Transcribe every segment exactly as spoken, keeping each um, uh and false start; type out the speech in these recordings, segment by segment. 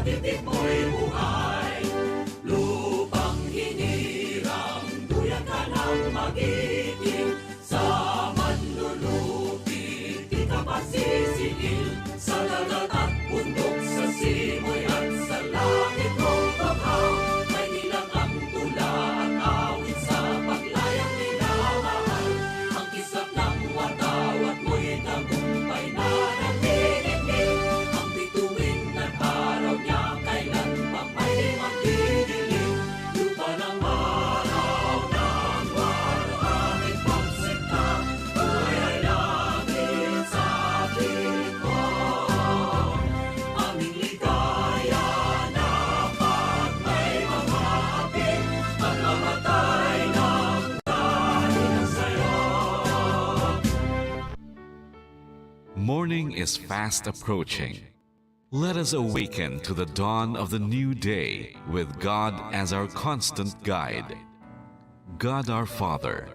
Iti mo'y buhay, lupang hinirang, duyan ka nang magiting sa manlulupi, di ka pasisingil sa dagat at bundok, sa simoy at sa langit kong banghaw. May bilang ang tula at awit sa paglayang minamahal. Ang kisap ng watawat mo'y tagumpay na nagdidikit. Ang bituin ng araw niya kailan pa may magdidilim. Lupa ng maraw ng waluhangin pagsinta, buhay ay langit sa piling ko. Aming ligaya na pag may mga hapit, pagmamatay ng dahil sa'yo. Morning is fast approaching. Let us awaken to the dawn of the new day with God as our constant guide. God our Father,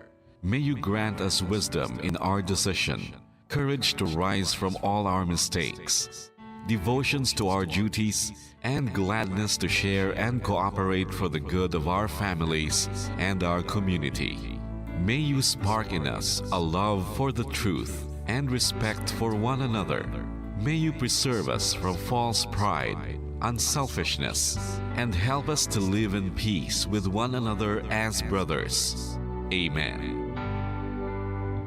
may you grant us wisdom in our decision, courage to rise from all our mistakes, devotions to our duties, and gladness to share and cooperate for the good of our families and our community. May you spark in us a love for the truth and respect for one another. May you preserve us from false pride, unselfishness, and help us to live in peace with one another as brothers. Amen.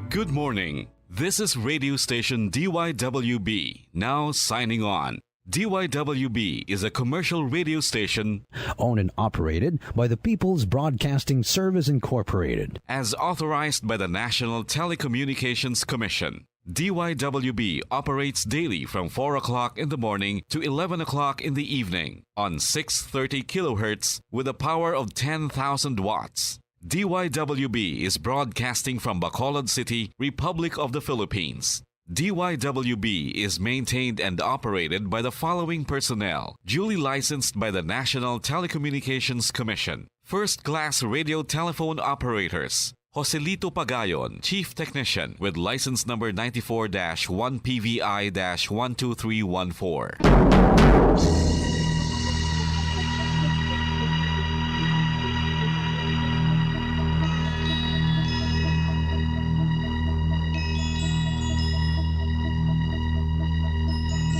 Good morning. This is radio station D Y W B, now signing on. D Y W B is a commercial radio station owned and operated by the People's Broadcasting Service Incorporated. As authorized by the National Telecommunications Commission. D Y W B operates daily from four o'clock in the morning to eleven o'clock in the evening on six thirty kilohertz with a power of ten thousand watts. D Y W B is broadcasting from Bacolod City, Republic of the Philippines. D Y W B is maintained and operated by the following personnel, duly licensed by the National Telecommunications Commission. First class radio telephone operators, Joselito Pagayon, Chief Technician, with license number ninety-four dash one P V I dash one two three one four.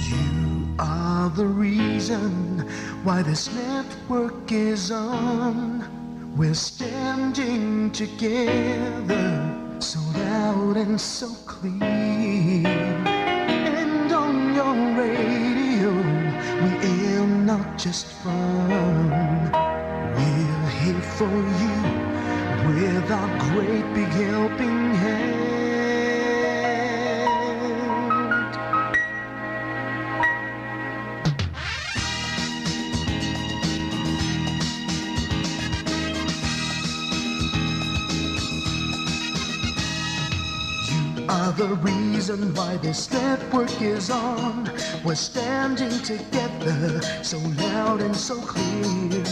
You are the reason why this network is on. We're standing together, so loud and so clear. And on your radio, we air not just fun. We're here for you with our great big helping hand. You are the reason why this network is on. We're standing together, so loud and so clear.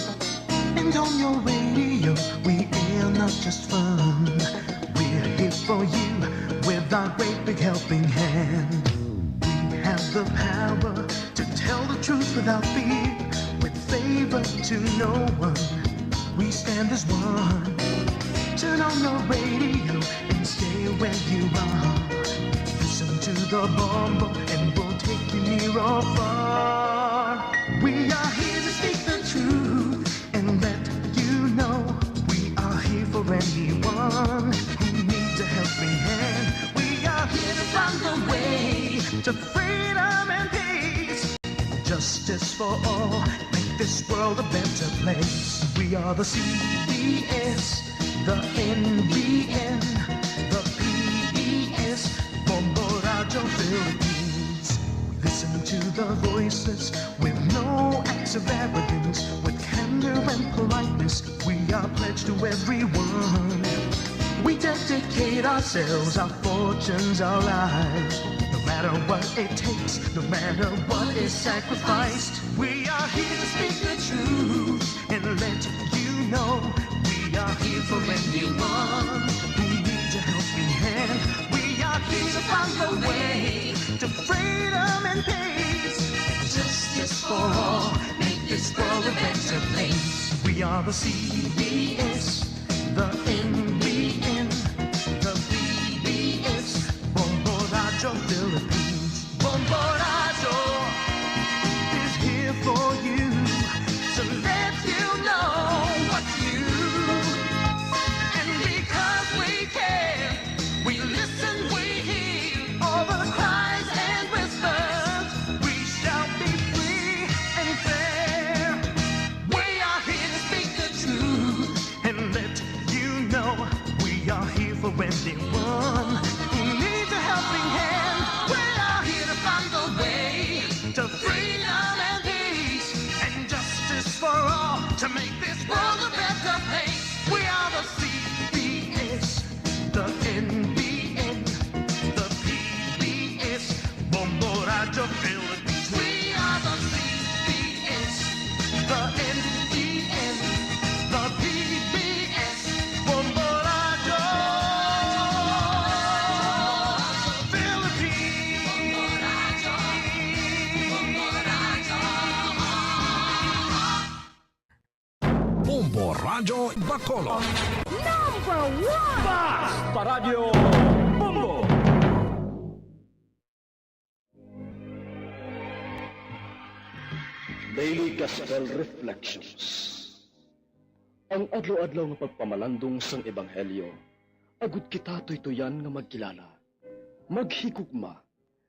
And on your radio, we air not just fun. We're here for you with our great big helping hand. We have the power to tell the truth without fear, with favor to no one. We stand as one. Turn on your radio and stay where you are. Listen to the bomb and we'll take you near or far. We are here to speak the truth and let you know we are here for anyone who needs a helping hand. We are here to find the way to freedom and peace. Justice for all, make this world a better place. We are the C B S, the N B N, the P B S, Bombo Radyo Philippines. Listen to the voices with no acts of arrogance, with candor and politeness. We are pledged to everyone. We dedicate ourselves, our fortunes, our lives. No matter what it takes, no matter what is sacrificed, we are here to speak the truth and let you know we are here for anyone who needs a helping hand. We are here to find the way to freedom and peace. Just Just for all, make this world a better place. We are the C B S, the N B N, the P B S, Bombo Radyo Philippines. Bombo Radyo is here for you to let you know what's new. And because we care, we listen, we hear all the cries and whispers. We shall be free and fair. We are here to speak the truth and let you know we are here for anyone who needs a helping hand. We are here to find the way to freedom and peace and justice for all to make this world a better place. We are the C B S, the N B N, the P B S, Bombo Radyo Philippines. We are the C B S, the N B N, the P B S, Bombo Radyo Philippines. Bombo Radyo Bacolod. Number one! Bas Paradyo Bombo! Daily Gospel Reflections. Ang adlaw-adlaw nga pagpamalandong sang Ebanghelyo, agud kita tuytuyan nga magkilala, maghigugma,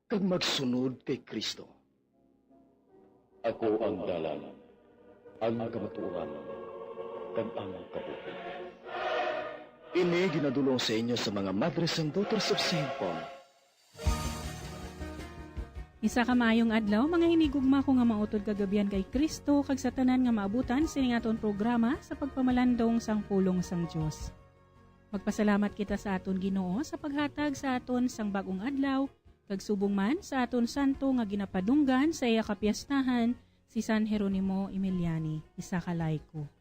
kag magsunod kay Cristo. Ako ang dalan, ang kamatuoran, kag ang kabuhi. Ini ginadul-ong sa inyo sa mga Madres and Daughters of Saint Paul. Isa ka maayong adlaw, mga hinigugma ko nga mautod kag abyan kay Cristo, kag sa tanan nga maabutan sining aton programa sa pagpamalandong sang pulong sang Dios. Magpasalamat kita sa aton Ginoo sa paghatag sa aton sang bag-ong adlaw, kag subong man sa aton santo nga ginapadunggan sa iya kapiestahan, si San Jeronimo Emiliani, isa ka laiko.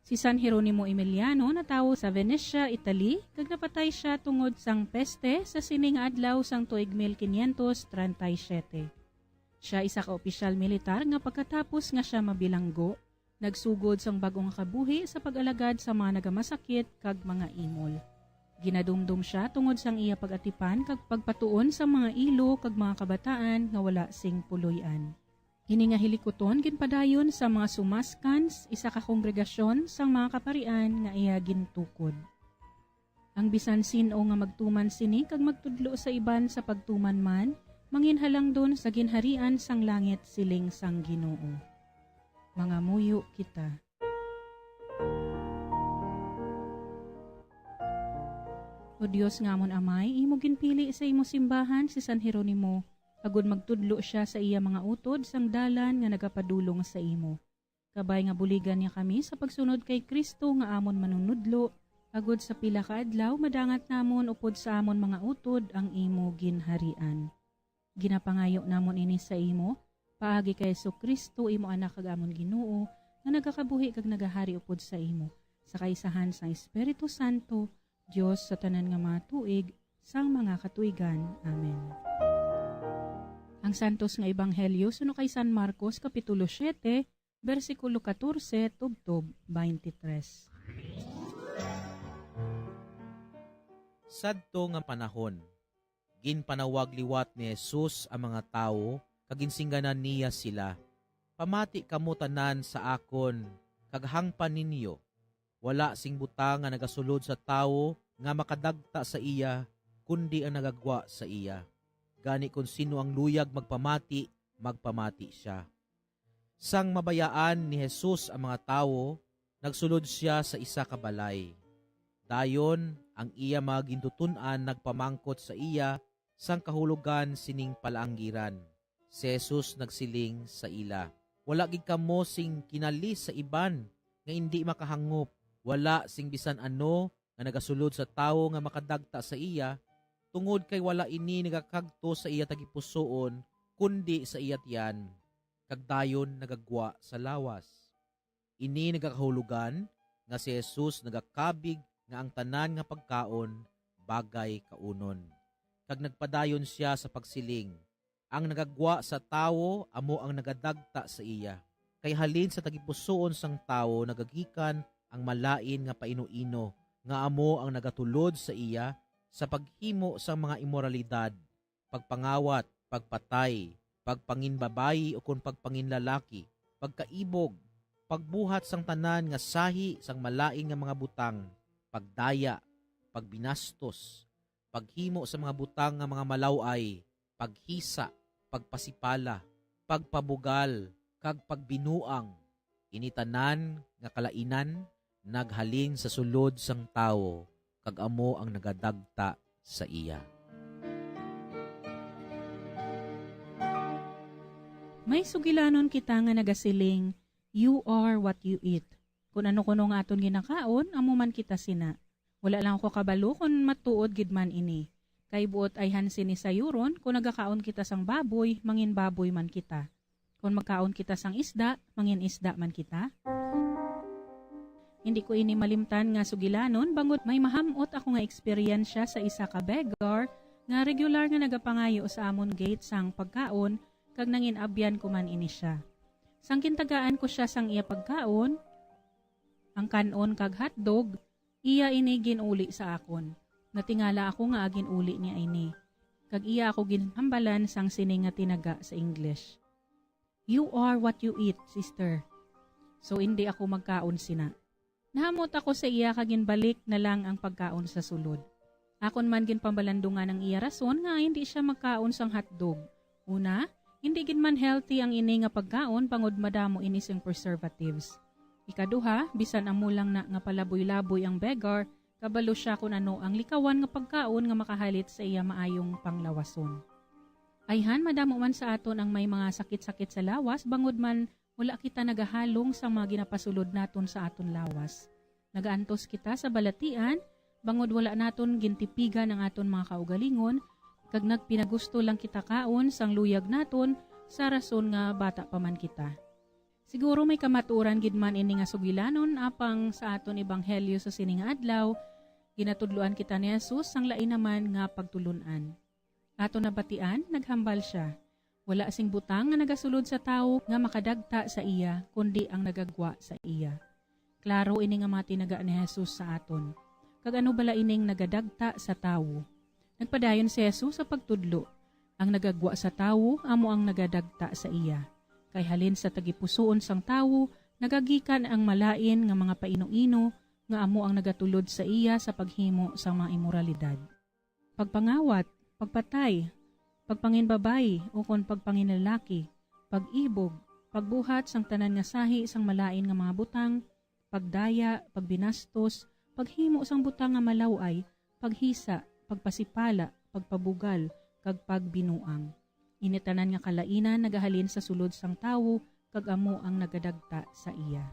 Si San Jeronimo Emiliano natawo sa Venecia, Italy, kag napatay sia tungod sang peste sa sini nga adlaw sang tuig mil quinientos treinta y siete. Sia isa ka opisyal militar nga pagkatapos nga sia mabilanggo, nagsugod sang bag-o nga kabuhi sa pag-alagad sa mga nagamasakit kag mga imol. Ginadumdom sia tungod sang iya pag-atipan kag pagpatuon sa mga ilo kag mga kabataan nga wala sing puloy-an. Ini nga hilikuton ginpadayon sa mga Sumaskans, isa ka kongregasyon sang mga kaparian nga iya gintukod. Ang bisan sin-o nga magtuman sini kag magtudlo sa iban sa pagtuman man, manginhalangdon sa ginharian sang langit, siling sang Ginoo. Mangamuyo kita. O Dios nga amon Amay, imo ginpili sa imo simbahan si San Jeronimo, agod magtudlo sia sa iya mga utod sang dalan nga nagapadulong sa imo. Kabay nga buligan niya kami sa pagsunod kay Cristo nga amon Manunodlo, agud sa pila ka adlaw madangat namon upod sa amon mga utod ang imo ginharian. Ginapangayo namon ini sa imo, paagi kay Jesu-Cristo, imo Anak kag amon Ginoo, nga nagakabuhi kag nagahari upod sa imo, sa kaisahan sang Espiritu Santo, Dios sa tanan nga mga tuig, sang mga katuigan. Amen. Ang Santos nga Ebanghelyo suno kay San Marcos, Kapitulo siete, bersikulo katorse tubtob twenty-three. Sadto nga panahon, ginpanawag liwat ni Jesus ang mga tawo kag ginsingganan niya sila, "Pamati kamo tanan sa akon, kag hangpan ninyo, wala sing butang nga nagasulod sa tawo nga makadagta sa iya, kundi ang nagagwa sa iya. Gani, kon sino ang luyag magpamati, magpamati sia." Sang mabayaan ni Jesus ang mga tawo, nagsulod sia sa isa ka balay. Dayon, ang iya mga gintuton-an nagpamangkot sa iya sang kahulogan sining palaanggiran. Si Jesus nagsiling sa ila, "Wala gid kamo sing kinali sa iban nga indi makahangop. Wala sing bisan ano nga nagasulod sa tawo nga makadagta sa iya, tungod kay wala ini nagakagto sa iya tagipusoon, kundi sa iya tiyan, kag dayon nagagwa sa lawas." Ini nagakahulogan nga si Jesus nagakabig nga ang tanan nga pagkaon bagay kaunon. Kag nagpadayon sia sa pagsiling, Ang nagagwa sa tawo amo ang nagadagta sa iya. Kay halin sa tagipusoon sang tawo nagagikan ang malain nga painuino, nga amo ang nagatulod sa iya sa paghimo sang mga imoralidad, pagpangawat, pagpatay, pagpanginbabayi ukon pagpanginlalaki, pagkaibog, pagbuhat sang tanan nga sahi sang malain nga mga butang, pagdaya, pagbinastos, paghimo sa mga butang nga mga malaw-ay, paghisa, pagpasipala, pagpabugal, kag pagbinuang. Ini tanan nga kalainan naghalin sa sulod sang tawo, kag amo ang nagadagta sa iya. May sugilanon kita nga nagasiling, "You are what you eat." Kun ano kuno nga aton ginakaon, amo man kita sina. Wala lang ako kabalo kon matuod gid man ini. Kay buot ayhan sini sayuron, kon nagakaon kita sang baboy, mangin baboy man kita. Kon magkaon kita sang isda, mangin isda man kita. Hindi ko ini malimtan nga sugilanon, bangod may mahamot ako nga eksperyensya sa isa ka beggar nga regular nga nagapangayo sa amon gate sang pagkaon, kag nangin-abyan ko man ini sia. Sang gintagaan ko sia sang iya pagkaon, ang kan-on kag hotdog, iya ini gin-uli sa akon. Natingala ako nga gin-uli niya ini, kag iya ako ginhambalan sang sini nga tinaga sa English, "You are what you eat, sister." So, indi ako magkaon sina. Nahamot ako sa iya kag ginbalik na lang ang pagkaon sa sulod. Akon man ginpamalandungan ang iya rason nga hindi siya magkaon sang hotdog. Una, hindi gid man healthy ang ini nga pagkaon bangod madamo ini sing preservatives. Ikaduha, bisan amo lang na nga palaboy-laboy ang beggar, kabalo sia kon ano ang likawan nga pagkaon nga makahalit sa iya maayong panglawason. Ayhan, madamo man sa aton ang may mga sakit-sakit sa lawas bangod man wala kita nagahalong sang mga ginapasulod naton sa aton lawas. Nagaantos kita sa balatian, bangod wala naton gintipigan ang aton mga kaugalingon, kag nagpinagusto lang kita kaon sang luyag naton sa rason nga bata pa man kita. Siguro may kamatuoran gid man ini nga sugilanon, apang sa aton ebanghelyo sa sini nga adlaw, ginatudloan kita ni Jesus sang lain naman nga pagtulon-an. Aton nabatian, naghambal sia, "Wala sing butang nga nagasulod sa tawo nga makadagta sa iya, kundi ang nagagwa sa iya." Klaro ini nga mga tinaga ni Jesus sa aton. Kag ano bala ining nagadagta sa tawo? Nagpadayon si Jesus sa pagtudlo, "Ang nagagwa sa tawo amo ang nagadagta sa iya. Kay halin sa tagipusoon sang tawo nagagikan ang malain nga mga painuino nga amo ang nagatulod sa iya sa paghimo sang mga imoralidad." Pagpangawat, pagpatay, pagpanginbabayi ukon pagpanginlalaki, pag-ibog, pagbuhat sang tanan nga sahi sang malain nga mga butang, pagdaya, pagbinastos, paghimo sang butang nga malaw-ay, paghisa, pagpasipala, pagpabugal, kag pagbinuang. Ini tanan nga kalainan nagahalin sa sulod sang tawo, kag amo ang nagadagta sa iya.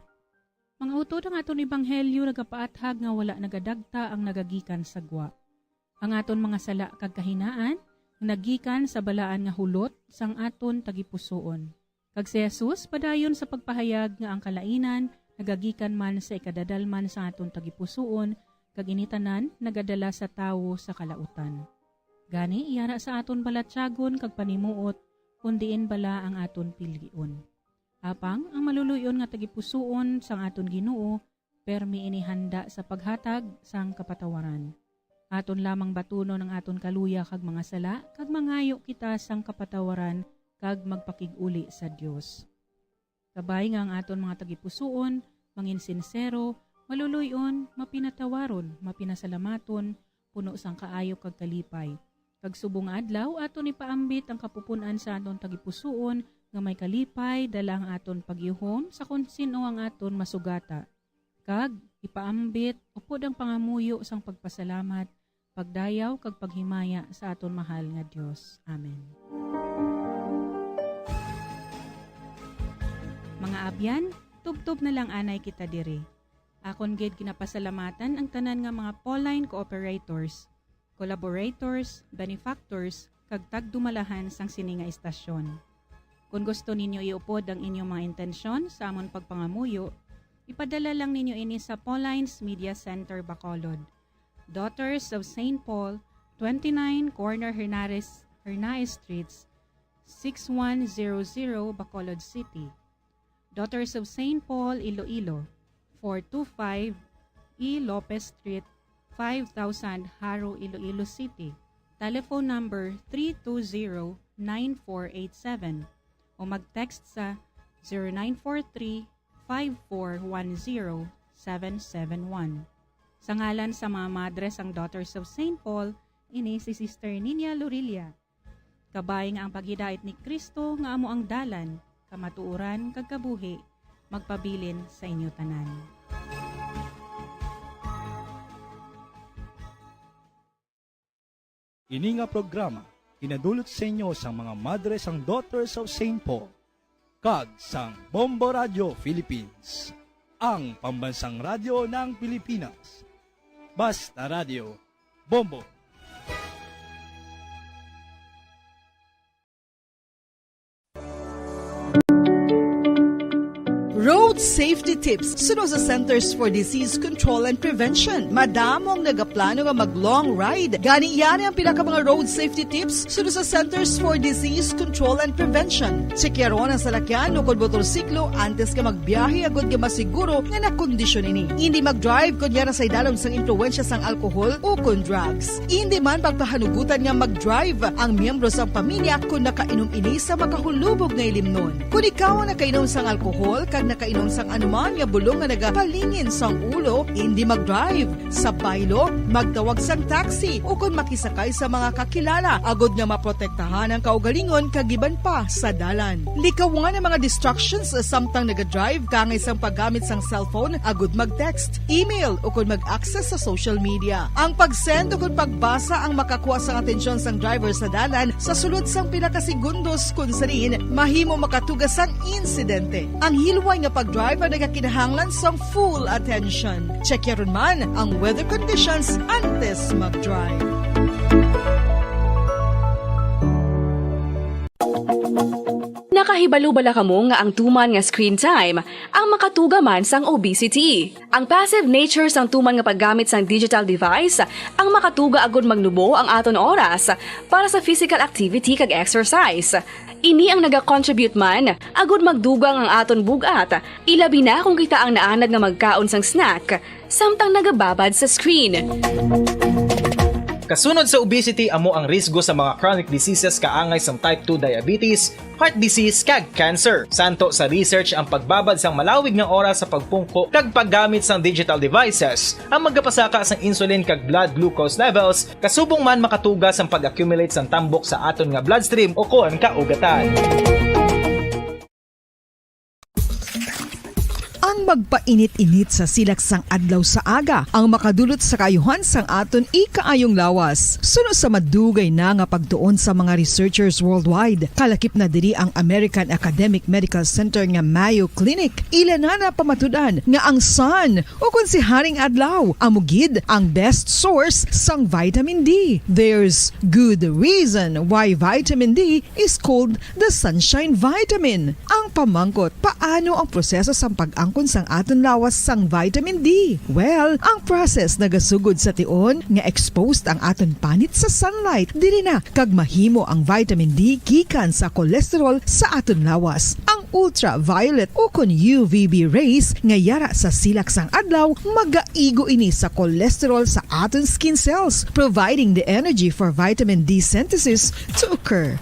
Mga utod, ang aton ebanghelyo nagapaathag nga wala nagadagta ang nagagikan sa gwa. Ang aton mga sala kag kahinaan nagikan sa balaan nga hulot sang aton tagipusoon. Kag si Jesus padayon sa pagpahayag nga ang kalainan nagagikan man sa ikadadalman sang aton tagipusoon, kag ini tanan nagadala sa tawo sa kalautan. Gani, yara sa aton balatyagon kag panimuot kon diin bala ang aton pilion. Apang ang maluloy-on nga tagipusoon sang aton Ginoo, permi ini handa sa paghatag sang kapatawaran. Aton lamang batunon ang aton kaluya kag mga sala, kag mangayo kita sang kapatawaran kag magpakig-uli sa Dios. Kabay nga ang aton mga tagipusoon mangin sinsero, maluloy-on, mapinatawaron, mapinasalamaton, puno sang kaayo kag kalipay. Kag subong nga adlaw, aton ipaambit ang kapupun-an sa aton tagipusoon nga may kalipay, dala ang aton pag-ihom sa kon sin-o ang aton masugata. Kag ipaambit upod ang pangamuyo sang pagpasalamat, pagdayaw, kag paghimaya sa aton mahal nga Dios. Amen. Mga abyan, tubtob na lang anay kita diri. Akon gid ginapasalamatan ang tanan nga mga Pauline cooperators, collaborators, benefactors, kag tagdumalahan sang sini nga istasyon. Kon gusto ninyo iupod ang inyong mga intensyon sa amon pagpangamuyo, ipadala lang ninyo ini sa Pauline's Media Center, Bacolod, Daughters of Saint Paul, twenty-nine Corner Hernares, Hernaez Streets, six one zero zero, Bacolod City. Daughters of Saint Paul, Iloilo, four two five E Lopez Street, five thousand, Jaro, Iloilo City. Telephone number three two zero nine four eight seven o mag-text sa zero nine four three five four one zero seven seven one. Sa ngalan sa mga madre sang Daughters of Saint Paul, ini si Sister Nina Lorilla. Kabay nga ang paghidait ni Cristo nga amo ang dalan, kamatuoran, kag kabuhi, magpabilin sa inyo tanan. Ini nga programa ginadulot sa inyo sang mga madre sang Daughters of Saint Paul kag sang Bombo Radio Philippines, ang pambansang radyo ng Pilipinas. Basta Radio, Bombo. Road safety tips suno sa Centers for Disease Control and Prevention. Madamo ang nagaplano nga mag-long ride. Gani, yari ang pila ka mga road safety tips suno sa Centers for Disease Control and Prevention. Tsekyaron ang salakyan o kon motorsiklo antes nga magbiyahe agud nga masiguro nga nakondisyon ini. Indi mag-drive kon yara sa idalom sang impluwensya sang alkohol o kon drugs. Indi man pagpahanugutan nga mag-drive ang miyembro sang pamilya kon nakainom ini sa makahulubog nga ilimnon. Kon ikaw ang nakainom sang alkohol kag nakainom sang anuman nga bulong nga nagapalingin sang ulo, indi mag-drive. Sa baylo, magtawag sang taxi o kon makisakay sa mga kakilala agod nga maprotektahan ang kaugalingon kag iban pa sa dalan. Likawan ang mga distractions samtang naga-drive, kaangay sang paggamit sang cellphone agud mag-text, email, o kon mag-access sa social media. Ang pag-send o kon pagbasa ang makakuha sang atensyon sang driver sa dalan sa sulod sang pila ka segundos, kon sa diin mahimo makatuga sang insidente. Ang hilway nga pag-drive ang nagakinahanglan sang full attention. Check yaron man ang weather conditions antes mag-drive. Nakahibalo bala kamo nga ang tuman nga screen time ang makatuga man sang obesity? Ang passive nature sang tuman nga paggamit sang digital device ang makatuga agud magnubo ang aton oras para sa physical activity kag exercise. Ini ang nagacontribute man agud magdugang ang aton bug-at, ilabi na kon kita ang naanad nga magkaon sang snack samtang nagababad sa screen. Kasunod sa obesity, amo ang risgo sa mga chronic diseases kaangay sang type two diabetes, heart disease, kag cancer. Santo sa research, ang pagbabad sang malawig nga oras sa pagpungko kag paggamit sang digital devices ang magapasaka sang insulin kag blood glucose levels, kasubong man makatuga sang pag-accumulate sang tambok sa aton nga bloodstream o kon kaugatan. Ang magpainit-init sa silak sang adlaw sa aga ang makadulot sa kaayuhan sang aton ikaayong lawas. Suno sa madugay na nga pagtuon sa mga researchers worldwide, kalakip na diri ang American Academic Medical Center nga Mayo Clinic. Ila na napamatud-an nga ang sun, o kon si Haring Adlaw, amo gid ang best source sang vitamin D. There's good reason why vitamin D is called the sunshine vitamin. Ang pamangkot, paano ang proseso sang pag-angkon sang aton lawas sang vitamin D? Well, ang process nagasugod sa tion nga exposed ang aton panit sa sunlight. Diri na kag mahimo ang vitamin D gikan sa cholesterol sa aton lawas. Ang ultraviolet o kon U V B rays nga yara sa silak sang adlaw magaigo ini sa cholesterol sa aton skin cells, providing the energy for vitamin D synthesis to occur.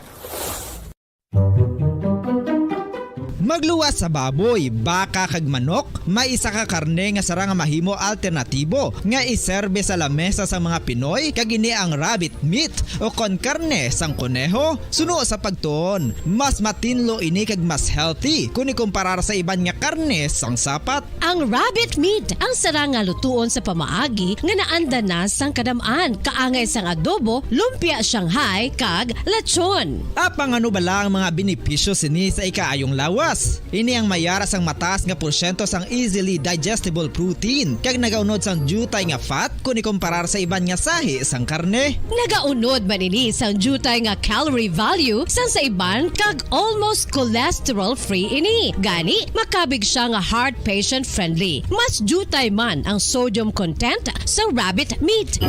Magluwas sa baboy, baka, kag manok, may isa ka karne nga sarang nga mahimo alternatibo nga iserbe sa lamesa sa mga Pinoy, kag ini ang rabbit meat o kon karne sang koneho. Suno sa pagtuon, mas matinlo ini kag mas healthy kon ikumparar sa iban nga karne sang sapat. Ang rabbit meat ang sarang nga lutuon sa pamaagi nga naanda na sang kadam-an, kaangay sang adobo, lumpia Shanghai, kag lechon. Apang ano bala ang mga benepisyo sini sa ikaayong lawas? Ini ang may yara sang mataas nga porsyento sang easily digestible protein kag nagaunod sang diutay nga fat kon ikumparar sa iban nga sahi sang karne. Nagaunod man ini sang diutay nga calorie value sang sa iban kag almost cholesterol-free ini. Gani, makabig sia nga heart patient-friendly. Mas diutay man ang sodium content sa rabbit meat.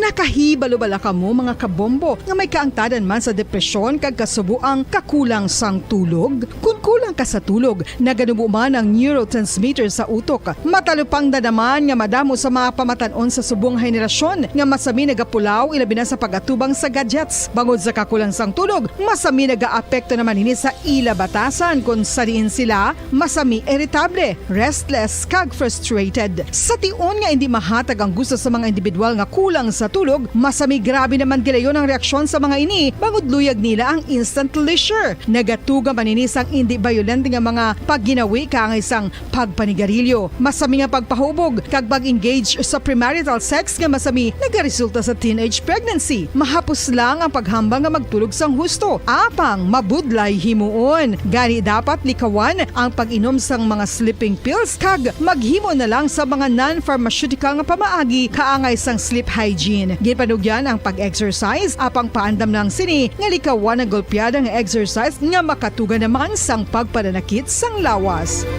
Nakahibalo bala kamo, mga kabombo, nga may kaangtanan man sa depresyon kag kasubo ang kakulang sang tulog? Kon kulang ka sa tulog, naganubo man ang neurotransmitter sa utok. Matalupangdan naman nga madamo sa mga pamatan-on sa subong henerasyon nga masami nagapulaw, ilabi na sa pag-atubang sa gadgets. Bangod sa kakulang sang tulog, masami nagaapekto naman ini sa ila batasan, kon sa diin sila masami iritable, restless, kag frustrated. Sa tion nga indi mahatag ang gusto sa mga individual nga kulang sa tulog, masami grabe naman gilayon ang reaksyon sa mga ini, bangod luyag nila ang instant leisure. Nagatuga man ini sang indi bayolente nga mga pagginawi kaangay sang pagpanigarilyo, masami nga pagpahubog, kag pag-engage sa premarital sex nga masami nagaresulta sa teenage pregnancy. Mahapos lang ang paghambal nga magtulog sang husto, apang mabudlay himuon. Gani, dapat likawan ang pag-inom sang mga sleeping pills kag maghimo na lang sa mga non-pharmaceutical nga pamaagi kaangay sang sleep hygiene. Ginpanugyan ang pag-exercise, apang paandam lang sini nga likawan ang golpeada nga exercise nga makatuga naman sang pagpananakit sang lawas.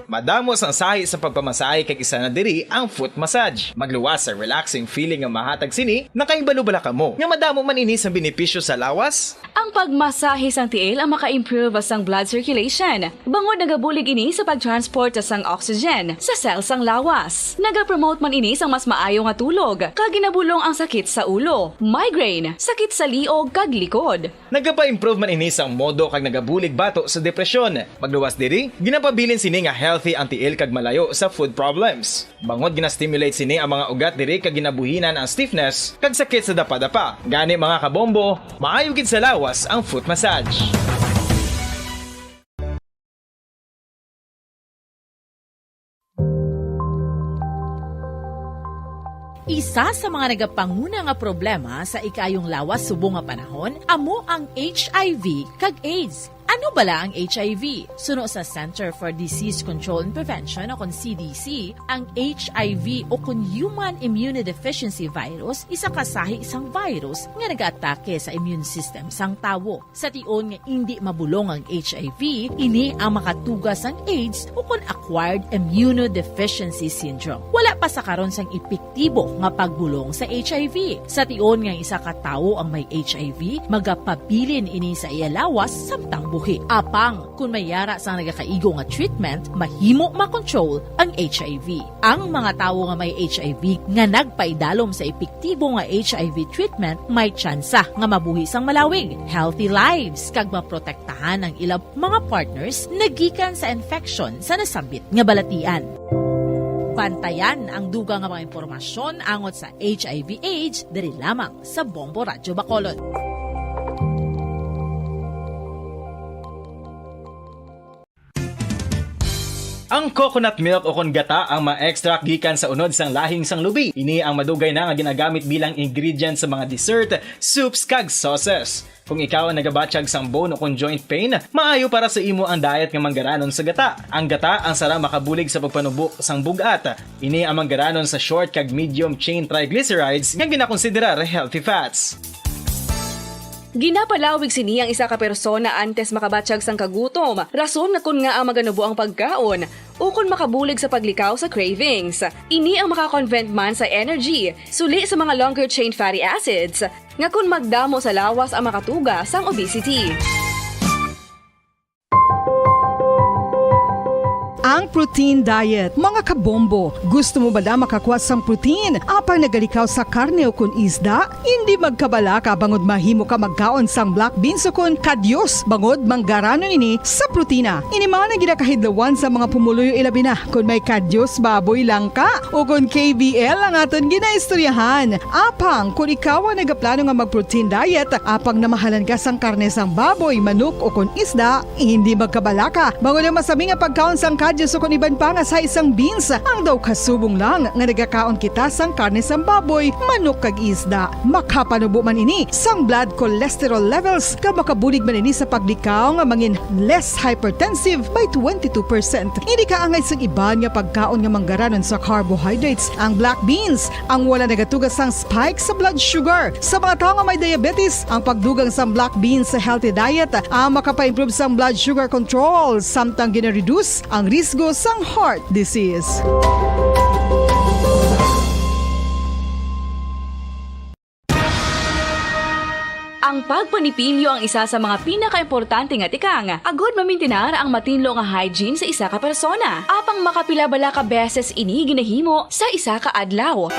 Madamo sang sahi sa pagpamasahe, kag isa na diri ang foot massage. Magluwas sa relaxing feeling nga mahatag sini. Nakahibalo bala kamo nga madamo man ini sang benepisyo sa lawas? Ang pagmasahe sang tiil ang maka-improve sang blood circulation, bangod nagabulig ini sa pag-transport sang oxygen sa cell sang lawas. Nagapromote man ini sang mas maayo nga tulog, kag ginabulong ang sakit sa ulo, migraine, sakit sa liog, kag likod. Nagapa-improve man ini sang modo kag nagabulig bato sa depresyon. Magluwas diri, ginapabilin sini nga healthy ang tiil kag malayo sa foot problems. Bangod gina-stimulate sini ang mga ugat diri kag ginabuhinan ang stiffness kag sakit sa dapadapa. Gani, mga kabombo, maayo gid sa lawas ang foot massage. Isa sa mga nagapanguna nga problema sa ikaayong lawas subong nga panahon amo ang H I V kag AIDS. Ano bala ang H I V? Suno sa Center for Disease Control and Prevention, o kon C D C, ang H I V, o kon Human Immunodeficiency Virus, isa ka sahi sang virus nga nagaatake sa immune system sang tawo. Sa tion nga indi mabulong ang H I V, ini ang makatuga sang AIDS, o kon acquired immunodeficiency syndrome. Wala pa sa karon sang epektibo nga pagbulong sa H I V. Sa tion nga isa ka tawo ang may H I V, magapabilin ini sa iya lawas samtang buhi. Apang kon may yara sang nagakaigo nga treatment, mahimo makontrol ang H I V. Ang mga tawo nga may H I V nga nagpaidalom sa epektibo nga H I V treatment may tsansa nga mabuhi sang malawig, healthy lives, kag maprotektahan ang ila mga partners nagikan sa infection sa nasambit nga balatian. Bantayan ang dugang nga mga impormasyon angot sa H I V AIDS diri lamang sa Bombo Radyo Bacolod. Ang coconut milk o kon gata ang ma-extract gikan sa unod sang lahing sang lubi. Ini ang madugay na nga ginagamit bilang ingredient sa mga dessert, soups, kag sauces. Kung ikaw ang nagabatyag sang bone o kon joint pain, maayo para sa imo ang diet nga manggaranon sa gata. Ang gata ang sarang makabulig sa pagpanubo sang bug-at. Ini ang manggaranon sa short kag medium chain triglycerides nga ginakonsiderar healthy fats. Ginapalawig sini ang isa ka persona antes makabatyag sang kagutom, rason nga kon ngaa maganubo ang pagkaon, ukon makabulig sa paglikaw sa cravings. Ini ang maka-convert man sa energy, suli sa mga longer chain fatty acids, nga kon magdamo sa lawas ang makatuga sang obesity. Ang protein diet, mga kabombo. Gusto mo bala makakuha sang protein apang nagalikaw sa karne o kon isda? Indi magkabalaka bangod mahimo ka magkaon sang black beans o kon kadyos, bangod manggaranon ini sa protina. Ini man ang ginakahidlawan sa mga pumuluyo, ilabi na kon may kadyos baboy lang ka o kon K B L ang aton ginaistoryahan. Apang kon ikaw ang nagaplano nga mag-protein diet, apang namahalan ka sang karne sang baboy, manok, o kon isda, hindi magkabalaka, bangod ang masami nga pagkaon sang kadyos o kon iban pa nga sahi sang beans ang daw kasubong lang nga nagakaon kita sang karne sang baboy, manok, kag isda. Makapanubo man ini sang blood cholesterol levels, kag makabulig man ini sa paglikaw nga mangin less hypertensive by twenty-two percent. Ini kaangay sang iban nga pagkaon nga manggaranon sa carbohydrates, ang black beans, ang wala nagatuga sang spike sa blood sugar. Sa mga tawo nga may diabetes, ang pagdugang sang black beans sa healthy diet ang makapaimprove sang blood sugar control, samtang gina-reduce ang risgo sang heart disease. Ang pagpanipilyo ang isa sa mga pinakaimportante nga tikang agud mamintinar ang matinlo nga hygiene sa isa ka persona. Apang makapila bala ka beses ini ginahimo sa isa ka adlaw?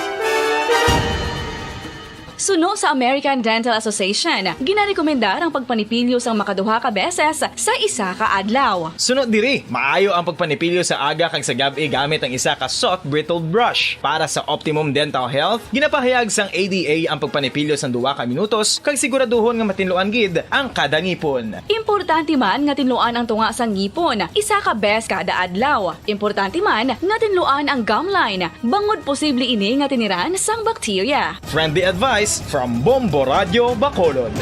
Suno sa American Dental Association, ginarekomendar ang pagpanipilyo sang makaduha ka beses sa isa ka adlaw. Suno diri, maayo ang pagpanipilyo sa aga kag sa gab-i gamit ang isa ka soft bristled brush. Para sa optimum dental health, ginapahayag sang A D A ang pagpanipilyo sang duha ka minutos kag siguraduhon nga matinluan gid ang kada ngipon. Importante man nga tinluan ang tunga sang ngipon isa ka bes kada adlaw. Importante man nga tinluan ang gum line bangod posible ini nga tiniran sang bakterya. Friendly advice from Bombo Radio Bacolod.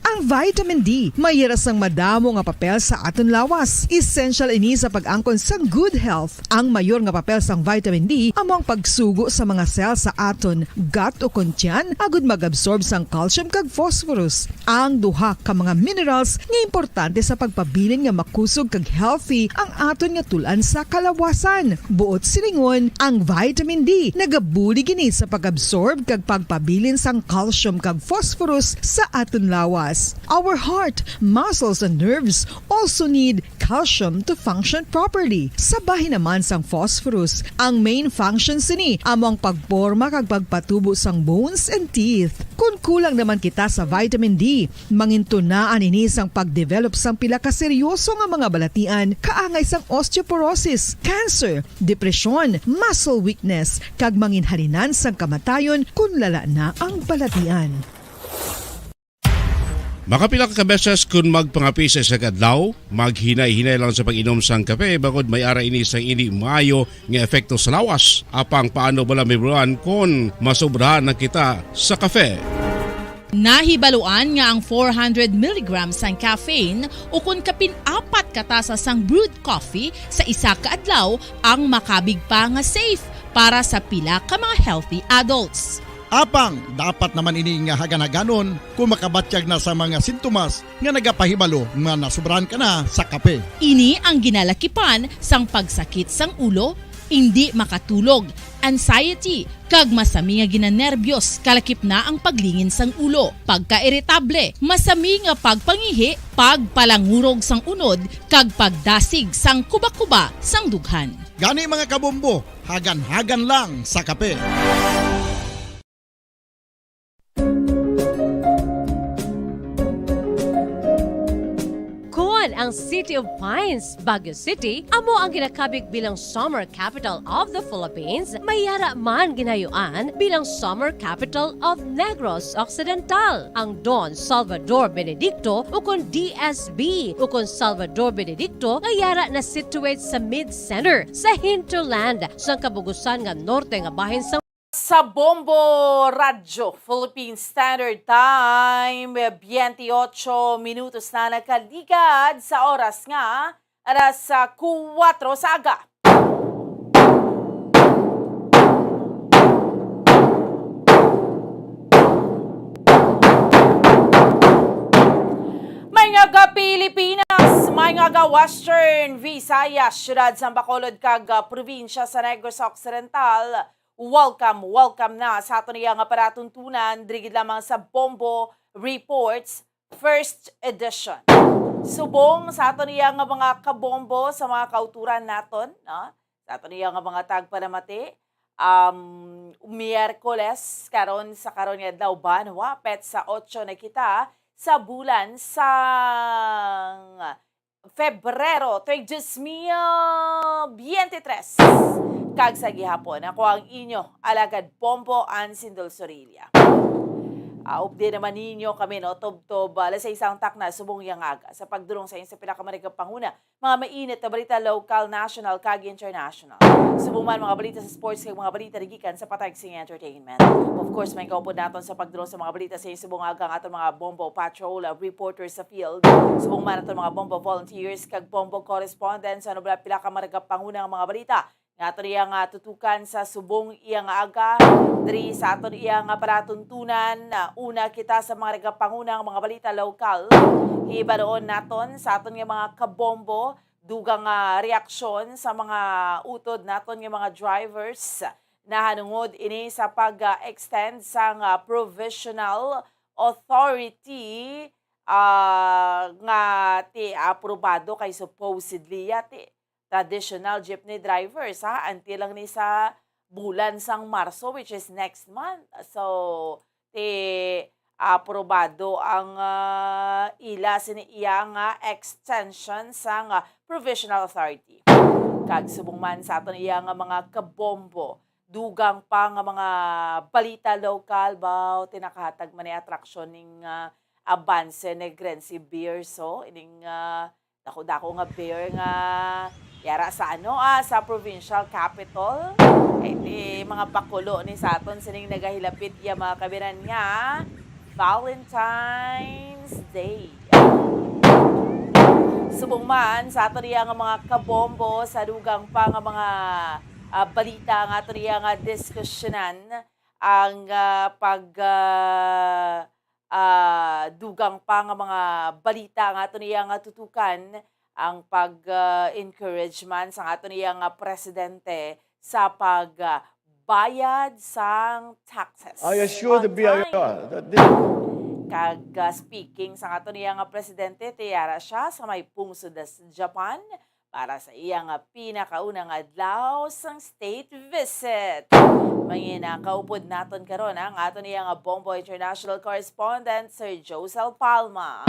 Ang vitamin D may yara sang madamo nga papel sa aton lawas. Essential ini sa pag-angkon sang good health. Ang mayor nga papel sang vitamin D amo ang pagsugo sa mga cell sa aton gut o kon tiyan agud mag-absorb sang calcium kag phosphorus, ang duha ka mga minerals nga importante sa pagpabilin nga makusog kag healthy ang aton nga tul-an sa kalawasan. Buot silingon, ang vitamin D nagabulig ini sa pag-absorb kag pagpabilin sang calcium kag phosphorus sa aton lawas. Our heart, muscles, and nerves also need calcium to function properly. Sa bahin naman sang phosphorus, ang main function sini amo ang pagporma kag pagpatubo sang bones and teeth. Kon kulang naman kita sa vitamin D, mangintunaan ini sang pag-develop sang pila ka seryoso nga mga balatian, kaangay sang osteoporosis, cancer, depresyon, muscle weakness, kag manginhalinan sang kamatayon kon lala na ang balatian. Makapila ka beses kon magpangape sa isa ka adlaw, maghinay-hinay lang sa pag-inom sang kape, bangod may ara ini sang indi maayo nga epekto sa lawas. Apang paano bala mahibaluan kon masobrahan na kita sa kape? Nahibaluan nga ang four hundred milligrams sang caffeine, ukon kapin apat ka tasa sang brewed coffee sa isa ka adlaw, ang makabig pa nga safe para sa pila ka mga healthy adults. Apang dapat naman ini nga hagan-haganon kon makabatyag na sa mga sintomas nga nagapahibalo nga nasobrahan ka na sa kape. Ini ang ginalakipan sang pagsakit sang ulo, indi makatulog, anxiety, kag masami nga ginanerbiyos, kalakip na ang paglingin sang ulo, pagkairitable, masami nga pagpangihi, pagpalangurog sang unod, kag pagdasig sang kubakuba sang dughan. Gani, mga kabombo, hagan-hagan lang sa kape. Kon ang City of Pines, Baguio City, amo ang ginakabig bilang Summer Capital of the Philippines, may yara man ginayuan bilang Summer Capital of Negros Occidental. Ang Don Salvador Benedicto, ukon D S B, ukon Salvador Benedicto, nga yara na situate sa mid-center sa hinterland sang kabugusan nga norte nga bahin sang Sa Bombo Radyo, Philippine Standard Time, twenty-eight minutos na nakaligad sa oras nga alas kuwatro sa aga. May nga ga Pilipinas, may nga ga Western Visayas, siyudad sang Bacolod kag, ah, probinsya sa Negros Occidental. Welcome, welcome na sa aton iya nga palatuntunan, diri gid lamang sa Bombo Reports, first edition. Subong sa aton iya nga mga kabombo, sa mga kauturan naton, no? Sa aton iya nga mga tagpalamati, um, Miyerkules, karon, sa karon nga adlaw, banwa, petsa otso na kita sa bulan sang Febrero, tuig dos mil biyente tres. Kag sa gihapon, ako ang inyo alagad Bombo Ansin Dulzorilla. Ah, updi naman ninyo kami, no, tubtob, ah, alas sais sang takna subong iya nga aga sa pagdulong sa inyo sa pila ka mga nagapanguna, mga mainit na balita, lokal, national, kag international. Subong man mga balita sa sports kag mga balita nagikan sa patag sa entertainment. Of course, may kaupod naton sa pagdulong sa mga balita sa subong nga aga ang aton mga Bombo Patrol, uh, reporters sa field. Subong man aton mga Bombo volunteers kag Bombo correspondents, ano ba pila ka mga nagapanguna nga mga balita nga aton iya nga tutukan sa subong iya nga aga. Diri sa aton iya nga palatuntunan, uh, una kita sa mga nagapangunang mga balita lokal. Hibaluon naton sa aton nga mga kabombo dugang nga reaksyon sa mga utod naton nga mga drivers nahanungod ini sa pag-extend sang, ah, provisional authority, ah, nga ti aprobado kay supposedly ya ti traditional jeepney drivers, ha, until lang ni sa bulan sang Marso, which is next month. So, ti aprobado ang, ah, ila sini iya nga extension sang, ah, provisional authority. Kag subong man sa aton iya nga mga kabombo, dugang pa nga mga balita lokal, baw, ti nakahatag man ni atraksyon ning, ah, abanse ni Grency Beer. So, ining, ah, dako-dako nga beer nga yara sa ano, ah, sa provincial capital. Kay ti mga bakulo ni sa aton sining nagahilapit ya mga kabiran nga Valentine's Day. Subong man sa aton iya nga mga kabombo, sa dugang pa nga mga, ah, balita nga aton iya nga diskusyonan, ang, ah, pag, ah, ah, dugang pa nga mga balita nga aton iya nga tutukan, ang pag, ah, encouragement sang aton iya nga presidente sa pag, ah, bayad sang taxes. I assure the on time. B I R that this Kag, ah, speaking sang aton iya nga presidente, ti yara siya sa may pungsod sa Japan para sa iya nga pinakaunang adlaw sang state visit. Mangina, kaupod naton karon ang aton iya nga Bombo International Correspondent, Sir Josel Palma.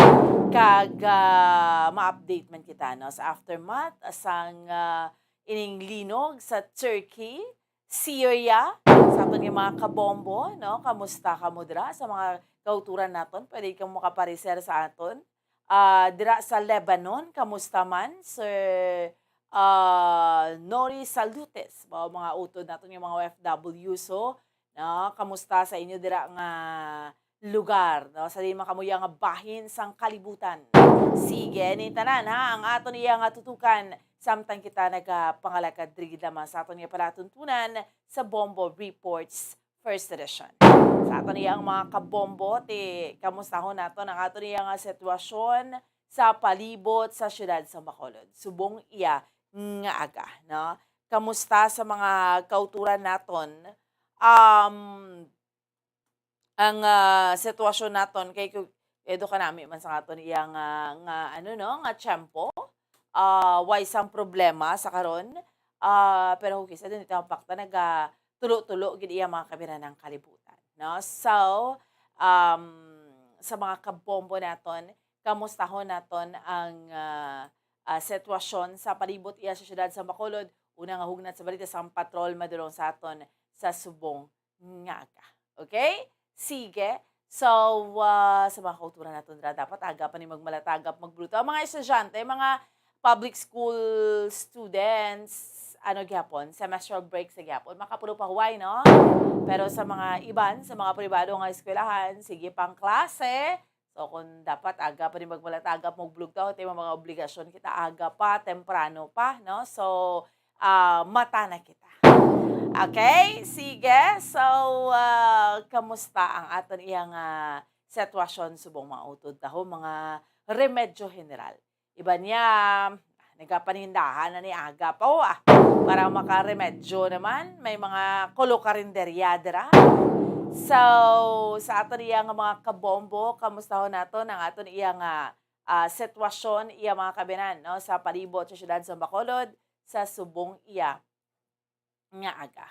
Kag, ah, ma-update man kita, no, sa aftermath sang, ah, ining linog sa Turkey, Syria, sa aton nga mga kabombo, no? Kamusta kamo dira sa mga kauturan naton? Pwede kamo makapareser sa aton. Ah, dira sa Lebanon, kamusta man, Sir, ah, Nori Salutes? Mga, mga utod naton nga mga O F W, so, no? Kamusta sa inyo dira nga lugar, no? Sa di man kamo iya nga bahin sang kalibutan. Sige, ni tanan, ha, ang aton iya nga tutukan, samtang kita nagapangalagad diri gid lamang sa aton nga palatuntunan sa Bombo Reports First Edition. Sa aton iya ang mga kabombo, ti kamustahon naton ang aton iya nga sitwasyon sa palibot sa siyudad sa Bacolod. Subong iya nga aga, no? Kamusta sa mga kauturan naton? Um, ang, ah, sitwasyon naton kay ku-, edo kanami man sa aton iya nga, nga, ano, no, nga tiyempo. Ah, way sang problema sa karon. Ah, pero kung kisa din ito ang pakta, naga tulo-tulo gid iya mga kabiranang kalibutan, no? So, um, sa mga kabombo naton, kamustahon naton ang, ah, ah, sitwasyon sa palibot iya sa siyudad sa Bacolod. Una nga hugnat sa balita sang patrol madulong sa aton sa subong nga aga. Okay? Sige. So, ah, sa mga kauturan naton dira, dapat aga pa ni magmalatagap, magbuluto. Ang mga estudyante, mga public school students, ano gihapon, semestral break sa gihapon, makapulo pa huway, no? Pero sa mga iban, sa mga pribado nga eskwelahan, sige pang klase. So, kung dapat aga pa ni magmalatagap, magbulog ta, kay may mga obligasyon kita, aga pa, temprano pa, no? So, ah, mata na kita. Okay? Sige. So, ah, kamusta ang aton iyang, ah, sitwasyon subong mga utod taho, mga remedyo general? Iban niya, nagapanindahan na ni aga pa, oh, ah. Para makaremedyo naman, may mga kolokarinderya dira. So, sa aton iya nga mga kabombo, kamustahon naton ang aton iya nga, ah, sitwasyon, iya mga kabinan, no, sa palibot sa siyudad sa Bacolod, sa subong iya nga aga.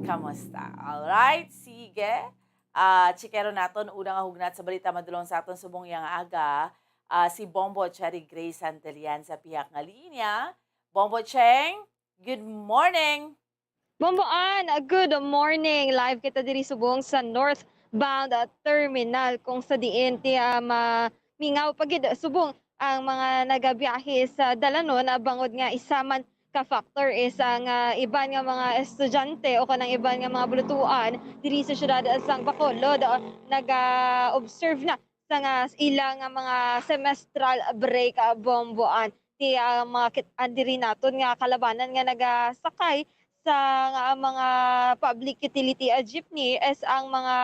Kamusta? Alright, sige. Ah, chikero naton una nga hugnat sa balita madulong sa aton subong iya nga aga, ah, si Bombo Cherry Grace Santillan sa pihak nga linya. Bombo Cheng, good morning. Bombo Ann, good morning. Live kita diri subong sa northbound, ah, terminal, kung sa diin ti, ah, ma-, mingaw pa gid subong ang mga nagabiyahe sa dalanon, ah, bangod nga isa man ka factor is ang, ah, iban nga mga estudyante o kanang iban nga mga bulutuan diri sa siyudad sang Bacolod, ah, naga-observe na sa nga ila nga mga semestral break, ah, Bombo Ann. Ti, ah, mga kit-, ah, diri naton nga kalabanan nga nagasakay sa nga mga public utility, ah, jeepney is ang mga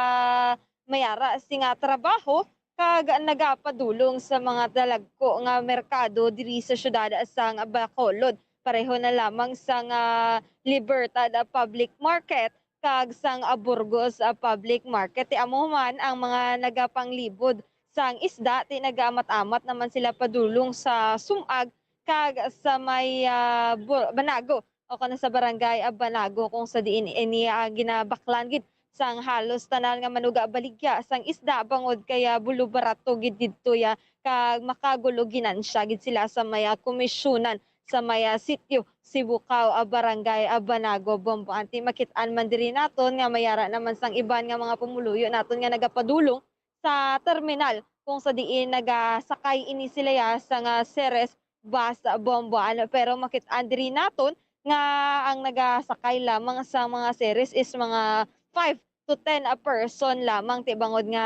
mayara sing trabaho kag nagapadulong sa mga dalagko nga merkado diri sa siyudad sang Bacolod. pareho na lamang sang, ah, Libertad, ah, Public Market kag sang, ah, Burgos, ah, Public Market. Ti amo man ang mga nagapanglibod sang isda, ti nagaamat-amat naman sila padulong sa Sumag kag sa may, ah, Bu-, Banago o kon sa barangay, ah, Banago, kung sa diin ini, ah, ginabaklan gid sang halos tanan nga manuga baligya sang isda bangod kay, ah, bulo barato gid didto ya, kag makagulo ginansya gid sila sa may, ah, komisyonan sa may, ah, sitio Sibukaw, ah, barangay, ah, Banago, Bombo. Anti makit-an man diri naton nga may ara naman sang iban nga mga pumuluyo naton nga nagapadulong sa terminal kung sa diin nagasakay ini sila ya sa nga Ceres bus, ah, Bombo. Ano, pero makit-an diri naton nga ang nagasakay lamang sa mga Ceres is mga five to ten a person lamang, ti bangod nga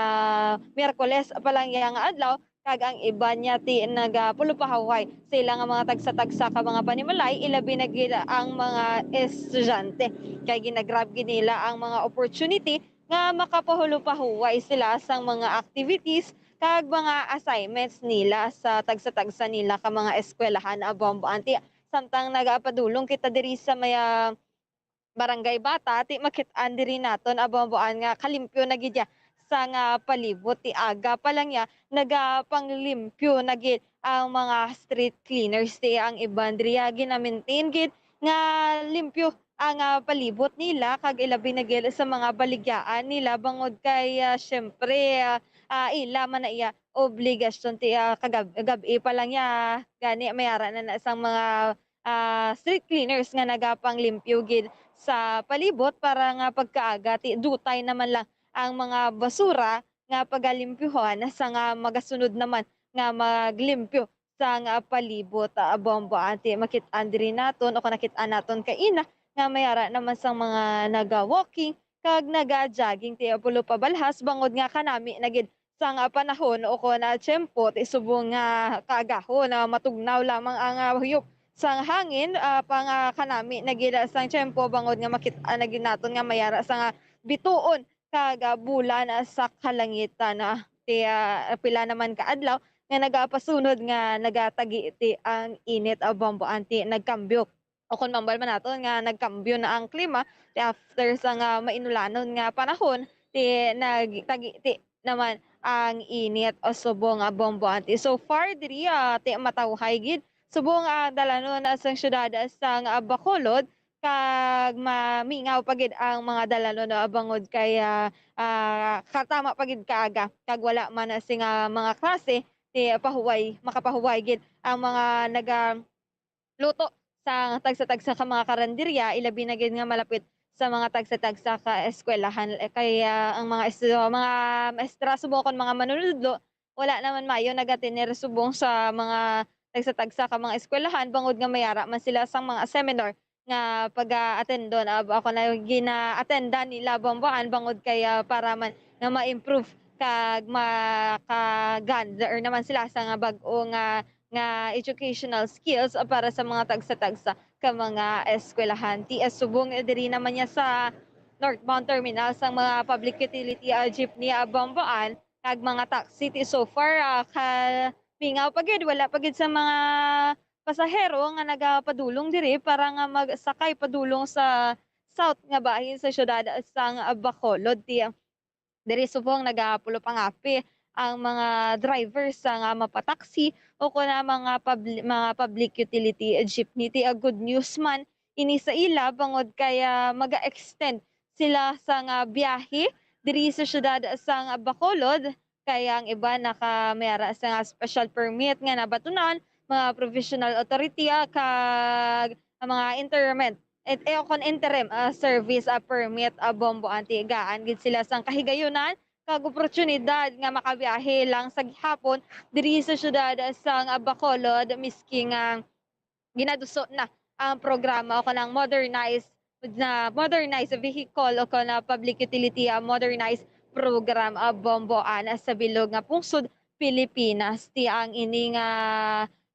Miyerkules pa lang iya nga adlaw, kag ang iban niya ti nagapulo pa haw-ay sa ila nga mga tagsa-tagsa ka mga panimalay, ilabi na gid ang mga estudyante. Kay ginagrab gid nila ang mga opportunity nga makapahulo pa huway sila sang mga activities kag mga assignments nila sa tagsa-tagsa nila ka mga eskwelahan, ah, Bombo. Anti samtang nagapadulong kita diri sa may, ah, Barangay Bata, ti makit-an diri naton, ah, Bombo, nga kalimpyo na gid ya sang palibot. Ti aga pa lang ya, nagapanglimpyo na gid ang mga street cleaners. Ti ang iban diri ya, gina-maintain gid nga limpyo ang, ah, palibot nila, kag ilabi na gid sa mga baligyaan nila, bangod kay, ah, siyempre, ah, ah, ila man na iya obligasyon. Ti, ah, kagab-, gab-i pa lang ya, gani may ara na na sang mga ah, street cleaners nga nagapanglimpyo gid sa palibot para nga pagkaaga ti dutay naman lang ang mga basura nga pagalimpyuhan sa nga magasunod naman nga maglimpyo sang palibot, ah, Bombo. Anti makit-an diri naton o nakit-an naton kaina nga may ara naman sang mga naga-walking kag naga-jogging ti pulo pa balhas bangod nga kanami na gid sang, ah, panahon o kon, ah, tiyempo, ti subong nga kaagahon, ah, matugnaw lamang ang, ah, huyop sang hangin, ah, pang, ah, kanami na gid sang tiyempo bangod nga makit-an na gid naton nga may ara sang, ah, bituon kag, ah, bulan, ah, sa kalangitan, ah. Ti, ah, pila naman ka adlaw nga nagapasunod nga nagatagi ti ang init, ah, Bombo, anti nagkambyo o kon mambal man naton nga nagkambyo na ang klima, ti after sa nga mainulanon nga panahon, ti nagtagi ti naman ang init o subong nga Bombo, anti. So far diri, ah, ti matawhay gid subong, ah, dalanon, ah, sang siyudad, ah, sang, ah, Bacolod, kag mamingaw pa gid ang mga dalanon, ah, bangod kay, ah, ah, katama pa gid kaaga kag wala man, ah, sing, ah, mga klase, ti pahuway, makapahuway gid ang mga naga luto sa tagsa-tagsa ka mga karinderya, ilabi na gid nga malapit sa mga tagsa-tagsa ka eskwelahan. Eh, kay, ah, ang mga estu-, mga maestra subong kon mga manunudlo, wala naman maayo nagatener subong sa mga tagsa-tagsa ka mga eskwelahan, bangod nga may ara man sila sang mga seminar nga paga-attendon, ah, ako na gina-attendan nila, Bomboan, bangod kay, ah, para man nga ma-improve kag maka-gather naman sila sa nga bag-o nga nga educational skills, ah, para sa mga tagsa-tagsa ka mga eskwelahan. Ti, ah, subong, eh, diri naman niya sa northbound terminal sang mga public utility, ah, jeepney, ah, Bomboan, kag mga taxi. Ti, so far, ah, kamingaw pa gid, wala pa gid sa mga pasahero nga nagapadulong diri para nga magsakay padulong sa south nga bahin sa siyudad sang Bacolod. Ti, ah, Diri subong nagapulo pangapi ang mga driver sa nga mapataksi o kon ang mga pabli-, mga public utility jeepney. Ti, ah, good news man ini sa ila, bangod kay, ah, maga-extend sila sa nga biyahe diri sa siyudad sang Bacolod, kay ang iban naka may ara sa nga special permit nga nabatunan, mga provisional authority, ah, kag ang mga interment et-, eh, kon interim, ah, service, ah, permit, ah, Bomboan. Ti gaan gid sila sang kahigayunan kag oportunidad nga makabiyahe lang sa gihapon diri sa siyudad sang, ah, Bacolod, miski nga ginaduso na ang programa o kanang modernized na modernized vehicle o kana public utility, ah, modernized program, ah, Bomboan, ah, sa bilog nga pungsod Pilipinas. Ti ang ini nga,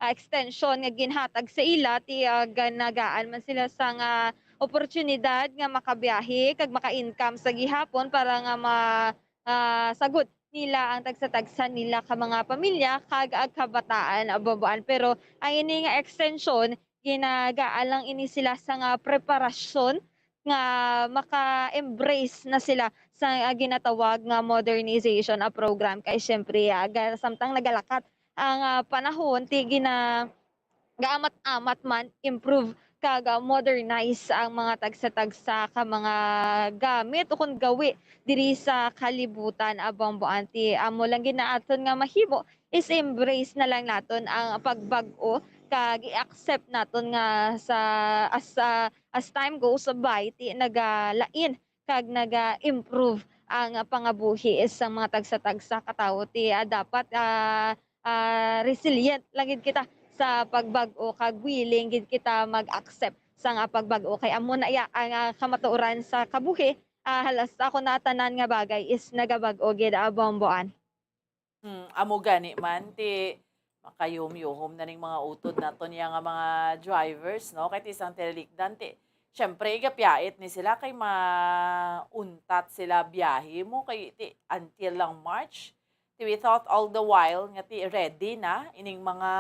ah, extension nga ginhatag sa ila, ti, ah, ganagaan man sila sa nga oportunidad nga makabiyahe kag maka-income sa gihapon para nga ma-, ah, sagot nila ang tagsa-tagsa nila ka mga pamilya kag ang kabataan, ah, Bomboan. Pero ang ini nga extension ginagaan lang ini sila sa nga preparasyon nga maka-embrace na sila sa, ah, ginatawag nga modernization, ah, program. Kay siyempre, ah, ga-, samtang nagalakat ang, ah, panahon, ti gina-, gaamat-amat man, improve kag, ah, modernize ang mga tagsa-tagsa ka mga gamit ukon gawi diri sa kalibutan, ah, Bombo Ann. Ti amo lang gid na aton nga mahimo is embrace na lang naton ang pagbag-o kag i-accept naton nga sa, as, ah, as time goes by, ti nagalain kag naga-improve ang pangabuhi sang mga tagsa-tagsa ka tawo. Ti, ah, dapat, ah, ah, resilient lang gid kita sa pagbag-o kag willing gid kita mag-accept sa nga pagbag-o. Kay amo na iya ang, ah, kamatuoran sa kabuhi. Ah, halos ako na tanan nga bagay is nagabag-o gid, ah, Bombo Ann. Hmm, amo gani man, ti makayuhom-yuhom na ning mga utod naton niya nga mga drivers, no? Kay ti sang tinalikdan, ti, syempre, igapyait ni sila kay mauntat sila biyahe mo kay ti until lang March. Ti, we thought all the while nga ti ready na ining mga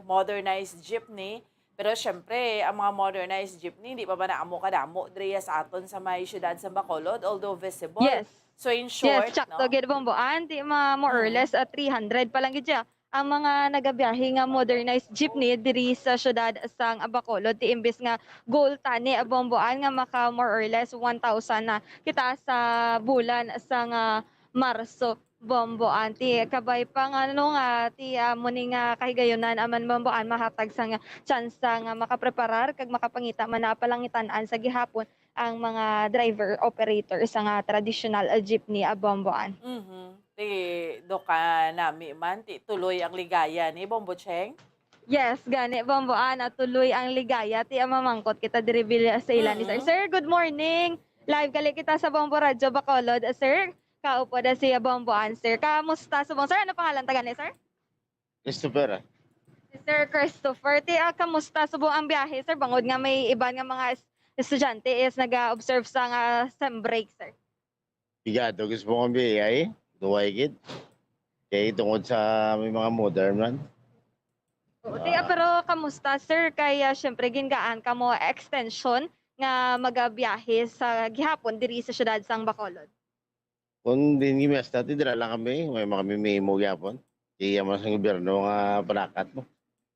modernized jeepney. Pero syempre, ang mga modernized jeepney, hindi pa ba naamo kadamo diri sa aton sa may siyudad sa Bacolod, although visible. Yes. So, in short, Yes, sakto no? gid, Bombo Ann. Di ma-, more or Mm. less, ah, three hundred pa lang gid siya ang mga nagabiyahe nga modernized jeepney diri sa siyudad sang Bacolod. Ti imbis nga goal tani, ah, Bombo Ann, nga maka more or less one thousand na kita sa bulan sang, ah, Marso, Bombo Ann. Ti kabay pa nga, ano nga, ti, ah, mo ni nga kahigayunan aman, Bombo Ann, mahatag sang tsansa nga makapreparar kag makapangita man na palangitan-an sa gihapon ang mga driver, operator sa nga traditional, ah, jeepney, ah, Bombo Ann. Mhm. Ti, do ka nami man, ti tuloy ang ligaya ni Bombo Cheng? Yes, gani, Bombo Ann, ah, tuloy ang ligaya. Ti, ah, mamangkot kita diri bil-, sa ila ni sir. Mm-mm. Sir, good morning. Live gali kita sa Bombo Radyo Bacolod, ah, sir. Kaupod, ah, si Bombo Ann, sir. Kamusta subong, sir? Ano pangalan ta gani, sir? Christopher, ah. Si Sir Christopher. Ti, ah, kamusta subong ang biyahe, sir? Bangod nga may iban nga mga es-, estudyante is naga-observe sa nga sem break, sir. Pigado gid subong ang biyahe, duway gid. Kay tungod sa may mga modern man. Oo, ti, ah, Ah. pero kamusta, sir? Kay, ah, syempre, gingaan kamo extension nga magabiyahe sa gihapon diri sa siyudad sang Bacolod. Kung din gimiasta, ti dira lang kami. May mga kami memo gyapon. Iya man sa gobyerno nga panakat mo.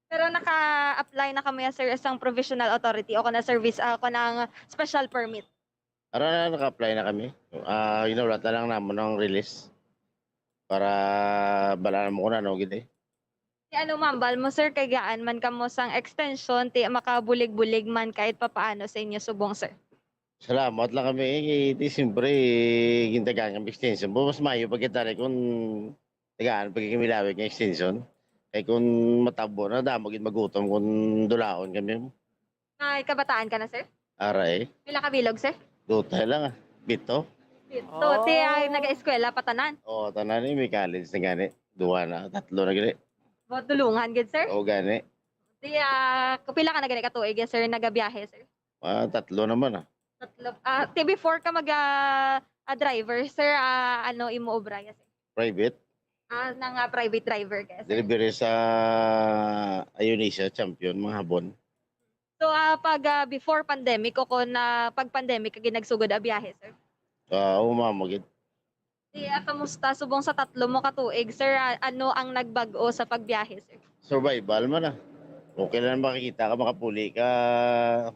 Pero naka-apply na kami, sir, sang provisional authority o kana service, ah, kanang special permit? Ara na, naka-apply na kami. Ah, ginawlatan lang namon ang release para bala mo kung ano gid eh. Ti ano mambal mo, sir, kay gaan man kamo sang extension, ti makabulig-bulig man kahit papaano sa inyo subong, sir? Salamat lang kami, eh, kay ti siyempre, gintagaan kami extension. Pero mas maayo pa kita rin kung tagaan pa kami lawig nga extension. Kay kung matabo na, damo gid magutom kung dulaon kami. May kabataan ka na, sir? Aray. Pila ka bilog, sir? Dutay lang, ah. Pito. Pito. Oh. Ti, ah, nag-eskwela pa tanan? Oo, tanan, eh, may college na gani. Duha na, tatlo na gani. Mo tulungan gid, sir? Oo, gani. Ti, ah, kapila ka na gani ka tuig, sir, nagabiyahe, sir? Ah, tatlo naman, ah. Tatlo. Ah, ti, before ka mag, ah, ah, driver, sir, ah, ano imo obra, ya, sir? Private. Ah, nang, ah, private driver ka, sir? Delivery sa Ayunisa, Champion, mga habon. So, ah, pag, ah, before pandemic o kung, ah, pag pandemic ka ginagsugod, ah, biyahe, sir? Ah, oo, ma'am, magid. Ti, ah, kamusta subong sa tatlo mo ka tuig, sir? Ah, ano ang nagbag-o sa pagbiyahe, sir? Survival man, ah. Okay lang makakita ka, makapuli ka,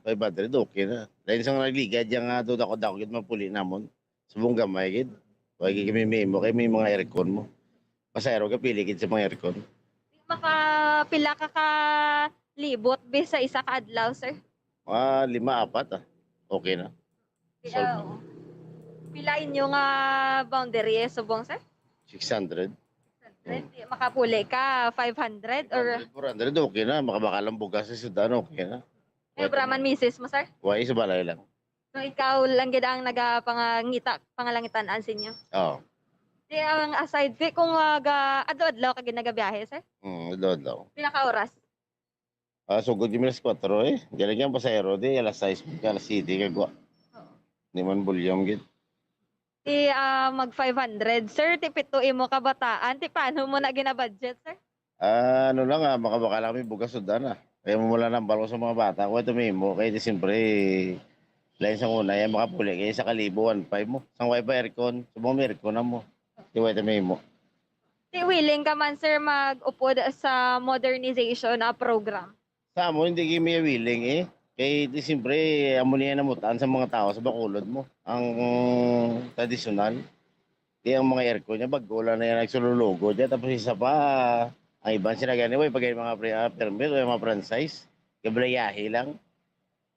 five hundred, okay na. Dahil sa nagligad, yang, ah, do dako-dako gid mapuli namon. Subong gamay gid. Wa gid kami memo kay may mga aircon mo. Pasahero ka pili gid sa mga aircon. Makapila ka ka libot bi sa isa ka adlaw, sir? Mga lima, apat, ah. Okay na. Pila, Solve. Pila inyo nga boundary, eh, subong, sir? Six hundred. Six hundred. Di makapuli ka, five hundred or Four hundred, okay na. Makabakal ang bugas sa sudano, okay na. May obra man misis mo, sir? Why, sa balay lang. So, ikaw lang gid ang nagapangangita, pangalangitan-an sa inyo? Oo. Di ang aside, di kung, ah, ga-, adlaw-adlaw ka gid nagabiyahe, sir? Mm, adlaw-adlaw. Pila ka oras? Ah, sugod kami alas kwatro, eh. Dili kaya pasahero, di alas sais ka, alas siyete ka gwa. Oo. Di man bulyong gid. Ti, ah, mag five hundred, sir. Ti pito imo kabataan. Ti paano mo na ginabudget, sir? Ah, ano lang, ah, makabakal kami bugas sudana. Kaya mo wala nambal ko sa mga bata ko, ito mimo. Kaya di siyempre, lain sa una, yan makapuli. Kaya sa kalibo, one five mo. Sang way pa aircon, sa mga aircon na mo. Di way ito mimo. Di willing ka man, sir, mag-upod sa modernization na program? Sa amo, hindi kami willing eh. Kay di siyempre, amo niya namutaan sa mga tao sa Bacolod mo. Ang tradisyonal. Di ang mga aircon niya, bago lang na yan nagsululugo dyan. Tapos isa pa, ang iban sila gani, way pag mga pre, ah, permit, way mga franchise. Gabrayahe lang.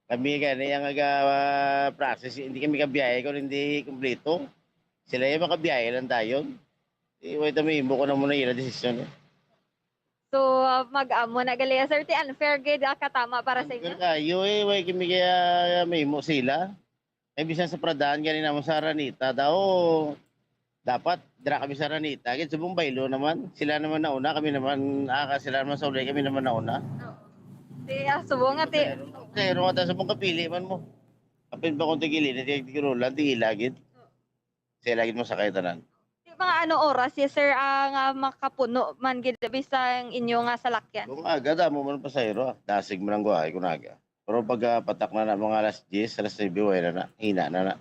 Kami gani ang aga ah, process, hindi kami kabiyahe kung hindi kumpleto. Sila yung makabiyahe lang tayo. Di, way kami imo ko na muna ila desisyon eh. So, ah, mag-amo na gali, sir, ti unfair gid ah, katama para sa Unfair inyo? Kayo eh, way kami kaya mahimo sila. Ay bisan sa Pradahan gani naman sa Araneta daw dapat dira kami sa Araneta. Gid subong baylo naman. Sila naman nauna, kami naman ah, sila naman sa ulay, kami naman nauna. Ti, ah, subong nga ti. Pero nga ta subong kapili man mo. Apin pa kung tigili na tigrulan, di ilagid. Sila gid mo sakay tanan. Ti, mga ano oras si sir ang ah, makapuno man gid bisan inyo nga salakyan? Kung aga damo man pasahero, ah. Dasig man ang guwahay kung aga. Pero pag ah, patak na na mga alas diyes, alas nuebe, way na na. Hina na na.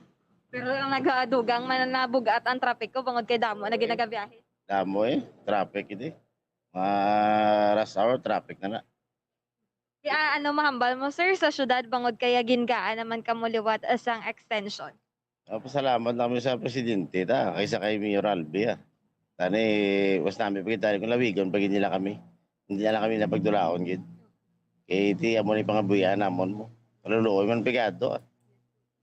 Pero ang nagadugang man na bugat ang trapiko bangod kay damo na ginagabiyahe. Damo eh, traffic ito eh. Mga rush hour, traffic na na. Ti, ah, ano mahambal mo, sir, sa syudad bangod kaya gingaan naman kamo liwat sang extension? Ah, pasalamat lang kami sa presidente ta, kaysa kay Mayor Albi ah. Tani, was namin pagkitali kung lawigon pag nila kami. Hindi na lang kami napagdulaon gid. Kay ti amo ni pangabuhian namon mo. Kaluluoy man pigado ah.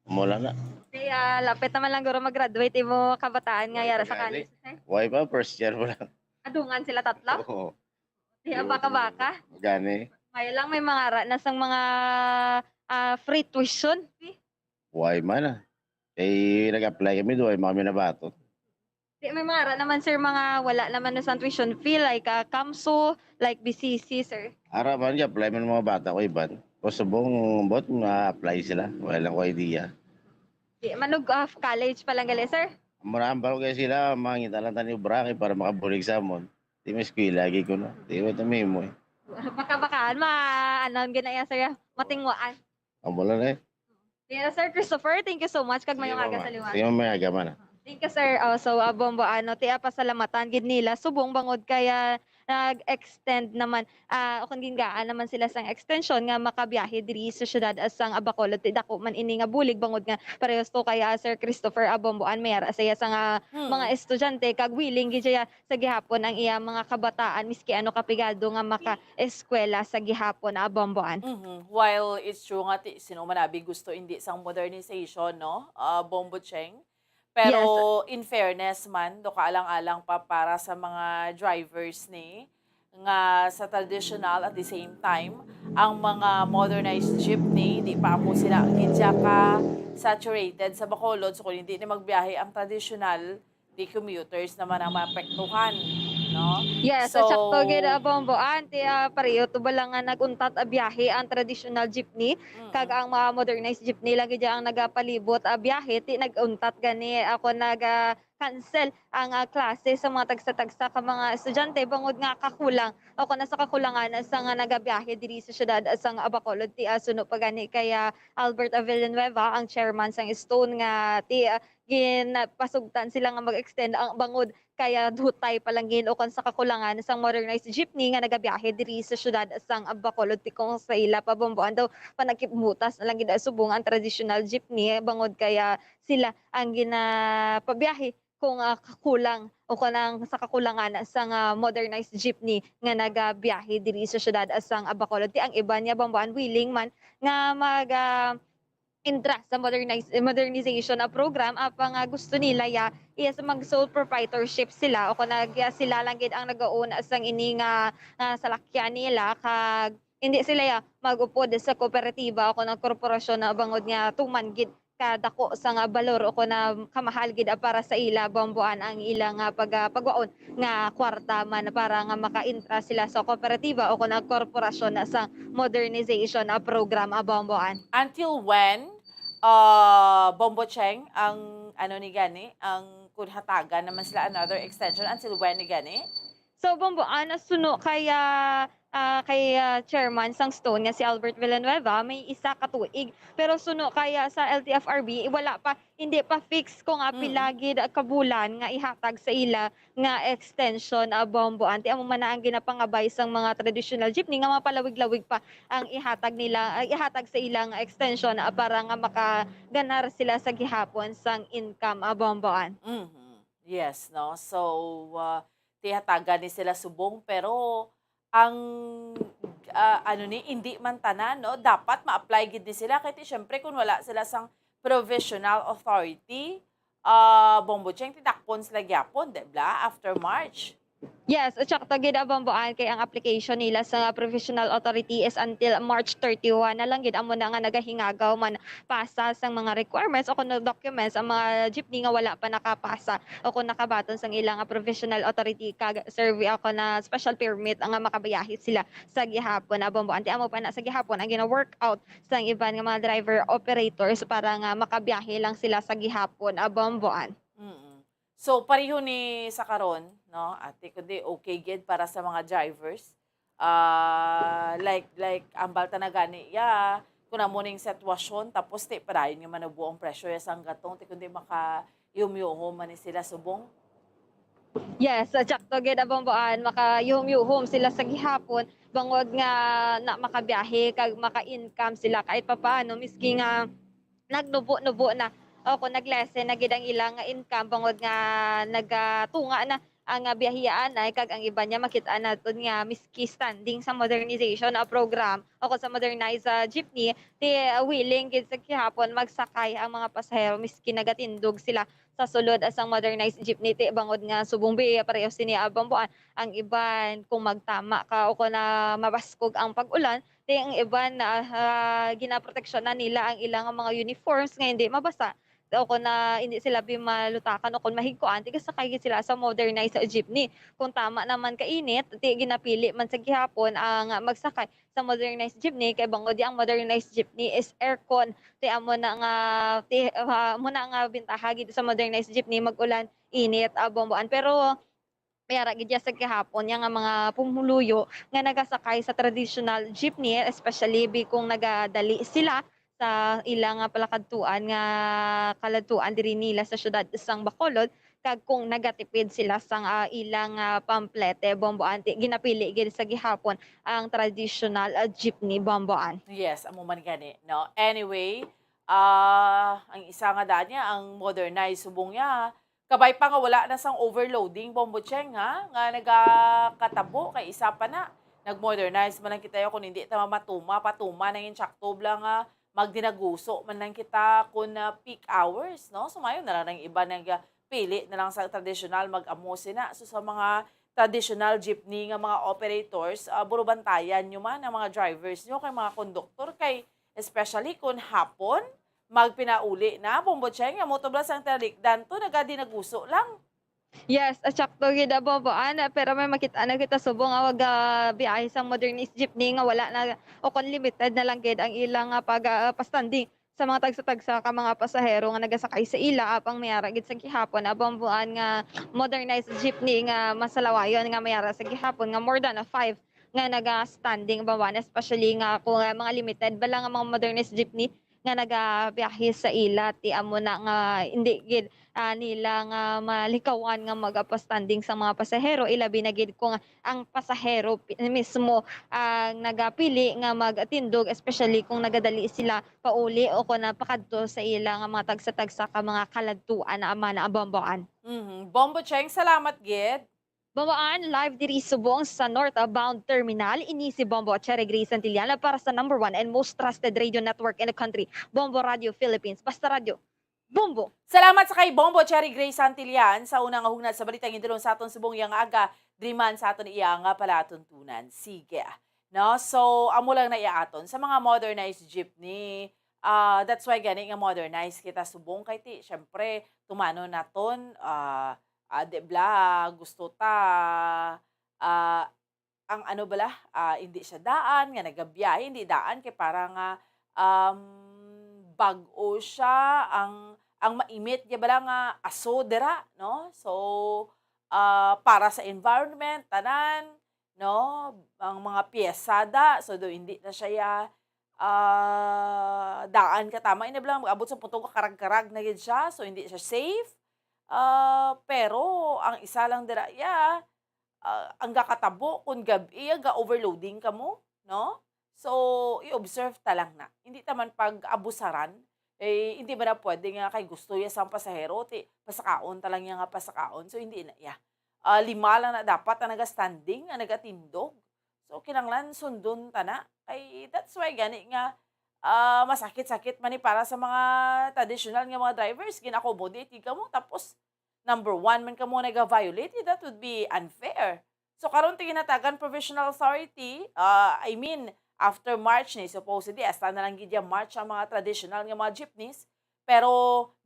Amo lang na. Kaya lapit naman lang guro mag-graduate imo kabataan nga yara sa college, sir. Why pa? First year mo lang. Adungan sila tatlo? Oo. Kaya baka-baka. Gani. May lang may mga ra na sang mga ah, free tuition fee. Why man ah. Kay nag-apply kami, duway man kami nabaton. Di may mga ra naman, sir, mga wala naman na sang tuition fee like ah, CAMSU, like B C C, sir. Ara man, apply man mga bata ko iban. O subong, bot, ma-apply sila. Wala lang ko idea. Di man og ah, college pa lang gali, sir. Murambal ko kay sila, mangita lang tani obra kay para makabulig sa amon. Di may eskwela, agi ko na. Di mo ito mimo eh. Baka-bakaan, ma-, ano, ginaya, sir, matingwaan. Ang wala na eh. Kaya, Sir Christopher, thank you so much. Kag mayong aga sa liwanag. Sige, may aga man. Thank you, sir. Oh, so, uh, Bombo, ano, ti, ah, pasalamatan gid nila subong bangod kaya nag-extend naman, ah, o kung gingaan naman sila sang extension nga makabiyahe diri sa syudad sang Bacolod. Ti dako man ini nga bulig bangod nga parehas to kay, ah, Sir Christopher, ah, Bombo, an may ara sa iya sa nga Hmm. mga estudyante kag willing gid siya sa gihapon ang iya mga kabataan miski ano kapigado nga maka-eskwela sa gihapon, ah, Bombo, an. Mhm. While it's true nga ti, sino man abi gusto hindi sang modernization, no? Ah, Bombo Cheng. Pero in fairness man, do kaalang-alang pa para sa mga drivers ni nga sa traditional at the same time ang mga modernized jeepney di pa mo sila gidya ka saturated sa Bacolod, so kung hindi ni magbiyahe ang traditional, di commuters naman ang maapektuhan, no? Yes, So, so, sakto gid, ah, Bombo. Anti, ah, pareho to ba lang nga nag-untat a biyahe ang traditional jeepney, mm, kag ang mga modernized jeepney lagi dyan ang nagapalibot a biyahe, ti nag-untat gani ako nag, ah, cancel ang, ah, klase sa mga tagsa-tagsa ka mga estudyante bangod nga kakulang o kung sa kakulangan sa nga nagabiyahe diri sa syudad sa nga Bacolod. Ti, ah, suno pa gani kay, ah, Albert Villanueva, ang chairman sang stone nga ti, ah, ginpasugtan sila nga mag-extend ang bangod kaya dutay pa lang gid o kung sa kakulangan sang modernized jeepney nga nagabiyahe diri sa syudad sang Bacolod. Ti kung sa ila pa, Bombo, an daw panagkipbutas na lang gid subong ang traditional jeepney bangod kaya sila ang ginapabiyahe kung, ah, kakulang o kung ang sa kakulangan sang, ah, modernized jeepney nga nagabiyahe diri sa syudad sang Bacolod. Ti ang iban niya, Bombo, an willing man nga mag, ah, entra sa modernize-, modernization na program, apang, ah, gusto nila ya, yes, mag sole proprietorship sila o kung nag-, ya, sila lang gid ang nagauna sang ini nga, nga salakyan nila, kag hindi sila ya mag-upod sa kooperatiba o kung ang korporasyon na bangod nga tuman gid kadako sa nga balor o kung na kamahal gid, ah, para sa ila, Bombo, an ang ila nga pag-, ah, pagwaon nga kwarta man para nga makaintra sila sa kooperatiba o kung ang korporasyon na sa modernization, ah, program, ah, Bombo, an. Until when, uh, Bombo Cheng, ang ano ni gani, ang kung hatagan naman sila another extension, until when ni gani? So, Bombo, ah, nasuno kay, ah, ah, kay, ah, chairman sang Stone nga si Albert Villanueva, may isa ka tuig. Pero suno kay, ah, sa L T F R B, wala pa, hindi pa fix kung, ah, pila Mm. gid ka bulan nga ihatag sa ila nga extension, ah, Bombo. Anti amo man na ang ginapangabay sang mga traditional jeepney nga mapalawig-lawig pa ang ihatag nila, ay, ihatag sa ila nga extension, ah, para nga makaganar sila sa gihapon sang income, ah, Bombo. Mhm. Yes, no? So, ah, tihatagan ni sila subong, pero ang, ah, ano ni, hindi man tanan, no? Dapat ma-apply gid ni sila. Kay ti, syempre, kung wala sila sang provisional authority, ah, Bombo Cheng, tidakpon sila gyapon, di ba? After March. Yes, sakto gid, ah, Bombo Ann, kay ang application nila sa provisional authority is until March thirty-one na lang gid. Amo na nga nagahingagaw man pasa sang mga requirements o kung documents ang mga jeepney nga wala pa nakapasa o kung nakabaton sang ilang, ah, provisional authority kag survey o kung na special permit nga makabiyahe sila sa gihapon, ah, Bombo Ann. Ti amo pa na sa gihapon ang gina-work out sang iban nga mga driver operators para nga makabiyahe lang sila sa gihapon, ah, Bombo Ann. Mm. So, pareho ni sa karon, no, ate, kundi okay gid para sa mga drivers. Ah, like, like, ambal ta na gani, ya, kung amo ning sitwasyon, tapos ti padayon nga manubo ang presyo ya sang gatong, ti kundi maka-ihum-yuhom man ni sila subong. Yes, ah, sakto gid, ah, Bombo Ann, maka-ihum-yuhom sila sa gihapon, bangod nga na makabiyahe kag maka-income sila kahit papaano, miski nga nagnubo-nubo na o kung nag-lessen na gid ang ilang income, bangod nga nagatunga na ang, ah, biyahe anay, kag ang iban niya makit-an naton nga miski standing sa modernization, ah, program o kung sa modernized, ah, jeepney, ti, ah, willing gid sa gihapon magsakay ang mga pasahero miski nagatindog sila sa sulod, ah, sang modernized jeepney, ti bangod nga subong bi, ah, pareho sini, ah, Bombo Ann, ang iban kung magtama ka o kung na mabaskog ang pag-ulan, ti ang iban na, ah, ginaproteksyonan nila ang ilang mga uniforms nga hindi mabasa o kung na hindi sila bi malutakan o kung mahigkuan, ti gasakay gid sila sa modernized jeepney. Kung tama naman ka init, ti ginapili man sa gihapon ang magsakay sa modernized jeepney, kay bangod ang modernized jeepney is aircon. Ti amo na nga, ti, ah, amo na nga bintaha gid sa modernized jeepney, mag-ulan, init, ah, Bombo Ann. Pero may ara gid ya sa gihapon ya nga mga pumuluyo nga nagasakay sa traditional jeepney, especially bi kung nagadali sila sa ila nga palakadtuan nga kaladtuan diri nila sa siyudad sang Bacolod, kag kung nagatipid sila sang, ah, ilang, ah, pamplete, Bombo Ann, ti ginapili gid sa gihapon ang traditional, ah, jeepney, Bombo Ann. Yes, amo man gani, no? Anyway, ah, ang isa nga daan niya, ang modernized subong niya, kabay pa nga wala na sang overloading, Bombo Cheng, ha? Nga nagakatabo kay isa pa na. Nag-modernize man lang kita, yo, kung hindi ta mamatuma, patuma na yun, tsakto lang nga magdinaguso man lang kita kung, ah, peak hours, no? So, mayo na lang ang iba nagpili na lang sa traditional mag-amo sina. So, sa mga traditional jeepney nga mga operators, ah, burubantayan nyo man ang mga drivers nyo kay mga konduktor kay especially kung hapon, magpinauli na, Bombo Cheng, nga mo tubla sang talikdan to, nagadinaguso lang. Yes, ah, sakto gid, ah, Bombo Ann, pero may makita na kita subong nga wag, ah, biyahe sang modernized jeepney nga wala na o kon limited na lang gid ang ilang, ah, pag, ah, pa-standing sa mga tagsa-tagsa ka mga pasahero nga nagasakay sa ila. Apang may ara gid sa gihapon, ah, Bombo Ann, nga modernized jeepney nga masalawayon nga may ara sa gihapon nga more than, ah, five nga naga-standing, Bombo Ann, especially nga kung, ah, mga limited ba lang ang mga modernized jeepney nga nagabiyahe sa ila, ti amo na nga hindi gid, ah, nila nga malikawan nga magapastanding sa mga pasahero, ilabi na gid kung ang pasahero pi-, mismo ang nagapili nga magtindog, especially kung nagadali sila pauli o kung napakadto sa ila nga mga tagsa-tagsa ka mga kaladtuan na ama na, Bombo Ann. Mhm. Bombo Cheng, salamat gid. Bombo Ann, live diri subong sa northbound terminal, ini si Bombo Cherry Grace Santillana para sa number one and most trusted radio network in the country, Bombo Radio Philippines. Basta radyo, Bombo! Salamat sa kay Bombo Cherry Grace Santillan sa unang hungnad sa balita nga gintulon sa aton subong yang aga, diri man sa aton iya nga palatuntunan. Sige. No? So, amo lang na iya aton. Sa mga modernized jeepney, ah, that's why gani nga modernized kita subong kay ti, syempre, tumano naton, ah, ah, di bla, gusto ta, ah, ang ano bala, ah, hindi siya daan nga nagabiyahe, hindi daan kay para nga, um, bag-o siya, ang, ang mainit niya bala nga aso dira, no? So, ah, para sa environment, tanan, no? Ang mga piyesada, so do hindi na siya, ah, daan ka tama. Ina lang, abot sa putong karag-karag na gid siya, so hindi siya safe. Ah, pero ang isa lang dira, yeah, ah, ang gakatabo kung gab-i, ga-overloading ka mo, no? So, i-observe ta lang na. Hindi ta man pag-abusaran, eh, hindi man na pwede nga kay gusto ya sang pasahero, ti, pasakaon ta lang ya nga pasakaon. So, hindi na ya. Ah, lima lang na dapat ang naga-standing, ang nagatindog. So, kinahanglan sundon ta na. Kay, that's why gani nga, ah, masakit-sakit man ni para sa mga traditional nga mga drivers, gin-accommodate gid kamo, tapos number one man kamo naga-violate, eh, that would be unfair. So, karon ti ginhatagan provisional authority, ah, I mean, after March ni, supposedly, hasta na lang gid ya March ang mga traditional nga mga jeepneys, pero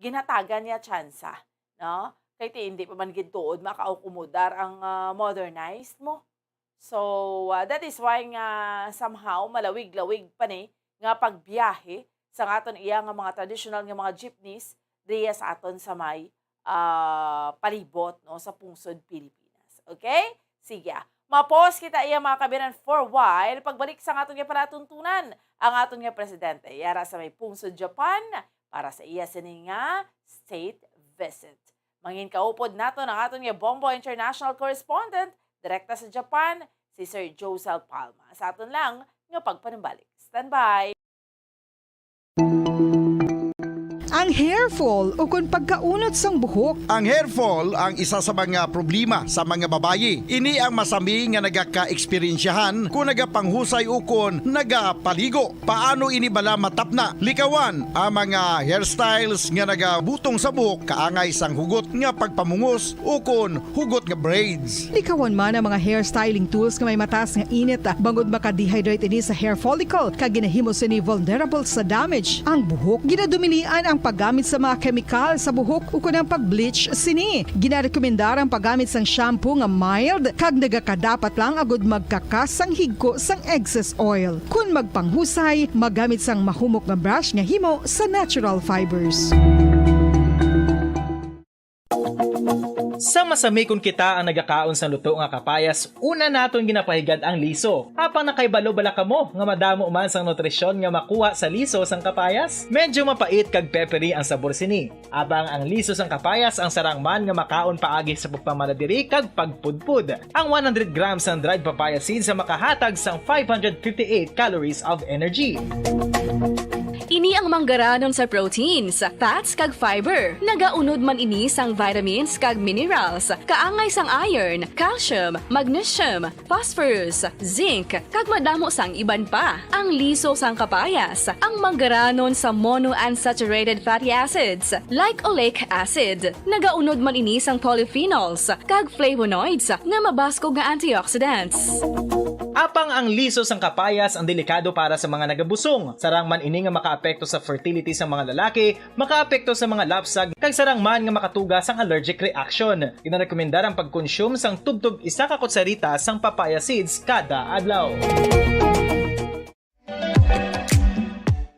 ginhatagan niya tsansa, no? Kay ti, hindi pa man gid tuod makaakomodar ang, ah, modernized mo. So, ah, that is why nga somehow malawig-lawig pa ni nga pagbiyahe sa aton iya nga mga traditional nga mga jeepneys diya sa aton sa may, ah, palibot, no, sa pungsod Pilipinas. Okay? Sige, ah. Ma-pause kita iya, mga kabiran, for a while. Pagbalik sa aton nga palatuntunan, ang aton nga presidente yara sa may pungsod Japan para sa iya sini nga state visit. Mangin kaupod naton ang aton nga Bombo International Correspondent direkta sa Japan, si Sir Josel Palma, sa aton lang nga pagpanumbalik. Standby! Ang hair fall ukon pagkaunot sang buhok. Ang hair fall ang isa sa mga problema sa mga babayi. Ini ang masami nga nagaka-eksperyensyahan kon nagapanghusay ukon nagapaligo. Paano ini bala matapna? Likawan ang mga hairstyles nga nagabutong sa buhok kaangay sang hugot nga pagpamungos ukon hugot nga braids. Likawan man ang mga hair styling tools nga may mataas nga init, bangod maka-dehydrate ini sa hair follicle kag ginahimo sini vulnerable sa damage ang buhok. Ginadumilian ang paggamit sa mga kemikal sa buhok ukon ang pag-bleach sini. Ginarekomendar ang paggamit sang shampoo nga mild kag nagakadapat lang agud magkakas sang higko sang excess oil. Kon magpanghusay, magamit sang mahumok nga brush nga himo sa natural fibers. Sa masami kon kita ang nagakaon sang luto nga kapayas, una naton ginapahigad ang liso. Apang nakahibalo bala kamo nga madamo man sang nutrisyon nga makuha sa liso sang kapayas? Medyo mapait kag peppery ang sabor sini. Apang ang liso sang kapayas ang sarang man nga makaon paagi sa pagpamana diri kag pagpudpod. Ang one hundred grams sang dried papaya seeds ang makahatag sang five hundred fifty-eight calories of energy. Ini ang manggaranon sa proteins, fats kag fiber. Nagaunod man ini sang vitamins kag minerals, kaangay sang iron, calcium, magnesium, phosphorus, zinc, kag madamo sang iban pa. Ang liso sang kapayas, ang manggaranon sa monounsaturated fatty acids, like oleic acid. Nagaunod man ini sang polyphenols kag flavonoids nga mabaskog nga antioxidants. Apang ang liso sang kapayas ang delikado para sa mga nagabusong. Sarang man ini nga makaapekto sa fertility sang mga lalaki, makaapekto sa mga lapsag, kag sarang man nga makatuga sang allergic reaction. Ginarekomendar ang pagkonsume sang tubtob isa ka kutsarita sang papaya seeds kada adlaw.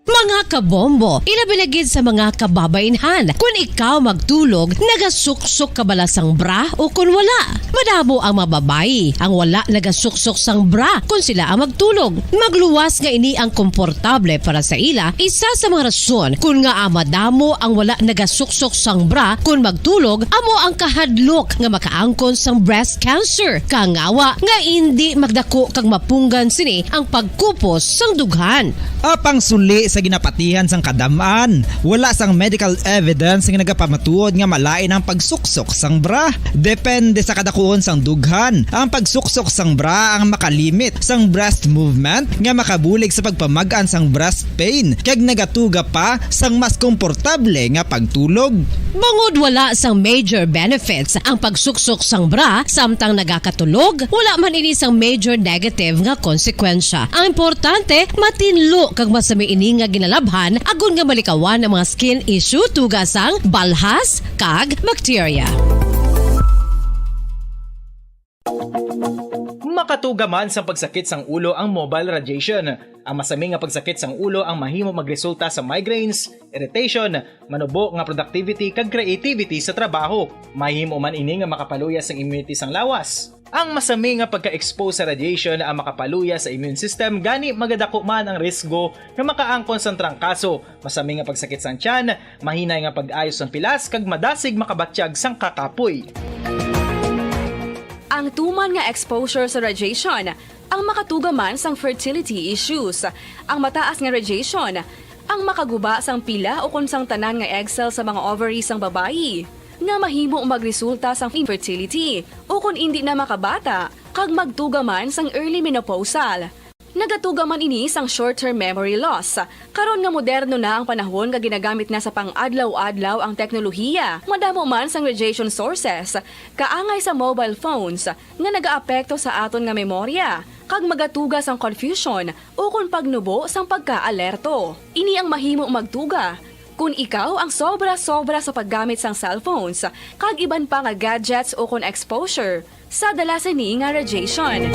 Mga kabombo, ilabi na gid sa mga kababainhan, kun ikaw magtulog, nagasuksok ka bala sang bra o kun wala? Madamo ang mga babayi ang wala nagasuksok sang bra kun sila ang magtulog. Magluwas nga ini ang komportable para sa ila, isa sa mga rason kun ngaa madamo ang wala nagasuksok sang bra kun magtulog amo ang kahadlok nga makaangkon sang breast cancer, kangawa nga indi magdako kag mapunggan sini ang pagkupos sang dughan. Apang suli sa ginapatihan sang kadam-an, wala sang medical evidence nga nagapamatuod nga malain ang pagsuksok sang bra. Depende sa kadakuon sang dughan, ang pagsuksok sang bra ang makalimit sang breast movement nga makabulig sa pagpamag-an sang breast pain kag nagatuga pa sang mas komportable nga pagtulog. Bangod wala sang major benefits ang pagsuksok sang bra samtang nagakatulog, wala man ini sang major negative nga konsekwensya. Ang importante, matinlo kag masami ini nga ginalabhan agod nga malikawan ang mga skin issue tuga sang balhas kag bakterya. Tugaman sang pagsakit sang ulo ang mobile radiation. Ang masami nga pagsakit sang ulo ang mahimo magresulta sa migraines, irritation, manubo nga productivity kag creativity sa trabaho. Mahimo man ini nga makapaluya sang immunity sang lawas. Ang masami nga pagka-expose sa radiation ang makapaluya sa immune system, gani magadako man ang risgo nga makaangkon sang trangkaso, masami nga pagsakit sang tiyan, mahinay nga pag-ayo sang pilas kag madasig makabatyag sang kakapoy. Ang tuman nga exposure sa radiation ang makatuga man sang fertility issues. Ang mataas nga radiation ang makaguba sang pila ukon sang tanan nga egg cell sa mga ovary sang babayi, nga mahimo magresulta sang infertility ukon indi na makabata kag magtuga man sang early menopausal. Nagatuga man ini sang short-term memory loss. Karon nga moderno na ang panahon nga ginagamit na sa pang-adlaw-adlaw ang teknolohiya, madamo man sang radiation sources, kaangay sa mobile phones, nga nagaapekto sa aton nga memorya, kag magatuga sang confusion ukon pagnubo sang pagkaalerto. Ini ang mahimo magtuga kon ikaw ang sobra-sobra sa paggamit sang cellphones kag iban pa nga gadgets ukon exposure sa dala sini nga radiation.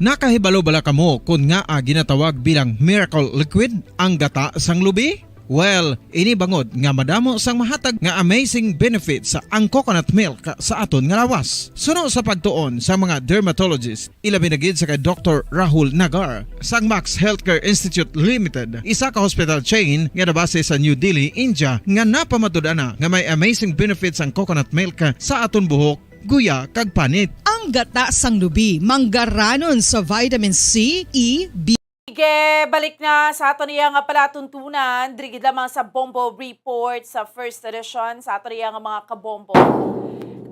Nakahibalo bala kamo kon ngaa ginatawag bilang miracle liquid ang gata sang lubi? Well, ini bangod nga madamo sang mahatag nga amazing benefits ang coconut milk sa aton nga lawas. Suno sa pagtuon sa mga dermatologist, ilabi na gid sa kay Doktor Rahul Nagar sang Max Healthcare Institute Limited, isa ka hospital chain nga nabase sa New Delhi, India, nga napamatud-an na nga may amazing benefits ang coconut milk sa aton buhok, guya, kag panit. Ang gata sang lubi, manggaranon sa vitamin C, E, B. Sige, balik na sa aton iya nga palatuntunan, diri gid lamang sa Bombo Report sa First Edition, sa aton iya nga mga kabombo.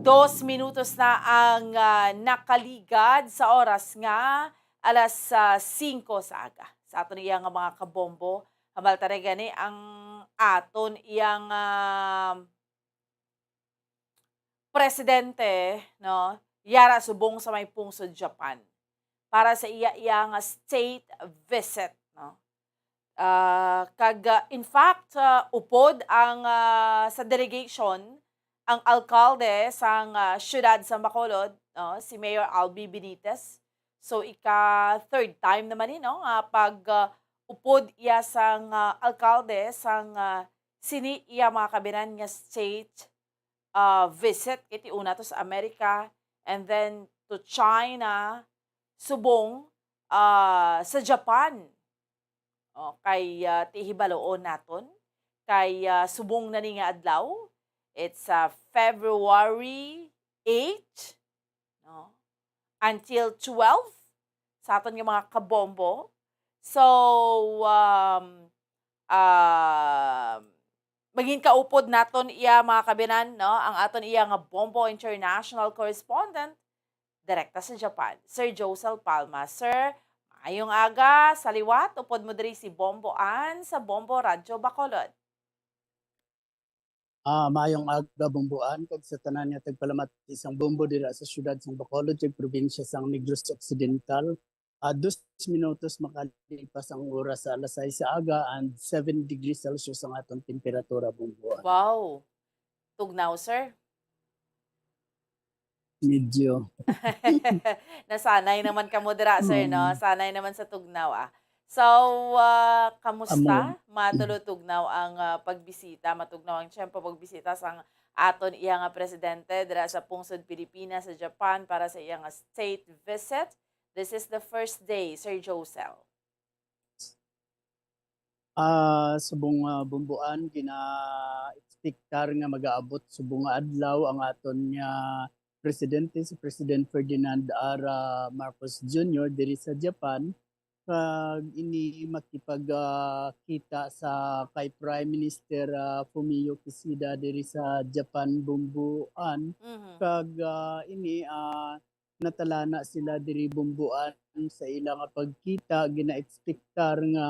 Dos minutos na ang, ah, nakaligad sa oras nga alas, ah, singko sa aga. Sa aton iya nga mga kabombo, hambal ta na gani ang aton iyang, ah, presidente, no, yara subong sa may pungsod Japan para sa iya, iya nga state visit, no. Ah, kag, ah, in fact, ah, upod ang, ah, sa delegation ang alkalde sang, ah, siyudad sa Bacolod, no, si Mayor Albi Benitez. So, ika third time naman ni, no, nga pag, ah, upod iya sang, ah, alkalde sang, ah, sini iya mga kabinan nga state, ah, visit, kay ti una to sa America, and then to China, subong, ah, sa Japan. O, kay, ah, ti hibaluon naton, kay, ah, subong na ni nga adlaw, it's, ah, February eight, no? Until twelve, sa aton nga mga kabombo. So, um, um, magin kaupod naton iya, mga kabinan, no? Ang aton iya nga Bombo International Correspondent, direkta sa Japan, Sir Josel Palma. Sir, maayong aga. Sa liwat, upod mo diri si Bombo Ann sa Bombo Radyo Bacolod. Ah, maayong aga, Bombo Ann, kag sa tanan nga tagpalamati sang Bombo dira sa siyudad sang Bacolod, kag probinsya sang Negros Occidental. Ah, dos minutos makalipas ang oras sa alas sais sa aga and seven degrees Celsius ang aton temperatura, Bombo Ann. Wow. Tugnaw, sir? Medyo. Nasanay naman kamo dira, sir, no? Mm. Sanay naman sa tugnaw, ah. So, ah, kamusta? Amo. Matulotugnaw ang, ah, pagbisita, matugnaw ang tiyempo pagbisita sang aton iya nga presidente dira sa pungsod Pilipinas sa Japan para sa iya nga state visit. This is the first day, Sir Josel. Ah, subong, ah, Bombo Ann, gina-expectar nga magaabot subong nga adlaw ang aton nga presidente, si President Ferdinand R Marcos Junior diri sa Japan, kag ini makipag, ah, kita sa kay Prime Minister, ah, Fumio Kishida diri sa Japan, Bombo Ann. Mhm. Kag, ah, ini, ah, natalana sila diri, Bombo Ann, sa ila nga pagkita, gina-expectar nga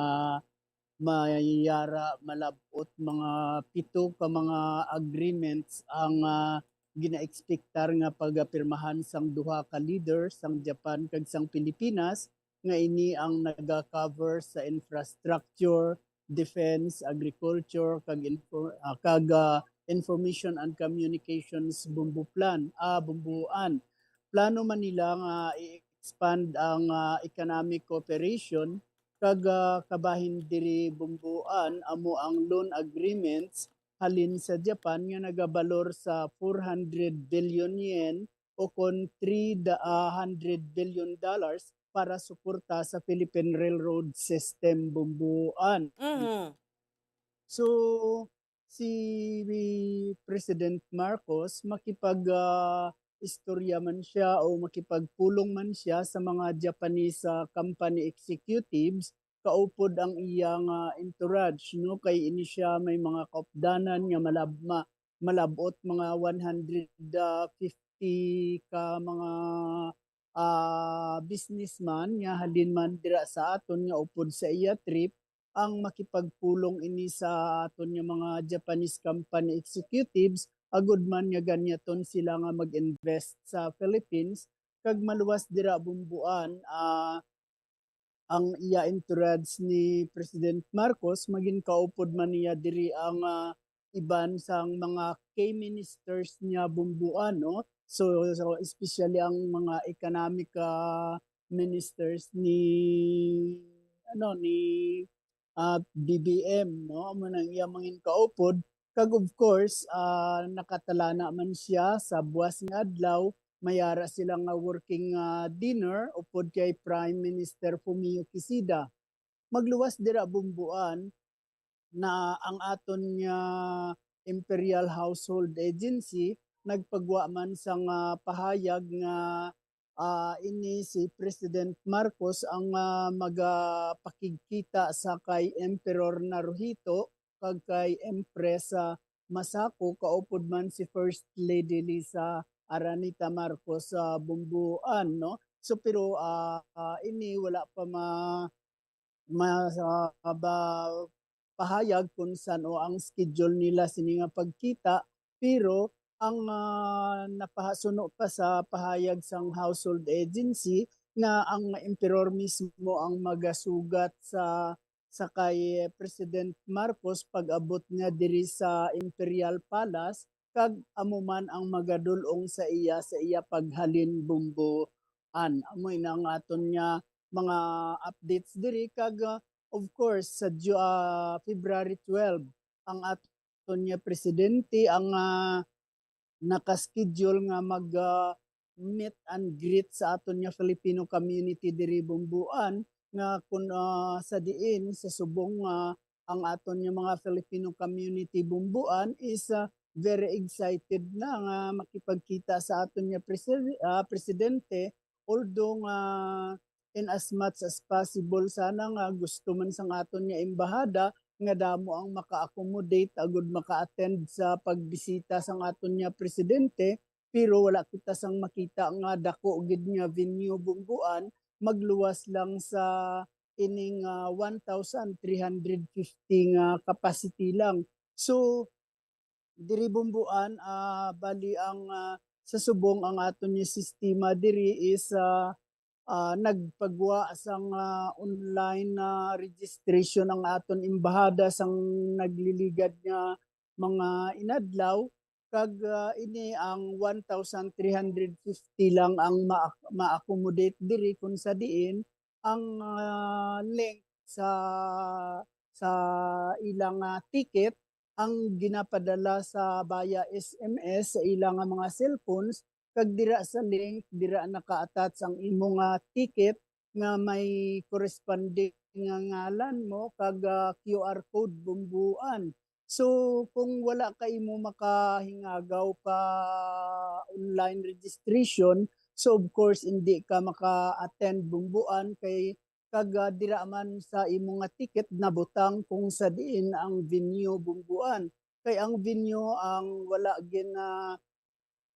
may yara malab-ot mga pito ka mga agreements ang, ah, gina-expectar nga pagapirmahan sang duha ka leader, sang Japan kag sang Pilipinas, nga ini ang naga-cover sa infrastructure, defense, agriculture, kag info-, ah, kag, ah, Information and Communications Bumbu Plan, ah, Bumbuan. Plano man nila nga i-expand ang, ah, economic cooperation kag, ah, kabahin diri Bumbuan amo ang loan agreements halin sa Japan nga nagabalor sa four hundred billion yen o kon three da-, ah, hundred billion dollars para suporta sa Philippine Railroad System Bumbuan. Mhm. So, si President Marcos makipag, ah, istorya man siya o makipagpulong man siya sa mga Japanese, ah, company executives kaupod ang iya nga entourage, no? Kay ini siya may mga kaupdanan nga malab-, ma-, malab-ot mga one hundred fifty ka mga, ah, businessman nga halin man dira sa aton nga upod sa iya trip ang makipagpulong ini sa aton nga mga Japanese company executives, agud man nga ganyaton sila nga mag-invest sa Philippines, kag maluwas dira Bumbuan, ah, ang iya entourage ni President Marcos, magin kaupod man niya diri ang, ah, iban sang mga key ministers niya Bumbuan, no? So, so especially ang mga economic, ah, ministers ni, ano, ni, ah, B B M, no? Amo nang iya mangin kaupod. Kag of course, ah, nakatalana man siya sa buwas nga adlaw, may ara sila nga working, ah, dinner upod kay Prime Minister Fumio Kishida. Magluwas dira Bumbuan na ang aton nga Imperial Household Agency nagpagwa man sang, ah, pahayag nga, ah, ini si President Marcos ang, ah, magapakigkita sa kay Emperor Naruhito kag kay Empress Masako, kaupod man si First Lady Liza Araneta Marcos sa Bumbuan, no? So, pero, ah, ah, ini wala pa ma-, ma-, ah, ba, pahayag kung san-o ang schedule nila sini nga pagkita, pero ang, ah, napahasuno pa sa pahayag sang Household Agency nga ang Emperor mismo ang magasugat sa, sa kay President Marcos pag-abot niya diri sa Imperial Palace, kag amo man ang magadul-ong sa iya, sa iya paghalin Bumbuan. Amo ina ang aton nga mga updates diri, kag, ah, of course, sa Ju-, ah, February twelve, ang aton nga presidente ang, ah, naka-schedule nga mag, ah, meet and greet sa aton nga Filipino community diri Bumbuan, nga kun, ah, sa diin sa subong nga ang aton nga mga Filipino community Bumbuan is, ah, very excited na nga makipagkita sa aton nga presi-, ah, presidente, although nga in as much as possible sana nga gusto man sang aton nga embahada nga damo ang maka-accommodate agud maka-attend sa pagbisita sang aton nga presidente, pero wala kita sang makita nga dako gid nga venue Bumbuan, magluwas lang sa ining, ah, one thousand three hundred fifty nga capacity lang. So, diri Bumbuan, ah, bali ang, ah, sa subong ang aton nga sistema diri is, ah, ah, nagpagwa sang, ah, online na registration ang aton embahada sang nagliligad nga mga inadlaw, kag, ah, ini ang one thousand three hundred fifty lang ang ma-, ma-accommodate diri, kung sa diin ang, ah, link sa, sa ilang, ah, ticket ang ginapadala sa via S M S sa ila nga mga cellphones, kag dira sa link, dira naka-attach ang imo nga ticket nga may corresponding nga ngalan mo kag, ah, Q R code Bumbuan. So, kung wala ka imo makahingagaw ka online registration, so of course, hindi ka maka-attend Bumbuan kay kag, ah, dira man sa imo nga ticket nabutang kung sa diin ang venue Bumbuan. Kay ang venue ang wala gina-,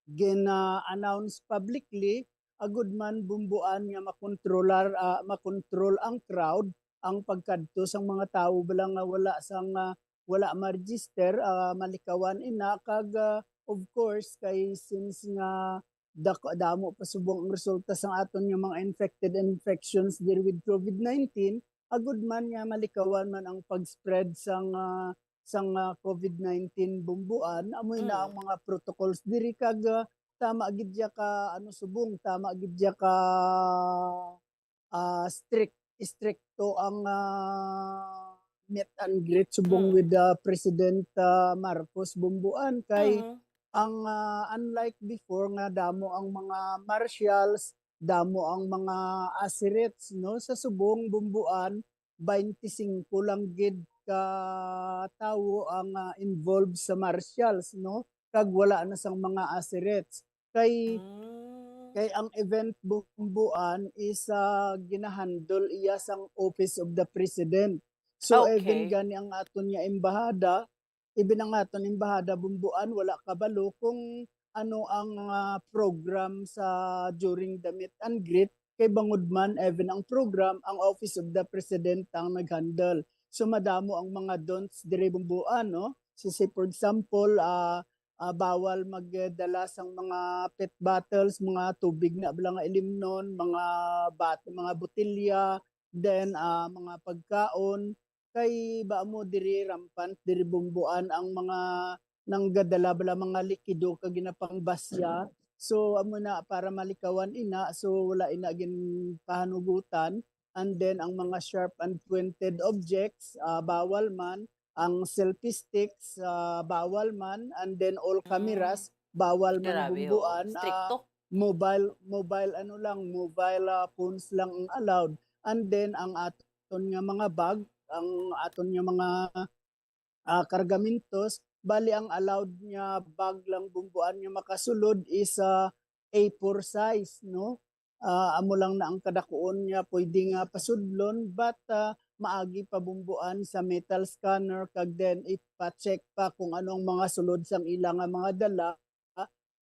gina-announce publicly, agud man Bumbuan nga makontrolar, ah, makontrol ang crowd, ang pagkadto sang mga tawo bala nga wala sang, ah, wala ma-register, ah, malikawan ina kag, ah, of course, kay since nga dak-, damo pa subong ang resulta sang aton nga mga infected infections diri with COVID nineteen, agud man nga malikawan man ang pag-spread sang, ah, sang, ah, COVID nineteen, Bumbuan, amoy na ang Mm. mga protocols diri kag, ah, tama gid ya ka, ano, subong, tama gid ya ka, ah, strict, istrikto ang, ah, meet and greet subong Mm. with, ah, President, ah, Marcos, Bumbuan, kay Mm. ang, ah, unlike before nga damo ang mga marshals, damo ang mga asirets, no, sa subong, Bumbuan, baynte singko lang gid ka tawo ang, ah, involved sa marshals, no, kag wala na sang mga asirets. Kay, Mm. kay ang event, Bumbuan, is, ah, ginahandle iya sang Office of the President. So, even Okay. gani ang aton nga embahada, even ang aton embahada, Bumbuan, wala kabalo kung ano ang, ah, program sa during the meet and greet. Kay bangod man, even ang program, ang Office of the President ang nag-handle. So, madamo ang mga don'ts diri, Bumbuan, no? So, say, for example, ah, ah, bawal magdala sang mga pet bottles, mga tubig na bala nga ilimnon, mga bat-, mga botelya, then, ah, mga pagkaon. Kay ba mo diri rampant, diri, Bumbuan, ang mga nanggadala bala mga likido kag ginapangbasya. So, amo na, para malikawan ina, so wala ina ginpahanugutan. And then ang mga sharp and pointed objects, ah, bawal man. Ang selfie sticks, ah, bawal man. And then all Mm. cameras, bawal man, Grabe, oo. Bumbuan. Ah, Stricto. mobile, mobile ano lang, mobile, ah, phones lang ang allowed. And then ang aton nga mga bag, ang aton nga mga, ah, kargamentos, bali ang allowed nga bag lang, Bumbuan, nga makasulod is, ah, A four size, no? Ah, amo lang na ang kadakuon nga pwede nga pasudlon, but, ah, maagi pa, Bumbuan, sa metal scanner, kag then ipa-check pa kung ano ang mga sulod sang ila nga mga dala.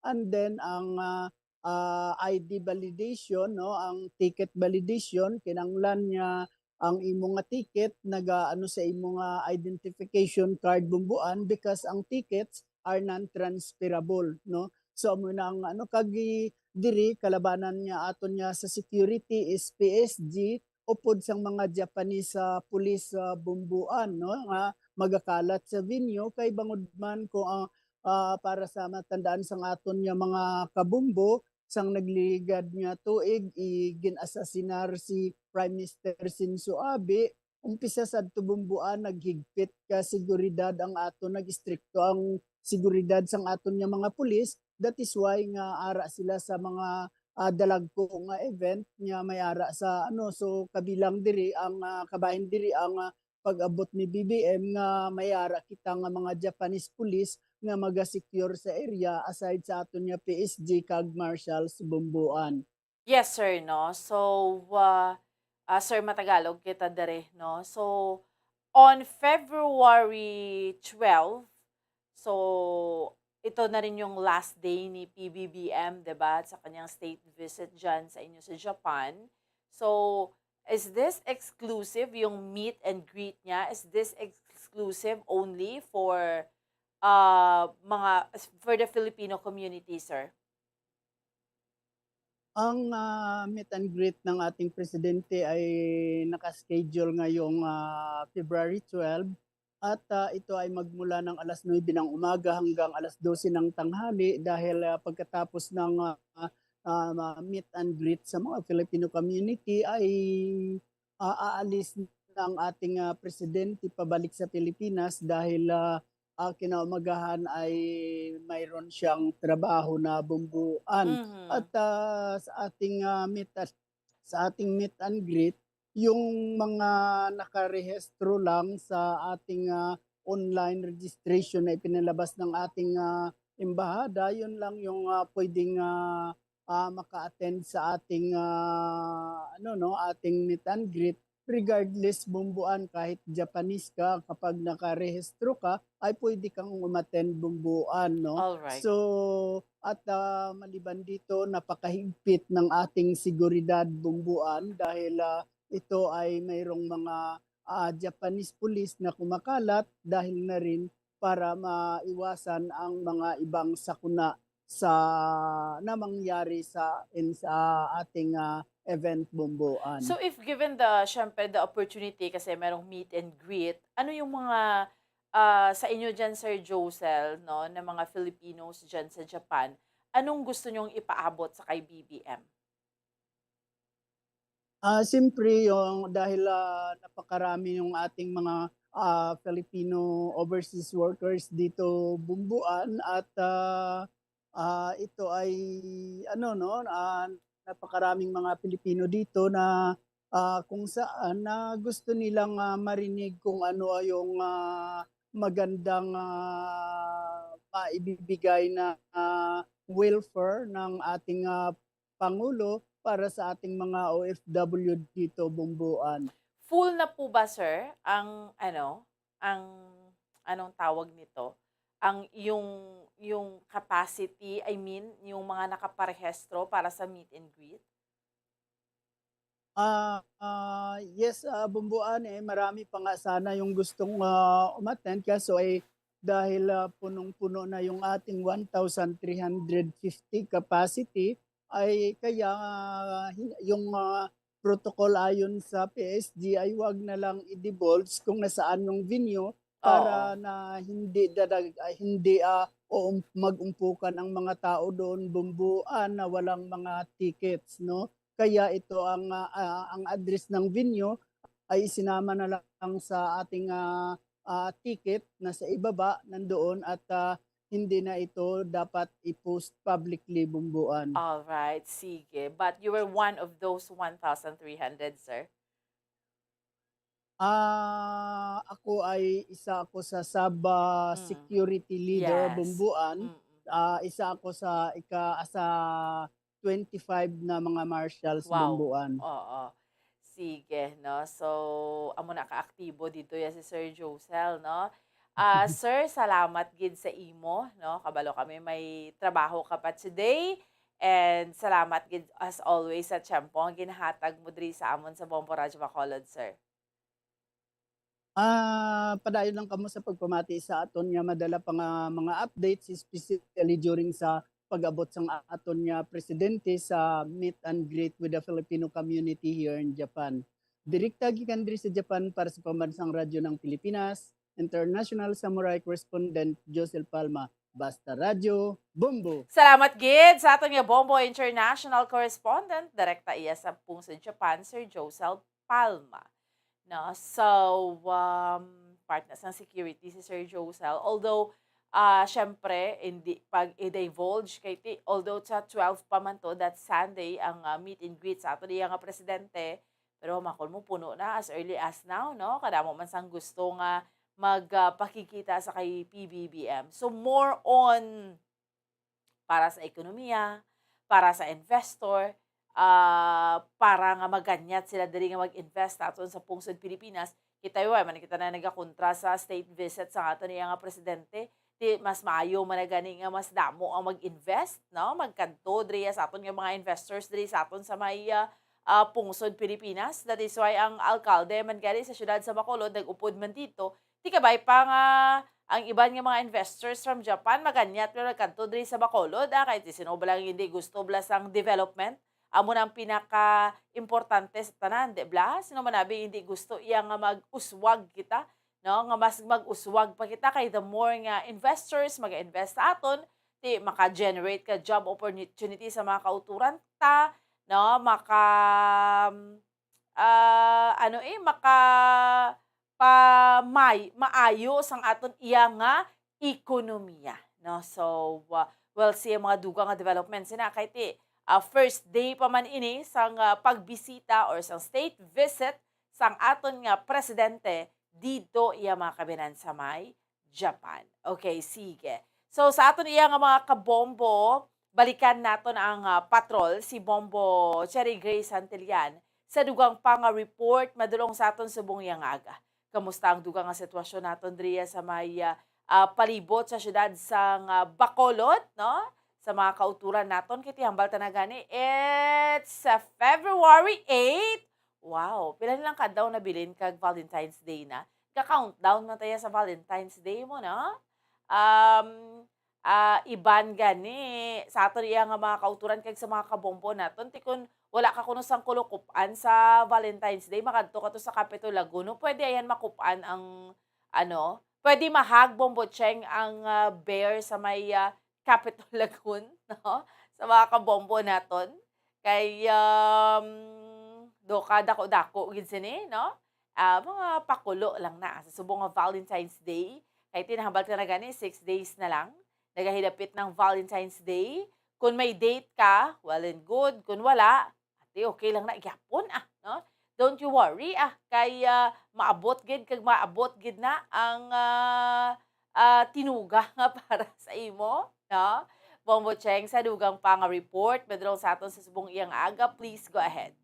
And then ang, ah, ah, I D validation, no, ang ticket validation, kinahanglan nga ang imo nga ticket naga-ano sa imo nga identification card, Bumbuan, because ang tickets are non-transferable, no? So, amo na ang ano, kag i-, diri, kalabanan nga aton nga sa security is P S G, upod sang mga Japanese, ah, police, ah, Bumbuan, no, nga magakalat sa venue, kay bangod man kung, ah, ah, para sa matandaan sang aton nga mga kabumbo, sang nagligad nga tuig, i-, gin-asasinar si Prime Minister Shinzo Abe, umpisa sadto, Bumbuan, naghigpit ka seguridad ang aton, nag-istrikto ang seguridad sang aton nga mga pulis. That is why nga ara sila sa mga, ah, dalagko nga event nga may ara sa, ano, so kabilang diri ang, ah, kabahin diri ang, ah, pag-abot ni B B M nga may ara kita nga mga Japanese police nga maga-secure sa area aside sa aton nga P S G kag marshals, Bumbuan. Yes, sir, no? So, ah, ah, sir, matagalog kita dere, no? So, on February twelve, so, ito na rin yung last day ni P B B M, di ba, sa kanyang state visit dyan sa inyo sa Japan. So, is this exclusive, yung meet and greet niya? Is this exclusive only for, ah, mga, for the Filipino community, sir? Ang, ah, meet and greet ng ating presidente ay naka-schedule ngayong, ah, February twelve at, ah, ito ay magmula ng alas nuebe ng umaga hanggang alas dose ng tanghali dahil, ah, pagkatapos ng, ah, ah, ma-, meet and greet sa mga Filipino community ay, ah, aalis na ang ating, ah, presidente pabalik sa Pilipinas dahil, ah, ah, kinaumagahan ay mayroon siyang trabaho na, Bumbuan. At, Mhm. ah, sa ating, ah, meet at, sa ating meet and greet, yung mga nakarehistro lang sa ating, ah, online registration na ipinalabas ng ating, ah, embahada, yun lang yung, ah, pwedeng, ah, ah, maka-attend sa ating, ah, ano, no, ating meet and greet. Regardless, Bumbuan, kahit Japanese ka, kapag nakarehistro ka, ay pwede kang umattend, Bumbuan, no? All right. So, at, ah, maliban dito, napakahigpit ng ating seguridad, Bumbuan, dahil, ah, ito ay mayroong mga, ah, Japanese police na kumakalat dahil na rin para maiwasan ang mga ibang sakuna sa, na mangyari sa, in, sa ating, ah, event, Bumbuan. So, if given the, syempre, the opportunity, kasi merong meet and greet, ano yung mga, ah, sa inyo dyan, Sir Josel, no, na mga Filipinos dyan sa Japan, anong gusto nyong ipaabot sa kay B B M? Ah, siyempre, yung dahil, ah, napakarami yung ating mga, ah, Filipino overseas workers dito, Bumbuan, at, ah, ah, ito ay, ano, no, ah, napakaraming mga Pilipino dito na, ah, kung saan na gusto nilang, ah, marinig kung ano ay yung, ah, magandang, ah, maibibigay na, ah, welfare ng ating, ah, Pangulo para sa ating mga O F W dito, Bumbuan. Full na po ba, sir, ang ano, ang, anong tawag nito? Ang, yung, yung capacity, I mean, yung mga nakaparehistro para sa meet and greet? Ah, ah, yes, ah, Bumbuan, eh, marami pa nga sana yung gustong, ah, umattend, kaso, eh, dahil, ah, punong-puno na yung ating one thousand three hundred fifty capacity, ay kaya, ah, hin-, yung, ah, protocol ayon sa P S G ay wag na lang i-divulge kung nasaan yung venue para Oo. na hindi dadag-, ah, hindi, ah, uum-, mag-umpukan ang mga tao doon, Bumbuan, na walang mga tickets, no? Kaya ito ang, ah, ah, ang address ng venue ay isinama na lang sa ating, ah, ah, ticket na sa ibaba nandoon at, ah, hindi na ito dapat i-post publicly, Bumbuan. All right, sige. But you were one of those one thousand three hundred, sir? Ah, ako ay isa ako sa sub, ah, Mm. security leader, Yes. Bumbuan. Mm-mm. Ah, isa ako sa ika-, sa twenty-five na mga marshals, Wow. Bumbuan. Oo. Sige, no? So, amo na kaaktibo dito ya si Sir Josel, no? Ah, sir, salamat gid sa imo, no? Kabalo kami may trabaho ka pa today. And salamat gid, as always, sa tiyempo nga ginhatag mo diri sa amon sa Bombo Radyo Bacolod, sir. Ah, padayon lang kamo sa pagpamati sa aton nga madala pa nga mga updates, especially during sa pag-abot sang aton nga presidente sa meet and greet with the Filipino community here in Japan. Direkta gikan diri sa Japan para sa Pambansang Radyo ng Pilipinas, International Samurai Correspondent Josel Palma, Basta Radyo, Bombo! Salamat gid sa aton nga Bombo International Correspondent, direkta iya sa pungsod Japan, Sir Josel Palma. No? So, um, part na sang security si Sir Josel. Although, ah, syempre, hindi pag i-divulge kay ti-, although sa twelve pa man to, that Sunday, ang, ah, meet and greet sa aton iya nga presidente, pero makon mo puno na as early as now, no? Kadamo man sang gusto nga mag, ah, pakikita sa kay P B B M. So, more on para sa ekonomiya, para sa investor, ah, para nga maganyat sila diri nga mag-invest naton sa pungsod Pilipinas. Kita, wala man kita na nagakontra sa state visit sa aton iya nga presidente. Di mas maayo man na gani nga mas damo ang mag-invest, no? Magkadto diri sa aton nga mga investors diri sa aton sa may, ah, ah, pungsod Pilipinas. That is why ang alkalde man gani sa siyudad sa Bacolod nag-upod man dito. Di kabay pa nga ang iban nga mga investors from Japan maganyat nga nagkadto diri sa Bacolod, ah, kay ti sino ba lang hindi gusto bala sang development? Amo na ang pinaka-importante sa tanan, di bala? Sino man abi hindi gusto iya nga mag-uswag kita, no? Nga mas mag-uswag pa kita kay the more nga investors mag-invest sa aton, ti maka-generate ka job opportunity sa mga kauturan ta, no? Maka, ah, ano, eh, maka-, pa-, may-, maayo sang aton iya nga ekonomiya, no? So, ah, we'll see ang mga dugang nga developments ina kay ti, ah, first day pa man ini sang, ah, pagbisita or sang state visit sang aton nga presidente didto iya mga kabinan sa may Japan. Okay, sige. So, sa aton iya nga mga kabombo, balikan naton ang, ah, patrol, si Bombo Cherry Gray Santillan, sa dugang pa nga report madulong sa aton subong iya nga aga. Kamusta ang dugang nga sitwasyon naton diriya sa may, ah, ah, palibot sa siyudad sang, ah, Bacolod, no? Sa mga kauturan naton, kay ti hambal ta na gani, it's, ah, February eight. Wow, pila na lang ka adlaw nabilin kag Valentine's Day na? Ka-countdown man ta ya sa Valentine's Day mo, no? Um, ah, iban gani sa aton iya nga mga kauturan kag sa mga kabombo naton, ti kun wala ka kuno sang kulo kup-an sa Valentine's Day, makadto ka to sa Capitol Lagoon, no? Pwede ayan makup-an ang, ano, pwede ma-hug, Bombo Cheng, ang, ah, bear sa may, ah, Capitol Lagoon, no? Sa mga kabombo naton. Kay, um, do ka dako-dako gid sini, no? Ah, mga pakulo lang na sa subong nga Valentine's Day. Kay tinahambal ka na gani, six days na lang. Nagahidapit ng Valentine's Day. Kung may date ka, well and good. Kung wala, ate, okay lang na gyapon, ah, no? Don't you worry, ah, kay, ah, maabot gid kag maabot gid na ang, ah, ah, tinuga nga para sa imo, no? Bombo Cheng, sa dugang pa nga report, madrong sa aton sa subong iyang aga, please go ahead.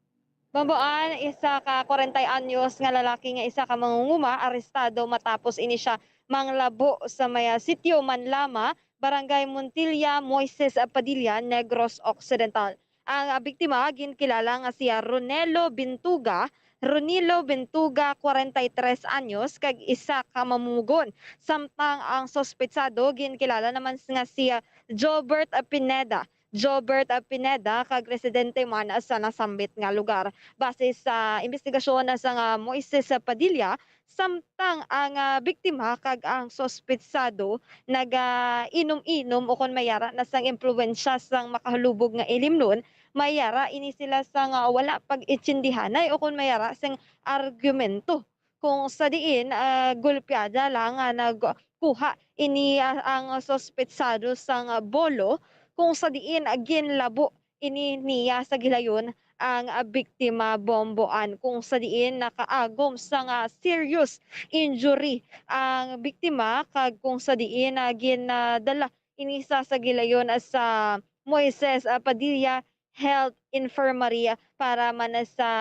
Bomboan, isa ka kwarenta anyos nga lalaki nga isa ka mangunguma arestado matapos ini siya manglabo sa may, ah, Sitio Manlama, Barangay Montilla, Moises Padilla, Negros Occidental. Ang, ah, biktima ginkilala nga si, ah, Ronelo Bintuga, Ronilo Bintuga, kwarenta y tres anyos, kag isa ka mamumugon, samtang ang suspetsado ginkilala naman nga si, ah, Jobert, ah, Pineda. Jobert, ah, Pineda, kag residente man sa nasambit nga lugar. Base sa imbestigasyon sa nga Moises Padilla, samtang ang, ah, biktima kag ang suspetsado nagainom-inom o kon may ara na sang impluwensya sang makahalubog nga ilimnon, may ara ini sila sang, ah, wala pag-itsindihanay o kon may ara sing argumento. Kung sa diin, ah, golpeada lang nga nagkuha ini, ah, ang suspetsado sang bolo, kung sa diin, ah, ginlabo ini niya sa gilayon ang, ah, biktima, Bomboan, kung sa diin nakaagom sang, ah, serious injury ang biktima, kag kung sa diin, ah, ginadala ini sa, sa gilayon, ah, sa Moises, ah, Padilla Health Infirmary para man sa,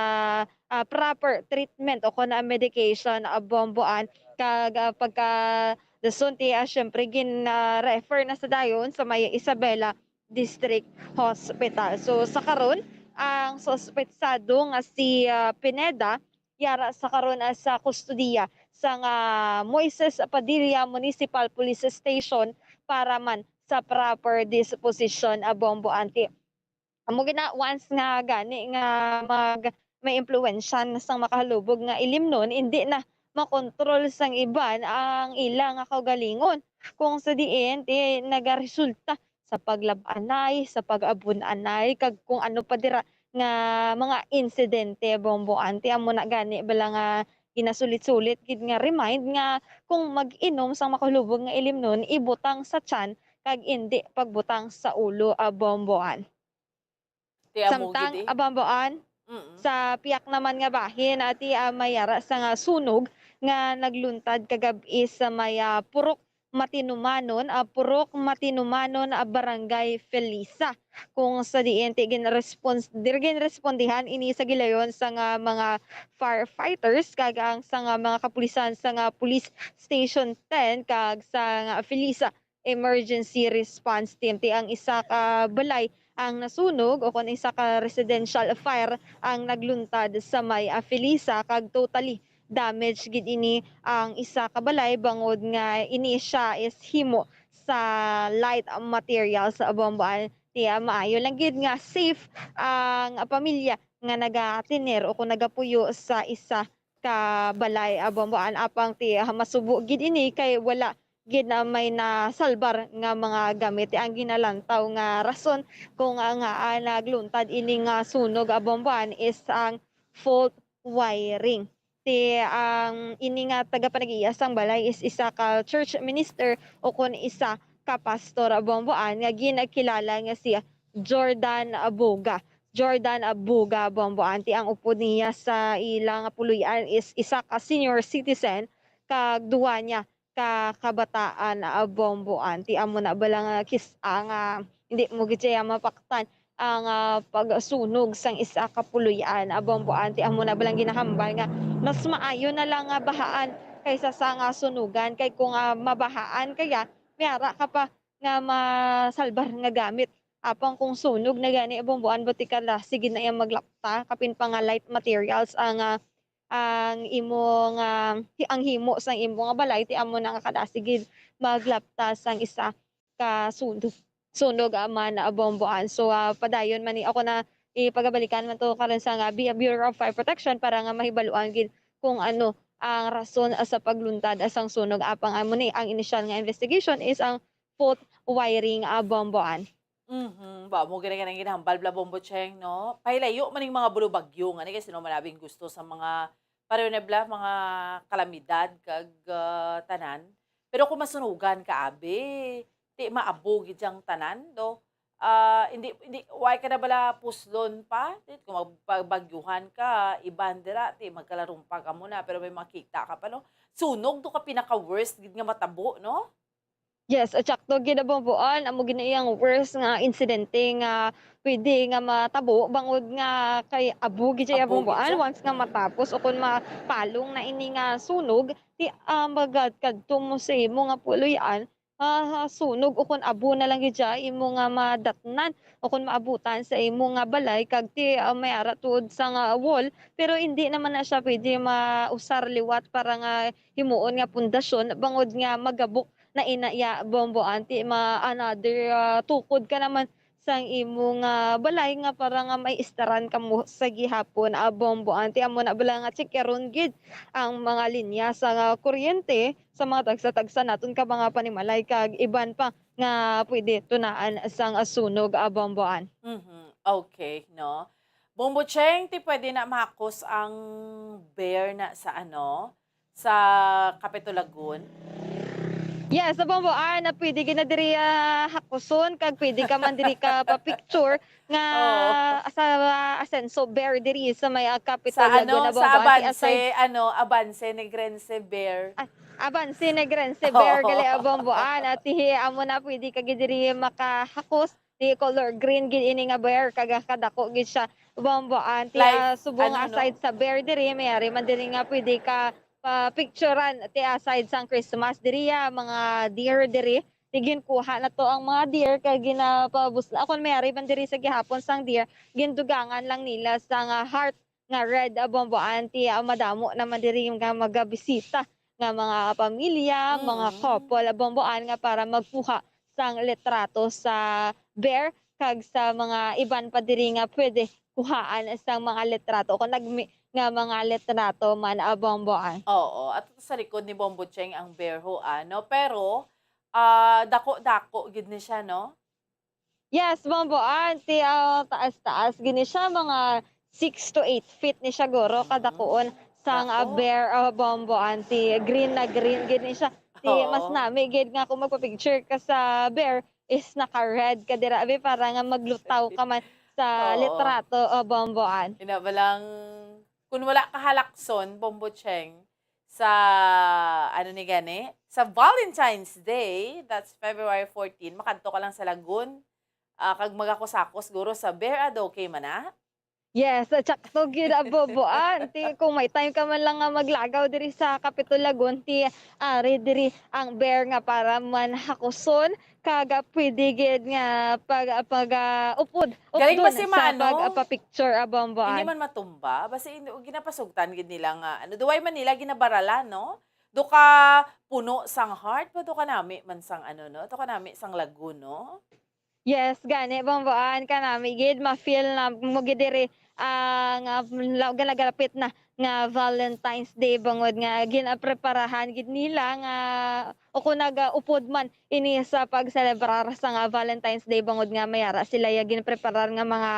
ah, proper treatment o kon, ah, medication, ah, Bomboan, kag, ah, pagka dason ti, ah, syempre gin, ah, refer na sa dayon sa may Isabela District Hospital. So, sa karon, ang suspetsado nga si, ah, Pineda yara sa karon, ah, sa kustodiya sang, ah, Moises Padilla Municipal Police Station para man sa proper disposition, ah, Bomboan. Ti amo gina, once nga gani nga mag, may impluwensya na sang makahalubog nga ilimnon, indi na makontrol sang iban ang ila nga kaugalingon, kung sa diin ti nagaresulta sa paglab-anay, sa pag-abun-anay, kag kung ano pa dira nga mga insidente, Bomboan. Ti amo na gani bala nga ginasulit-sulit gid nga remind nga kung mag-inom sang makalubog nga ilimnon, ibutang sa tiyan kag indi pagbutang sa ulo, ah, Bomboan. Ti amo gid, samtang, eh, ah, Bomboan, mm, sa piyak naman nga bahin, ah, ti, ah, may ara sa nga sunog nga nagluntad kagab-i sa may, ah, Purok Matinumanon, ah, Purok Matinumanon, ah, Barangay Felisa, kung sa diin ti ginrespons-, dir-, ginrespondihan ini sa gilayon sa nga mga firefighters kag ang sa nga mga kapulisan sa nga Police Station ten kag sa nga Felisa Emergency Response Team. Ti ang isa ka balay ang nasunog, o kon isa ka residential fire ang nagluntad sa may, ah, Felisa, kag totally damage gid ini ang isa ka balay bangod nga ini siya is himo sa light materials, Bomboan. Ti, ah, maayo lang gid nga safe ang pamilya nga nagatener o kon nagapuyo sa isa ka balay, ah, Bomboan. Apang ti, ah, masubo gid ini kay wala gid na may nasalbar nga mga gamit. Ti ang ginalantaw nga rason kung, ah, ngaa nagluntad ini nga sunog, ah, Bomboan, is ang fault wiring. Ti ang ini nga tagapanag-iya sang balay is isa ka church minister o kon isa ka pastor, Bomboan, nga ginakilala nga si Jordan Abuga. Jordan Abuga, Bomboan. Ti ang upod niya sa ilang puloy-an is isa ka senior citizen kag duwa niya ka kabataan, ah, Bomboan. Ti amo na bala nga kis-, ah, nga hindi mo gid siya mapaktan ang, ah, pagsunog sang isa ka puloy-an, ah, Bomboan. Ti amo na balang ginahambal nga mas maayo na lang nga bahaan kaysa sa nga sunugan. Kay kung, ah, mabahaan kaya, may ara ka pa nga masalbar nga gamit. Apang kung sunog na gani, Bomboan, buti ka la, sige na yang maglapta, kapin pa nga light materials ang, ah, ang imo nga, hi-, ang himo sang imo nga balay, ti amo na nga kada sige maglapta sang isa ka sunog, sunog, ah, man, ah, Bomboan. So, ah, padayon man ni, ako na ipagabalikan man to karon sa nga Bu-, Bureau of Fire Protection para nga mahibaluan gid kung ano ang rason, ah, sa pagluntad, ah, sang sunog. Apang amo ni ang initial nga investigation is ang fault wiring, ah, Bomboan. Mhm, ba mo gani kanang ginahambal bala, Bombo Cheng, no? Pahilayo man ning mga bulubagyo nga ni kay sino man abi ang gusto sa mga pareho na bala, mga kalamidad kag, ah, tanan. Pero kung masunugan ka abi, ti maabo gid yang tanan, no? Ah, hindi, hindi, why ka na bala puslon pa? Ti kung magpabagyuhan ka, iban dira, ti magkalarumpag ka muna, pero may makita ka pa, no? Sunog to ka pinaka-worst gid nga matabo, no? Yes, at sakto gid, Bomboan, amo gid na iyang worst nga insidente nga pwede nga matabo, bangod nga kay abo gid siya, Abo gid Bomboan, siya. Once nga matapos o kung mapalong na ini nga sunog, ti, ah, magad-, kadto mo sa imo nga puloy-an, ah, sunog o kung abo na lang gid siya imo nga madatnan o kung maabutan sa imo nga balay, kag ti, ah, may ara tuod sa nga wall, pero hindi naman na siya pwede mausar liwat para nga himuon nga pundasyon, bangod nga magabok na ina iya, Bomboan, ti ma-, another, ah, tukod ka naman sang imo nga balay nga para nga may istaran kamo sa gihapon, ah, Bomboan. Ti amo na bala nga checkeron gid ang mga linya sa nga kuryente sa mga tagsa-tagsa naton ka mga panimalay kag iban pa nga pwede tunaan sang, ah, sunog, ah, Bomboan. Mhm. Okay, no? Bombo Cheng, ti pwede na mahakos ang bear na sa ano, sa Capitol Lagoon? Yes, sa Bomboan, na pwede gid na diri, ah, hakuson, kag pwede ka man diri ka pa-picture nga Oo. sa, ah, Asenso Bear diri sa may, ah, Capitol Sa Lagoon, ano, na sa Bomboan. Ti aside Abanse, ano, Abanse Negrense Bear. Ah, Abanse Negrense Bear, Oo. gali, ah, Bomboan. At tihi, amo na, pwede ka gid diri makahakos. Ti color green gid ini nga bear, kag kadako gid siya, Bomboan. Ti, Like, ah, subong ano, nga no? Aside sa bear diri, may ari man diri nga pwede ka pa-picturean, ti aside sang Christmas diri, ah, mga deer diri. Ti ginkuha na to ang mga deer kag ginapabusla. Kon may ari man diri sa gihapon sang deer, gindugangan lang nila sang, ah, heart nga red, ah, Bomboan. Ti, ah, madamo naman diri nga magabisita nga mga pamilya, mga Mm. couple, ah, Bomboan, nga para magkuha sang litrato sa bear kag sa mga iban pa diri nga pwede kuhaan sang mga litrato o kung nagmi-, nga mga litrato man, ah, Bomboan. Oo, at sa likod ni Bombo Cheng ang bear ho, ano? Pero, ah, dako-dako gid ni siya, no? Yes, Bomboan, ti, ah, taas-taas gid ni siya, mga six to eight feet ni siya, guro, Mm. kadakuon sang, ah, Dako. Bear, ah, Bomboan, ti green na green gid ni siya. Ti mas Oo. nami gid nga kung magpa-picture ka sa bear is naka-red ka dira, abi, para nga maglutaw ka man sa Oo. litrato, ah, Bomboan. Ina ba lang, kung wala ka halakson, Bombo Cheng, sa, ano ni gani, sa Valentine's Day, that's February fourteen, makadto ka lang sa Lagun, ah, kag magakos-akos guro sa Bear Adoke man na. Yes, sakto gid, ah, Bomboan. Ti kung may time ka man lang nga maglagaw diri sa Capitol Lagun, ti ari diri ang bear nga para man hakuson, kag, ah, pwede gid nga pag, ah, pag, ah, upod, Galing updon basi sa maano, pag, ah, pa-picture, ah, Bomboan. Hindi man matumba, basi in-, ginapasugtan gid nila nga, ano, duway man nila ginabaralan, no? Do ka puno sang heart, pa do ka nami man sang, ano, no? Do ka nami sang Lagun, no? Yes, gani, Bomboan, kanami gid, ma-feel na mo gid diri, ah, nga la-, galagalapit na nga Valentine's Day, bangod nga ginapreparahan gid nila nga, o kung naga-upod man ini sa pagselebrar sa nga Valentine's Day, bangod nga may ara sila ya ginpreparar nga mga,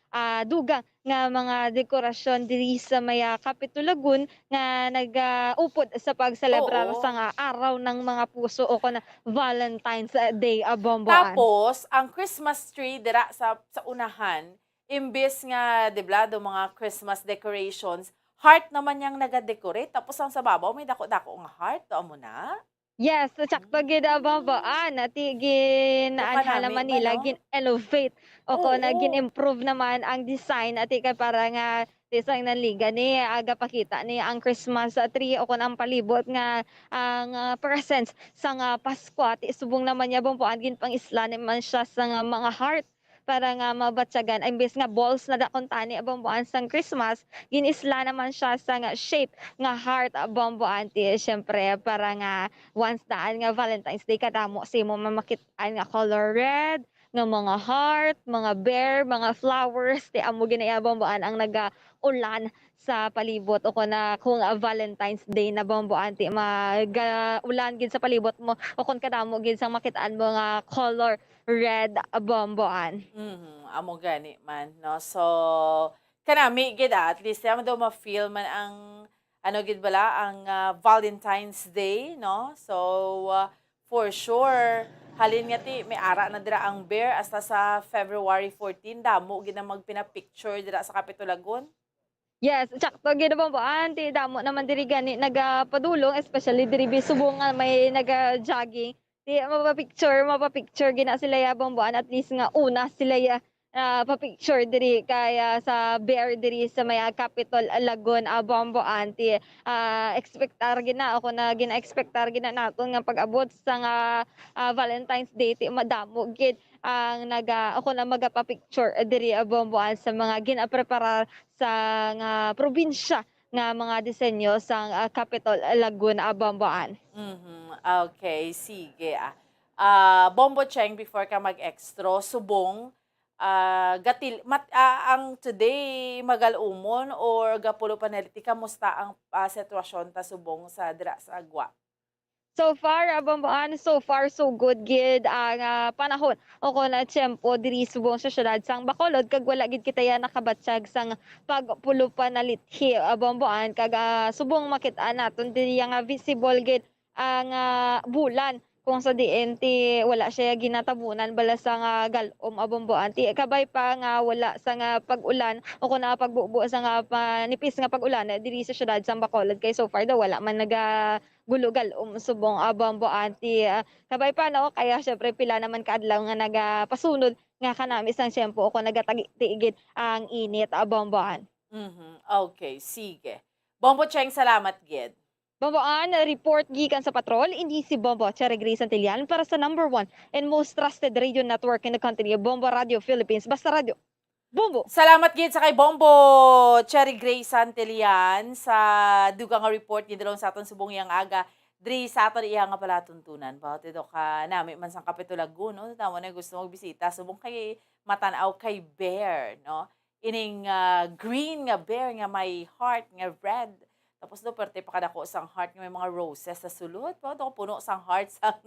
ah, dugang nga mga dekorasyon diri sa may, ah, Capitol Lagun nga nag-upod sa pagselebrar Oo. sa nga Araw ng mga Puso o kon Valentine's Day, ah, Bomboan. Tapos, ang Christmas tree dira sa, sa unahan, imbis nga, di ba, do mga Christmas decorations, heart naman yang nagadecorate. Tapos ang sa babaw, may dako-dako nga heart. To, amo na? Yes, sakto gid, ah, Bomboan. Ati gin-, Ito ka anha nami naman ba, nila, no? gin-elevate. O kon, ah, Oo. gin-improve naman ang design. Ati kay para nga, ti sang nanligan ni, aga pakita ni ang Christmas, ah, tree o kon ang palibot nga, ang, ah, presents sa nga Pasko. Ati subong naman niya, Bomboan, ginpang-isla naman siya sa nga mga heart para nga mabatyagan. Imbes nga balls na dakon tani, Bomboan, sang Christmas, gin-isla naman siya sa nga shape nga heart, Bomboan. Ti, syempre, para nga once daan nga Valentine's Day, kadamo sa imo mamakit-an nga color red, nga mga heart, mga bear, mga flowers, ti amo gid na iya, Bomboan, ang nagaulan sa palibot, o kon na kung, ah, Valentine's Day na, Bomboan, ti magaulan gid sa palibot mo, o kon kadamo gid sang makit-an mo nga color red, Bomboan. Mhm, amo gani man, no? So, kanami gid, ah, at least, amo daw ma-feel man ang, ano gid bala, ang, ah, Valentine's Day, no? So, ah, for sure, halin nga ti, may ara na dira ang bear, hasta sa February fourteen, damo gid ang magpina-picture dira sa Capitol Lagun. Yes, sakto gid, Bomboan. Ti damo naman diri gani nagapadulong, especially diri bi subong nga may naga-jogging. Ti mapa-picture, mapa-picture gid na sila ya, Bomboan. At least nga una sila ya, ah, pa-picture diri kay, ah, sa bear diri sa may, ah, Capitol Lagun, ah, Bomboan. Ti, ah, expectar gid na, o kon na gina-expectar gid na naton nga pag-abot sa nga, ah, Valentine's Day, ti madamo gid ang naga-, o kon na magapa-picture diri, ah, Bomboan, sa mga ginapreparar sa nga probinsya nga mga disenyo sang, ah, Capitol Lagun, ah, Bomboan. Mhm. Okay, sige, ah. Ah, Bombo Cheng, before ka mag-extra, subong, ah, gatil-, mat-, ah, ang today magal-umon or gapulo pa na liti, kamusta ang, ah, sitwasyon ta subong sa dira sa gwa? So far, ah, Bomboan, so far so good gid ang, ah, panahon o kon, ah, tiyempo diri subong sa siyudad sang Bacolod, kag wala gid kita ya nakabatyag sang pagpulo pa na lithi, ah, Bomboan, kag, ah, subong makit-an naton diri nga visible gid ang, ah, bulan kung sa diin ti wala siya ginatabunan bala sang, ah, gal-om, ah, Bomboan. Ti kabay pa nga wala sang, ah, pag-ulan o kon, ah, pagbubo sang, ah, panipis nga pag-ulan diri sa siyudad sang Bacolod, kay so far daw wala man naga gulo gal-om subong, ah, Bomboan, ti, ah, kabay pa, no? Kaya, syempre, pila naman ka adlaw nga nagapasunod nga kanami sang tiyempo o kon nagatagi-tigid ang init, ah, Bomboan. Mhm. Okay, sige. Bombo Cheng, salamat gid. Bomboan, report gikan sa patrol, ini si Bombo Cherry Grace Santillan para sa number one and most trusted radio network in the country, Bombo Radio Philippines. Basta radyo, Bombo. Salamat gid sa kay Bombo Cherry Grace Santillan sa dugang nga report gidulong sa aton subong iyang aga diri sa aton iya nga palatuntunan. Bawo ti do ka nami man sang Capitol Lagun, no? Tamo na gusto magbisita subong kay matan-aw kay bear, no? Ining, ah, green nga bear nga may heart nga red. Tapos do, perte pa kadako sang heart nga may mga roses sa sulod. Pa do, puno sang heart sang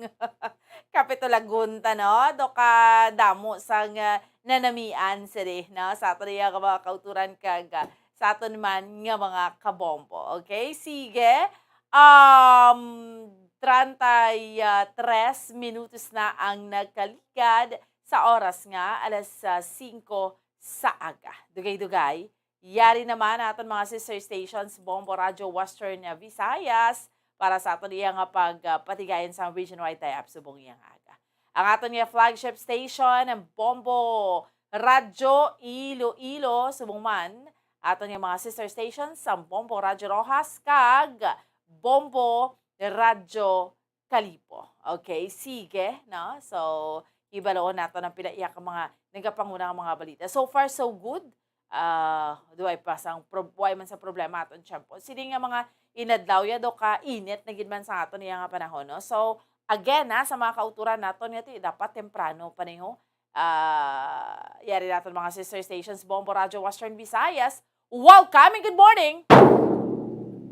Capitol Lagun ta, no? Do ka damo sang, ah, nanamian sini, no? Sa aton iya nga mga kauturan kag, ah, sa aton man nga mga kabombo. Okay? Sige. Um, treinta y tres minutos na ang nagkaligad sa oras nga alas, ah, singko sa aga. Dugay-dugay, yari naman aton mga sister stations, Bombo Radyo Western Visayas, para sa aton iya nga pag, ah, patigayon sa region-wide tie-up subong iyang aga. Ang aton nga flagship station, ang Bombo Radyo Iloilo, subong man, aton nga mga sister stations, ang Bombo Radyo Roxas, kag Bombo Radyo Kalibo. Okay, sige, no? So, hibaloon naton ang pila iya ka mga nagapanguna nga mga balita. So far, so good. Ah, duway pa sang prob-, way man sa problema aton tiyempo. Sini nga mga inadlaw ya, do ka init na gid man sa aton iya nga panahon, no? So, again, ha, sa mga kauturan naton nga ti, dapat temprano pa niho. Ah, yari naton mga sister stations, Bombo Radyo Western Visayas, welcome and good morning!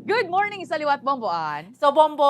Good morning sa liwat, Bomboan. So, Bombo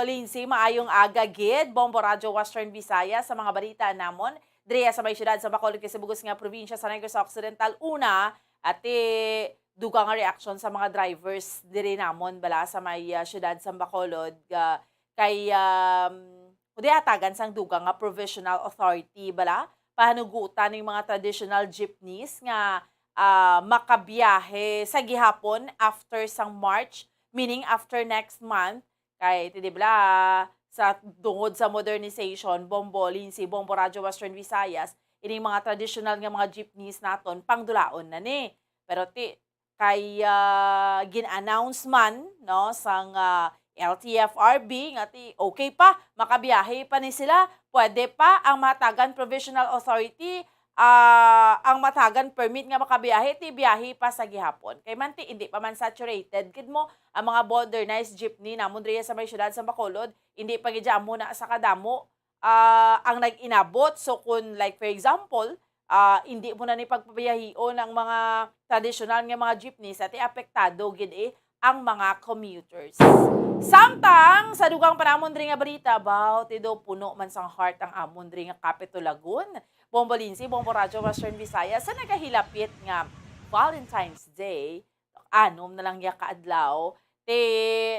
Lindsay, maayong aga gid, Bombo Radyo Western Visayas, sa mga balita namon diri sa may siyudad sa Bacolod kag sa bug-os nga probinsya sa Negros Occidental. Una, ati, dugang nga reaksyon sa mga drivers diri namon bala sa may, ah, siyudad sa Bacolod, ah, kay, um, kundi hatagan sang dugang nga provisional authority bala, pahanugutan ning mga traditional jeepneys nga, ah, makabiyahe sa gihapon after sang March, meaning after next month. Kay, ti, di bala, sa tungod sa modernization, Bombo Lindsay, Bombo Radyo Western Visayas, ining mga traditional nga mga jeepneys naton, pangdulaon na ni. Pero ti, kay, ah, gin-announce man, no, sang, ah, L T F R B nga ti okay pa, makabiyahe pa ni sila, pwede pa ang mahatagan provisional authority, ah, ang mahatagan permit nga makabiyahe, ti biyahe pa sa gihapon. Kay man ti, hindi pa man saturated gid mo ang mga modernized jeepney namon diri sa may siyudad sa Bacolod, hindi pa gid siya amo na sa kadamo ah, ang nag-inabot. So, kung, like, for example, ah, hindi mo na ni pagpabiyahion ang mga tradisyonal nga mga jeepney, sa ti apektado gid, eh, ang mga commuters. Samtang sa dugang pa namon diri nga balita, baw, ti do puno man sang heart ang amon diri nga Capitol Lagun. Bombo Lindsay, Bombo Radyo Western Visayas, sa nagahilapit nga Valentine's Day, anom na lang ya ka adlaw, ti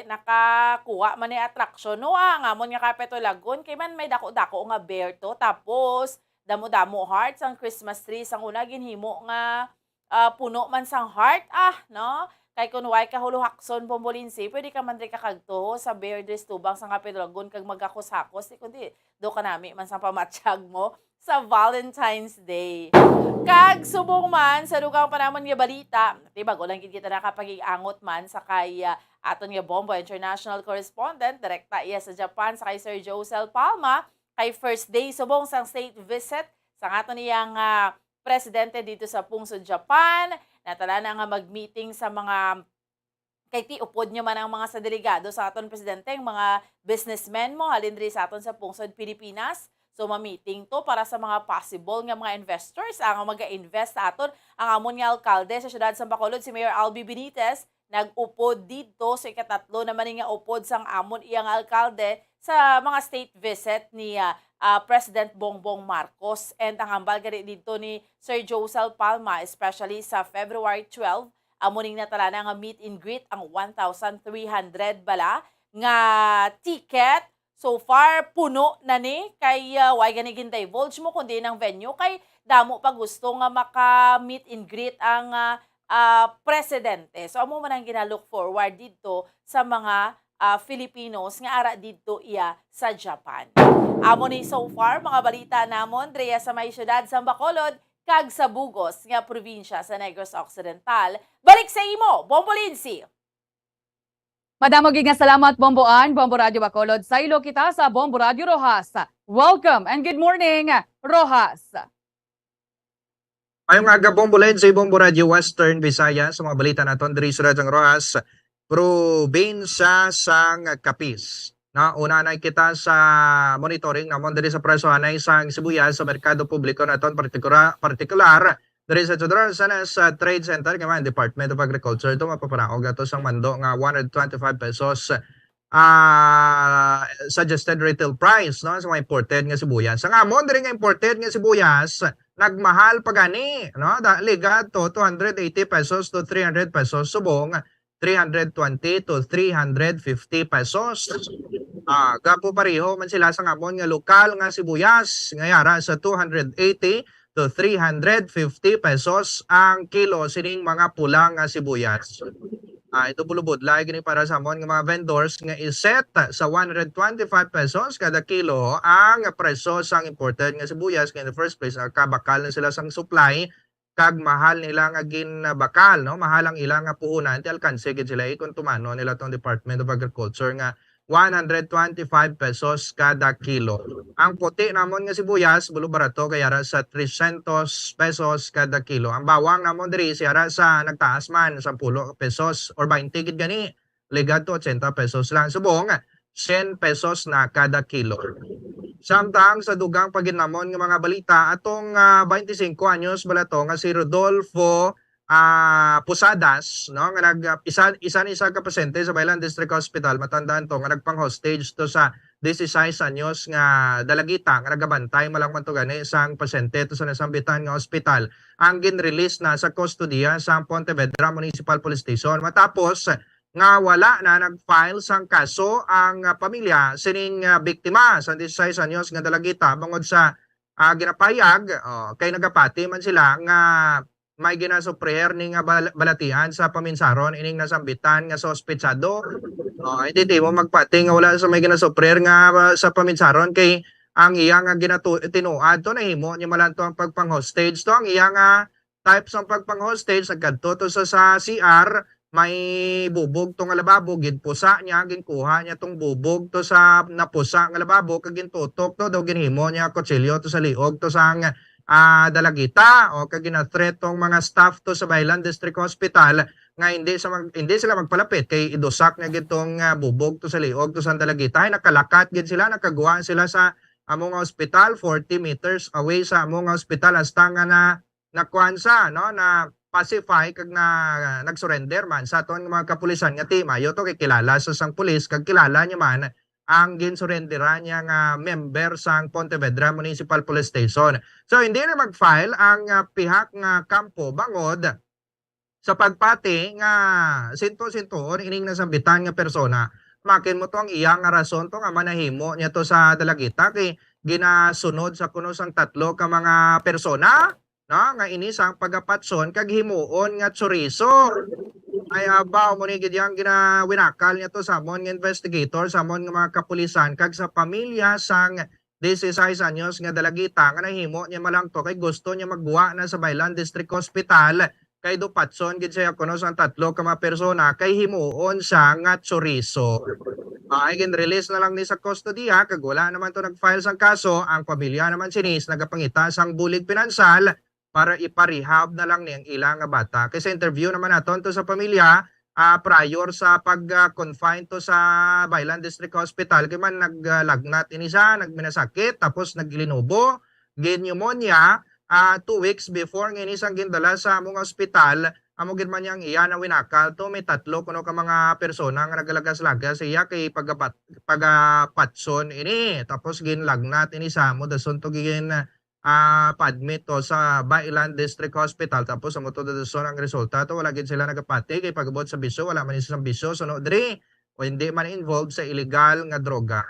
nakakuha man ni atraksyon, no, ang amon nga Capitol Lagun, kay man may dako-dako nga bear to, tapos damo-damo hearts ang Christmas tree, sang una ginhimo nga, ah, puno man sang heart, ah, no? Kay kun way ka huluhakson, Bombo Lindsay, pwede ka man diri ka kagto sa bear dress tubang sang Capitol Lagun kag magakos-hakos, di kundi do ka nami man sang pamatyag mo sa Valentine's Day. Kag subong man sa dugang pa namon nga balita, ti bag-o lang gid kita nakapag-angot man sa kay, ah, aton nga Bombo international correspondent, direkta iya sa Japan, sa kay Sir Josel Palma, kay first day subong sang state visit sa aton iyang, ah, presidente dito sa pungsod Japan. Natala na nga mag-meeting sa mga, kay ti upod niya man ang mga sa delegado sa aton presidente, ang mga businessmen mo halin diri sa aton sa pungsod Pilipinas. So, ma-meeting to para sa mga possible nga mga investors ang mag-invest sa aton. Ang amon nga alkalde sa siyudad sa Bacolod, si Mayor Albi Benitez, nag-upod didto sa ikatatlo naman ni nga upod sang amon iya nga alkalde sa mga state visit ni, ah, ah, President Bongbong Marcos. And ang hambal gani didto ni Sir Josel Palma, especially sa February twelve, amo ning natala na nga meet and greet ang one thousand three hundred bala nga ticket. So far, puno na ni kay, ah, way gani gin-divulge mo kundi ang venue kay damo pa gusto nga maka-meet and greet ang, ah, ah, presidente. So, amo man ang gina-look forward didto sa mga, ah, Filipinos nga ara didto iya sa Japan. Amo ni so far mga balita namon diri sa may siyudad sa Bacolod kag sa bug-os nga probinsya sa Negros Occidental. Balik sa imo, Bombo Lindsay. Madamo gid nga salamat, Bombo Ann, Bombo Radyo Bacolod. Saylo kita sa Bombo Radyo Roxas. Welcome and good morning, Roxas. Mayong aga, Bombo Lindsay, Bombo Radyo Western Visayas, sa mga balita naton diri sa Radyo Roxas, probinsya sang Capiz. Na, una na kita sa monitoring namon diri sa presyohanay sang sibuyas sa merkado publiko naton, partikular, partikular diri sa General Sanas, ah, Trade Center, nga man Department of Agriculture, ito mapapanaog nato sang mando nga one hundred twenty-five pesos, ah, suggested retail price, no, sa mga imported nga sibuyas. Ang amon diri nga imported nga sibuyas, nagmahal pa gani, no, da, ligat to two hundred eighty pesos to three hundred pesos subong, three hundred twenty to three hundred fifty pesos. Ah, gapo pareho man sila sa amon nga lokal nga sibuyas, nga yara sa two hundred eighty to three hundred fifty pesos ang kilo sining mga pula nga sibuyas. Ah, ito bulubudlay gini para sa amon nga mga vendors nga iset sa one hundred twenty-five pesos kada kilo ang presyo sang imported nga sibuyas, kay in the first place, ah, kabakal na sila sang supply kag mahal nila nga ginbakal, no? Mahal ang ila nga puhunan, ti alkanse gid sila, eh, kung tumano nila tong Department of Agriculture nga one hundred twenty-five pesos kada kilo. Ang puti namon nga sibuyas, bulo barato, kay ara sa trescientos pesos kada kilo. Ang bawang namon diri, si ara sa nagtaas man, sampulo pesos or baynte gid gani, ligat to ochenta pesos lang. Subong, syen pesos na kada kilo. Samtang sa dugang pa gid namon nga mga balita, atong, ah, baynte singko anyos bala to nga si Rodolfo, ah, Posadas, no, nga nag, ah, isa, isa ni isa ka pasyente sa Baylan District Hospital, matandaan to nga nagpang-hostage to sa dieciséis anyos nga dalagita nga nagabantay malang man to gani sang pasyente to sa nasambitan nga ospital, ang ginrelease na sa kustodiya sa Pontevedra Municipal Police Station matapos nga wala na nag-file sang kaso ang, ah, pamilya sining, ah, biktima sa dieciséis anyos nga dalagita, bangod sa, ah, ginapahayag, oh, kay nagapati man sila nga may ginasufrir ni nga bal-, balatian sa paminsaron ining nasambitan nga suspetsado. Oh, hindi, di mo magpati nga wala sa may ginasufrir nga, ah, sa paminsaron, kay ang iya nga ginatu-, tinuad to, nahimo niya malanto ang pagpang-hostage to. Ang iya nga type sang pagpang-hostage, nagkadto to sa, sa C R, may bubog to nga lababo, ginpusa niya, ginkuha niya tong bubog to sa napusa nga lababo, kag gintutok to, daw ginhimo niya kutsilyo to sa liog to sang, ah, dalagita, o kag gina-threat tong mga staff to sa Baylan District Hospital nga hindi sa mag-, hindi sila magpalapit kay idusak niya gid tong, ah, bubog to sa liog to sang dalagita. Ay, nakalakat gid sila, nakaguwa sila sa amo nga ospital, forty meters away sa amo nga ospital, hasta nga na nakuan sa, no, na pacify kag na nag-surrender man sa aton nga mga kapulisan nga ti maayo to kay kilala sa sang pulis kag kilala niya man ang ginsurenderan niya nga member sang Pontevedra Municipal Police Station. So, hindi na mag-file ang, ah, pihak nga kampo bangod sa pagpati nga sinto-sintoon ining nasambitan nga persona. Makin mo to ang iya nga rason to nga manahimo niya to sa dalagita kay ginasunod sa kuno sang tatlo ka mga persona, no, nga ini sang pagapatson kag himuon nga chorizo. Ay, abaw, mo ni gid yang ginawinakal niya to sa amon nga investigator, sa amon nga mga kapulisan, kag sa pamilya sang dieciséis anyos nga dalagita nga nahimo niya malangto kay gusto niya magwa na sa Bailan District Hospital kay dupatson gid siya kuno sang tatlo ka mga persona kay himuon siya nga chorizo. Ay, gin-release na lang ni sa kustodiya kag wala naman to nag-file sang kaso. Ang pamilya naman sinis nagapangita sang bulig pinansal para iparehab na lang ni ang ila nga bata. Kay sa interview naman naton to sa pamilya, ah, prior sa pag-confine to sa Bailan District Hospital, kay man naglagnat ini siya, nagminasakit, tapos naglinubo, gin-pneumonia, ah, two weeks before nga ini sang gindala sa among ospital, amo gid man yang iya na winakal to, may tatlo kuno ka mga persona nga nagalagas-lagas sa iya kay pagapat-, pagapatson ini, tapos ginlagnat ini sa amo, dason to gin, ah, pa-admit to sa Bailan District Hospital, tapos amo to dason ang resulta to, wala gid sila nagapati kay pag-abot sa bisyo, wala man ni sang bisyo, suno diri, o hindi man involved sa illegal nga droga.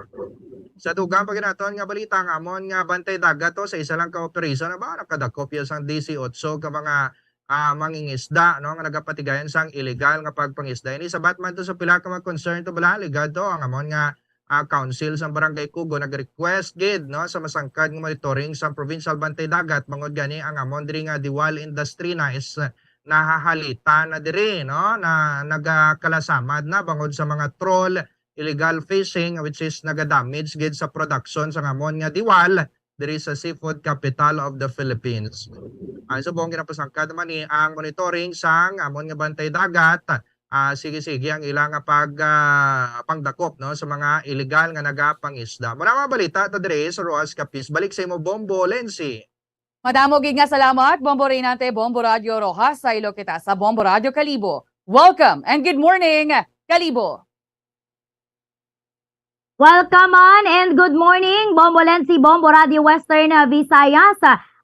Sa dugang pa gid naton nga balita, ang amon nga bantay dagat to sa isa lang ka operation, aba, nakadakop ya sang disiotso ka mga, ah, mangingisda, no, nga nagapatigayon sang illegal nga pagpangisda. Ini sabat man to sa pila ka mga concern to bala, ligad to ang amon nga, ah, council sang Barangay Kugo nag-request gid, no, sa masangkad nga monitoring sang Provincial Bantay Dagat, bangod gani ang amon diri nga Diwal Industry na is, ah, nahahalita na diri, no, na nagakalasamad na bangod sa mga trawl, illegal fishing, which is nagadamage gid sa production sang amon nga Diwal diri sa seafood capital of the Philippines. Ang subong ginapasangkad naman ni ang monitoring sang amon nga bantay dagat. Ah, sige-sige ang ila nga pag, ah, pangdakop, no, sa mga illegal nga nagapangisda. Mura mga balita ta diri sa Roas Capiz. Balik sa imo, Bombo Lensi. Madamo gid nga salamat, Bombo Reynante, Bombo Radyo Roxas, sa ilo kita sa Bombo Radyo Kalibo. Welcome and good morning, Kalibo. Welcome on and good morning, Bombo Lensi, Bombo Radio Western, uh, Visayas.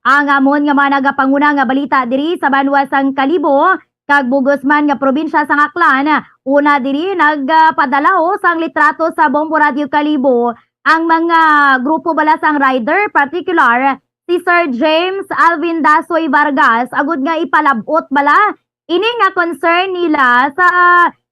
Ang amon nga mga nagapanguna nga balita diri sa banwa sang Kalibo, kag bugos man nga probinsya sang Aklan. Una diri, nagpadala sang litrato sa Bombo Radio Kalibo ang mga grupo bala sang rider, particular si Sir James Alvin Dasoy Vargas, agud nga ipalab-ot bala ini nga concern nila sa,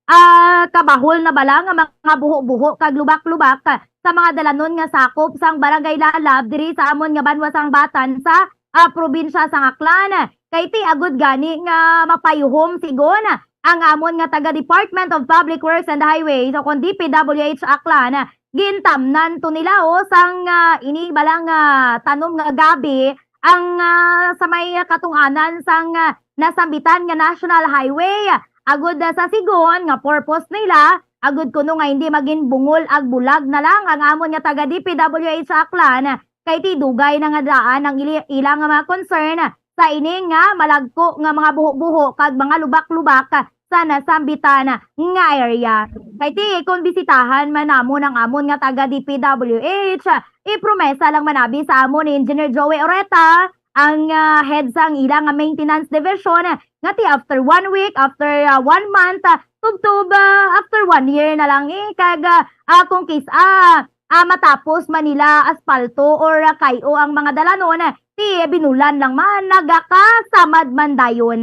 ah, kabahol na bala nga mga buho-buho kag lubak-lubak sa mga dalanon nga sakop sang Barangay Lalab diri sa amon nga banwa sang Batan sa, ah, probinsya sang Aklan. Kay ti agud gani nga mapayuhom sigon ang amon nga taga Department of Public Works and Highways o kon D P W H Aklan, gintamnan to nila, o, sang, ah, ini bala nga tanom nga gabi ang, ah, sa may katunghanan sang, ah, nasambitan nga National Highway. Agud, ah, sa sigon nga purpose nila, agud kuno nga hindi magin bungol ag bulag na lang ang amon nga taga D P W H Aklan, kay ti dugay na nga daan ang ili-, ila nga mga concern sa ini nga malagko nga mga buho-buho kag mga lubak-lubak sa nasambitan nga area. Kay ti kon bisitahan man namon ang amon nga taga D P W H, ipromesa lang man abi sa amon ni Engineer Joey Oreta, ang, ah, head sang ila nga maintenance division, nga ti after one week, after, ah, one month, ah, tubtob, ah, after one year na lang, eh, kag, ah, ah, kung kis-a, ah, matapos man nila aspalto or, ah, kay-o ang mga dalanon, eh, ti binulan lang man, nagakasamad man dayon.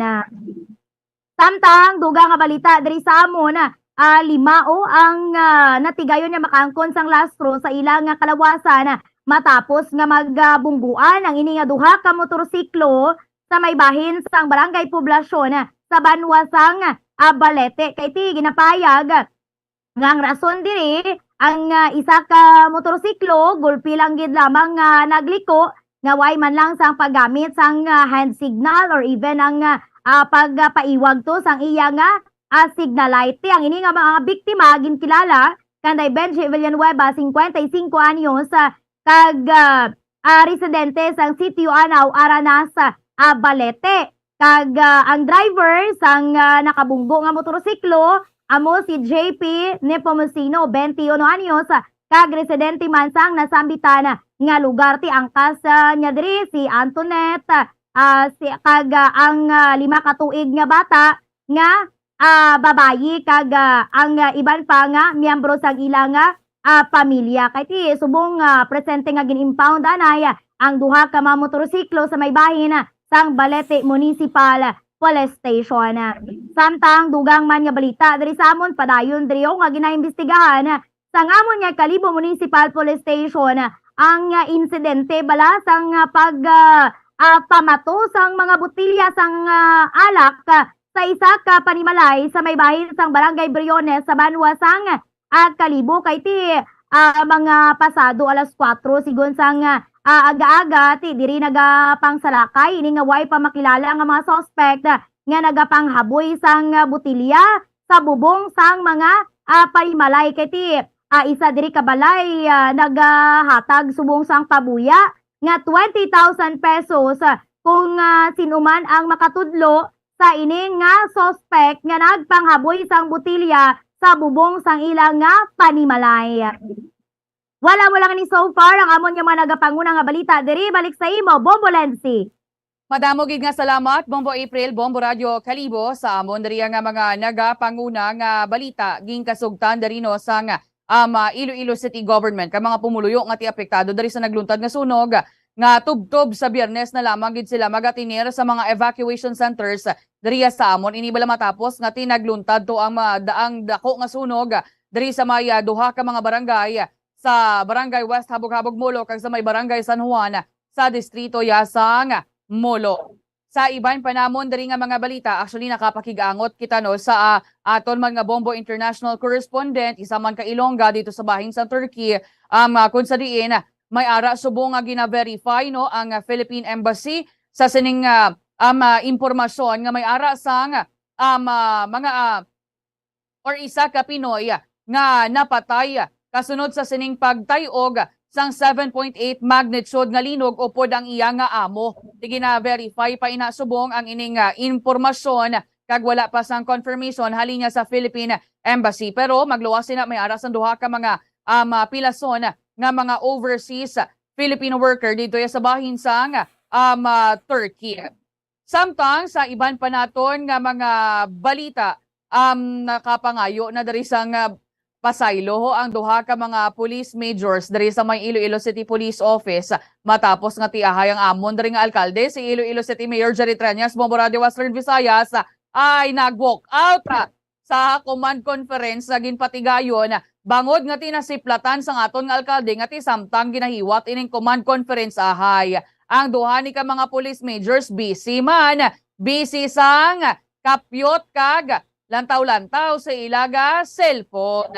Samtang dugang nga balita diri sa amon, ah, lima o ang, ah, natigayon nga makaangkon sang lastro sa ila nga kalawasan, ah, matapos nga magbungguan ang ini nga duha ka motorsiklo sa may bahin sang Barangay Poblacion, ah, sa banwa sang, ah, Balete. Kay ti ginapahayag nga ang rason diri, ang, ah, isa ka motorsiklo, gulpi lang gid lamang nga nagliko, nga way man lang sang paggamit sang, ah, hand signal or even ang, ah, ah, pagpaiwag to sang iya nga, ah, signal light. Ti ang ini nga mga biktima ginkilala kanday Benji Villanueva, cincuenta y cinco anyos, ah, kag, ah, ah, residente sang Sitio Anaw, Aranas, ah, Balete. Kag, ah, ang driver sang, ah, nakabunggo nga motorsiklo amo si J P Nepomuceno, twenty-one anyos, kag residente man sang nasambitan nga lugar. Ti angkas, ah, niya diri si Antoinette, ah, si, kag, ah, ang, ah, lima ka tuig nga bata nga, ah, babayi, kag, ah, ang, ah, iban pa nga miyembro sang ila nga, ah, pamilya. Kay ti subong, ah, presente nga gin-impound anay, ah, ang duha ka mga motorsiklo sa may bahin, ah, sang Balete Municipal Police Station. Samtang dugang man nga balita diri sa amon, padayon diri nga ginaimbestigahan sang amon nga Kalibo Municipal Police Station ang, ah, insidente bala sang, ah, pag, ah, ah, pamato sang mga botelya sang, ah, alak, ah, sa isa ka panimalay sa may bahin sang Barangay Briones sa banwa sang, ah, Kalibo. Kay ti, ah, mga pasado alas kuwatro sigon sang, ah, aga-aga, ti diri nagapangsalakay ini nga way pa makilala nga mga suspect, ah, nga nagapanghaboy sang, ah, botelya sa bubong sang mga, ah, panimalay. Kay ti, ah, isa diri ka balay, ah, nagahatag subong sang pabuya nga twenty thousand pesos, ah, kung, ah, sino man ang makatudlo sa ini nga suspect nga nagpanghaboy sang botelya sa bubong sang ila nga panimalay. Wala mo lang ni so far ang amon nga mga nagapanguna nga balita diri. Balik sa imo, Bombo Lenzi. Madamo gid nga salamat, Bombo April, Bombo Radyo Kalibo, sa amon diri nga mga nagapanguna nga balita. Ginkasugtan diri no sang, um, ah, Iloilo City Government kag mga pumuluyo nga ti apektado diri sa nagluntad nga sunog, nga tubtob sa Biyernes na lamang gid sila magatener sa mga evacuation centers diri sa amon. Ini bala matapos nga ti nagluntad to ang, ah, daang dako nga sunog diri sa may, ah, duha ka mga barangay sa Barangay West Habog-Habog, Molo, kag sa may Barangay San Juan sa distrito ya sang Molo. Sa iban pa namon diri nga mga balita, actually nakapakig-angot kita no sa, ah, aton man nga Bombo International Correspondent, isa man ka Ilongga dito sa bahin sa Turkey, um, ah, kung sa diin may ara subong nga gina-verify no ang, ah, Philippine Embassy sa sining, ah, um, ah, impormasyon nga may ara sang, um, ah, mga, ah, or isa ka Pinoy nga napatay kasunod sa sining pagtay-og sang seven point eight magnitude nga linog upod ang iya nga amo. Sige na verify pa ina subong ang ining, ah, impormasyon kag wala pa sang confirmation halin niya sa Philippine Embassy. Pero magluwas sina may ara sang duha ka mga, um, ah, pilason nga mga overseas Filipino worker dito ya sa bahin sang, um, ah, Turkey. Samtang sa iban pa naton nga mga balita, um, nakapangayo na diri sang, ah, pasaylo ho ang duha ka mga police majors diri sa may Iloilo City Police Office matapos nga tiahay ang amon diri nga alkalde, si Iloilo City Mayor Jerry Treñas, Bombo Radio Western Visayas, ay nag-walk out, ah, sa command conference nga ginpatigayon bangod nga ti nasiplatan sang aton nga alkalde nga ti samtang ginahiwat ining command conference ahay. Ang duha ni ka mga police majors busy man, busy sang kapyot kag lantaw-lantaw sa ila nga cellphone.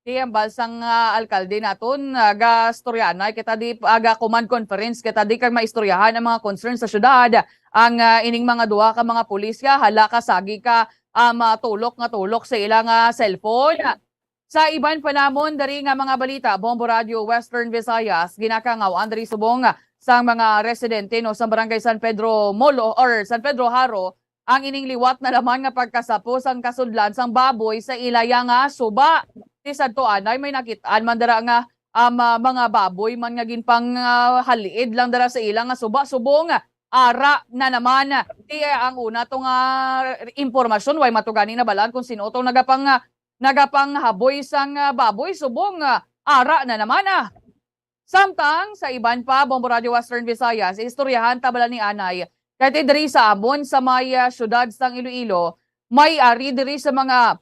Ti hambal sang, ah, alkalde naton, ah, gastoryanay kita di, ah, ga command conference kita di kag maistoryahan ang mga concerns sa syudad. Ang, ah, ining mga duha ka mga pulis ya, hala ka sagi ka, ah, matulok nga tulok sa ila nga cellphone. Sa iban pa namon diri nga mga balita, Bombo Radio Western Visayas, ginakangaw-an diri subong sang mga residente no sa Barangay San Pedro Molo or San Pedro Haro ang ining liwat na laman nga pagkasapo sang kasudlan sang baboy sa ilaya nga suba. Ti sadto anay may nakit-an man dira nga, um, ah, mga baboy man nga ginpang, ah, haliid lang dira sa ila nga suba, subong ara na naman. Ti, eh, ang una to nga impormasyon, way matugani nabalaan kung sino tong nagapang, ah, nagapanghaboy sang, ah, baboy, subong, ah, ara na naman, ah. Samtang sa iban pa, Bombo Radio Western Visayas, istoryahan ta bala ni anay. Kay ti diri sa amon sa may, ah, siyudad sang Iloilo, may ari diri sa mga,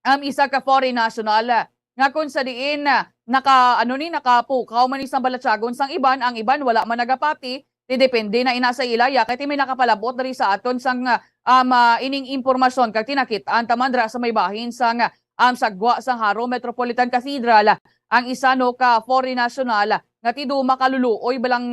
um, isa ka foreign national, ah, nga kung sa diin, ah, naka, ano ni, nakapukaw man ni sa balatyagon sang iban, ang iban wala man nagapati, ti depende na ina sa ila, ya, kay ti may nakapalabot diri sa aton sang, ah, um, ah, ining impormasyon, kag tinakit-an ta man dira sa may bahin sang, ah, um, sagwa sang Jaro Metropolitan Cathedral, ang isa no ka foreign national nga ti do makaluluoy balang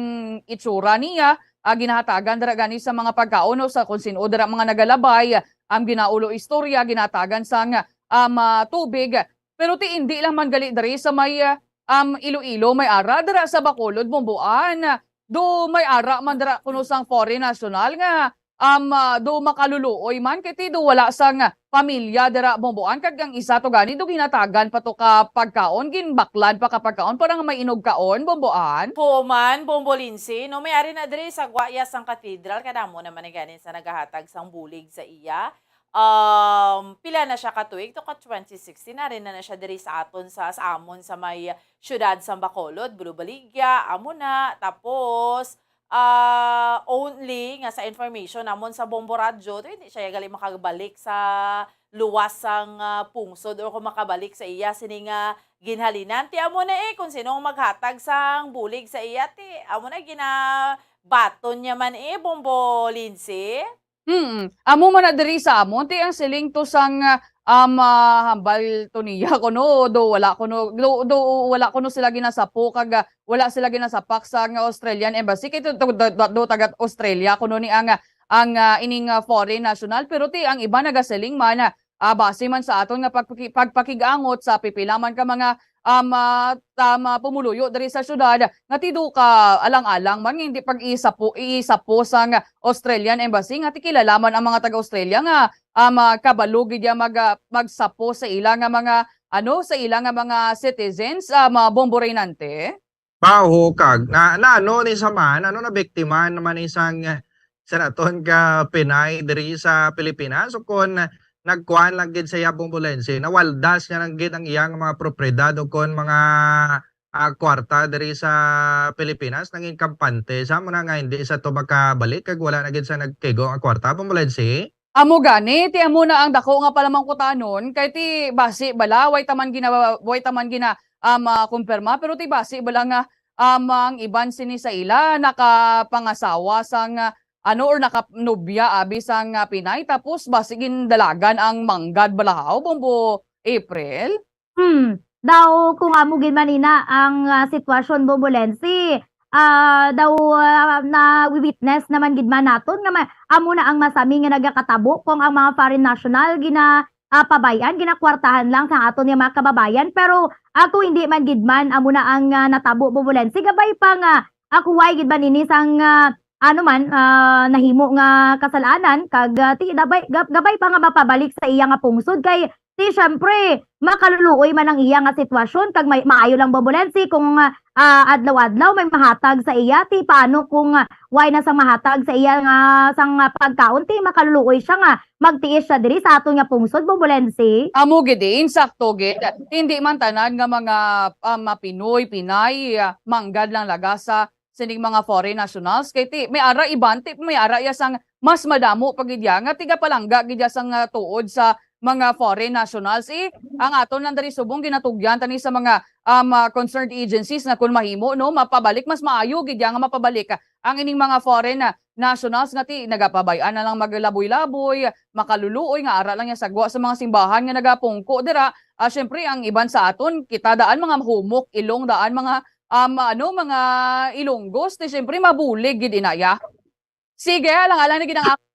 itsura niya, ah, ginahatagan dira gani sa mga pagkaon no sa kung sin-o dira mga nagalabay, ang ginaulo istorya, ginatagan sang, um, ah, tubig. Pero ti indi lang man gali diri sa may, ah, um, Iloilo, may ara dira sa Bacolod, Bomboan. Do may ara man dira kuno sang foreign national nga, um, ah, do makaluluoy man, kay ti do wala sang pamilya dira, Bomboan, kag ang isa to gani do ginatagan pa to ka pagkaon, ginbaklan pa ka pagkaon para nga may inugkaon, Bomboan. Human, Bombo Lindsay, no, may ari na diri sa Guayas sang Cathedral, kadamo naman ni ganin sa nagahatag sang bulig sa iya. Um, pila na siya ka tuig? To ka twenty sixteen, ari na na siya diri sa aton sa, sa amon sa may siyudad sa Bacolod, Blue Baligya, amo na. Tapos, ah, only nga sa information namon sa Bombo Radyo, to hindi siya gali makabalik sa luwas sang, ah, pungsod or kung makabalik sa iya sini nga ginhalinan. Ti amo na eh, kung sino ang maghatag sang bulig sa iya, ti amo na ginabaton niya man eh, Bombo Lindsay. Mm. Amo man na diri sa amon, ti ang siling to sang, ah, um, ah, hambal to niya kuno, do wala kuno, do, do wala kuno sila ginasapo kag, ah, wala sila ginasapak sa nga Australian embassy. Kay to, to, do, do, do taga Australia kuno ni ang, ah, ang, ah, ining, ah, foreign national. Pero ti ang iba nagasiling man, ah, ah, base man sa aton nga pagpaki-, pagpakig-angot sa pipila man ka mga, um, ah, um, ah, pumuluyo diri sa syudad, nga ti do ka alang-alang man nga hindi pag-isapo, isapo sang Australian embassy, nga ti kilala man ang mga taga-Australia nga, um, ah, kabalo gid ya mag-, ah, magsapo sa ila nga mga, ano, sa ila nga mga citizens, um, ah, Bombo Reynante. Baho kag na, na ano ni sa man, ano, nabiktima naman isang, eh, sa naton ka Pinay diri sa Pilipinas, o kon nagkuan lang gid sa iya, Bombo Lensi, nawaldas niya lang gid ang iyang mga propiedad o kon mga, ah, kwarta diri sa Pilipinas, nangin kampante sa mo na nga hindi sa to makabalik kag wala na gid sa nagkigo ang kwarta, Bombo Lensi. Amo gani, ti amo na ang dako nga palamangkutanon, kay ti basi bala, way taman gina-, way taman gina-, ah, makumpirma, pero ti basi bala nga, ah, ang iban sini sa ila nakapangasawa sang, ah, ano, or nakanobya abi sang, ah, Pinay, tapos basi gindalagan ang manggad balahaw, Bombo April? Hmm, daw kung amo gid man ina ang, ah, sitwasyon, Bombo Lensi, ah, daw, ah, na-witness naman gid man naton nga ma-, amo na ang masami nga nagakatabo kung ang mga foreign national gina-, ah, pabay-an, ginakwartahan lang sa aton nga mga kababayan. Pero, ah, kung hindi man gid man, amo na ang, ah, natabo, Bombo Lensi, gabay pa nga, ah, kung way gid man ini sang, ah, ano man, ah, nahimo nga kasalanan, kag, ah, ti-, dabay, gab-, gabay pa nga mapabalik sa iya nga pungsod, kay ti, syempre, makaluluoy man ang iya nga sitwasyon, kag may, maayo lang, Bombo Lensi, kung, ah, adlaw-adlaw may mahatag sa iya, ti paano kung, ah, way na sang mahatag sa iya nga sang, ah, pagkaon, ti makaluluoy siya nga magtiis siya diri sa aton nga pungsod, Bombo Lensi? Amo gid, insakto gid. Hindi man tanan nga mga, ah, mga Pinoy, Pinay, ah, manggad lang laga sa sining mga foreign nationals, kay ti may ara iban, ti may ara iya sang mas madamo pa gid iya nga tigapalangga gid iya sang, ah, tuod sa mga foreign nationals. Eh, ang aton lang diri subong ginatugyan tani sa mga, um, ah, concerned agencies nga kun mahimo, no, mapabalik, mas maayo gid iya nga mapabalik ang ining mga foreign, ah, nationals nga ti nagapabay-an na lang maglaboy-laboy, makaluluoy nga ara lang iya sagwa sa mga simbahan nga nagapungko dira. Ah, syempre, ang iban sa aton, kita daan mga humok, ilong daan mga, um, ano, mga Ilonggos, ti syempre mabulig gid inaya. Sige, alang-alang na gid ang ak-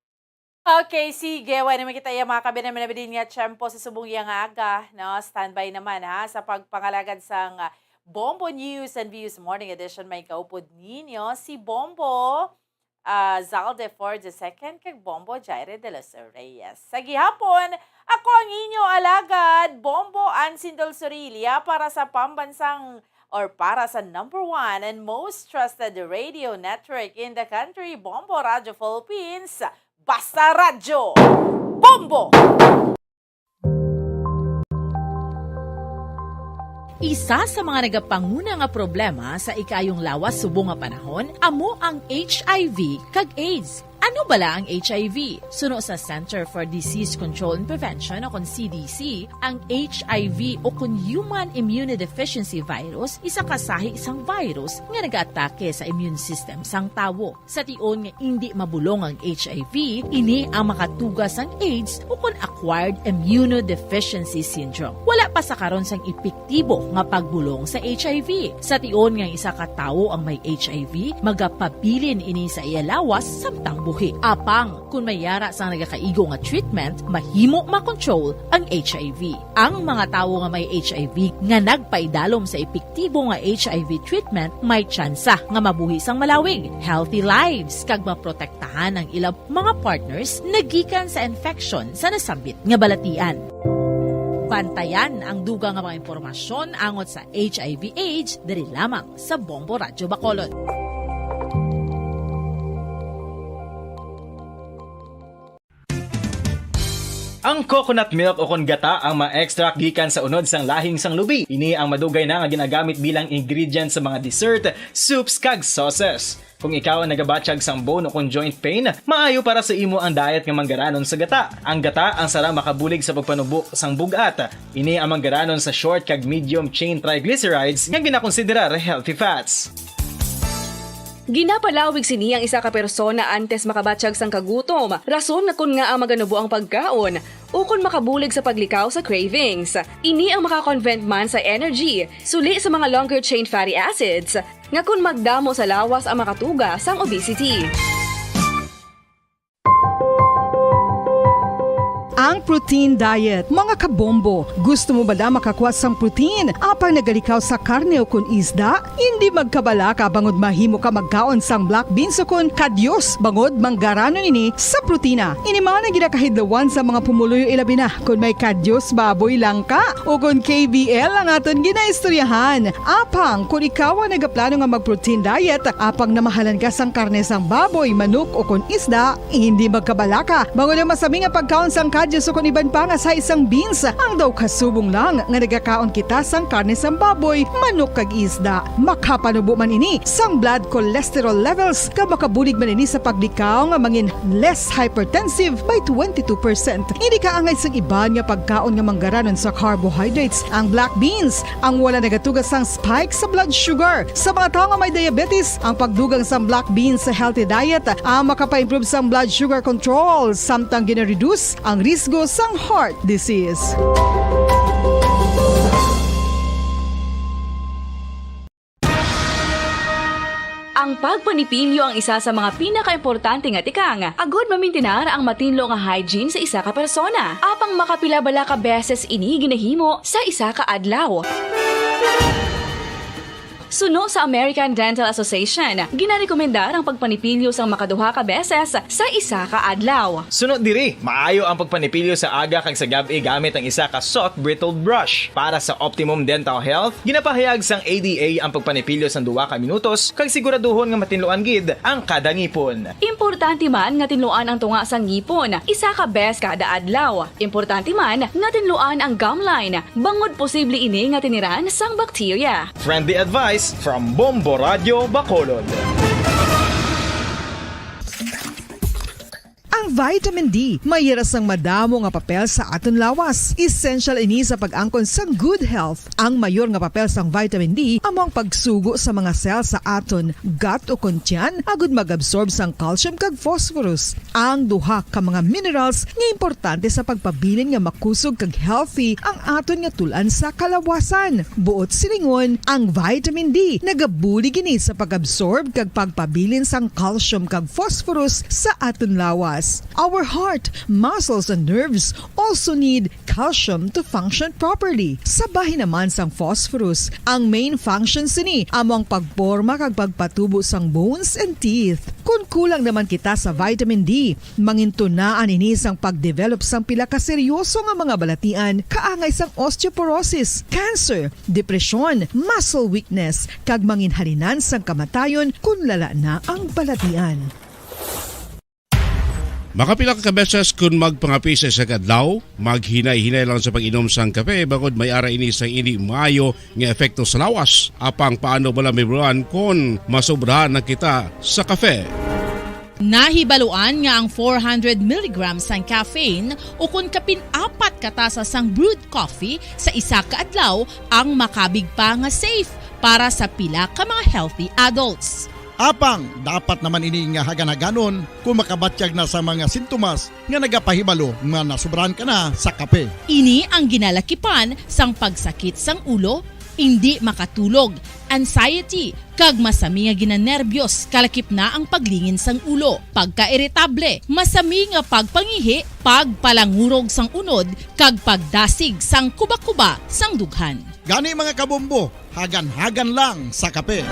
Okay, sige. Wala naman kita iya mga kabinan naman din nga tiyempo sa subong iya nga aga, no? Standby naman, ha, sa pagpangalagad sang, ah, Bombo News and Views Morning Edition. May kaupod ninyo si Bombo, ah, Zalde for the second kag Bombo Jaire de los Reyes. Sa gihapon, ako ang inyo alagad, Bombo Ansin Dulzurilla, para sa pambansang or para sa number one and most trusted radio network in the country, Bombo Radyo Philippines, Basta Radyo Bombo! Isa sa mga nagapanguna nga problema sa ikaayong lawas subong nga panahon amo ang H I V kag AIDS. Ano bala ang H I V? Suno sa Center for Disease Control and Prevention o kon C D C, ang H I V o kon Human Immunodeficiency Virus, isa ka sahi sang virus nga nagaatake sa immune system sang tawo. Sa tion nga indi mabulong ang H I V, ini ang makatuga sang AIDS o kon Acquired Immunodeficiency Syndrome. Wala pa sa karon sang epektibo nga pagbulong sa H I V. Sa tion nga isa ka tawo ang may H I V, magapabilin ini sa iya lawas samtang buhi. Apang kon may yara sang nagakaigo nga treatment, mahimo makontrol ang H I V. Ang mga tawo nga may H I V nga nagpaidalom sa epektibo nga H I V treatment may tsansa nga mabuhi sang malawig, healthy lives, kag maprotektahan ang ila mga partners nagikan sa infection sa nasambit nga balatian. Bantayan ang dugang nga mga impormasyon angot sa H I V AIDS diri lamang sa Bombo Radyo Bacolod. Ang coconut milk o kon gata ang ma-extract gikan sa unod sang lahing sang lubi. Ini ang madugay na nga ginagamit bilang ingredient sa mga dessert, soups, kag sauces. Kung ikaw ang nagabatyag sang bone o kon joint pain, maayo para sa imo ang diet nga manggaranon sa gata. Ang gata ang sarang makabulig sa pagpanubo sang bug-at. Ini ang manggaranon sa short kag medium chain triglycerides nga ginakonsiderar healthy fats. Ginapalawig sini ang isa ka persona antes makabatyag sang kagutom, rason nga kon ngaa maganubo ang pagkaon, ukon makabulig sa paglikaw sa cravings. Ini ang makakonvert man sa energy, suli sa mga longer chain fatty acids, nga kon magdamo sa lawas ang makatuga sang obesity. Ang protein diet, mga kabombo. Gusto mo bala makakuha sang protein apang nagalikaw sa karne o kon isda? Hindi magkabalaka bangod mahimo ka magkaon sang black beans o kon kadyos bangod manggaranon ini sa protina. Ini man ang ginakahidlawan sa mga pumuluyo, ilabi na kon may kadyos baboy lang ka o kon K B L ang aton ginaistoryahan. Apang kon ikaw ang nagaplano nga mag-protein diet, apang namahalan ka sang karne sang baboy, manok, o kon isda, hindi magkabalaka bangod ang masami nga pagkaon sang kadyos o kon iban pa nga sahi sang beans. Ang daw kasubong lang nga nagakaon kita sang karne sang baboy, manok, kag isda. Makapanubo man ini sang blood cholesterol levels, kag makabulig man ini sa paglikaw nga mangin less hypertensive by twenty-two percent. Hindi kaangay sang iban nga pagkaon nga manggaranon sa carbohydrates. Ang black beans, ang wala nagatuga sang spike sa blood sugar. Sa mga tawo nga may diabetes, ang pagdugang sang black beans sa healthy diet ang makapa-improve sang blood sugar control, samtang gina-reduce ang risgo sang heart disease. Ang pagpanipilyo ang isa sa mga pinakaimportante nga tikang agud mamintinar ang matinlo nga hygiene sa isa ka persona. Apang makapila bala ka beses ini ginahimo sa isa ka adlaw? Suno sa American Dental Association, ginarekomendar ang pagpanipilyo sang makaduha ka beses sa isa ka adlaw. Suno diri, maayo ang pagpanipilyo sa aga kag sa gab-i gamit ang isa ka soft bristled brush. Para sa optimum dental health, ginapahayag sang A D A ang pagpanipilyo sang duha ka minutos kag siguraduhon nga matinluan gid ang kada ngipon. Importante man nga tinluan ang tunga sang ngipon isa ka bes kada adlaw. Importante man nga tinluan ang gum line, bangod posible ini nga tiniran sang bakterya. Friendly advice from Bombo Radyo Bacolod. Ang vitamin D may yara sang madamo nga papel sa aton lawas. Essential ini sa pag-angkon sang good health. Ang mayor nga papel sang vitamin D amo ang pagsugo sa mga cell sa aton gut o kon tiyan agud mag-absorb sang calcium kag phosphorus, ang duha ka mga minerals nga importante sa pagpabilin nga makusog kag healthy ang aton nga tul-an sa kalawasan. Buot silingon, ang vitamin D nagabulig ini sa pag-absorb kag pagpabilin sang calcium kag phosphorus sa aton lawas. Our heart, muscles, and nerves also need calcium to function properly. Sa bahin naman sang phosphorus, ang main function sini amo ang pagporma kag pagpatubo sang bones and teeth. Kon kulang naman kita sa vitamin D, mangintunaan ini sang pagdevelop sang pila ka seryoso nga mga balatian, kaangay sang osteoporosis, cancer, depresyon, muscle weakness, kag manginhalinan sang kamatayon kon lala na ang balatian. Makapila ka beses kon magpangape sa isa ka adlaw, maghinay-hinay lang sa pag-inom sang kape, bangod may ara ini sang indi maayo nga epekto sa lawas. Apang paano bala mahibaluan kon masobrahan na kita sa kape? Nahibaluan nga ang four hundred milligrams sang caffeine o kon kapin apat ka tasa sang brewed coffee sa isa ka adlaw ang makabig pa nga safe para sa pila ka mga healthy adults. Apang dapat naman ini nga hagan-haganon kon makabatyag na sa mga sintomas nga nagapahibalo nga nasobrahan ka na sa kape. Ini ang ginalakipan sang pagsakit sang ulo, Indi makatulog, anxiety, kag masami nga ginanerbyos, kalakip na ang paglingin sang ulo, pagkairitable, masami nga pagpangihi, pagpalangurog sang unod, kag pagdasig sang kuba-kuba sang dughan. Gani, mga kabombo, hagan-hagan lang sa kape.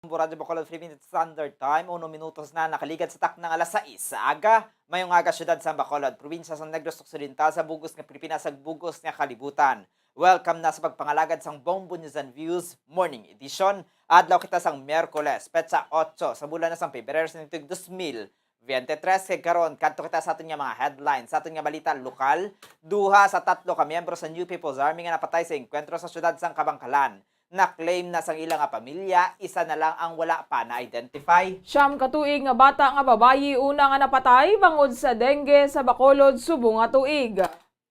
Radyo Bacolod Philippine Standard Time, uno minutos na nakaligad sa takna nga alas sais sa aga. Mayong aga, siyudad sa Bacolod, probinsya sa Negros Occidental, sa bug-os nga Pilipinas, sa bug-os nga kalibutan. Welcome na sa pagpangalagad sang Bombo News and Views Morning Edition. Adlaw kita sang Miyerkules, petsa otso sa bulan na sang Pebrero sa tuig dos mil veintitrés. Kag karon, kadto kita sa aton nga mga headlines, sa aton nga balita lokal. Duha sa tatlo ka miyembro sa New People's Army nga napatay sa engkwentro sa siyudad sang Kabankalan. Na-claim na sang ila nga pamilya, isa na lang ang wala pa na-identify. Siyam ka tuig nga bata nga babayi una nga napatay bangod sa dengue sa Bacolod subong nga tuig.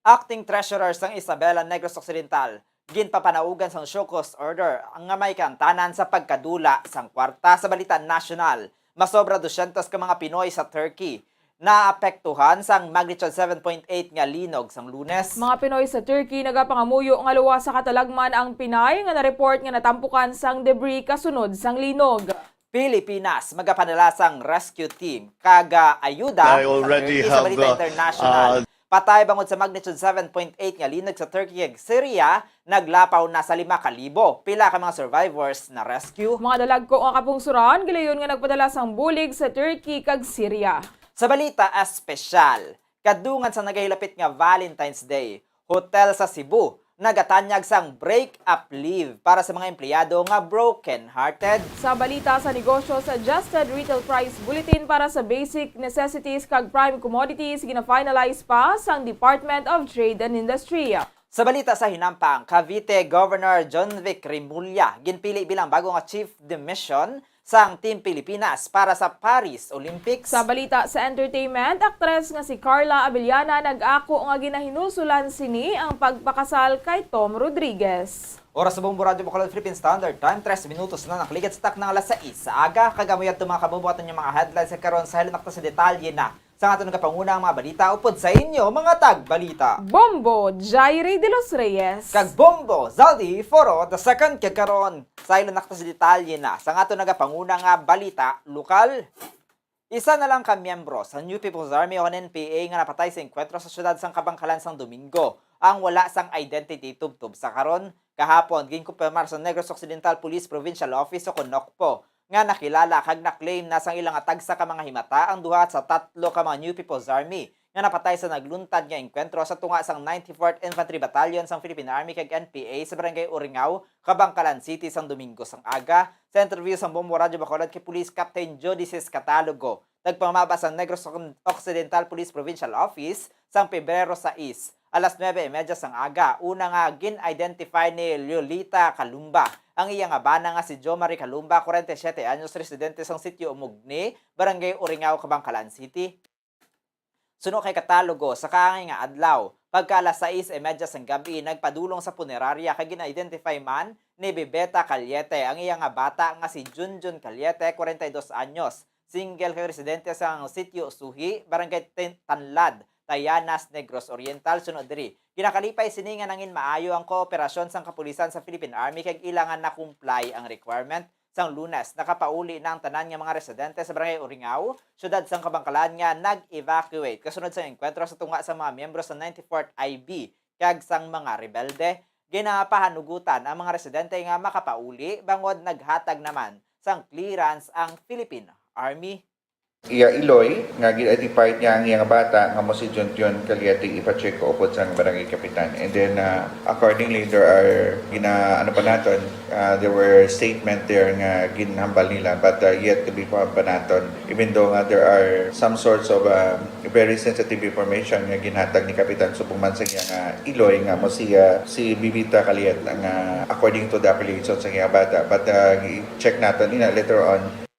Acting Treasurer sang Isabela, Negros Occidental, ginpapanaugan sang show cause order nga may kaangtanan sa pagkadula sang kwarta. Sa balita nasyonal, masobra dosyentos ka mga Pinoy sa Turkey naapektuhan sang magnitude seven point eight nga linog sang Lunes. Mga Pinoy sa Turkey nagapangamuyo nga luwas sa katalagman ang Pinay nga na-report nga natampukan sang debris kasunod sang linog. Pilipinas magapadala sang rescue team kag, ah, ayuda sa Turkey. Sa balita international, patay bangod sa magnitude seven point eight nga linog sa Turkey kag Syria, naglapaw na sa lima ka libo. Pila ka mga survivors na-rescue. Mga dalagko nga kapungsoran gilayon nga nagpadala sang bulig sa Turkey kag Syria. Sa balita espesyal, kadungan sa nagahilapit nga Valentine's Day, hotel sa Cebu nagatanyag sang break-up leave para sa mga empleyado nga broken-hearted. Sa balita sa negosyo, sa Adjusted Retail Price Bulletin para sa basic necessities kag prime commodities gina-finalize pa sang Department of Trade and Industry. Sa balita sa hinampang, Cavite Governor Jonvic Remulla ginpili bilang bago nga Chief de Mission sang Team Pilipinas para sa Paris Olympics. Sa balita sa entertainment, aktres nga si Carla Abellana nag-ako nga ginahinusulan sini ang pagpakasal kay Tom Rodriguez. Oras sa Bombo Radyo Bacolod Philippine Standard Time, tres minutos na nakaligad sa takna nga alas sais sa aga. Kag amo yadto, mga kabombo, aton nga mga headlines sa karon. Sa halin, nakita sa detalye na sang aton nagapanguna ang mga balita upod sa inyo, mga tagbalita. Bombo Jairi de los Reyes. Kag Bombo Zaldi Foro the second. Kag karon, sa ilo nakta sa detalye na sang aton nagapanguna nga balita lokal. Isa na lang ka miyembro sa New People's Army o N P A nga napatay sa engkwentro sa siyudad sang Kabankalan sang Domingo ang wala sang identity tubtob sa karon. Kahapon, ginkumpirmar sa Negros Occidental Police Provincial Office o kon NOCPO nga nakilala kag na-claim na sang ila nga tagsa ka mga himata ang duha sa tatlo ka mga New People's Army nga napatay sa nagluntad nga engkwentro sa tunga sang ninety-fourth Infantry Battalion sang Philippine Army kag N P A sa Barangay Uringao, Kabankalan City, sang Domingo sang aga. Sa interview sang Bombo Radyo Bacolod kay Police Captain Jodices Catalogo, nagpamaba sang Negros Occidental Police Provincial Office sang Pebrero sais, alas nuebe y media sang aga, una nga gin-identify ni Lolita Calumba ang iya nga bana nga si Jo Marie Calumba, kwarenta y siyete anyos, residente sang Sitio Umugni, Barangay Uringao, Kabankalan City. Suno kay Catalogo, sa kaangay nga adlaw, pagka alas sais y media sang gab-i, nagpadulong sa punerarya kag gin-identify man ni Bebeta Caliete ang iya nga bata nga si Junjun Caliete, kwarenta y dos anyos, single kag residente sang Sitio Suhi, Barangay Tin-, Tanlad, Tayanas, Negros Oriental. Suno diri, ginakalipay sini nga nangin maayo ang kooperasyon sang kapulisan sa Philippine Army kag ila nga na-comply ang requirement. Sang Lunes, nakapauli na ang tanan nga mga residente sa Barangay Uringao, siyudad sang Kabankalan, nga nag-evacuate kasunod sang engkwentro sa tunga sa mga miyembro sa ninety-fourth I B kag sang mga rebelde. Ginapahanugutan ang mga residente nga makapauli bangod naghatag naman sang clearance ang Philippine Army. Iya iloy nga gin-identify niya ang iya nga bata nga mo si Junjun Caliete, ipa-check ko upod sang barangay kapitan. And then, uh, accordingly, there are, gina-, ano pa naton, uh, there were statement there nga ginhambal nila, but, uh, yet to be found pa naton. Even though nga there are some sorts of, uh, very sensitive information nga ginhatag ni Kapitan subong man sa iya nga iloy nga mo si, uh, si Bebeta Caliete nga, according to the application sa iya bata. But, uh, i-check naton ina later on.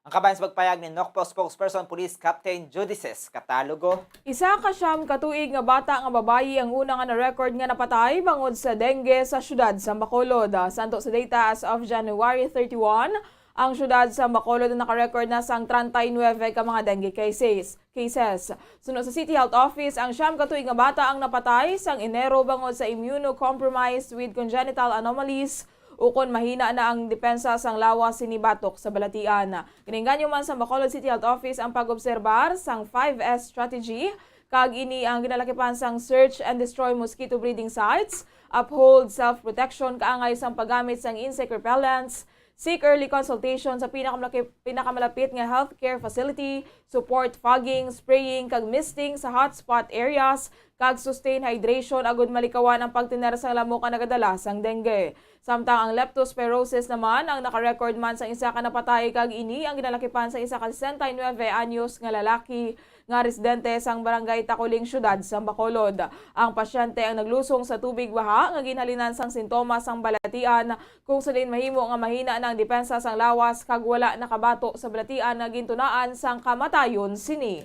Ang kabahin sa pagpayag ni NOCPO spokesperson Police Captain Judices Catalogo. Isa ka siyam ka tuig nga bata nga babayi ang una nga na-record nga napatay bangod sa dengue sa siyudad sa Bacolod. Sa anto sa data, as of January thirty-one, ang siyudad sa Bacolod naka-record na sang treinta y nueve ka mga dengue cases. Cases. Suno sa City Health Office, ang siyam ka tuig nga bata ang napatay sang Enero bangod sa immunocompromised with congenital anomalies ukon mahina na ang depensa sang lawas sini batok sa balatian. Ginainganyo man sa Bacolod City Health Office ang pag-obserbar sang five S strategy, kag ini ang ginalakipan sang search and destroy mosquito breeding sites, uphold self-protection kaangay sang paggamit sang insect repellents, seek early consultation sa pinakamalaki-, pinakamalapit nga healthcare facility, support fogging, spraying, kag misting sa hotspot areas, kag sustain hydration agud malikawan ang pagtener sang lamok nga nagadala sang dengue. Samtang ang leptospirosis naman ang naka-record man sang isa ka napatay, kag ini ang ginalakipan sa isa ka sesenta y nuebe anyos nga lalaki nga residente sang Barangay Taculing, Siyudad sang Bacolod. Ang pasyente ang naglusong sa tubig baha nga ginhalinan sang sintomas sang balatian, kung sa diin mahimo nga mahina na ang depensa sang lawas kag wala nakabato sa balatian nga gintunaan sang kamatayon sini.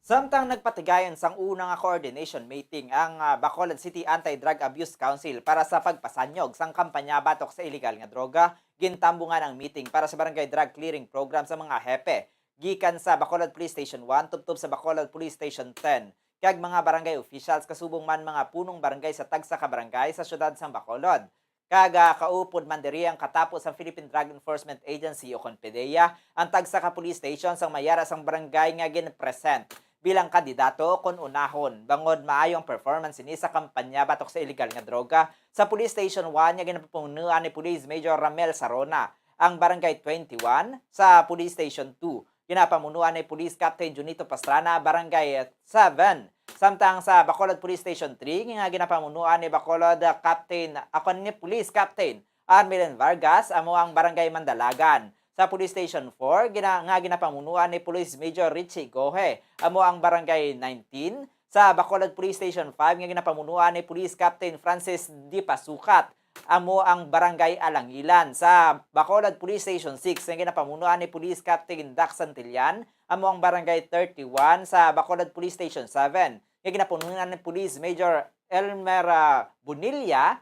Samtang nagpatigayon sang una nga coordination meeting ang, ah, Bacolod City Anti-Drug Abuse Council para sa pagpasanyog sang kampanya batok sa iligal nga droga, gintambungan ang meeting para sa Barangay Drug Clearing Program sa mga hepe gikan sa Bacolod Police Station one tubtob sa Bacolod Police Station ten kag mga barangay officials, kasubong man mga punong barangay sa tagsa ka barangay sa siyudad sang Bacolod. Kag, ah, kaupod man diri ang katapo sang Philippine Drug Enforcement Agency o kon PDEA, ang tagsa ka police station sang may ara sang barangay nga gin-present bilang kandidato o kon unahon, bangod maayo ang performance sini sa kampanya batok sa iligal nga droga. Sa Police Station one nga ginapamunuan ni Police Major Ramel Sarona, ang Barangay twenty-one sa Police Station two ginapamunuan ni Police Captain Junito Pastrana, Barangay seven. Samtang sa Bacolod Police Station three nga ginapamunuan ni Bacolod Captain, ako ni Police Captain Armilin Vargas, amo ang Barangay Mandalagan. Sa Police Station four gina-, nga ginapamunuan ni Police Major Richie Gohe, amo ang Barangay nineteen. Sa Bacolod Police Station five nga ginapamunuan ni Police Captain Francis Dipasukat, amo ang Barangay Alangilan. Sa Bacolod Police Station six nga ginapamunuan ni Police Captain Dax Santillan, amo ang Barangay thirty-one. Sa Bacolod Police Station seven nga ginapamunuan ni Police Major Elmer, ah, Bonilla,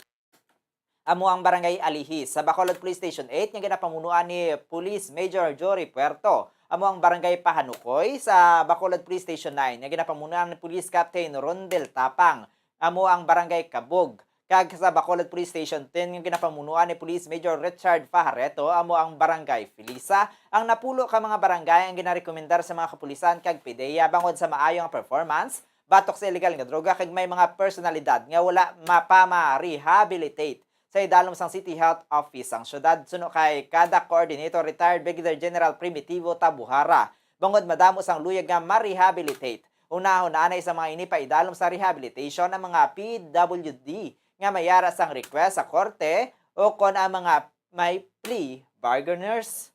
amo ang Barangay Alihis. Sa Bacolod Police Station eight nga ginapamunuan ni Police Major Jory Puerto, amo ang Barangay Pahanukoy. Sa Bacolod Police Station nine nga ginapamunuan ni Police Captain Rondel Tapang, amo ang Barangay Kabog. Kag sa Bacolod Police Station ten nga ginapamunuan ni Police Major Richard Fajareto, amo ang Barangay Felisa. Ang napulo ka mga barangay ang ginarekomendar sa mga kapulisan kag PDEA bangod sa maayo nga performance batok sa iligal nga droga kag may mga personalidad nga wala mapama-rehabilitate sa idalom sang City Health Office sang siyudad. Suno kay kada coordinator, retired Brigadier General Primitivo Tabuhara, bangod madamo sang luyag nga ma-rehabilitate. Unahon anay sa mga ini pa idalom sa rehabilitation ang mga P W D nga may ara sang request sa korte o kon ang mga may plea bargainers.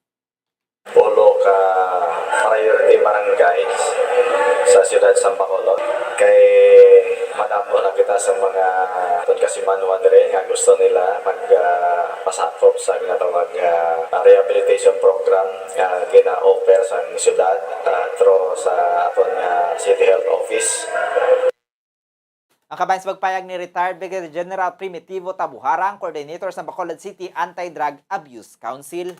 Pulo ka priority barangay sa siyudad sang Bacolod. Kay Madamo na kita sa mga, ah, aton kasimanwa diri nga gusto nila mag, ah, pasakop sa ginatawag nga, ah, rehabilitation program nga gina-offer sa syudad, ah, through sa aton nga City Health Office. Ang kabahin sa pagpayag ni retired Brigadier General Primitivo Tabuharang, coordinator sa Bacolod City Anti-Drug Abuse Council.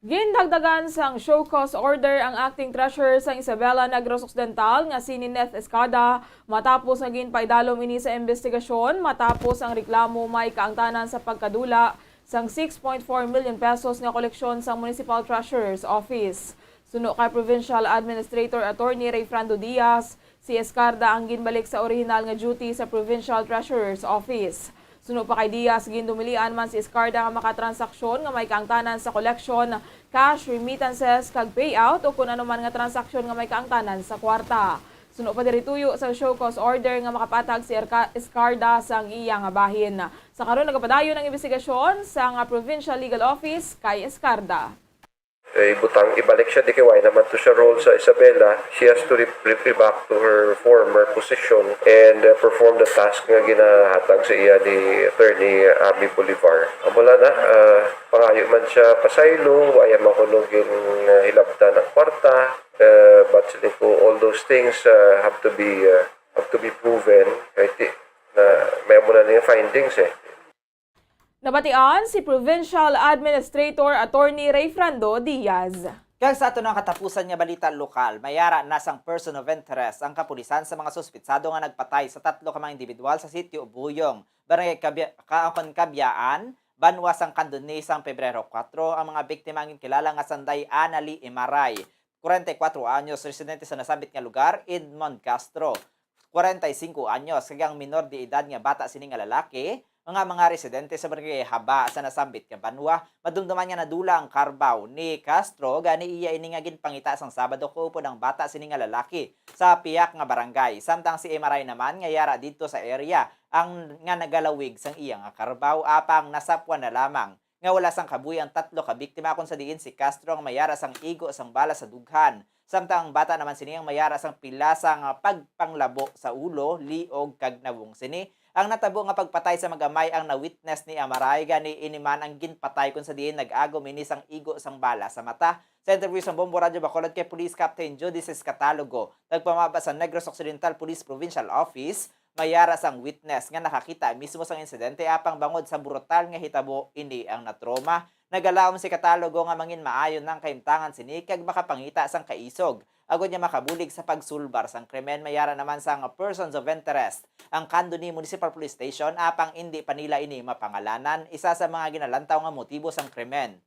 Gindagdagan sang show cause order ang acting treasurer sa Isabela, Negros Occidental nga si Nineth Escada matapos nga ginpaidalom ini sa imbestigasyon matapos ang reklamo may kaangtanan sa pagkadula sang six point four million pesos nga koleksyon sang Municipal Treasurer's Office. Suno kay Provincial Administrator Attorney Rayfrando Diaz, si Escarda ang ginbalik sa orihinal nga duty sa Provincial Treasurer's Office. Suno pa kay Diaz, gindumilian man si Escarda nga makatransaksyon nga may kaangtanan sa collection, cash remittances, kag payout o kun ano man nga transaksyon nga may kaangtanan sa kwarta. Suno pa diri tuyo sa show cause order nga makapatag si Erca-, Escarda sang iya nga bahin. Sa karon, nagapadayon ang imbestigasyon sang Provincial Legal Office kay Escarda. Eh, ibutang, ibalik siya, di kay wala naman to siya role sa Isabela. She has to re-, re-, re-, back to her former position and, uh, perform the task nga ginahatag sa iya ni Attorney Abby Bolivar. Amo lang na, uh, pangayo man siya pasaylo, wala man kuno gin, uh, hilabtan ang kwarta, uh, but siling ko, all those things, uh, have to be, uh, have to be proven. Kay ti-, na, may amo na niya findings eh. Nabatian si Provincial Administrator Attorney Rayfrando Diaz. Kag sa aton nga katapusan nga balita lokal, may ara na sang person of interest ang kapulisan sa mga suspitsado nga nagpatay sa tatlo ka mga individual sa Sitio Buyong, Barangay Kabya-, Kaakon, Kabyaan, banwa sang Candoni. Sang Pebrero kuwatro, ang mga biktima ang ginkilala nga sanday Annalie Imaray, kwarenta y kuwatro anyos, residente sa nasambit nga lugar, Edmond Castro, kwarenta y singko anyos, kag ang minor de edad nga bata sini nga lalaki, nga mga residente sa Barangay Haba sa nasambit nga banwa. Madumduman nga nadula ang karbaw ni Castro, gani iya ini nga ginpangita sang Sabado kaupod ang bata sini nga lalaki sa piyak nga barangay, samtang si Imaray naman nga yara didto sa area ang nga nagalawig sang iya nga karbaw, apang nasapwan na lamang nga wala sang kabuhi ang tatlo ka biktima, kon sa diin si Castro ang may ara sang igo sang bala sa dughan, samtang ang bata naman sini ang may ara sang pila sang pagpanglabo sa ulo, liog, kag nawong sini. Ang natabo nga pagpatay sa mag-amay ang na-witness ni Imaray, gani ini man ang ginpatay, kon sa diin nag-agom ini sang igo sang bala sa mata. Sa interview sang Bombo Radyo Bacolod kay Police Captain Judices Catalogo, nagpamaba sa Negros Occidental Police Provincial Office, may ara sang witness nga nakakita mismo sang insidente, apang bangod sa brutal nga hitabo, ini ang natrauma. Nagalaom si Catalogo nga manginmaayo nang kahimtangan sini kag makapangita sang kaisog, agod nga makabulig sa pagsulbar sang krimen. May ara naman sang persons of interest ang Candoni Municipal Police Station, apang indi pa nila ini mapangalanan. Isa sa mga ginalantaw nga motibo sang krimen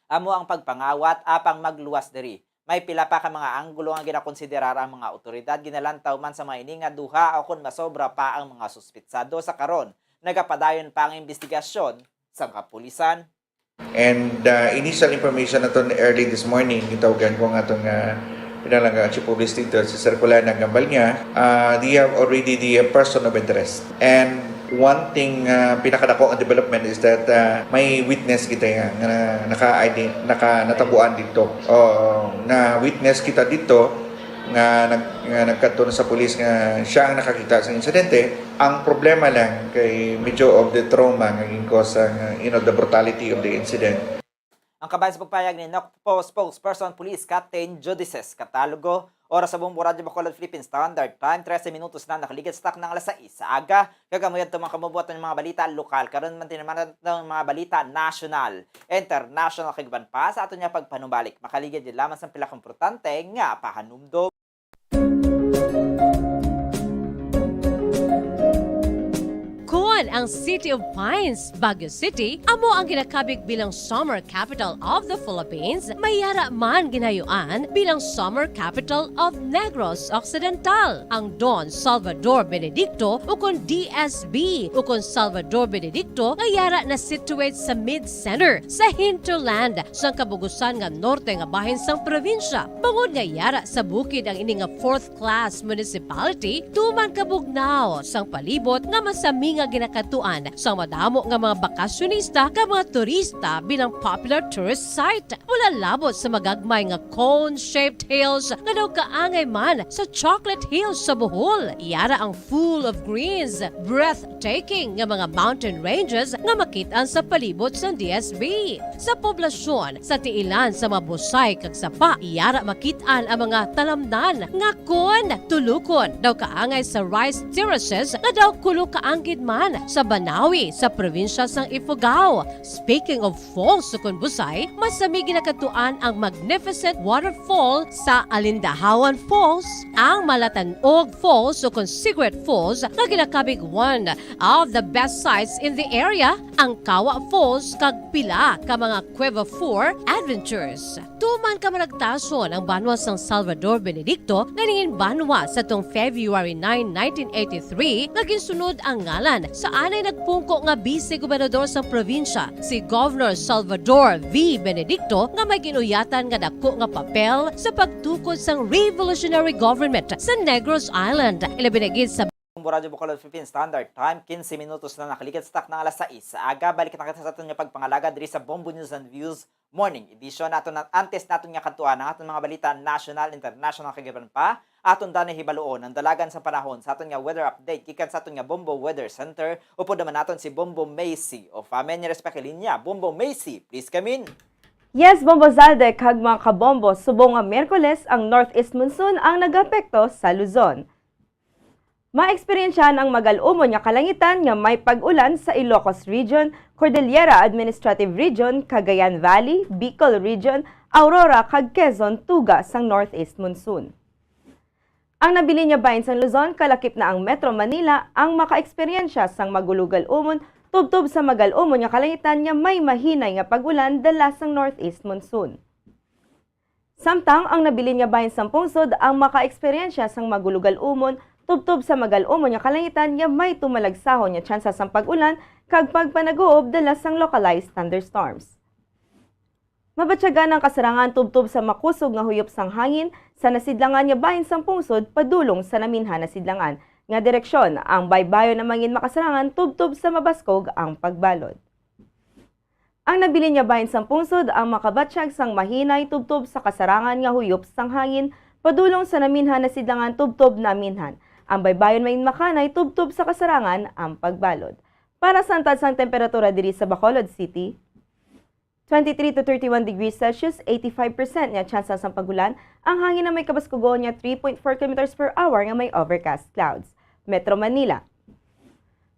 amo ang pagpangawat, apang magluwas diri, may pila pa ka mga anggulo nga ginakonsiderar ang mga awtoridad. Ginalantaw man sa mga ini nga duha o kon masobra pa ang mga suspitsado. Sa karon, nagapadayon pa ang imbestigasyon sang kapulisan. And, uh, initial information naton early this morning, gitawgan ko nga atong, uh, pinalangga ang Chief of Police dito, si Sir Kulanag Gambalnya. Uh, they have already the, uh, person of interest. And one thing, uh, pinakadako nga development is that, uh, may witness kita nga, nga naka-ident-, naka-, natabuan dito. Oo, na-witness kita dito nga nag-, nga nagkadto na sa pulis nga siya ang nakakita sa insidente. Ang problema lang kay medyo of the trauma nga gin-cause ang, you know, the brutality of the incident. Ang kabahin sa pagpayag ni NOCPO spokesperson Police Captain Judices Catalogo. Oras sa Bombo Radyo Bacolod Philippine Standard Time, trese minutos na nakaligid sa takna nga alas sais sa aga. Kag amo yadto, mga kamubuatan, ang mga balita lokal. Karon man, tinuman naton ang mga balita national, international, kag iban pa sa aton nga pagpanumbalik. Makaligid din lamang sa pila ka importante nga pahanumdom. Kon ang City of Pines, Baguio City, amo ang ginakabig bilang Summer Capital of the Philippines, may ara man ginayuan bilang Summer Capital of Negros Occidental. Ang Don Salvador Benedicto, ukon D S B, ukon Salvador Benedicto, nga yara na situate sa mid-center, sa hinterland, sang kabugusan nga norte nga bahin sang probinsya. Bangod nga yara sa bukid ang ini nga fourth class municipality, tuman kabugnaw sang palibot nga masami nga gina- Katuan sang madamo nga mga bakasyonista kag mga turista bilang popular tourist site. Wala labot sa magagmay nga cone-shaped hills nga daw kaangay man sa Chocolate Hills sa Bohol. Yara ang full of greens, breathtaking nga mga mountain ranges nga makit-an sa palibot sang D S B. Sa poblasyon, sa tiilan sa Mabusay kag Sapa, yara makit-an ang mga talamnan nga kon tulukon daw kaangay sa rice terraces nga daw kulo ka anggid man sa Banawi sa probinsya sang Ifugao. Speaking of falls, ukon busay, masami ginakatuan ang magnificent waterfall sa Alindahawan Falls, ang Malatanog Falls ukon Cigarette Falls nga ginakabig one of the best sights in the area, ang Kawa Falls kag pila ka mga Cueva Four adventures. Tuman kamaragtason ang banwa sang Salvador Benedicto nga nangin banwa sa tong February nine, nineteen eighty-three, nga ginsunod ang ngalan sa anay nagpungko nga bise gobernador sang probinsya, si Governor Salvador V. Benedicto, nga may ginuyatan nga dako nga papel sa pagtukod sang revolutionary government sa Negros Island, ilabi na gid sa Bombo Radyo Bacolod, Philippine Standard Time, quince minutos na nakaligad sa takna alas sais sa aga. Balik na kita sa aton nga pagpangalagad diri sa Bombo News and Views Morning Edition. Aton na, antes naton nga kadtuan ang aton mga balita national, international, kag iban pa, aton danay hibaluon ang dalagan sa panahon sa aton nga weather update gikan sa aton nga Bombo Weather Center. Upod naman naton si Bombo Macy of Amenyres Pakilinya. Bombo Macy, please come in. Yes, Bombo Zalde, kag mga kabombo, subong nga Miyerkules ang northeast monsoon ang nagapekto sa Luzon. Maeksperiensyahan ang magal-umon nga kalangitan nga may pag-ulan sa Ilocos Region, Cordillera Administrative Region, Cagayan Valley, Bicol Region, Aurora, kag Quezon tuga sang northeast monsoon. Ang nabilin nga bahin sang Luzon, kalakip na ang Metro Manila, ang makaeksperyensya sang magulugal-umon tubtob sa magal-umon nga kalangitan nga may mahinay nga pag-ulan dala sang northeast monsoon. Samtang ang nabilin nga bahin sang pungsod ang makaeksperyensya sang magulugal-umon tubtob sa magal-umon nga kalangitan nga may tumalagsahon nga tsansa sang pag-ulan kag pagpanag-uob dala sang localized thunderstorms. Mabatyagan ang kasarangan tubtob sa makusog nga huyop sang hangin sa nasidlangan nga bahin sang pungsod padulong sa naminhan nga sidlangan nga direksyon. Ang baybayon na mangin makasarangan tubtob sa mabaskog ang pagbalod. Ang nabilin nga bahin sang pungsod ang makabatyag sang mahinay tubtob sa kasarangan nga huyop sang hangin padulong sa naminhan nga sidlangan tubtob naminhan. Ang baybayon mangin makanay tubtob sa kasarangan ang pagbalod. Para sa antad sang temperatura diri sa Bacolod City, twenty-three to thirty-one degrees Celsius, eighty-five percent nga tsansa sang pag-ulan, ang hangin na may kabaskugon nga three point four kilometers per hour nga may overcast clouds. Metro Manila,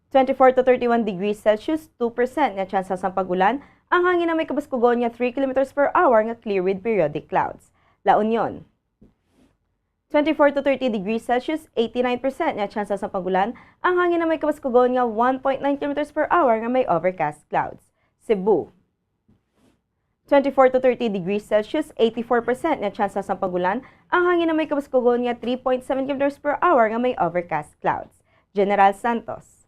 twenty-four to thirty-one degrees Celsius, two percent nga tsansa sang pag-ulan, ang hangin na may kabaskugon nga three kilometers per hour nga clear with periodic clouds. La Union, twenty-four to thirty degrees Celsius, eighty-nine percent nga tsansa sang pag-ulan, ang hangin na may kabaskugon nga one point nine kilometers per hour nga may overcast clouds. Cebu, twenty-four to thirty degrees Celsius, eighty-four percent nga tsansa sang pag-ulan, ang hangin na may kabaskugon nga three point seven kilometers per hour nga may overcast clouds. General Santos,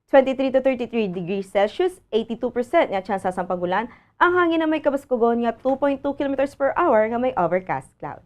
twenty-three to thirty-three degrees Celsius, eighty-two percent nga tsansa sang pag-ulan, ang hangin na may kabaskugon nga two point two kilometers per hour nga may overcast clouds.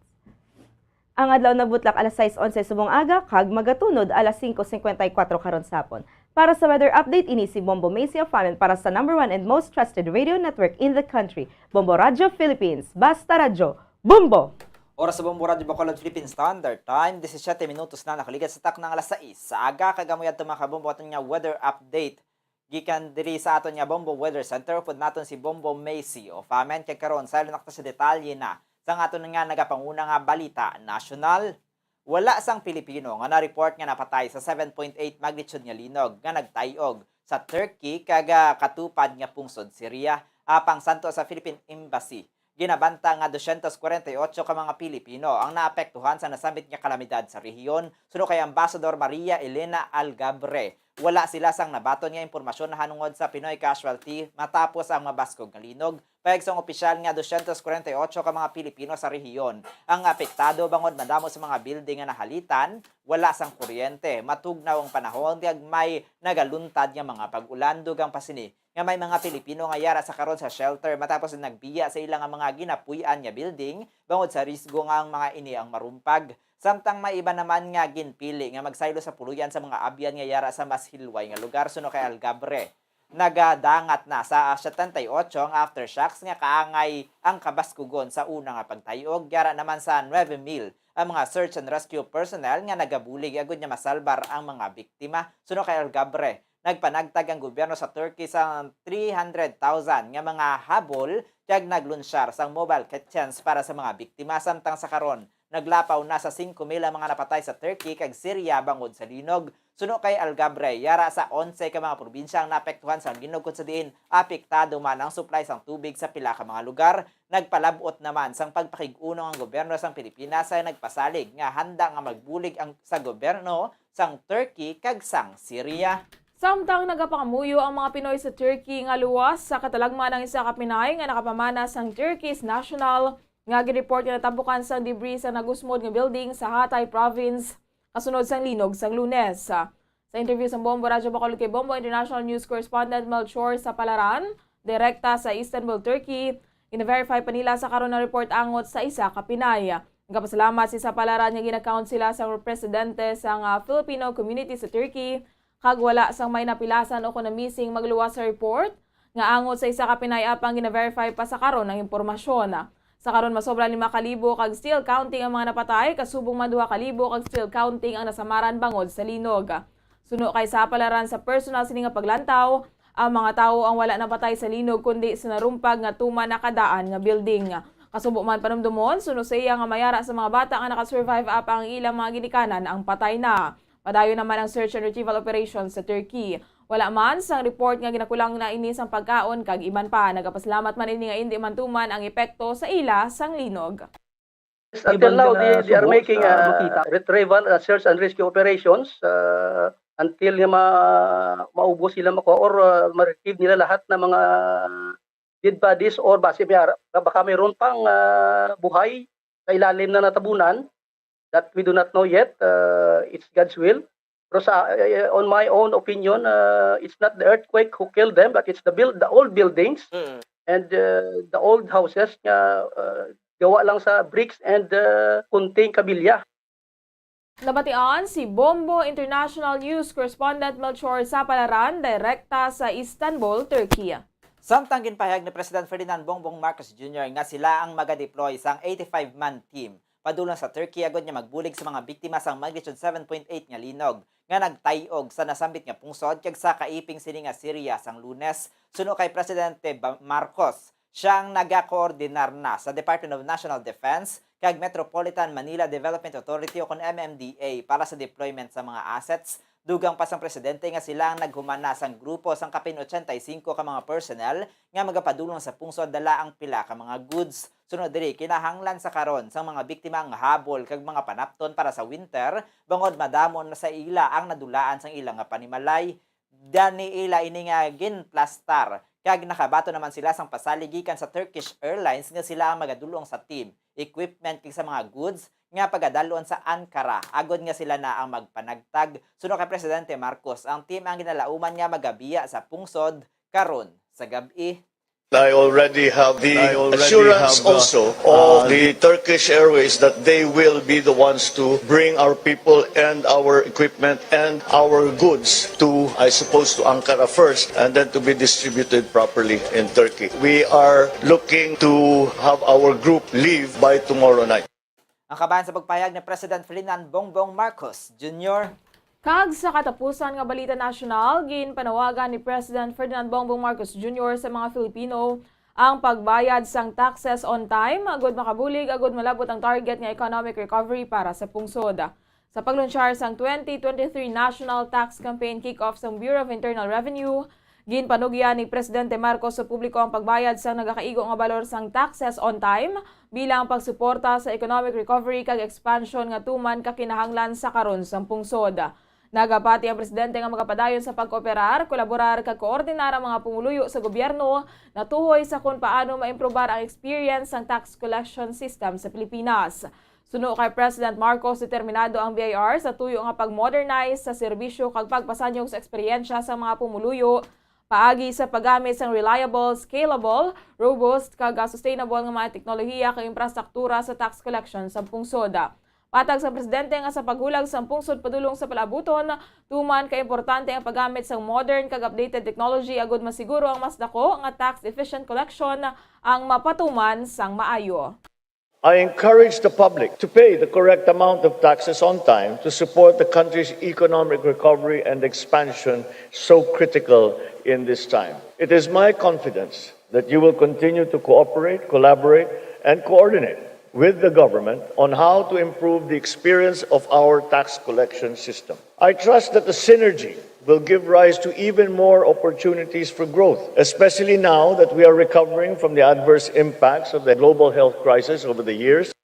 Ang adlaw nagbutlak alas sais onse subong aga kag magatunod alas singko singkwenta y kuwatro karon sa hapon. Para sa weather update, ini si Bombo Macy of Famin para sa number one and most trusted radio network in the country, Bombo Radyo Philippines. Basta radyo, Bombo! Oras sa Bombo Radyo Bacolod Philippine Standard Time, disisiete minutos na nakaligad sa takna nga alas sais sa aga, kag amo yadto, mga kabombo, aton nga weather update gikan diri sa aton nga Bombo Weather Center. Upod naton si Bombo Macy of Famin, kag karon saylo na kita sa detalye na sang aton nga nagapanguna nga balita nasyonal. Wala sang Pilipino nga na-report nga napatay sa seven point eight magnitude nga linog nga nagtay-og sa Turkey kag, ah, katupad nga pungsod Syria. Apang santo sa Philippine Embassy, ginabanta nga dosyentos kwarenta y ocho ka mga Pilipino ang naapektuhan sa nasambit nga kalamidad sa rehiyon, suno kay Ambassador Maria Elena Algabre. Wala sila sang nabaton nga impormasyon nahanungod sa Pinoy casualty matapos ang mabaskog nga linog. Pahayag sang opisyal nga dosyentos kwarenta y ocho ka mga Pilipino sa rehiyon ang apektado bangod madamo sa mga building nga nahalitan, wala sang kuryente, matugnaw ang panahon, kag may nagaluntad nga mga pag-ulan. Dugang pa sini nga may mga Pilipino nga yara sa karon sa shelter matapos nagbiya sa ila nga mga ginapuy-an nga building bangod sa risgo nga ang mga ini ang marumpag. Samtang may iba naman nga ginpili nga magsaylo sa puloy-an sa mga abyan nga yara sa mas hilway nga lugar suno kay Algabre. Nagadangat na sa setenta y ocho ang aftershocks nga kaangay ang kabaskugon sa una nga pagtay-og, yara naman sa nuebe mil ang mga search and rescue personnel nga nagabulig agud nga masalbar ang mga biktima. Suno kay Algabre, nagpanagtag ang gobyerno sa Turkey sa three hundred thousand nga mga habol kag naglunsyar sang mobile kitchens para sa mga biktima, samtang sa karon naglapaw na sa singko mil ang mga napatay sa Turkey kag Syria bangod sa linog. Suno kay Algabre, yara sa onse ka mga probinsya ang naapektuhan sang linog, kun sa diin apektado man ang supply sang tubig sa pila ka mga lugar. Nagpalab-ot naman sang pagpakig-unong ang gobyerno sang Pilipinas sa nagpasalig nga handa nga magbulig ang, sa gobyerno sang Turkey kag sang Syria. Samtang nagapangamuyo ang mga Pinoy sa Turkey nga luwas sa katalagman ang isa ka Pinay nga nakapamana sang Turkey's national nga ginreport nga natambukan sang debris sa nagusmod nga building sa Hatay Province kasunod sang linog sang Lunes. Sa interview sang Bombo Radyo Bacolod kay Bombo International News Correspondent Melchor Sapalaran, direkta sa Istanbul, Turkey, gina-verify pa nila sa karon ang report angot sa isa ka Pinay. Nagapasalamat si Sapalaran nga gina-count sila sang presidente sang, ah, Filipino community sa Turkey, kag wala sang may napilasan o kon na-missing magluwas sa report nga angot sa isa ka Pinay, apang gina-verify pa sa karon ang impormasyon. Sa karon, masobra lima ka libo kag still counting ang mga napatay, kasubong man duha ka libo kag still counting ang nasamaran bangod sa linog. Suno kay Sapalaran, sa personal sini nga paglantaw, ang mga tawo ang wala napatay sa linog kundi sa narumpag nga tuman nakadaan nga building. Kasubo man panumdumon, suno sa iya, nga may ara sa mga bata nga nakasurvive, apang ang ilang mga ginikanan ang patay na. Padayon naman ang search and retrieval operation sa Turkey. Wala man sang report nga ginakulang na ini sang pagkaon kag iban pa. Nagapasalamat man ini nga indi man tuman ang epekto sa ila sang linog. Yes, until now, they, they are making, uh, retrieval, uh, search and rescue operations, uh, until nga ma-, maubos sila, makuha, or, uh, ma-retrieve nila lahat ng mga dead bodies, or basi may ara-, baka mayroon pang, uh, buhay sa ilalim na natabunan that we do not know yet. Uh, it's God's will. Pero sa, uh, on my own opinion, uh, it's not the earthquake who killed them, but it's the build, the old buildings, mm, and, uh, the old houses nga, uh, gawa lang sa bricks and, uh, kunting kabilya. Nabatian si Bombo International News Correspondent Melchor Sapalaran, direkta sa Istanbul, Turkey. Samtang ginpahayag ni President Ferdinand Bongbong Marcos Junior nga sila ang maga-deploy sang eighty-five man team padulong sa Turkey agud nga magbulig sa mga biktima sang magnitude seven point eight nga linog nga nagtay-og sa nasambit nga pungsod kag sa kaiping sini nga Syria sang Lunes. Suno kay Presidente Ba-, Marcos, siya ang nagakoordinar na sa Department of National Defense kag Metropolitan Manila Development Authority o kon M M D A para sa deployment sa mga assets. Dugang pa sang presidente nga sila ang naghuman na sang grupo sang kapin ochenta y cinco ka mga personnel nga magapadulong sa pungsod dala ang pila ka mga goods. Sunod diri, kinahanglan sa karon sang mga biktima ang habol kag mga panapton para sa winter, bangod madamo na sa ila ang nadulaan sang ila nga panimalay. Dani ila ini nga ginplastar, kag nakabaton naman sila sang pasalig gikan sa Turkish Airlines nga sila ang magadulong sa team, equipment kag sa mga goods nga pagadalon sa Ankara, agod nga sila na ang magpanagtag. Suno kay Presidente Marcos, ang team ang ginalauman nga magabiya sa pungsod karon sa gab-i. I already have the assurance also of the Turkish Airways that they will be the ones to bring our people and our equipment and our goods to, I suppose, to Ankara first and then to be distributed properly in Turkey. We are looking to have our group leave by tomorrow night. Ang kabahin sa pagpahayag ni President Ferdinand Bongbong Marcos Junior. Kag sa katapusan nga balita nasyonal, ginpanawagan ni President Ferdinand Bongbong Marcos Junior sa mga Filipino ang pagbayad sang taxes on time, agud makabulig, agud malab-ot ang target nga economic recovery para sa pungsod. Sa paglunsyar sang twenty twenty-three National Tax Campaign Kick-Off sang Bureau of Internal Revenue, ginpanugyan ni Presidente Marcos sa publiko ang pagbayad sang nagakaigo nga balor sang taxes on time bilang pagsuporta sa economic recovery kag expansion nga tuman kakinahanglan sa karon sang pungsod. Nagapati ang presidente nga magapadayon sa pagkooperar, kolaborar kag koordinar ang mga pumuluyo sa gobyerno natuhoy sa kon paano maimprobar ang experience sang tax collection system sa Pilipinas. Suno kay President Marcos, determinado ang B I R sa tuyo nga pag-modernize sa serbisyo kag pagpasanyog sa eksperyensya sa mga pumuluyo paagi sa paggamit sang reliable, scalable, robust, kag, ah, sustainable nga mga teknolohiya kag infrastruktura sa tax collection sa pungsod. Hatag sang presidente nga sa paghulag sang pungsod padulong sa palaabuton, tuman ka importante ang paggamit sang modern kag updated technology agud masiguro ang mas dako nga tax-efficient collection ang mapatuman sang maayo. I encourage the public to pay the correct amount of taxes on time to support the country's economic recovery and expansion so critical in this time. It is my confidence that you will continue to cooperate, collaborate, and coordinate with the government on how to improve the experience of our tax collection system. I trust that the synergy will give rise to even more opportunities for growth, especially now that we are recovering from the adverse impacts of the global health crisis over the years.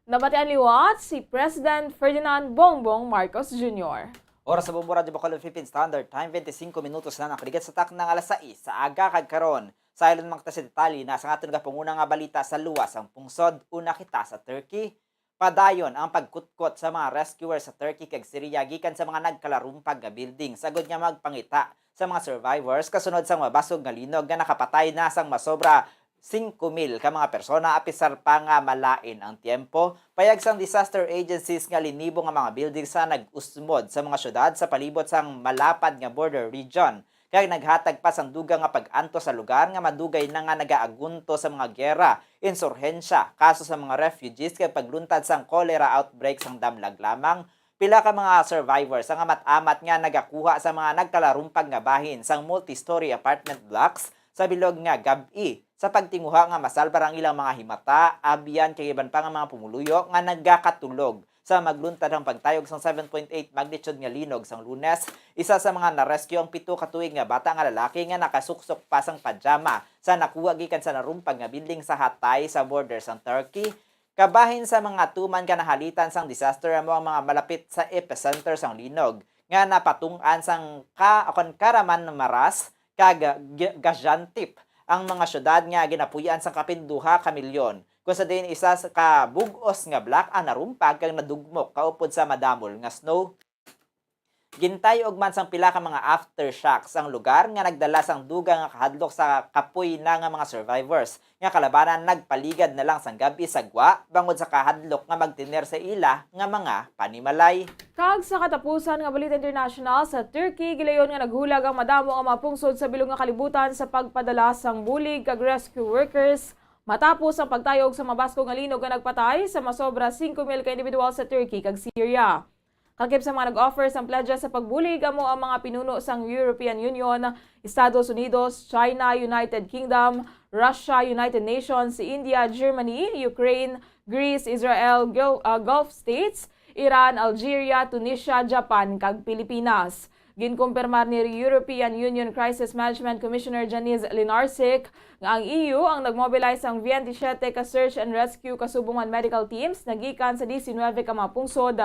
Nabatian liwat si President Ferdinand Bongbong Marcos Junior. Oras sa Bombo Radyo Bacolod Philippine Standard Time, twenty-five minutos na nakaligat sa takna nga alas sais sa aga kag karon. Sa ilon mga sa detalye na sa aton gapanguna nga balita sa luwas sang pungsod, una kita sa Turkey. Padayon ang pagkutkot sa mga rescuers sa Turkey kag Syria gikan sa mga nagkalarumpag nga building, sagod nga magpangita sa mga survivors kasunod sang mabasog nga linog nga nakapatay na sang masobra singko mil ka mga persona, apisar pa nga malain ang tiyempo. Payag sang disaster agencies nga linibo nga mga building sa nag-usmod sa mga syudad sa palibot sang malapad nga border region, kag naghatag pa sang dugang nga pag-antos sa lugar nga madugay na nga nagaagunto sa mga gera, insurhensya, kaso sa mga refugees kag pagluntad sang cholera outbreak sang damlag lamang. Pila ka mga survivors ang amat-amat nga nagakuha sa mga nagkalarumpag nga bahin sang multi-story apartment blocks sa bilog nga gab-i, sa pagtinguha nga masalbar ang ilang mga himata, abyan kag iban pa nga mga pumuluyo nga nagakatulog sa magluntad ang pagtayog sang seven point eight magnitude nga linog sang Lunes. Isa sa mga na-rescue ang pito ka tuig nga bata nga lalaki nga nakasuksok pa sang pajama sa nakuha gikan sa narumpag nga building sa Hatay sa border sang Turkey. Kabahin sa mga tuman nga nahalitan sang disaster amo ang mga malapit sa epicenter sang linog nga napatung-an sang ka, kon Kahramanmaras kag G-, Gaziantep, ang mga syudad nga ginapuy-an sang kapin duha ka milyon, kung sa diin isa sa ka bug-os nga block ang narumpag kag nadugmok kaupod sa madamol nga snow. Gintayog man sang pila ka mga aftershocks ang lugar nga nagdala sang dugang nga kahadlok sa kapoy na nga mga survivors, nga kalabanan nagpaligad na lang sang gab-i sa gwa bangod sa kahadlok nga magtener sa ila nga mga panimalay. Kag sa katapusan nga balita international, sa Turkey, gilayon nga naghulag ang madamo nga mga pungsod sa bilog nga kalibutan sa pagpadala sang bulig kag rescue workers matapos ang pagtayog sa mabaskog nga linog nga nagpatay sa masobra singko mil ka individual sa Turkey kag Syria. Kalakip sa mga nag-offer sang pledges sa pagbulig amo ang mga pinuno sang European Union, Estados Unidos, China, United Kingdom, Russia, United Nations, India, Germany, Ukraine, Greece, Israel, Gul-, ah, Gulf States, Iran, Algeria, Tunisia, Japan, kag Pilipinas. Ginkumpirmar ni European Union Crisis Management Commissioner Janice Lenarsic nga ang E U ang nag-mobilize sang twenty-seven ka search and rescue kasubong man medical teams nagikan sa diecinuebe ka mga pungsod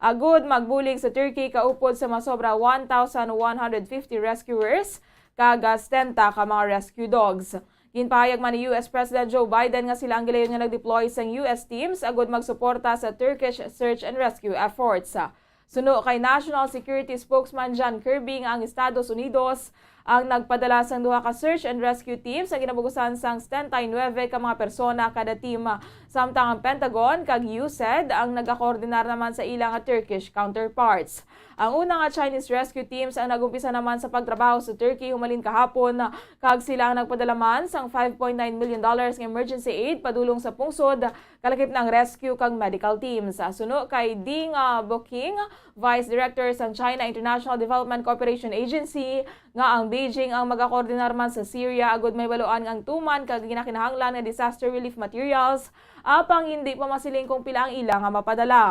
agud magbulig sa Turkey kaupod sa masobra one thousand one hundred fifty rescuers kag setenta ka mga rescue dogs. Ginpahayag man ni U S President Joe Biden nga sila ang gilayon nga nag-deploy sang U S teams agud magsuporta sa Turkish search and rescue efforts. Suno kay National Security Spokesman John Kirby nga ang Estados Unidos ang nagpadala sang duha ka search and rescue teams nga ginabugusan sang setenta y nuebe ka mga persona kada team, samtang ang Pentagon kag U S A I D ang nagakoordinar naman sa ila nga Turkish counterparts. Ang una nga Chinese rescue teams ang nag-umpisa naman sa pagtrabaho sa Turkey humalin kahapon, kag sila ang nagpadala man sang five point nine million dollars nga emergency aid padulong sa pungsod, kalakip na ang rescue kag medical teams. Suno kay Ding, ah, Boking, Vice Director sang China International Development Cooperation Agency, nga ang Beijing ang magakoordinar man sa Syria agud mahibaluan nga ang tuman kag ginakinahanglan nga disaster relief materials, apang hindi pa masiling kung pila ang ila nga mapadala.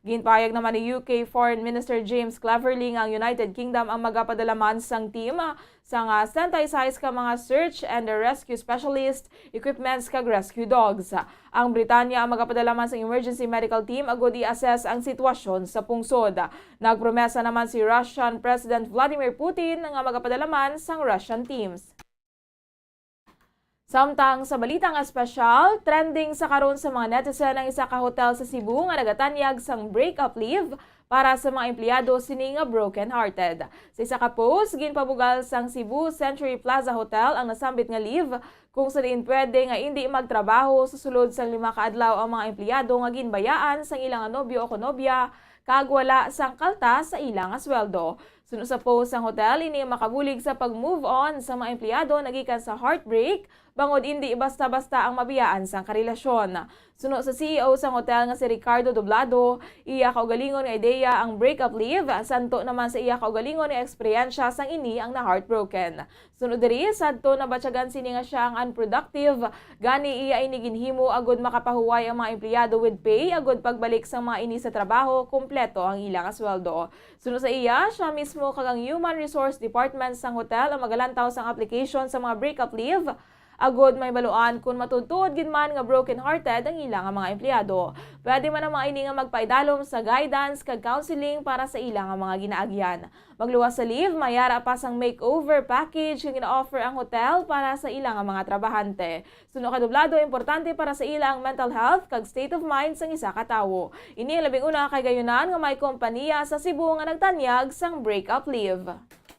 Ginpahayag naman ni U K Foreign Minister James Cleverly nga ang United Kingdom ang magapadala man sang team sang, ah, setenta y seis ka mga search and rescue specialist, equipments kag rescue dogs. Ang Britanya ang magapadala man sang emergency medical team agud i-assess ang sitwasyon sa pungsod. Nagpromesa naman si Russian President Vladimir Putin nga magapadala man sang Russian teams. Samtang sa balita nga espesyal, trending sa karon sa mga netizen ang isa ka hotel sa Cebu nga nagatanyag sang break-up leave para sa mga empleyado sini nga broken-hearted. Sa isa ka post, ginpabugal sang Cebu Century Plaza Hotel ang nasambit nga leave, kung sa diin pwede nga indi magtrabaho sa sulod sang lima ka adlaw ang mga empleyado nga ginbayaan sang ila nga nobyo o kon nobya kag wala sang kaltas sa ila nga sweldo. Suno sa post sang hotel, ini ang makabulig sa pag-move on sa mga empleyado nagikan sa heartbreak, bangod indi basta-basta ang mabiyaan sang karelasyon. Suno sa C E O sang hotel nga si Ricardo Doblado, iya kaugalingon nga ideya ang breakup leave, santo naman sa iya kaugalingon nga eksperyensya sang ini ang na-heartbroken. Suno diri, sadto nabatyagan sini nga sia ang unproductive, gani iya ini ginhimo agud makapahuway ang mga empleyado with pay agud pagbalik sang mga ini sa trabaho, kompleto ang ila nga sweldo. Suno sa iya, sia mismo kag ang Human Resource Department sang hotel ang magalantaw sang application sa mga breakup leave, agud mahibaluan kon matuod-tuod gid man nga broken-hearted ang ila nga mga empleyado. Pwede man ang mga ini nga magpaidalom sa guidance kag counseling para sa ila nga mga ginaagyan. Magluwas sa leave, may ara pa sang makeover package nga gina-offer ang hotel para sa ila nga mga trabahante. Suno kay Doblado, importante para sa ila ang mental health kag state of mind sang isa ka tawo. Ini ang labing una ka higayunan nga may kompanya sa Cebu nga nagtanyag sang breakup leave.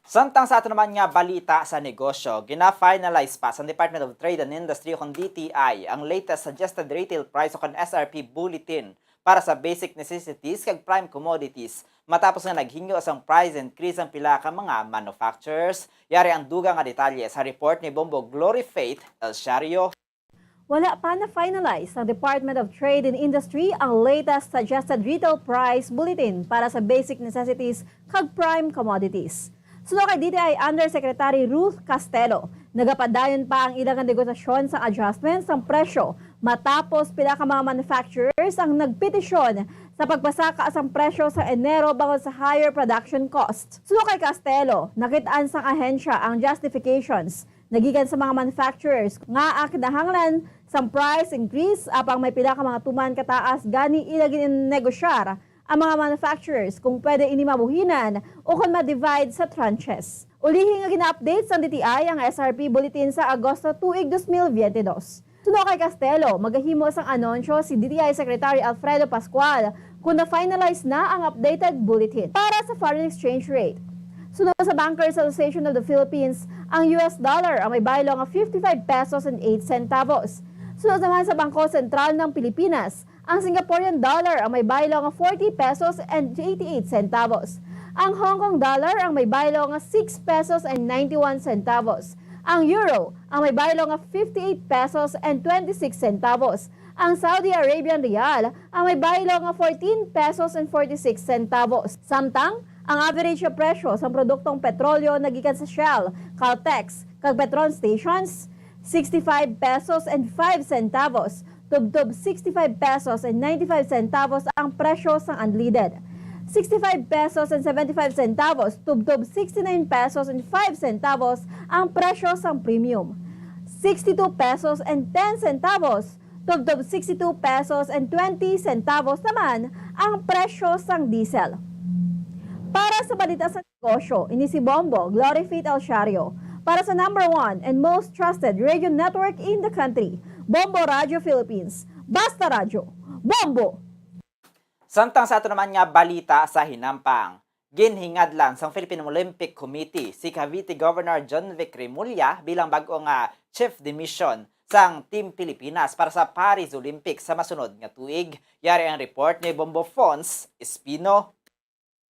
Samtang sa ato naman nga balita sa negosyo, gina-finalize pa sa Department of Trade and Industry o kon D T I ang latest suggested retail price o kon S R P bulletin para sa basic necessities kag prime commodities, matapos nga naghingyo sang price increase ang pila ka mga manufacturers. Yari ang dugang nga detalye sa report ni Bombo Glory Faith El Shario. Wala pa na-finalize sa Department of Trade and Industry ang latest suggested retail price bulletin para sa basic necessities kag prime commodities. Suno kay D T I Undersecretary Ruth Castelo, nagapadayon pa ang ila nga negosasyon sa adjustment sang presyo matapos pila ka mga manufacturers ang nagpetisyon sa pagpasaka sang presyo sa Enero bangod sa higher production cost. Suno kay Castelo, nakit-an sang ahensya ang justifications nagikan sa mga manufacturers nga ang kinahanglan sang price increase, apang may pila ka mga tuman kataas gani ila gin-negosyar ang mga manufacturers kung pwede ini mabuhinan o kon ma-divide sa tranches. Ulihi nga gina-update sang D T I ang S R P bulletin sa Agosto tuig dos mil biyente dos. Suno kay Castelo, magahimo sang anunsyo si D T I Secretary Alfredo Pascual kon na-finalize na ang updated bulletin. Para sa foreign exchange rate, suno sa Bankers Association of the Philippines, ang U S dollar ang may baylo nga fifty-five pesos and eight centavos. Suno naman sa Bangko Sentral ng Pilipinas, ang Singaporean dollar ang may baylo nga forty pesos and eighty-eight centavos. Ang Hong Kong dollar ang may baylo nga six pesos and ninety-one centavos. Ang euro ang may baylo nga fifty-eight pesos and twenty-six centavos. Ang Saudi Arabian riyal ang may baylo nga fourteen pesos and forty-six centavos. Samtang ang average nga presyo sang produktong petrolyo nagikan sa Shell, Caltex, kag Petron stations, sixty-five pesos and five centavos, tubtob sixty-five pesos and ninety-five centavos ang presyo sang unleaded. Sixty-five pesos and seventy-five centavos, tubtob sixty-nine pesos and five centavos ang presyo sang premium. Sixty-two pesos and ten centavos, tubtob sixty-two pesos and twenty centavos naman ang presyo sang diesel. Para sa balita sa negosyo, ini si Bombo Glory Faith El Shario para sa number one and most trusted radio network in the country, Bombo Radio Philippines. Basta Radyo, Bombo! Samtang sa ato naman nga balita sa hinampang, ginhingadlan sang Philippine Olympic Committee si Cavite Governor Jonvic Remulla bilang bag-o nga Chief de Mission sang Team Pilipinas para sa Paris Olympics sa masunod nga tuig. Yari ang report ni Bombo Fons Espino.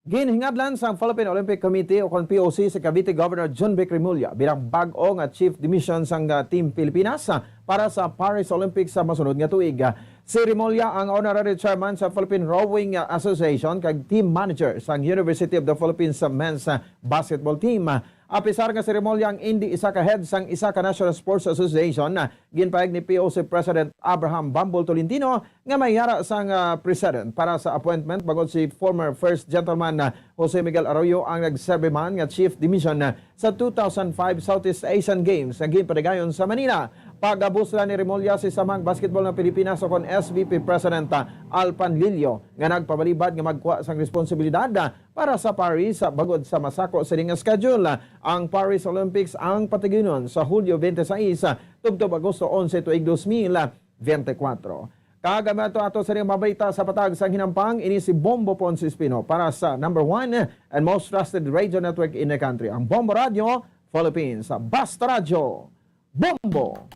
Ginhingadlan sang Philippine Olympic Committee o kon P O C si Cavite Governor Jonvic Remulla bilang bag-o nga Chief de Mission sang, ah, Team Pilipinas, ah, para sa Paris Olympics sa masunod nga tuig. Si Remulla ang Honorary Chairman sa Philippine Rowing, ah, Association kag Team Manager sang University of the Philippines, ah, Men's, ah, Basketball Team. Apisar nga si Remulla ang indi isa ka head sang isa ka National Sports Association, ah, ginpahayag ni P O C President Abraham Bambol Tolentino nga may ara sang, ah, precedent para sa appointment bangod si former First Gentleman, ah, Jose Miguel Arroyo ang nagserbi man nga Chief de Mission, ah, sa two thousand five Southeast Asian Games nga ginpatigayon sa Manila. Pagabuslan ni Remulla si samang basketball ng Pilipinas o kon S B P President, ah, Al Panlilio nga nagpabalibad nga magkuha sang responsibilidad, ah, para sa Paris, ah, bangod sa masako sini nga schedule. Ang Paris Olympics ang patigayonon sa Hulyo twenty-six, ah, tubtob Agosto onse tuig dos mil veinticuatro. Kag ang ato, ato sa mga balita sa patag sang hinampang, ini si Bombo Ponce Espino para sa number one and most trusted radio network in the country, ang Bombo Radio Philippines. Basta Radyo, Bombo!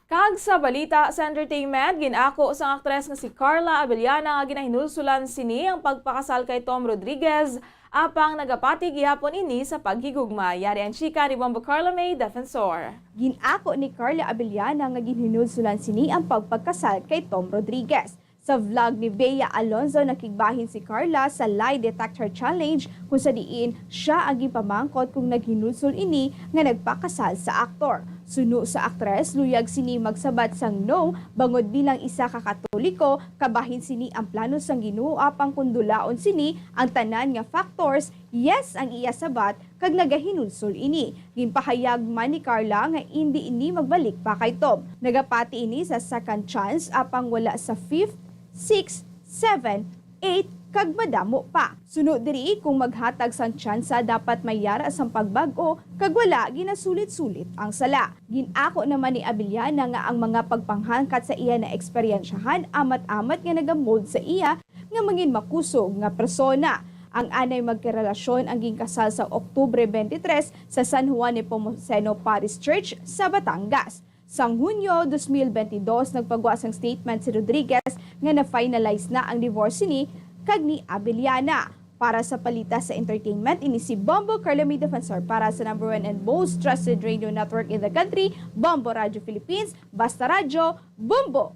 Kag sa balita sa entertainment, gin-ako sang aktres nga si Carla Abellana nga ginahinulsulan sini ang pagpakasal kay Tom Rodriguez, apang nagapati gihapon ini sa paghigugma. Yari ang chika ni Bombo Carla May Defensor. Gin-ako ni Carla Abellana nga ginhinulsulan sini ang pagpagkasal kay Tom Rodriguez. Sa vlog ni Bea Alonzo, nakigbahin si Carla sa Lie Detector Challenge, kung sa diin siya ang ginpamangkot kung naghinulsol ini nga nagpakasal sa aktor. Suno sa aktres, luyag sini magsabat sang no, bangod bilang isa ka Katoliko, kabahin sini ang plano sang Ginoo, apang kondulaon sini ang tanan nga factors, yes ang iya sabat, kag nagahinulsol ini. Ginpahayag man ni Carla nga indi ini magbalik pa kay Tom. Nagapati ini sa second chance, apang wala sa fifth, sixth, seven, eight, kag madamo pa. Suno diri, kung maghatag sang tsansa, dapat may yara sang pagbag-o, kag wala ginasulit-sulit ang sala. Gin-ako naman ni Abellana nga ang mga pagpanghangkat sa iya naeksperyensyahan amat-amat nga nagamold sa iya nga mangin makusog nga persona. Ang anay magkarelasyon ang ginkasal sa Oktubre twenty-three sa San Juan Nepomuceno Parish Church sa Batangas. Sang Hunyo dos mil bentidós, nagpagwa sang statement si Rodriguez nga na-finalize na ang divorce ni kag ni Abellana. Para sa palita sa entertainment, ini si Bombo Carlo May Defensor para sa number one and most trusted radio network in the country, Bombo Radio Philippines, Basta Radyo, Bombo!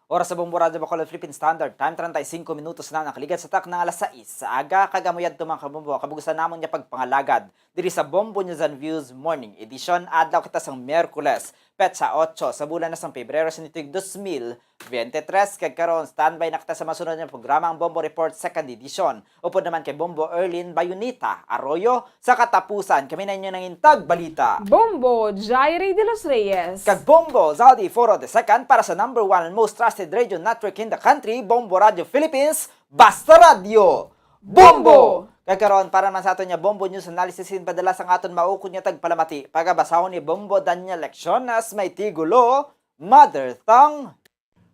Oras sa Bombo Radyo Bacolod Philippine Standard Time, treinta y cinco minutos na nakaligat sa takna nga alas sais sa aga, kag amo yadto, mga kabombo, ang kabugusan namon nga pagpangalagad diri sa Bombo News and Views Morning Edition. Adlaw kita sang Miyerkules, petsa otso sa bulan na sang Pebrero sa tuig dos mil veintitrés, kag karon standby na kita sa masunod nga programa, ang Bombo Report Second Edition. Upod naman kay Bombo Erlin Bayonita Arroyo, sa katapusan, kami na inyo nangin tagbalita. Bombo Jairi de los Reyes. Kag Bombo Zaldi Foro the second para sa number one and most trusted radio network in the country, Bombo Radio Philippines, Basta Radyo, Bombo! Kag karon, para man sa aton nga Bombo News Analysis, ginpadala sang aton maukod nga tagpalamati, pagabasahon ni Bombo Daniel Lecciones, may tigulo, Mother Tongue.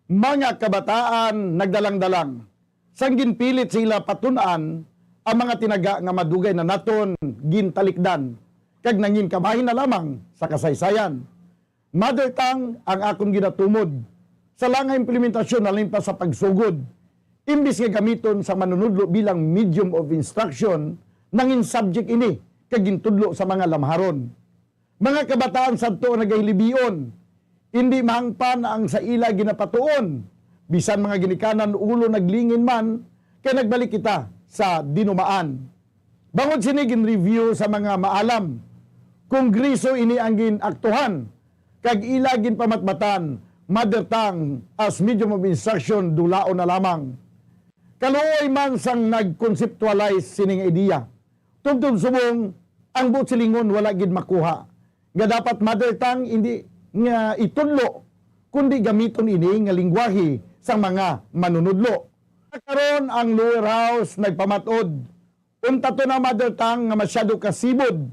Mga kabataan nagdalang-dalang, sang ginpilit sa ila patun-an ang mga tinaga nga madugay na naton gintalikdan kag nangin kabahin na lamang sa kasaysayan. Mother tongue ang akon ginatumod. Sala nga implementasyon halin pa sa pagsugod, imbis nga gamiton sa manunudlo bilang medium of instruction, nangin subject ini kag gintudlo sa mga lamharon. Mga kabataan sadto ang nagahilibion, indi mahangpan ang sa ila ginapatuon, bisan mga ginikanan ulo naglingin man, kay nagbalik kita sa dinumaan. Bangod sini gin-review sa mga maalam, Kongreso ini ang gin-aktuhan, kag ila ginpamatbatan, mother tongue as medium of instruction, dulaon na lamang. Kaluoy man sang nag-conceptualize sining ideya, tubtob subong ang buot silingon wala gid makuha nga dapat mother tongue indi nga itudlo, kundi gamiton ini nga lingwahe sang mga manunudlo. Karon ang lower house nagpamat-od, untaton ang mother tongue nga masyado ka sibod,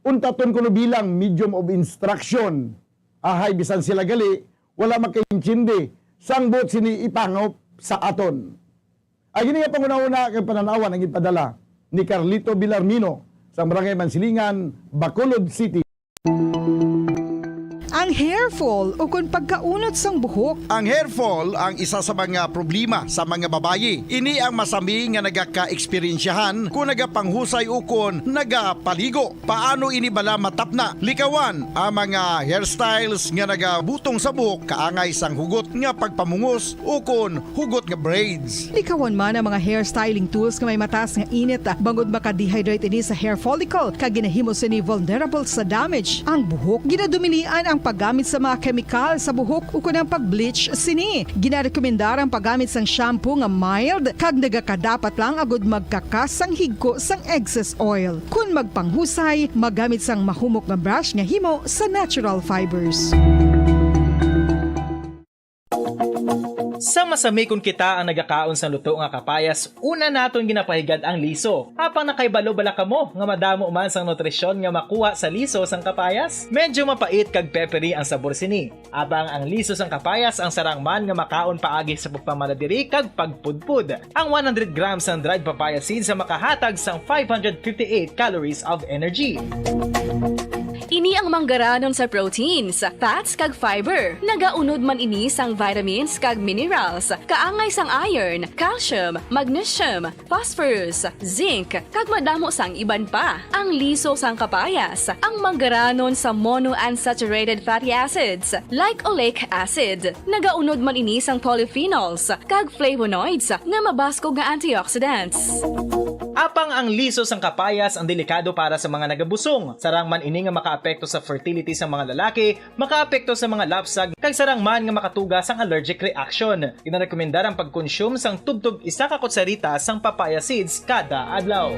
untaton kuno bilang medium of instruction. Ahay, bisan sila gali wala makaintindi sang buot sini ipangop sa aton. Ang ini nga panghunahuna kag panan-awan ang ginpadala ni Carlito Villarmino sa Barangay Mansilingan, Bacolod City. Ang hair fall ukon pagkaunot sang buhok. Ang hair fall ang isa sa mga problema sa mga babayi. Ini ang masami nga nagaka-eksperyensyahan kon nagapanghusay ukon nagapaligo. Paano ini bala matapna? Likawan ang mga hairstyles nga nagabutong sa buhok kaangay sang hugot nga pagpamungos ukon hugot nga braids. Likawan man ang mga hair styling tools nga may mataas nga init, ah, bangod maka-dehydrate ini sa hair follicle, kag ginahimo sini vulnerable sa damage ang buhok. Ginadominian ang paggamit sa mga kemikal sa buhok ukon ang pag-bleach sini. Ginarekomendar ang paggamit sang shampoo nga mild kag nagakadapat lang agud magkakas sang higko sang excess oil. Kon magpanghusay, magamit sang mahumok nga brush nga himo sa natural fibers. Sa masami kon kita ang nagakaon sang luto nga kapayas, una naton ginapahigad ang liso. Apang nakahibalo bala kamo nga madamo man sang nutrisyon nga makuha sa liso sang kapayas? Medyo mapait kag peppery ang sabor sini. Apang ang liso sang kapayas ang sarang man nga makaon paagi sa pagpamala diri kag pagpudpod. Ang one hundred grams sang dried papaya seeds ang makahatag sang five hundred fifty-eight calories of energy. Ini ang manggaranon sa proteins, fats, kag fiber. Nagaunod man ini sang vitamins kag minerals, kaangay sang iron, calcium, magnesium, phosphorus, zinc, kag madamo sang iban pa. Ang liso sang kapayas, ang manggaranon sa monounsaturated fatty acids, like oleic acid. Nagaunod man ini sang polyphenols kag flavonoids nga mabaskog nga antioxidants. Apang ang liso sang kapayas ang delikado para sa mga nagabusong. Sarang man ini nga makaapekto sa fertility sa mga lalaki, makaapekto sa mga lapsag, kag sarang man nga makatuga sang allergic reaction. Ginarekomendar ang pagkonsume sang tubtob isa ka kutsarita sang papaya seeds kada adlaw.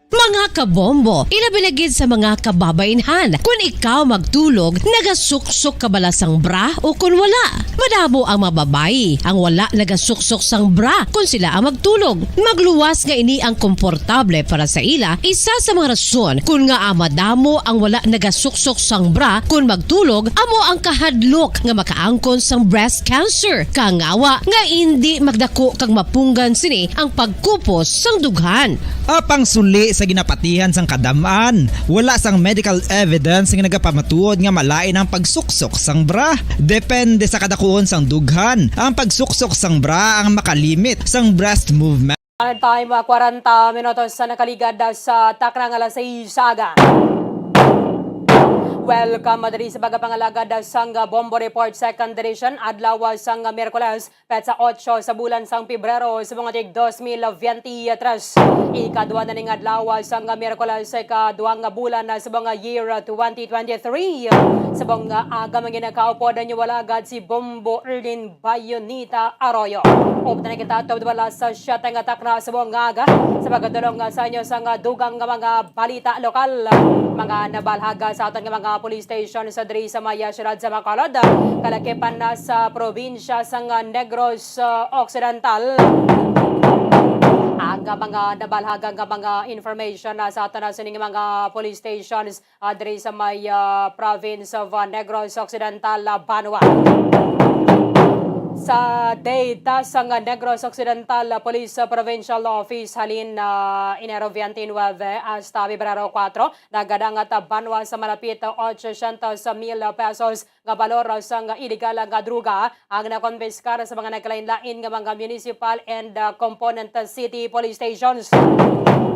Mga kabombo, ilabi na gid sa mga kababainhan, kun ikaw magtulog, nagasuksok ka bala sang bra o kun wala? Madamo ang mga babayi ang wala nagasuksok sang bra kun sila ang magtulog. Magluwas nga ini ang komportable para sa ila, isa sa mga rason kun ngaa madamo ang wala nagasuksok sang bra kun magtulog amo ang kahadlok nga makaangkon sang breast cancer, kangawa nga indi magdako kag mapunggan sini ang pagkupos sang dughan. Apang suli sa ginapatihan sang kadam-an, wala sang medical evidence nga nagapamatuod nga malain ang pagsuksok sang bra. Depende sa kadakuon sang dughan, ang pagsuksok sang bra ang makalimit sang breast movement. Time, ah, kwarenta minutos sa nakaligad, ah, sa takna nga alas sais sa aga. Welcome, ah, diri sa pagpangalagad, ah, sang, ah, Bombo Report Second Edition, adlaw, ah, sang, ah, Miyerkules, petsa otso sa bulan sang Pebrero sa mga tig dos mil veintitrés. Ikadua na ning adlaw, ah, sang, ah, Miyerkules, sa ikadua nga bulan, ah, sa mga year, ah, twenty twenty-three. Sa mga aga, mga ginakaupod, ang inyong alagad si Bombo Erlin Bayonita Arroyo. Upod na kita tubod bala sa siyete nga takna sa buong nga aga. Sa pagkatulong nga sa inyo sa nga dugang nga mga balita lokal, mga nabalhaga sa aton nga mga police station sa diri sa may, ah, siyudad sa Bacolod, kalakipan na sa probinsya sa nga Negros, ah, Occidental. Ang, ah, mga nabalhaga nga mga information na sa aton na sining mga police stations ah, diri sa may, ah, province of, ah, Negros Occidental, ah, banwa. Sa data sang, ah, Negros Occidental, ah, Police, ah, Provincial Office, halin, ah, Enero twenty-nine hasta Pebrero kuwatro, nagadangat, ah, banwa sa malapit, ah, ochocientos mil pesos nga balor sang iligal nga droga ang nakonpiskar sa mga nagkalain-lain nga mga municipal and, ah, component city police stations.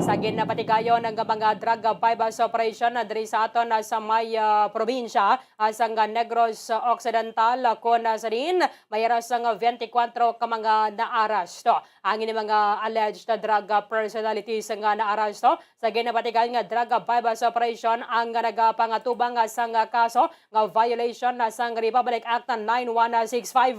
Sa ginapatigayon nga mga drug buy-bust operation, ah, diri sa aton, ah, sa may, ah, probinsya, ah, sang Negros Occidental, ah, kun, ah, sa diin may aras nga twenty-four ka mga naaresto. Ang ini mga alleged drug, ah, personalities nga naaresto sa ginapatigayon nga drug buy-bust operation ang nagapangatubang, ah, sang, ah, kaso nga violation na sang Republic Act nine one six five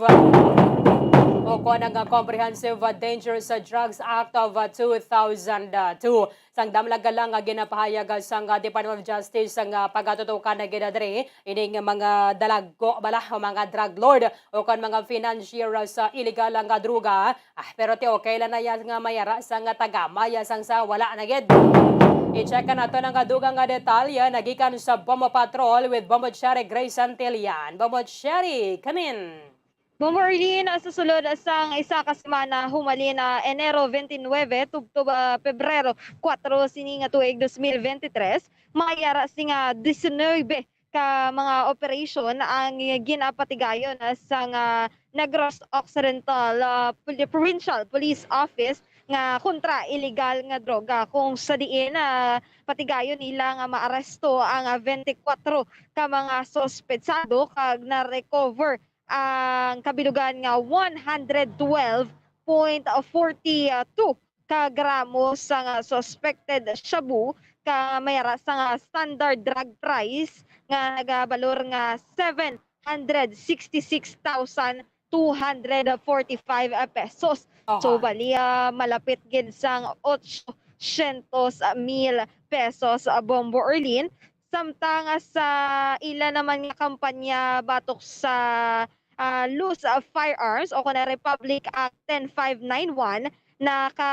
o kon ang Comprehensive Dangerous Drugs Act of two thousand two. Sang damlag lang nga ginapahayag sang Department of Justice nga pagatutukan na gid diri ining mga dalagko bala o mga drug lord o kon mga financier sa illegal nga droga. Ah, pero ti okay lang na yan nga mayara sa nga taga, maya sang sa wala na gid. I-check nato ang dugang nga detalye nagikan sa Bombo Patrol with Bombo Cherry Grace Santillan. Bombo Cherry, come in. Bombo Arlene, ah, sa sulod sang isa ka semana humalin, ah, Enero twenty-nine tubtob, ah, Pebrero kuwatro sini nga tuig dos mil veintitrés, mayara sing, ah, diecinuebe ka mga operasyon ang ginapatigayon, ah, sang, ah, Negros Occidental, ah, Pol-, Provincial Police Office nga kontra illegal nga droga, kung sa diin, ah, patigayon nila nga maaresto ang, ah, twenty-four ka mga suspetsado kag na-recover ang kabilugan nga one hundred twelve point forty two ka gramo sang suspected shabu, ka mayara sang standard drug price nga nagabalor nga seven hundred sixty-six thousand two hundred forty-five pesos. Aha. So, bali, ah, malapit gid sang ochocientos mil pesos, ah, Bombo Arlene. Samtang, ah, sa ila naman nga kampanya batok sa, ah, loose, ah, firearms o kon Republic Act ten five nine one, naka,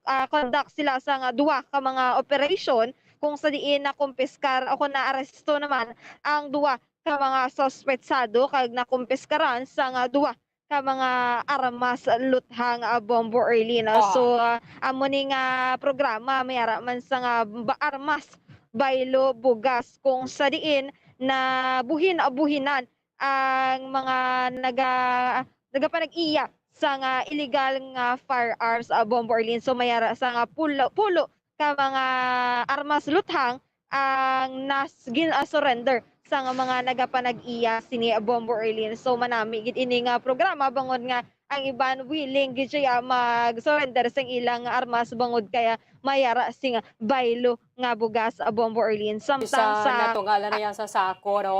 ah, conduct sila sang duha ka mga operasyon kung sa diin nakumpiskar o kon naaresto naman ang duha ka mga suspetsado kag nakumpiskaran sang duha ka mga armas luthang, ah, Bombo Erlin. Ah, so, ah, amo ni nga programa may ara man sang ba-, armas, baylo, bugas, kung sa diin na buhin-buhinan ang mga naga-, nagapanag-iya sang illegal nga firearms, ah, Bombo Erlin. So, may ara sang pulo, pulo ka mga armas luthang ang nas-, gin-, ah, surrender sang mga nagapanag-iya sini, Bombo Erlin. So, manami gid ini nga programa bangod nga ang iban willing gid siya mag-surrender sang ilang armas bangod kaya may ara sing baylo nga bugas, Bombo Erlin. Samtang sa natunga lang niya sa sako, no?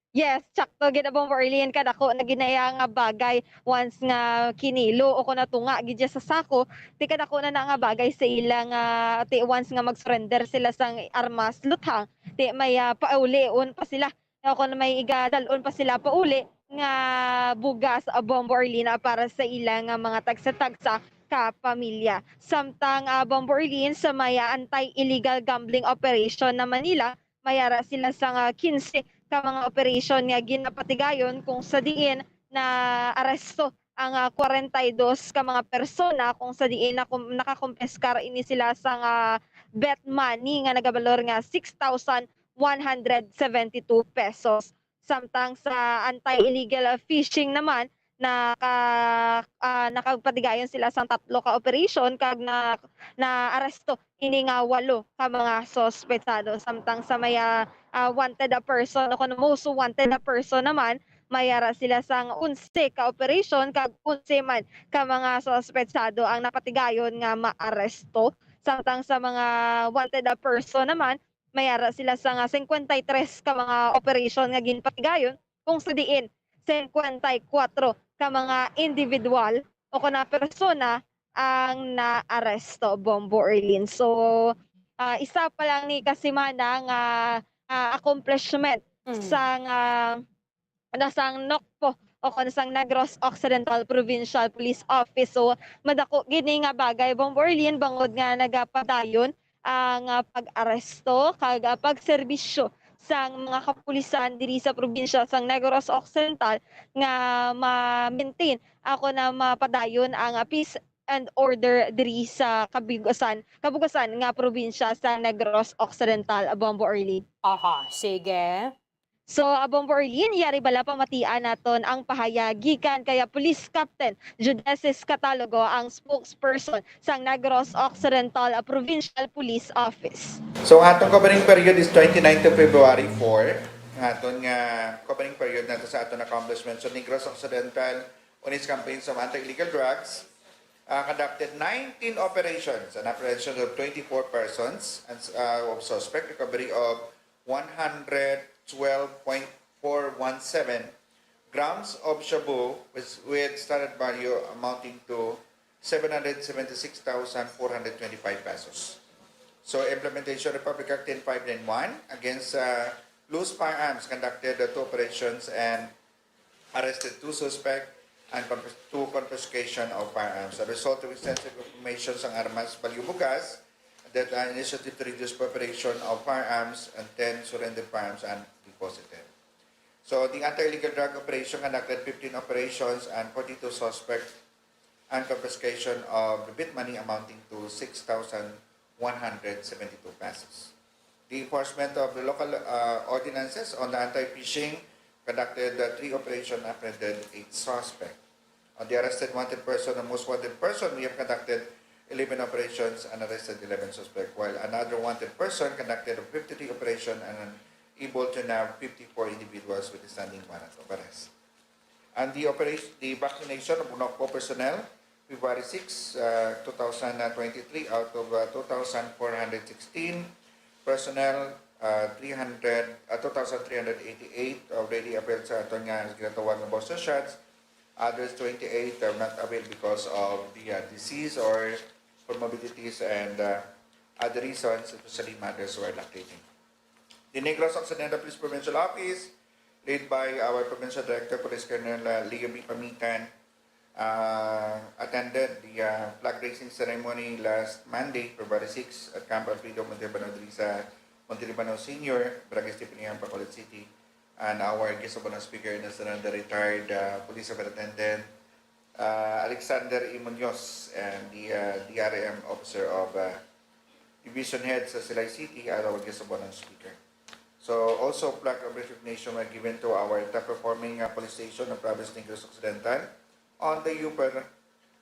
Yes, tsakto gid, Bombo Erlin, kadako na gid na iya nga bagay once nga kinilo o kon natunga gid siya sa sako, ti kadako na na nga bagay sa ila nga, ti once nga mag-surrender sila sang armas luthang, ti may, ah, paulion pa sila, o kon may igadal-on pa sila pauli nga bugas, ah, Bombo Erlin, ah, para sa ila nga mga tagsa-tagsa ka pamilya. Samtang, ah, Bombo Erlin, sa may, ah, anti-illegal gambling operation naman nila, may ara sila sang kinse ka mga operasyon nga ginapatigayon kung sa diin naaresto ang, ah, kwarenta y dos ka mga persona kung sa diin nakum-, nakakumpiskar ini sila sang bet money nga nagabalor nga six thousand one hundred seventy two pesos. Samtang sa anti-illegal, ah, fishing naman, naka-, ah, nakapatigayon sila sang tatlo ka operasyon kag na, naaresto ini nga walo ka mga suspetsado. Samtang sa may, ah, ah, wanted, ah, person o kon most wanted, ah, person naman, may ara sila sang onse ka operasyon kag onse man ka mga suspetsado ang napatigayon nga maaresto. Samtang sa mga wanted, ah, person naman, may ara sila sang singkwenta y tres ka mga operasyon nga ginpatigayon, kung sa diin singkwenta y kuwatro ka mga individual o kon persona ang naaresto, Bombo Erlin. So, ah, isa pa lang ni ka semana nga, ah, accomplishment Mm. sang, ah, na sang NOCPO o kon sang Negros Occidental Provincial Police Office. So, madako gid ni nga bagay, Bombo Erlin, bangod nga nagapadayon ang, ah, pag-aresto kag, ah, pagserbisyo sang mga kapulisan diri sa probinsya sang Negros Occidental nga ma-maintain ako na mapadayon ang, ah, peace and order diri sa kabugasan, kabugasan nga probinsya sa Negros Occidental, Bombo Erlin. Aha, sige. So, Bombo Erlin, yari bala pamatian naton ang pahayag gikan kay Police Captain Judesis Catalogo, ang spokesperson sang Negros Occidental Provincial Police Office. So, ang atong covering period is twenty-nine to February four. Ang aton nga covering period nato sa aton accomplishments sa Negros Occidental on its campaigns of anti-illegal drugs, uh, conducted nineteen operations and apprehension of twenty-four persons and, uh, of suspect, recovery of one hundred twelve point four one seven grams of shabu with, with standard value amounting to seven hundred seventy-six thousand four hundred twenty-five pesos. So, implementation of Republic Act ten five nine one against, uh, loose firearms conducted, uh, two operations and arrested two suspect and confis-, two confiscation of firearms. As a result of extensive information sang armas, value bugas, that, uh, initiative to reduce preparation of firearms and ten surrendered firearms and deposited. So, the anti-illegal drug operation conducted fifteen operations and forty-two suspects and confiscation of the bet money amounting to six thousand one hundred seventy-two pesos. The enforcement of the local, uh, ordinances on the anti-fishing conducted, uh, three operations, apprehended eight suspects. On the arrested wanted person and most wanted person, we have conducted eleven operations and arrested eleven suspects, while another wanted person conducted fifty-three operations and able to nab fifty-four individuals with a standing warrant of arrest. And the operation, the vaccination of NOCPO personnel, February six, uh, two thousand twenty-three, out of, uh, two thousand four hundred sixteen personnel, uh, three hundred, uh, two thousand three hundred eighty-eight already availed sa aton nga ginatawag nga booster shots. Others twenty-eight are not availed because of the, uh, disease or comorbidities and, uh, other reasons, especially mothers who are lactating. The Negros Occidental Police Provincial Office, led by our Provincial Director, Police Colonel, uh, Leo B. Pamitan, uh, attended the, uh, flag raising ceremony last Monday, February six, at Camp Alfredo Montalbano diri sa Montalbano Senior, Barangay Estefanian, Bacolod City. And our guest of honor speaker is the retired, uh, police superintendent, uh, Alexander E. Munoz, and the, uh, D R M officer of, uh, Division Head sa Silay City, as our guest of honor speaker. So, also, plaque of recognition were given to our top performing, uh, police station of Province Negros Occidental on the upper,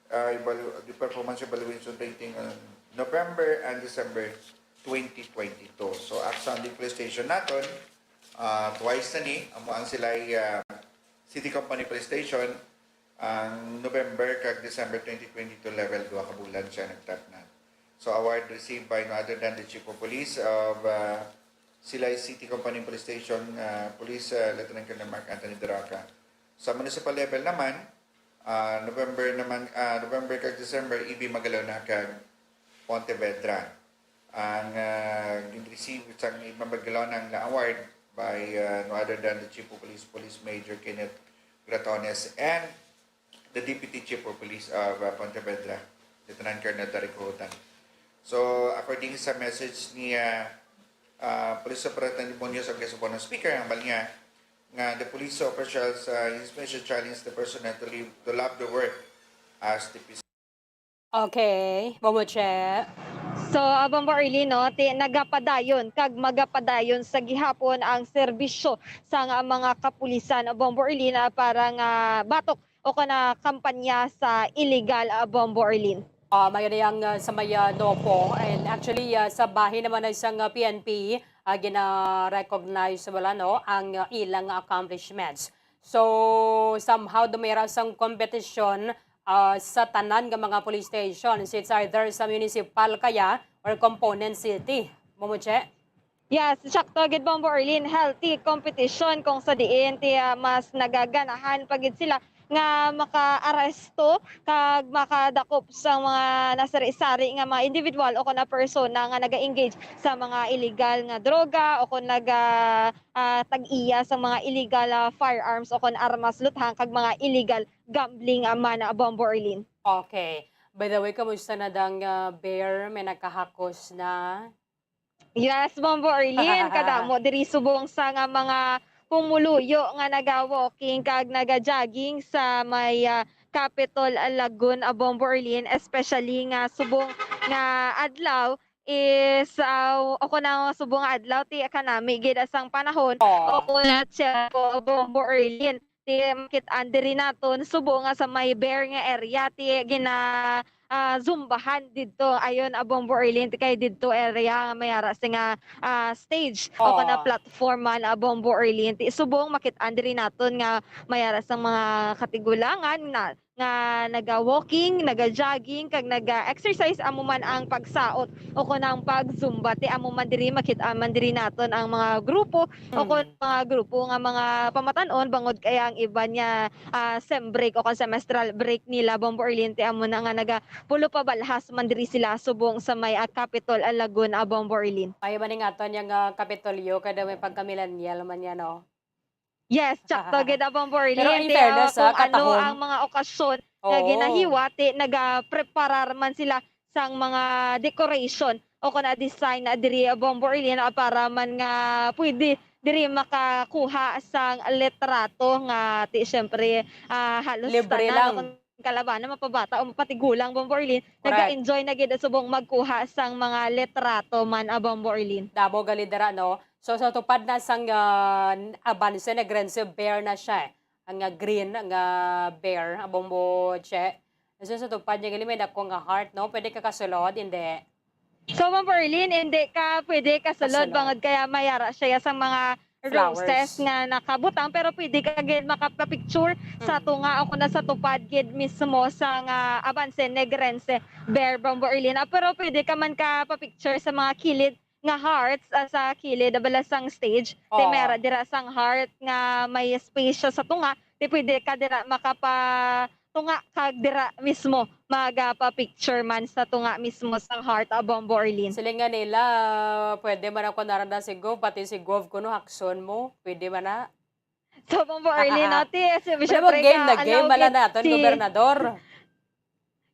uh, evalu-, the performance evaluation rating on November and December twenty twenty-two. So, Agusan Police Station naton, uh, twice na ni, amo ang silay, uh, City Company Police Station, ang November kag December twenty twenty-two level, duha ka bulan siya nagtapnan. So, award received by no other than the Chief of Police of, uh, Silay City Company Police Station, uh, Police, uh, Lieutenant Colonel Mark Anthony Duraca. Sa municipal level naman, uh, November naman, uh, November kag December, E B Magalona kag Pontevedra. Ang, uh, gin-receive sang E B Magalona nga award by, uh, no other than the Chief of Police, Police Major Kenneth Gratones, and the Deputy Chief of Police of, uh, Pontevedra, Lieutenant Colonel Derek Hutan. So, according sa message ni, uh, uh, Police Superintendent Munoz, ang guest of honor speaker, ang bal niya nga the police officials, uh, in special challenge the personnel to live, to love the work as the peace. Okay, Bombo Che. So, ah, Bombo Arlene, no, ti, nagapadayon kag magapadayon sa gihapon ang serbisyo sang, ah, mga kapulisan, ah, Bombo Arlene, ah, para nga batok o kana kampanya sa illegal, ah, Bombo Arlene. Ah, may ang, ah, sa may, ah, Nopo. And actually, ah, sa bahin naman ay sang, ah, P N P, ah, gina-recognize wala, no, ang, ah, ilang accomplishments. So, somehow, dumira sang kompetisyon, ah, sa tanan nga mga police stations. It's either sa municipal kaya or component city. Momo Che? Yes, sakto gid, Bombo Arlene. Healthy competition kung sa diin ti, ah, mas nagaganahan pa gid sila nga makaaresto kag makadakop sa mga nasari-sari nga mga individual o kon persona nga naga-engage sa mga illegal nga droga o kon naga, ah, tag-iya sa mga illegal, ah, firearms o kon armas luthang kag mga illegal gambling, ah, man, ah, Bombo Arlene. Okay. By the way, kamusta na dang, ah, bear? May nakahakos na? Yes, Bombo Arlene, kadamo diri subong sa nga mga pumuluyo nga naga-walking kag naga-jogging sa may, ah, Capitol, ah, Lagoon, ah, Bombo Arlene, especially nga subong nga adlaw is, ah, o kon ang subong nga adlaw ti kanami gid sang panahon Oo. o kon na tiyempo, Bombo Arlene. Ti makit-an diri naton subong nga sa may bear nga area ti gina, ah, zumbahan didto. Ayon, ah, Bombo Arlene, ti kay didto area nga may ara sing, ah, ah, stage o kana Oo. platform man, ah, Bombo Arlene. Ti subong makit-an diri naton nga may ara sang mga katigulangan na nga naga-walking, naga-jogging, kag naga-exercise, amo man ang pagsaot o kon ang pag-zumba. Ti amo man diri, makit-an man diri naton ang mga grupo o kon Mm. mga grupo nga mga pamatan-on, bangod kay ang iban nga, ah, sem break o kon semestral break nila, Bombo Arlene, ti amo na nga nagapulo pabalhas man diri sila subong sa may, ah, Capitol, ah, Lagoon, ah, Bombo Arlene. Ay, maning aton yang, ah, Kapitolyo, kada may pagka-millennial man yan, no? Yes, tsakto gid, ah, Bombo Arlene. Pero in Ti, ah, fairness, ah, kung ano katahom. ang mga okasyon nga Oo. ginahiwa, ti nagapreparar man sila sang mga decoration o kon, ah, design na diri, ah, Bombo Arlene, ah, para man nga pwede diri makakuha sang litrato nga ti, siyempre, ah, halos Libre tanan, lang. o kon kalabana, mapabata o mapatigulang, Bombo Arlene, Correct. naga-enjoy na gid subong magkuha sang mga litrato man, ah, Bombo Arlene. Damo gali dira, no? So, sa tupad na sang, ah, Avance Negrense, bear na siya, eh. Ang, ah, green nga bear, ah, Bombo Che. So, sa tupad niya gali may dako nga heart, no? Pwede ka kasulod, hindi? So, Ma'am Berlin, hindi ka pwede kasulod Kasulod. bangod kaya may ara siya sang mga Flowers. roses nga nakabutang, pero pwede ka gid makapapicture sa Mm. tunga o kung nasa tupad gid mismo sang Avance Negrense, bear, Bombo Erlin. Ah, pero pwede ka man ka papicture sa mga kilid nga hearts, ah, sa kilid, ah, bala sang stage. Ti Oo. may ara dira sang heart nga may space siya sa tunga. Ti pwede ka dira makapa-, tunga kag dira mismo magapa-picture man sa tunga mismo sang heart, ah, Bombo Arlene. Siling nga nila, pwede man ako naranda si Gov, pati si Gov kuno hakson mo. Pwede man na. So, Bombo Arlene, no, ti, si, Wala mo syempre, game na ga-allow game, wala gid na aton si gobernador.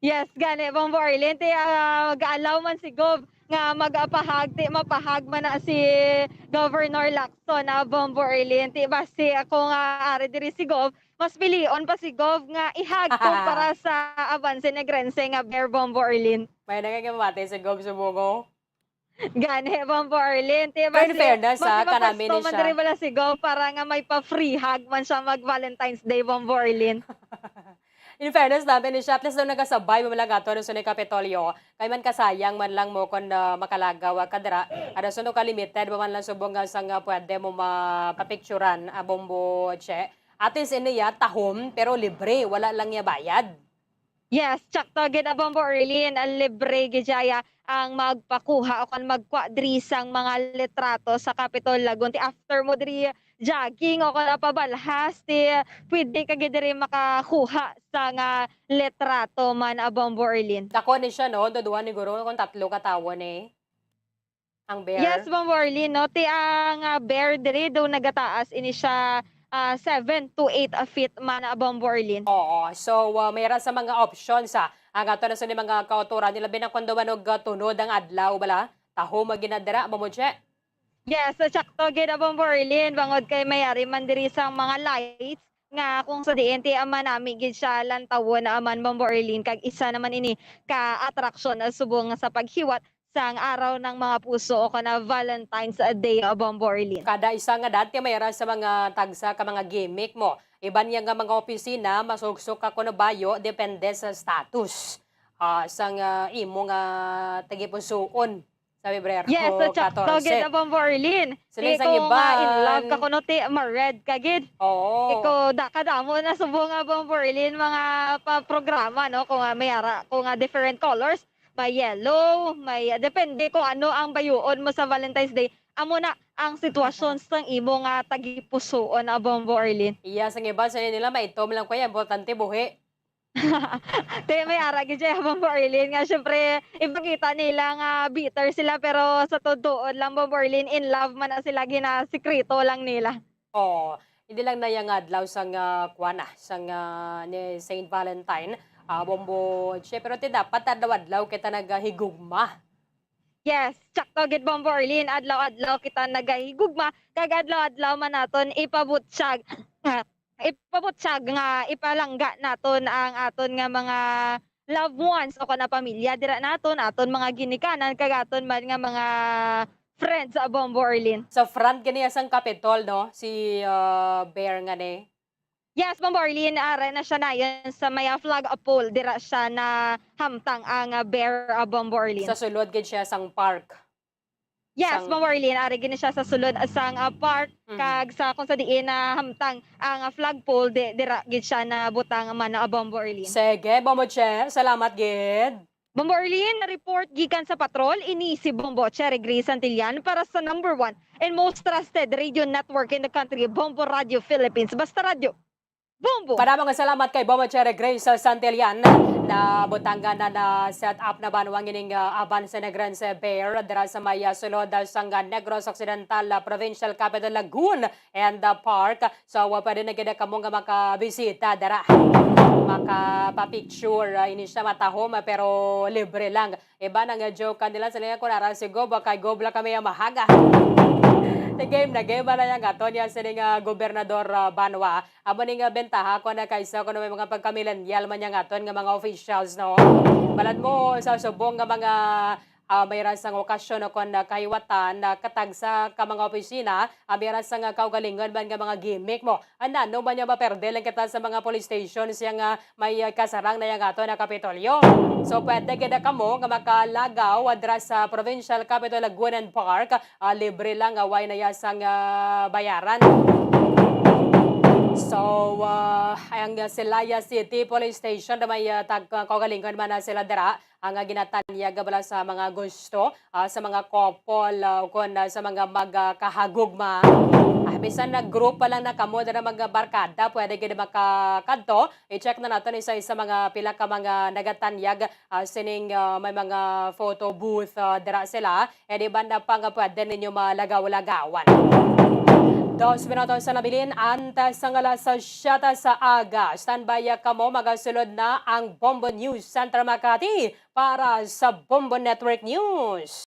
Yes, gani, Bombo Arlene, ti, ah, ga-allow man si Gov nga magapahag, ti, mapahag man na si Governor Lacson, ah, Bombo Arlene. Ti, basi ako nga ari diri si Gov, mas pilion pa si Gov nga ihag kumpara sa Aban Sinegrense nga Bear, Bombo Arlene. May nagkakimati si Gov Subongo. Gani, Bombo Arlene, ti, Pero in basi, fairness, basi ah, kanami ni mapwesto man siya. Diri bala si Gov para nga may pa-free hug man siya mag Valentine's Day, Bombo Arlene. In fairness, dami ni siya. At least daw nagasabay mo lang ato sa ni Kapitolyo. Kay man kasayang man lang mo kung, ah, makalagaw ka dira. Ada suno ka limited, ba man lang subong nga sang, ah, pwede mo mapapicturan, ah, Bombo Che. At least iniya, tahom, pero libre. Wala lang niya bayad. Yes, tsakto gid, ah, Bombo Arlene, ah, libre gid siya ang magpakuha o kon magkwa diri sang mga litrato sa Capitol Lagun. Ti after mo diri jogging o kon pabalhas, ti pwede ka gid diri makakuha sang litrato man, ah, Bombo Arlene. Dako ni siya, no? Duduha ni guro kon tatlo ka tawo ni. Ang bear? Yes, Bombo Arlene, no? Ti ang, ah, bear diri daw nagataas ini siya, ah, seven to eight feet man, ah, Bombo Arlene. Oo. So, ah, may ra sa mga options, ah, ang ato na sa mga kautoran nila, binang kundo man og, ah, tunod ang adlaw, bala? Taho maginadira, Bombo Che? Yes, so, tsakto gid, ah, Bombo Arlene, bangod kay may ari man diri sa mga lights nga kung sa diin ti, ah, manami gid siya lantawon, ah, man, Bombo Arlene, kag isa naman ini ka atraksyon, ah, subong sa paghiwat sang Araw ng mga Puso o kana Valentine's Day, ah, Bombo Arlene. Kada isa nga dati may ra sa mga tagsa ka mga gimmick mo. Iban niya nga mga opisina, masugsok ka kuno bayo, depende sa status, ah, sang, ah, imo nga tagipusuon sa Pebrero Yes, sa Chapter katorse. Gid, ah, Bombo Arlene. Sila Ti isang kung, ah, in love iban. Ka kuno, ti ma-red ka gid. Oo. Ikaw, da, kadamo na subong nga, Bombo Arlene, mga pa-programa, no? Kung, ah, may ara, kung, ah, different colors, may yellow, may, ah, depende kung ano ang bayuon mo sa Valentine's Day. Amo na ang sitwasyon sang imo nga tagipusoon, ah, Bombo Arlene. Iya, sang iba, sa nila, may itom lang ko yan, importante buhi. Te, may ara gid siya, Bombo Arlene, nga syempre, ipakita nila nga bitter sila, pero sa totoo lang, Bombo Arlene, in love man na sila, ginasikreto lang nila. Oo. Hindi lang na yang adlaw sang, ah, kuwan na, sang, ah, ni Saint Valentine, ah, Bombo Che, pero ti dapat adlaw-adlaw kita nagahigugma. Yes, tsakto gid, Bombo Arlene, adlaw-adlaw kita nagahigugma, kag adlaw-adlaw man naton ipabutyag, ipabutyag nga ipalangga naton ang aton nga mga loved ones o kana pamilya dira naton, aton mga ginikanan, kag aton man nga mga friends, ah, Bombo Arlene. Sa front gani sang Capitol, no? Si, ah, Bear nga ni. Yes, Bombo Arlene, ara na siya na yun sa may, ah, flag pole, dira siya na hamtang ang, ah, Bear, ah, Bombo Arlene. Sa sulod gid siya sang park. Yes, sang Bombo Arlene, ari gid siya sa sulod sang, ah, park, Mhm. Kag sa kung sa diin na hamtang ang, ah, flagpole, di, dira gid siya nabutang man, ah, Bombo Arlene. Sige, Bombo Che, salamat gid. Bombo Arlene, report gikan sa patrol, ini si Bombo Cherry Grace Santillan para sa number one and most trusted radio network in the country, Bombo Radio Philippines. Basta Radyo. Bombo! Padamo nga salamat kay Bombo Cherry Grace Santillan. Nabutangan na, na set up na ba ang ining, ah, Aban Sinegrense Bear dira sa may, ah, sulod, ah, sang, ah, Negros Occidental, ah, Provincial Capital Lagoon and, ah, Park. So, ah, pwede na gid kamo nga makabisita dira. Makapapicture, ah, ini siya matahom, ah, pero libre lang. Iba na nga joke kanila, sila nga kung nara si Gob, kay Gob lang kami ang mahaga. The game na game, wala yang aton yan, sini nga gobernador, ah, Banwa. Amo ni nga bentaha ko na kaysa kung may mga pagka-millennial man yang aton nga mga officials, no? Balad mo sa subong nga mga, ah, may rasang okasyon o kung, ah, kahiwatan na katagsa ka mga opisina, ah, may rasang, ah, kaugalingon man nga mga gimmick mo. Ano, ano man yung maperde lang kita sa mga police station, siya nga may, ah, kasarang na yang ato na Kapitolyo. So, pwede gid na kamo nga makalagaw, ah, dira sa Provincial Capitol Lagunan Park. Ah, libre lang, ah, way na yasang, ah, bayaran. So, ah, ang Celaya City Police Station na may, ah, tag-, kaugalingon man na sila dira, ang, ah, ginatanyag bala sa mga gusto, ah, sa mga couple, ah, o kon, ah, sa mga magkahagugma. Ah, bisan na group pa lang na kamo na mga barkada, pwede gid makakadto. I-check na naton isa-isa mga pila ka mga nagatanyag, ah, sining, ah, may mga photo booth, ah, dira sila. E di ba na pa nga pwede ninyo malagaw-lagawan? Dos minutos sa nabilin, antes ang alas siyete sa aga. Standby kamo, magasulod na ang Bombo News Center Makati para sa Bombo Network News.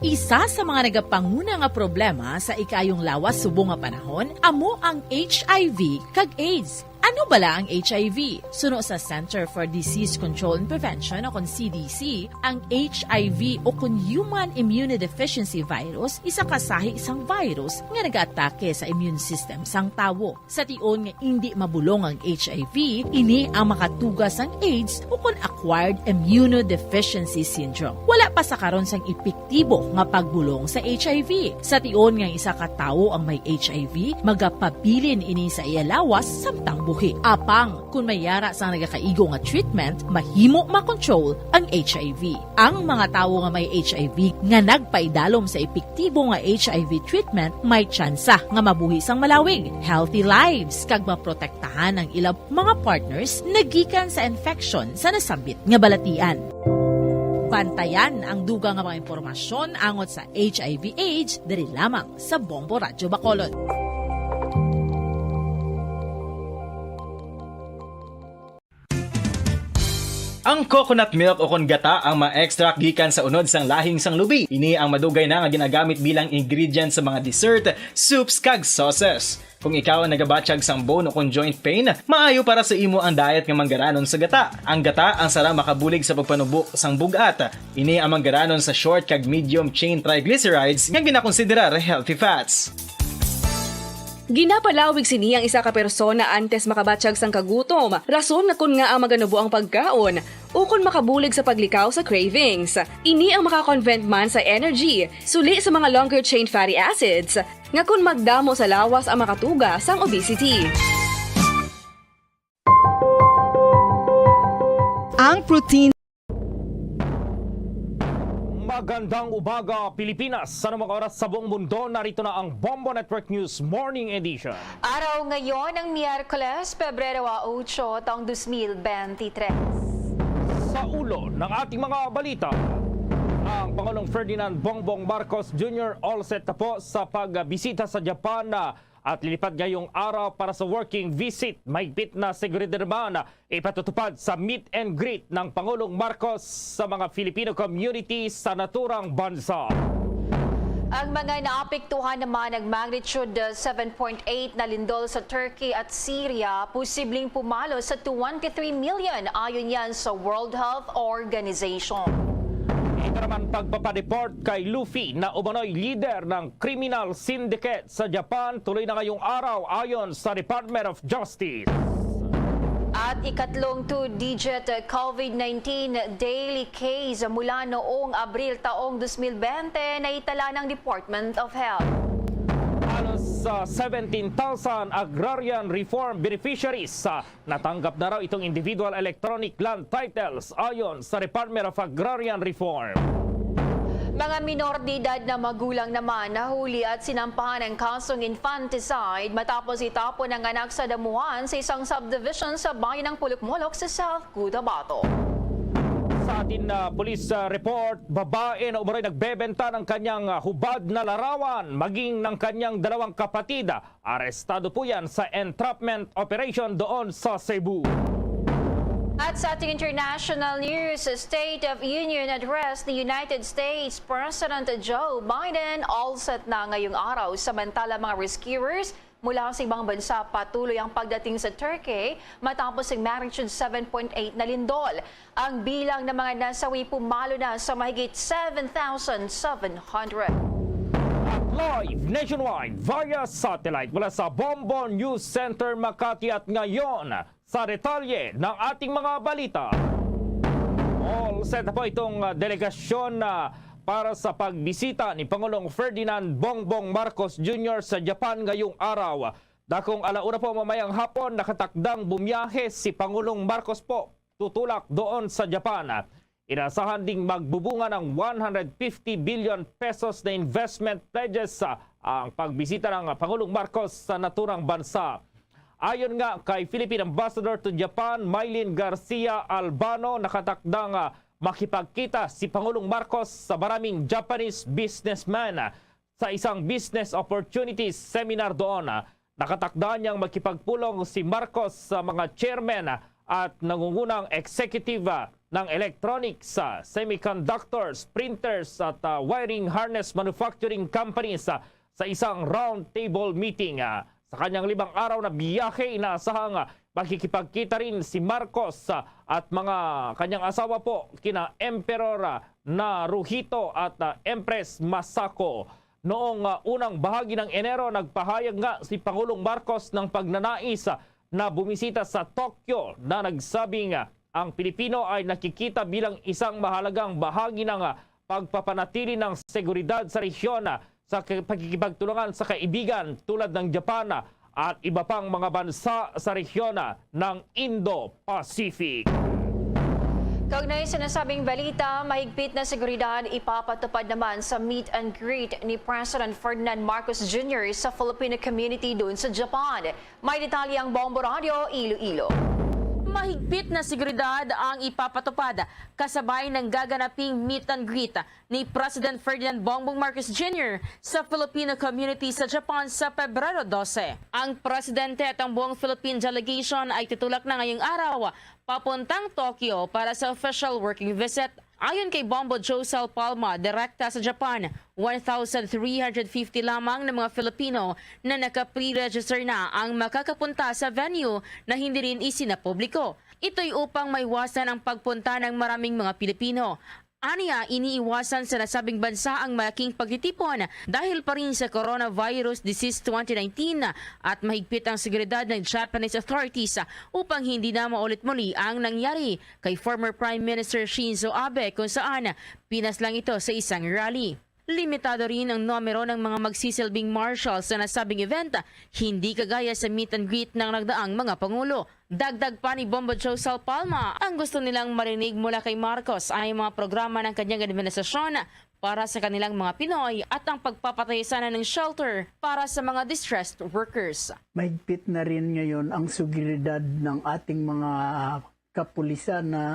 Isa sa mga nagapanguna nga problema sa ikaayong lawas subong nga panahon amo ang H I V kag AIDS. Ano bala ang H I V? Suno sa Center for Disease Control and Prevention o kon C D C, ang H I V o kon Human Immunodeficiency Virus isa ka sahi sang virus nga nagaatake sa immune system sang tawo. Sa tion nga indi mabulong ang H I V, ini ang makatuga sang AIDS o kon acquired immunodeficiency syndrome. Wala pa sa karon sang epektibo nga pagbulong sa H I V. Sa tion nga isa ka tawo ang may H I V, magapabilin ini sa iya lawas samtang buhi. Apang, kon may yara sang nagakaigo nga treatment, mahimo makontrol ang H I V. Ang mga tawo nga may H I V nga nagpaidalom sa epektibo nga H I V treatment may tsansa nga mabuhi sang malawig, healthy lives, kag maprotektahan ang ila mga partners nagikan sa infection sa nasambit nga balatian. Bantayan ang dugang nga mga impormasyon angot sa H I V AIDS diri lamang sa Bombo Radyo Bacolod. Ang coconut milk o kon gata ang ma-extract gikan sa unod sang lahing sang lubi. Ini ang madugay na nga ginagamit bilang ingredient sa mga dessert, soups, kag sauces. Kung ikaw ang nagabatyag sang bone o kon joint pain, maayo para sa imo ang diet nga manggaranon sa gata. Ang gata ang sara makabulig sa pagpanubo sang bug-at. Ini ang manggaranon sa short kag medium chain triglycerides nga ginakonsiderar healthy fats. Ginapalawig sini ang isa ka persona antes makabatyag sang kagutom, rason na kon ngaa maganubo ang pagkaon, ukon makabulig sa paglikaw sa cravings. Ini ang makakonvert man sa energy, suli sa mga longer chain fatty acids, nga kon magdamo sa lawas ang makatuga sang obesity. Ang protein Magandang umaga, Pilipinas. Sa anumang oras sa buong mundo, narito na ang Bombo Network News Morning Edition. Araw ngayon ng Miyerkules, Pebrero a ocho, taong dos mil bentitres. Sa ulo ng ating mga balita, ang Pangulong Ferdinand Bongbong Marcos Junior all set na po sa pagbisita sa Japan, ah, at lilipad ngayong araw para sa working visit. Mahigpit na seguridad naman ipatutupad sa meet and greet ng Pangulong Marcos sa mga Filipino community sa naturang bansa. Ang mga naapektuhan naman ng magnitude seven point eight na lindol sa Turkey at Syria, posibleng pumalo sa twenty-three million, ayon yan sa World Health Organization. Ito naman pagpapadeport kay Luffy na umano'y leader ng criminal syndicate sa Japan, tuloy na ngayong araw, ayon sa Department of Justice. At ikatlong two-digit COVID nineteen daily case mula noong Abril taong dos mil bente naitala ng Department of Health. Halos, ah, seventeen thousand agrarian reform beneficiaries, ah, natanggap na raw itong individual electronic land titles, ayon sa Department of Agrarian Reform. Mga minor de edad na magulang naman nahuli at sinampahan ng kasong infanticide matapos itapon ang anak sa damuhan sa isang subdivision sa bayan ng Pulukmolok sa South Cotabato. Sa atin na police, ah, report, babae na umano'y nagbebenta ng kanyang, ah, hubad na larawan, maging ng kanyang dalawang kapatid, ah, arestado po yan sa entrapment operation doon sa Cebu. At sa ating international news, State of Union Address ni United States President Joe Biden, all set na ngayong araw. Samantala, mga rescuers mula sa ibang bansa, patuloy ang pagdating sa Turkey matapos ang magnitude seven point eight na lindol. Ang bilang ng mga nasawi pumalo na sa mahigit seven thousand seven hundred. At live nationwide via satellite mula sa Bombo News Center Makati, at ngayon sa detalye ng ating mga balita. All set na po itong, ah, delegasyon na para sa pagbisita ni Pangulong Ferdinand Bongbong Marcos Junior sa Japan ngayong araw. Dakong ala una po mamayang hapon, nakatakdang bumiyahe si Pangulong Marcos po tutulak doon sa Japan. Inasahan ding magbubunga ng one hundred fifty billion pesos na investment pledges sa ang pagbisita ng Pangulong Marcos sa naturang bansa. Ayon nga kay Philippine Ambassador to Japan, Mylene Garcia Albano, nakatakdang, ah, makipagkita si Pangulong Marcos sa maraming Japanese businessman, ah, sa isang business opportunities seminar doon. Ah, nakatakda niyang makipagpulong si Marcos sa mga chairman, ah, at nangungunang executive, ah, ng electronics, ah, semiconductors, printers at, ah, wiring harness manufacturing companies, ah, sa isang roundtable meeting. Ah, sa kanyang limang araw na biyahe, inaasahang, ah, makikipagkita rin si Marcos, ah, at mga kanyang asawa po, kina Emperor, ah, Naruhito at, ah, Empress Masako. Noong, ah, unang bahagi ng Enero, nagpahayag nga si Pangulong Marcos ng pagnanais, ah, na bumisita sa Tokyo na nagsabing, ah, ang Pilipino ay nakikita bilang isang mahalagang bahagi ng, ah, pagpapanatili ng seguridad sa rehiyon, ah, sa k-, pagkikipagtulungan sa kaibigan tulad ng Japan, ah, at iba pang mga bansa sa rehiyon, ah, ng Indo-Pacific. Kaugnay sa nasabing balita, mahigpit na seguridad ipapatupad naman sa meet and greet ni President Ferdinand Marcos Junior sa Filipino community doon sa Japan. May detalye ang Bombo Radio Iloilo. Mahigpit na seguridad ang ipapatupad kasabay ng gaganaping meet and greet ni President Ferdinand Bongbong Marcos Junior sa Filipino community sa Japan sa Pebrero dose. Ang presidente at ang buong Philippine delegation ay tutulak na ngayong araw papuntang Tokyo para sa official working visit. Ayon kay Bombo Josel Palma, direkta sa Japan, one thousand three hundred fifty lamang na mga Filipino na naka-pre-register na ang makakapunta sa venue na hindi rin isinapubliko. Ito'y upang maiwasan ang pagpunta ng maraming mga Pilipino. Aniya, iniiwasan sa nasabing bansa ang malaking pagtitipon dahil pa rin sa coronavirus disease twenty nineteen at mahigpit ang seguridad ng Japanese authorities upang hindi na maulit muli ang nangyari kay former Prime Minister Shinzo Abe, kung saan pinaslang ito sa isang rally. Limitado rin ang numero ng mga magsisilbing marshal sa nasabing event, hindi kagaya sa meet and greet ng nagdaang mga pangulo. Dagdag pa ni Bombo Josel Palma, ang gusto nilang marinig mula kay Marcos ay mga programa ng kanyang administrasyon para sa kanilang mga Pinoy at ang pagpapatayo sana ng shelter para sa mga distressed workers. Mahigpit na rin ngayon ang seguridad ng ating mga kapulisan na,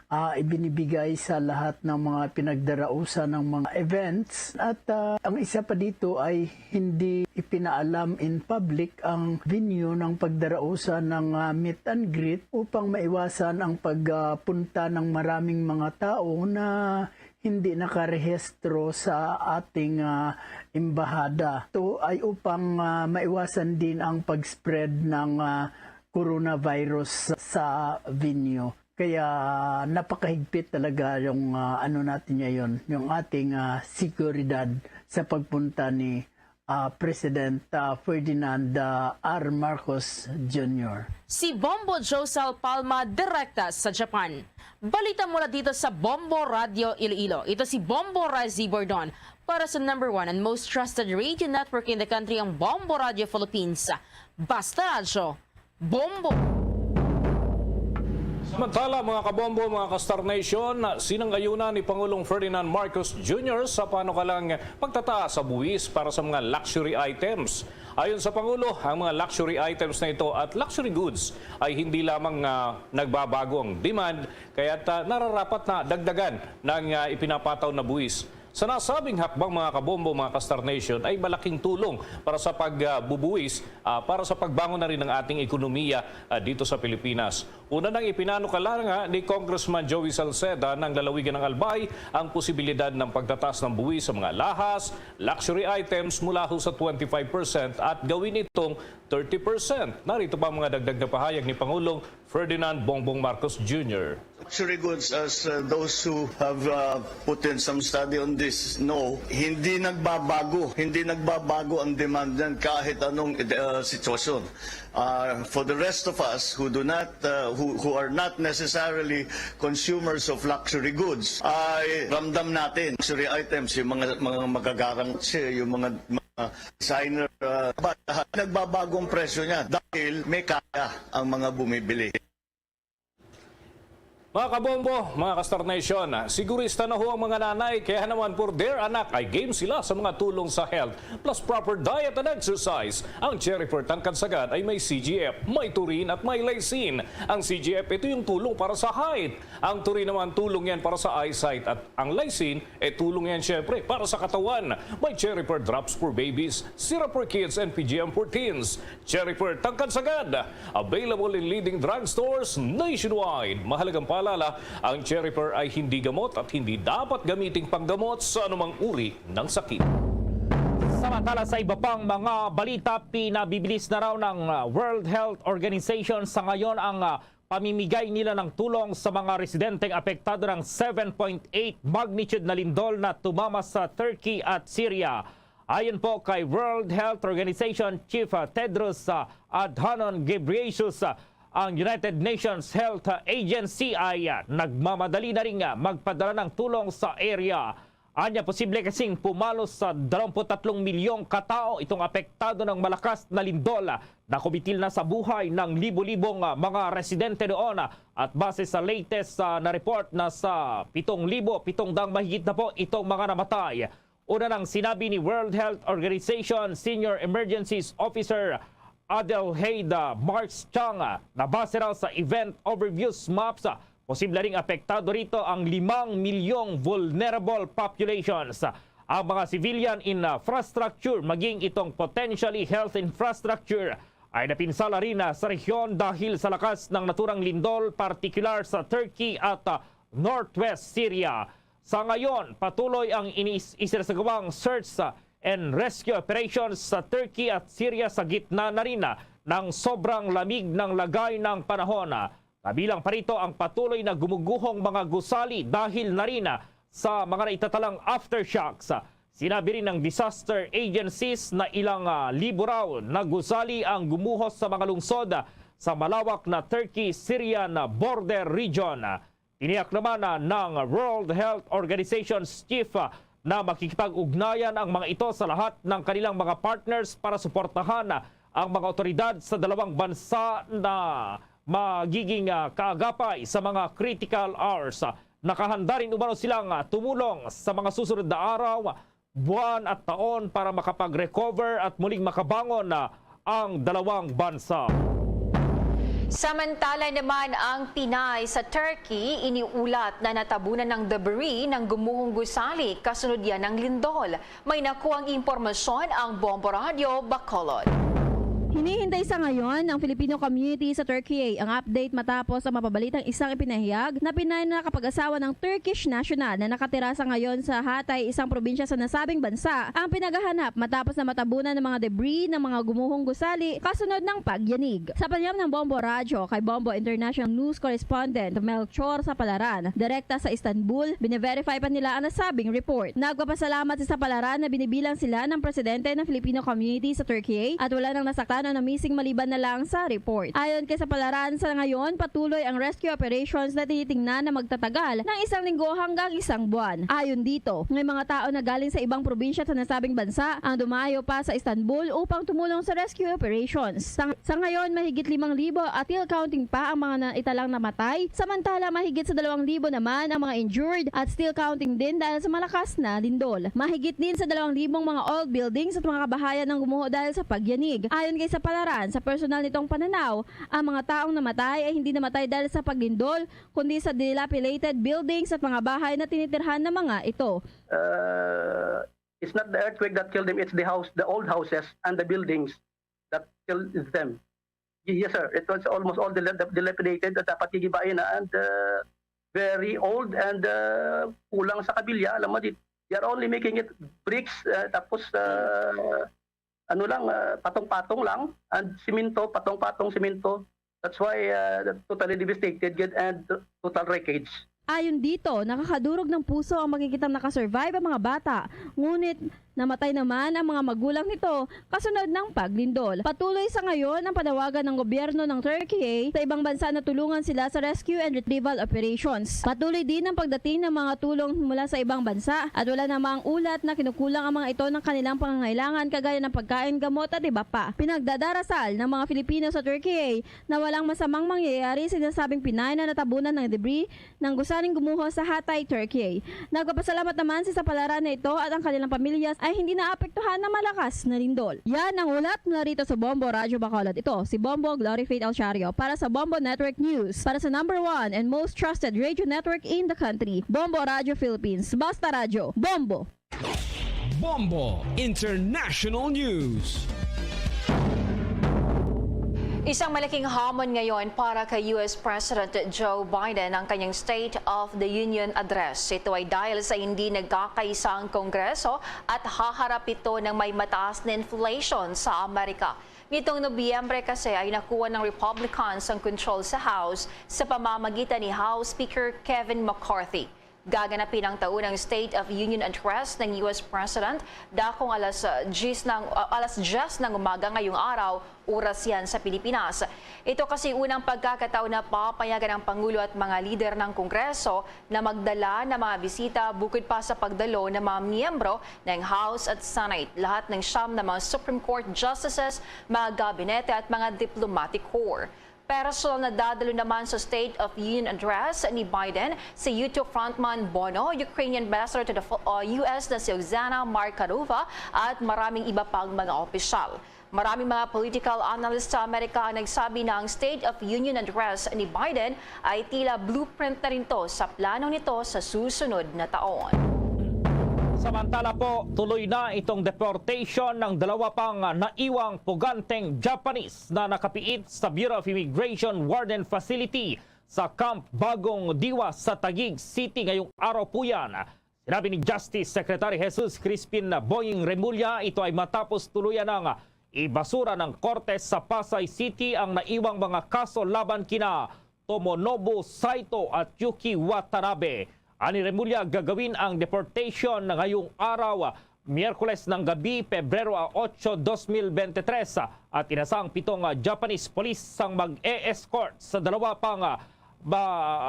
ah, ibinibigay sa lahat ng mga pinagdarausan ng mga events. At, ah, ang isa pa dito ay hindi ipinaalam in public ang venue ng pagdarausan ng, ah, meet and greet upang maiwasan ang pagpunta ng maraming mga tao na hindi nakarehistro sa ating, ah, embahada. Ito ay upang, ah, maiwasan din ang pag-spread ng, ah, coronavirus sa venue. Kaya napakahigpit talaga yung, ah, ano natin ngayon, yung ating, ah, seguridad sa pagpunta ni, ah, President, ah, Ferdinand, ah, R. Marcos Junior. Si Bombo Josel Palma, direkta sa Japan. Balita mula dito sa Bombo Radio Iloilo. Ito si Bombo Razi Bordon para sa number one and most trusted radio network in the country, ang Bombo Radio Philippines. Basta Radyo, Bombo! Samantala, mga kabombo, mga ka-Star Nation, sinangayunan ni Pangulong Ferdinand Marcos Junior sa panukalang pagtataas sa buwis para sa mga luxury items. Ayon sa Pangulo, ang mga luxury items na ito at luxury goods ay hindi lamang, ah, nagbabago ang demand, kaya't, ah, nararapat na dagdagan ng, ah, ipinapataw na buwis. Sa nasabing hakbang, mga kabombo, mga ka-Star Nation, ay malaking tulong para sa pagbubuwis, ah, para sa pagbangon na rin ng ating ekonomiya, ah, dito sa Pilipinas. Una nang ipinanukala nga ni Congressman Joey Salceda ng lalawigan ng Albay ang posibilidad ng pagtataas ng buwis sa mga lahas, luxury items mula ho sa twenty-five percent at gawin itong thirty percent. Narito pa ang mga dagdag na pahayag ni Pangulong Ferdinand Bongbong Marcos Junior. Luxury goods, as uh, those who have uh, put in some study on this know, hindi nagbabago, hindi nagbabago ang demand niyan kahit anong uh, sitwasyon. Uh, for the rest of us who do not, uh, who, who are not necessarily consumers of luxury goods, ay ramdam natin luxury items, yung mga mga magagarang kotse, yung mga mga designer uh, bata, nagbabago ang presyo niya dahil may kaya ang mga bumibili. Mga kabombo, mga ka-Star Nation, sigurista na ho ang mga nanay, kaya naman for their anak ay game sila sa mga tulong sa health plus proper diet and exercise. Ang Cherry Tangkad Sagad ay may C G F, may taurine at may lysine. Ang C G F, ito yung tulong para sa height. Ang taurine naman, tulong yan para sa eyesight at ang lysine, eh, tulong yan syempre para sa katawan. May Cherry Drops for babies, syrup for kids and P G M for teens. Cherry Tangkad Sagad, available in leading drugstores nationwide. Mahalagang paalala, ang Cherry ay hindi gamot at hindi dapat gamiting panggamot sa anumang uri ng sakit. Samantala, sa iba pang mga balita, pinabibilis na raw ng uh, World Health Organization sa ngayon ang uh, pamimigay nila ng tulong sa mga residenteng apektado ng seven point eight magnitude na lindol na tumama sa Turkey at Syria. Ayon po kay World Health Organization Chief uh, Tedros uh, Adhanom Ghebreyesus, uh, ang United Nations Health Agency ay uh, nagmamadali na ring uh, magpadala ng tulong sa area. Anya, posible kasing pumalos sa dalawampu't tatlong milyong ka tawo itong apektado ng malakas na lindol na kumitil na sa buhay ng libo-libong ah, mga residente doon, ah, at base sa latest ah, na report, nasa pitong libo pitong daang mahigit na po itong mga namatay. Una nang sinabi ni World Health Organization Senior Emergencies Officer Adelheid ah, Marx Chang ah, na base raw sa event overviews maps, ah, posible ring apektado rito ang limang milyong vulnerable populations. Ang mga civilian infrastructure, maging itong potentially health infrastructure, ay napinsala rin ah, sa rehiyon dahil sa lakas ng naturang lindol, partikular sa Turkey at ah, northwest Syria. Sa ngayon, patuloy ang inis-, isinasagawang search ah, and rescue operations sa Turkey at Syria sa gitna na rin ah, ng sobrang lamig ng lagay ng panahon. Kabilang pa rito ang patuloy na gumuguhong mga gusali dahil na rin ah, sa mga naitatalang aftershocks. Sinabi rin ng disaster agencies na ilang ah, libo raw na gusali ang gumuhos sa mga lungsod ah, sa malawak na Turkey-Syrian border region. Tiniyak naman ah, ng World Health Organization chief ah, na makikipag-ugnayan ang mga ito sa lahat ng kanilang mga partners para suportahan ah, ang mga otoridad sa dalawang bansa na magiging ah, kaagapay sa mga critical hours. Nakahanda rin umano silang ah, tumulong sa mga susunod na araw, buwan at taon para makapag-recover at muling makabangon na ang dalawang bansa. Samantala naman, ang Pinay sa Turkey iniulat na natabunan ng debris ng gumuhong gusali kasunod yan ng lindol. May nakuhang impormasyon ang Bombo Radyo Bacolod. Hinihintay sa ngayon ang Filipino community sa Turkey ang update matapos ang mapabalitang isang ipinahayag na Pinay na nakapag-asawa ng Turkish national na nakatira sa ngayon sa Hatay, isang probinsya sa nasabing bansa, ang pinagahanap matapos na matabunan ng mga debris ng mga gumuhong gusali kasunod ng pagyanig. Sa panayam ng Bombo Radyo kay Bombo International News Correspondent Melchor Sapalaran, direkta sa Istanbul, bine-verify pa nila ang nasabing report. Nagpapasalamat si Sapalaran na binibilang sila ng presidente ng Filipino community sa Turkey at wala nang nasaktan o na-missing maliban na lang sa report. Ayon kay Sapalaran, sa ngayon, patuloy ang rescue operations na tinitingnan na magtatagal ng isang linggo hanggang isang buwan. Ayon dito, may mga tao na galing sa ibang probinsya sa nasabing bansa ang dumayo pa sa Istanbul upang tumulong sa rescue operations. Sa, sa ngayon, mahigit limang libo at still counting pa ang mga naitalang namatay, samantala mahigit sa dalawang libo naman ang mga injured at still counting din dahil sa malakas na lindol. Mahigit din sa dalawang libong mga old buildings at mga kabahayan ang gumuho dahil sa pagyanig. Ayon kay Sapalaran, sa personal nitong pananaw, ang mga taong namatay ay hindi namatay dahil sa paglindol, kundi sa dilapidated buildings at mga bahay na tinitirhan ng mga ito. Uh, it's not the earthquake that killed them, it's the house, the old houses and the buildings that killed them. Y-, yes, sir. It was almost all dila-, dilapidated at dapat gigibain na and uh, very old and uh, kulang sa kabilya. Alam mo, di, they are only making it bricks, uh, tapos uh, ano lang, uh, patong-patong lang and simento, patong-patong simento. That's why, uh, totally devastated gid and total wreckage. Ayon dito, nakakadurog ng puso ang makikitang nakasurvive ang mga bata. Ngunit, namatay naman ang mga magulang nito kasunod ng paglindol. Patuloy sa ngayon ang panawagan ng gobyerno ng Turkey sa ibang bansa na tulungan sila sa rescue and retrieval operations. Patuloy din ang pagdating ng mga tulong mula sa ibang bansa at wala namang ulat na kinukulang ang mga ito ng kanilang pangangailangan, kagaya ng pagkain, gamot at iba pa. Pinagdadarasal ng mga Filipino sa Turkey na walang masamang mangyayari sa sinasabing Pinay na natabunan ng debris ng gusaning gumuho sa Hatay, Turkey. Nagpapasalamat naman si sapalaran na ito at ang kanilang pamilya ay hindi naapektuhan ng malakas na lindol. Yan ang ulat mula rito sa Bombo Radyo Bacolod. Ito si Bombo Glory Faith Alciario para sa Bombo Network News, para sa number one and most trusted radio network in the country, Bombo Radyo Philippines. Basta Radyo, Bombo! Bombo International News. Isang malaking hamon ngayon para kay U S President Joe Biden ang kanyang State of the Union Address. Ito ay dahil sa hindi nagkakaisa ang Kongreso at haharap ito ng may mataas na inflation sa Amerika. Nitong Nobyembre kasi ay nakuha ng Republicans ang control sa House sa pamamagitan ni House Speaker Kevin McCarthy. Gaganapin ang taunang State of Union Address ng U S President dakong alas, ah, diyes ng, ah, alas diyes ng umaga ngayong araw, oras yan sa Pilipinas. Ito kasi unang pagkakataon na papayagan ang Pangulo at mga lider ng Kongreso na magdala ng mga bisita bukod pa sa pagdalo ng mga miyembro ng House at Senate. Lahat ng siyam na mga Supreme Court Justices, mga gabinete at mga diplomatic corps. Personal na dadalo naman sa State of Union Address ni Biden si U two frontman Bono, Ukrainian Ambassador to the fo-, uh, U S na si Oksana Markarova, at maraming iba pang mga opisyal. Maraming mga political analyst sa Amerika ang nagsabi na ang State of Union Address ni Biden ay tila blueprint na rin to sa plano nito sa susunod na taon. Samantala po, tuloy na itong deportation ng dalawa pang naiwang puganteng Japanese na nakapiit sa Bureau of Immigration Warden Facility sa Camp Bagong Diwa sa Taguig City ngayong araw po yan. Sinabi ni Justice Secretary Jesus Crispin Boying Remulla, ito ay matapos tuluyan ng ibasura ng korte sa Pasay City ang naiwang mga kaso laban kina Tomonobu Saito at Yuki Watanabe. Ani Remulla, gagawin ang deportation ngayong araw, Miyerkules ng gabi, Pebrero a otso, dos mil bente tres, at inasang pitong, ah, Japanese police ang mag-e-escort sa dalawa pang, ah, ba,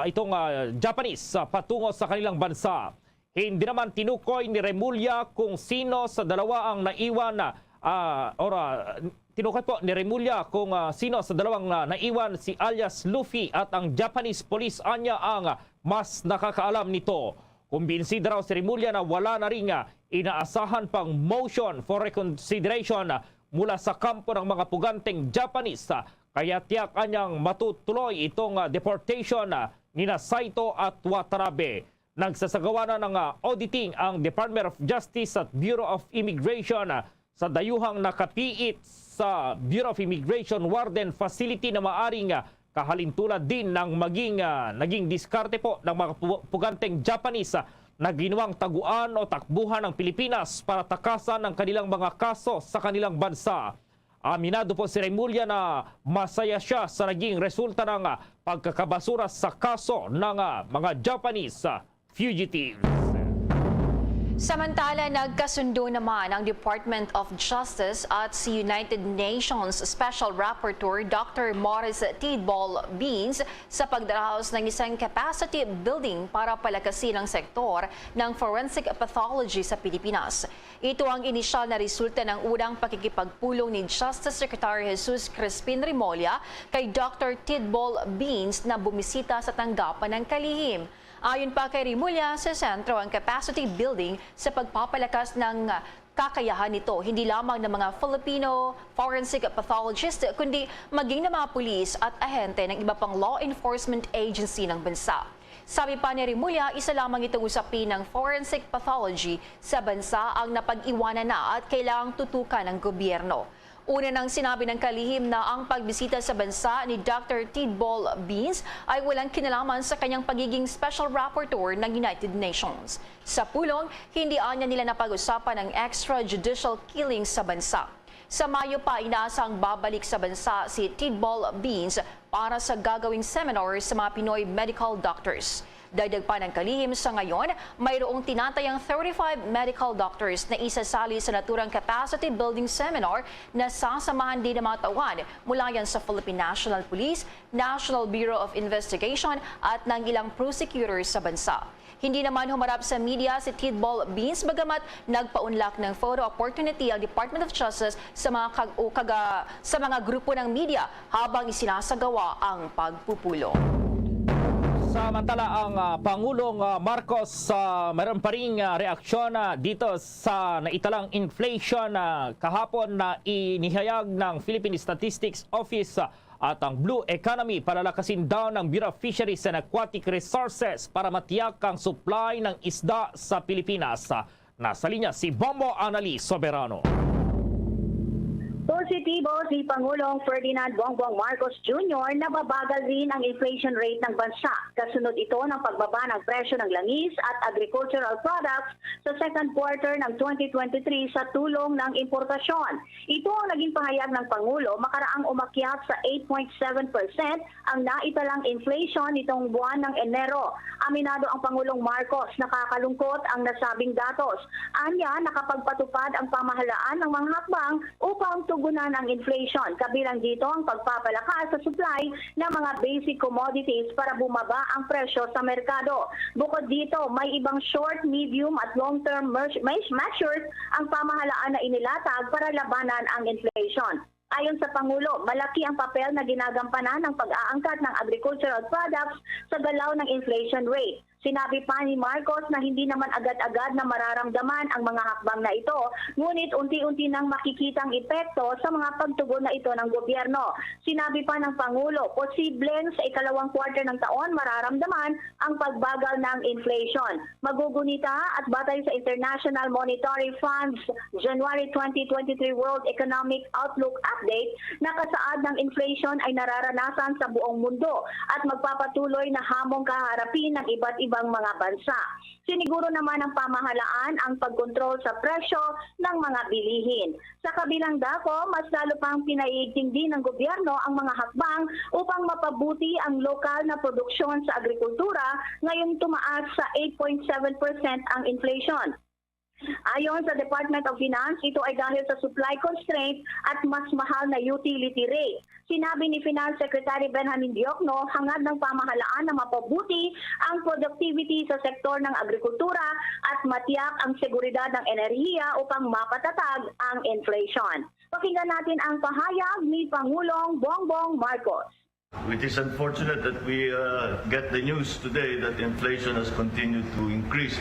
itong, ah, Japanese, ah, patungo sa kanilang bansa. Hindi naman tinukoy ni Remulla kung sino sa dalawa ang naiwan, ah, or, ah, tinukoy po ni Remulla kung, ah, sino sa dalawang, ah, naiwan, si alias Luffy at ang Japanese police anya ang, ah, mas nakakaalam nito. Kumbinsido raw si Remulla na wala na ring, ah, inaasahan pang motion for reconsideration, ah, mula sa kampo ng mga puganteng Japanese, ah, kaya tiyak anyang matutuloy itong, ah, deportation, ah, nina Saito at Watanabe. Nagsasagawa na ng, ah, auditing ang Department of Justice at Bureau of Immigration, ah, sa dayuhang nakapiit sa Bureau of Immigration Warden Facility na maaring, ah, kahalintulad din ng maging, ah, naging diskarte po ng mga pu-, puganteng Japanese, ah, na ginawang taguan o takbuhan ng Pilipinas para takasan ang kanilang mga kaso sa kanilang bansa. Aminado po si Remulla na masaya siya sa naging resulta ng, ah, pagkakabasura sa kaso ng, ah, mga Japanese, ah, fugitives. Samantala, nagkasundo naman ang Department of Justice at si United Nations Special Rapporteur Doctor Maurice Tidball Beans sa pagdaraos ng isang capacity building para palakasin ang sektor ng forensic pathology sa Pilipinas. Ito ang inisyal na resulta ng unang pakikipagpulong ni Justice Secretary Jesus Crispin Remulla kay Doctor Tidball Beans na bumisita sa tanggapan ng kalihim. Ayon pa kay Remulla, sa sentro ang capacity building sa pagpapalakas ng kakayahan nito, hindi lamang ng mga Filipino forensic pathologist, kundi maging ng mga pulis at ahente ng iba pang law enforcement agency ng bansa. Sabi pa ni Remulla, isa lamang itong usapin ng forensic pathology sa bansa ang napag-iwanan na at kailangang tutukan ng gobyerno. Una nang sinabi ng kalihim na ang pagbisita sa bansa ni Doctor Tidball Beans ay walang kinalaman sa kanyang pagiging special rapporteur ng United Nations. Sa pulong, hindi anya nila napag-usapan ang extrajudicial killing sa bansa. Sa Mayo pa, inaasang babalik sa bansa si Tidball Beans para sa gagawing seminar sa mga Pinoy medical doctors. Dagdag pa ng kalihim, sa ngayon, mayroong tinatayang thirty-five medical doctors na isasali sa naturang capacity building seminar na sasamahan din ng mga tauhan mula yan sa Philippine National Police, National Bureau of Investigation at ng ilang prosecutors sa bansa. Hindi naman humarap sa media si Tidball Beans, bagamat nagpaunlak ng photo opportunity ang Department of Justice sa mga kag-, o kaga-, sa mga grupo ng media habang isinasagawa ang pagpupulong. Samantala, ang, ah, Pangulong, ah, Marcos, ah, meron pa ring, ah, reaksyon, ah, dito sa naitalang inflation, ah, kahapon na inihayag ng Philippine Statistics Office, ah, at ang blue economy. Palalakasin daw ng Bureau of Fisheries and Aquatic Resources para matiyak ang supply ng isda sa Pilipinas. Nasa linya si Bombo Anali Soberano. Positibo si Pangulong Ferdinand Bongbong Marcos Junior na babagal rin ang inflation rate ng bansa. Kasunod ito ng pagbaba ng presyo ng langis at agricultural products sa second quarter ng twenty twenty-three sa tulong ng importasyon. Ito ang naging pahayag ng Pangulo makaraang umakyat sa eight point seven percent ang naitalang inflation nitong buwan ng Enero. Aminado ang Pangulong Marcos, nakakalungkot ang nasabing datos. Anya, nakapagpatupad ang pamahalaan ng mga hakbang upang tugunan ang inflation, kabilang dito ang pagpapalakas sa supply ng mga basic commodities para bumaba ang presyo sa merkado. Bukod dito, may ibang short, medium at long-term mer-, measures ang pamahalaan na inilatag para labanan ang inflation. Ayon sa Pangulo, malaki ang papel na ginagampanan ng pag-aangkat ng agricultural products sa galaw ng inflation rate. Sinabi pa ni Marcos na hindi naman agad-agad na mararamdaman ang mga hakbang na ito, ngunit unti-unti nang makikita ang epekto sa mga pagtugon na ito ng gobyerno. Sinabi pa ng Pangulo, posibleng sa ikalawang quarter ng taon mararamdaman ang pagbagal ng inflation. Magugunita at batay sa International Monetary Fund's January twenty twenty-three World Economic Outlook Update, nakasaad ng inflation ay nararanasan sa buong mundo at magpapatuloy na hamong kaharapin ng iba't ibang mga bansa. Siniguro naman ng pamahalaan ang pagkontrol sa presyo ng mga bilihin. Sa kabilang dako, mas lalo pang pinaigting din ng gobyerno ang mga hakbang upang mapabuti ang lokal na produksyon sa agrikultura, ngayong tumaas sa eight point seven percent ang inflation. Ayon sa Department of Finance, ito ay dahil sa supply constraint at mas mahal na utility rate. Sinabi ni Finance Secretary Benjamin Diokno, hangad ng pamahalaan na mapabuti ang productivity sa sektor ng agrikultura at matiyak ang seguridad ng enerhiya upang mapatatag ang inflation. Pakinggan natin ang pahayag ni Pangulong Bongbong Marcos. It is unfortunate that we, uh, get the news today that inflation has continued to increase,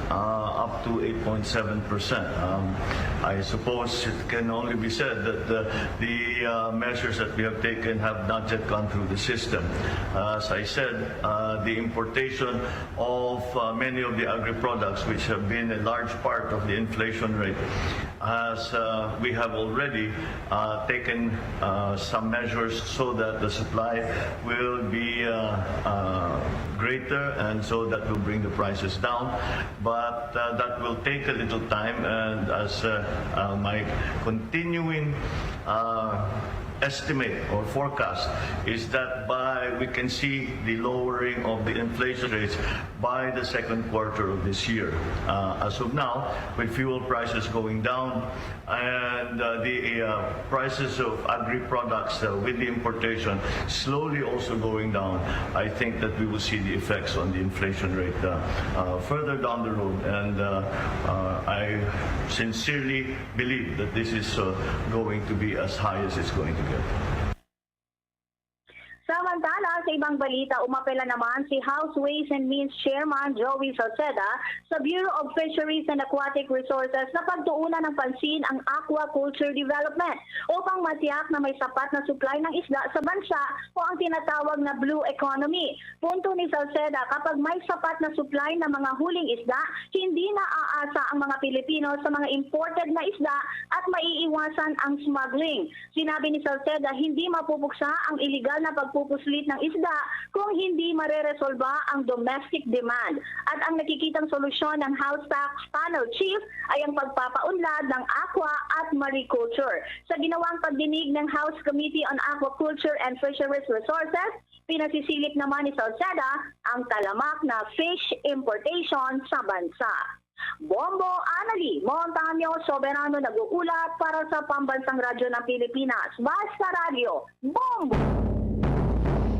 uh, up to eight point seven percent. Um, I suppose it can only be said that the, the, uh, measures that we have taken have not yet gone through the system. Uh, as I said, uh, the importation of, uh, many of the agri-products, which have been a large part of the inflation rate, as, uh, we have already, uh, taken, uh, some measures so that the supply will be, uh, uh, greater, and so that will bring the prices down. But, uh, that will take a little time, and as, uh, uh, my continuing, uh, estimate or forecast is that by, we can see the lowering of the inflation rates by the second quarter of this year. Uh, as of now, with fuel prices going down and, uh, the, uh, prices of agri-products, uh, with the importation slowly also going down, I think that we will see the effects on the inflation rate, uh, uh, further down the road. And, uh, uh, I sincerely believe that this is, uh, going to be as high as it's going to get. Samantala, sa ibang balita, umapela naman si House Ways and Means Chairman Joey Salceda sa Bureau of Fisheries and Aquatic Resources na pagtuunan ng pansin ang aquaculture development upang matiyak na may sapat na supply ng isda sa bansa o ang tinatawag na blue economy. Punto ni Salceda, kapag may sapat na supply ng mga huling isda, hindi na aasa ang mga Pilipino sa mga imported na isda at maiiwasan ang smuggling. Sinabi ni Salceda, hindi mapupuksa ang iligal na pagpupuslit ng isda kung hindi mareresolba ang domestic demand. At ang nakikitang solusyon ng House Tax Panel Chief ay ang pagpapaunlad ng aqua at mariculture. Sa ginawang pagdinig ng House Committee on Aquaculture and Fisheries Resources, pinasisilip naman ni Salceda ang talamak na fish importation sa bansa. Bombo Anali Montaño Soberano nag-uulat para sa Pambansang Radyo ng Pilipinas, Basta Radyo, Bombo!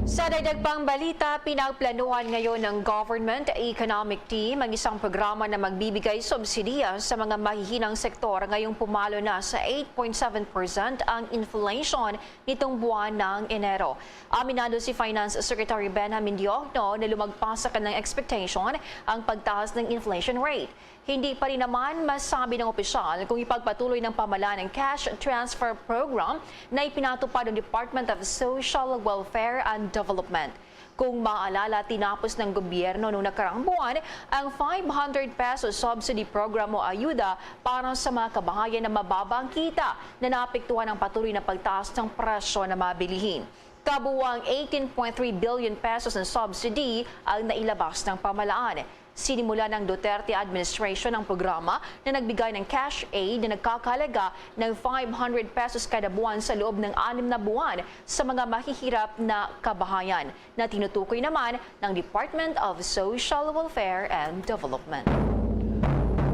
Sa dagdag pang balita, pinagplanuhan ngayon ng Government Economic Team ang isang programa na magbibigay subsidiya sa mga mahihinang sektor ngayong pumalo na sa eight point seven percent ang inflation nitong buwan ng Enero. Aminado si Finance Secretary Benjamin Diokno na lumagpas sa kanilang expectation ang pagtaas ng inflation rate. Hindi pa rin naman masabi ng opisyal kung ipagpatuloy ng pamahalaan ang cash transfer program na ipinatupad ng Department of Social Welfare and Development. Kung maalala, tinapos ng gobyerno noong nakaraang buwan ang five hundred pesos subsidy program o ayuda para sa mga kabahayan na mababa ang kita na naapektuhan ng patuloy na pagtaas ng presyo ng mga bilihin. Kabuang eighteen point three billion pesos ang subsidy ang nailabas ng pamahalaan. Sinimulan ng Duterte administration ang programa na nagbigay ng cash aid na nagkakahalaga ng five hundred pesos kada buwan sa loob ng anim na buwan sa mga mahihirap na kabahayan na tinutukoy naman ng Department of Social Welfare and Development.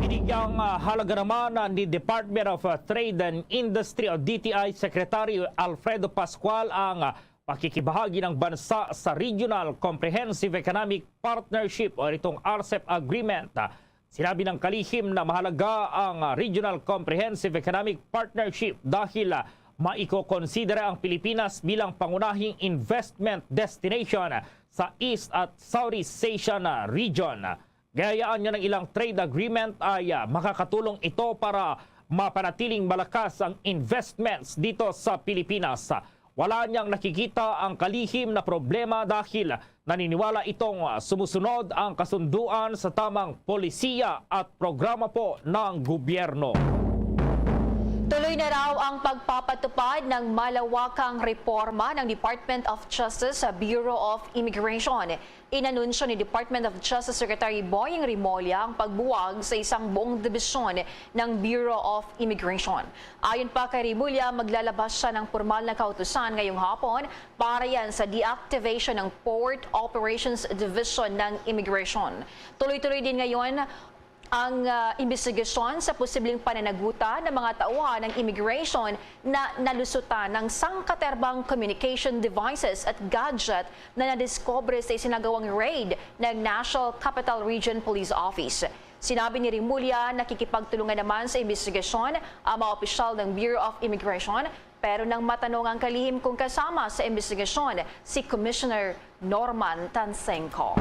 Binigyang ah, halaga naman ah, ni Department of ah, Trade and Industry o D T I Secretary Alfredo Pascual ang ah, pakikibahagi ng bansa sa Regional Comprehensive Economic Partnership o itong R C E P Agreement. Sinabi ng kalihim na mahalaga ang ah, Regional Comprehensive Economic Partnership dahil ah, maikokonsidera ang Pilipinas bilang pangunahing investment destination sa East at Southeast Asian ah, region. Gayaan niya ng ilang trade agreement ay ah, makakatulong ito para mapanatiling malakas ang investments dito sa Pilipinas. Wala niyang nakikita ang kalihim na problema dahil naniniwala itong ah, sumusunod ang kasunduan sa tamang polisiya at programa po ng gobyerno. Tuloy na raw ang pagpapatupad ng malawakang reforma ng Department of Justice sa Bureau of Immigration. Inanunsyo ni Department of Justice Secretary Boying Remulla ang pagbuwag sa isang buong dibisyon ng Bureau of Immigration. Ayon pa kay Remulla, maglalabas siya ng pormal na kautusan ngayong hapon para yan sa deactivation ng Port Operations Division ng Immigration. Tuloy-tuloy din ngayon ang ah, imbestigasyon sa posibleng pananagutan ng mga tauhan ng immigration na nalusutan ng sangkaterbang communication devices at gadget na nadiskubre sa isinagawang raid ng National Capital Region Police Office. Sinabi ni Remulla, nakikipagtulungan naman sa imbestigasyon ang mga opisyal ng Bureau of Immigration, pero nang matanong ang kalihim kung kasama sa imbestigasyon si Commissioner Norman Tansengco.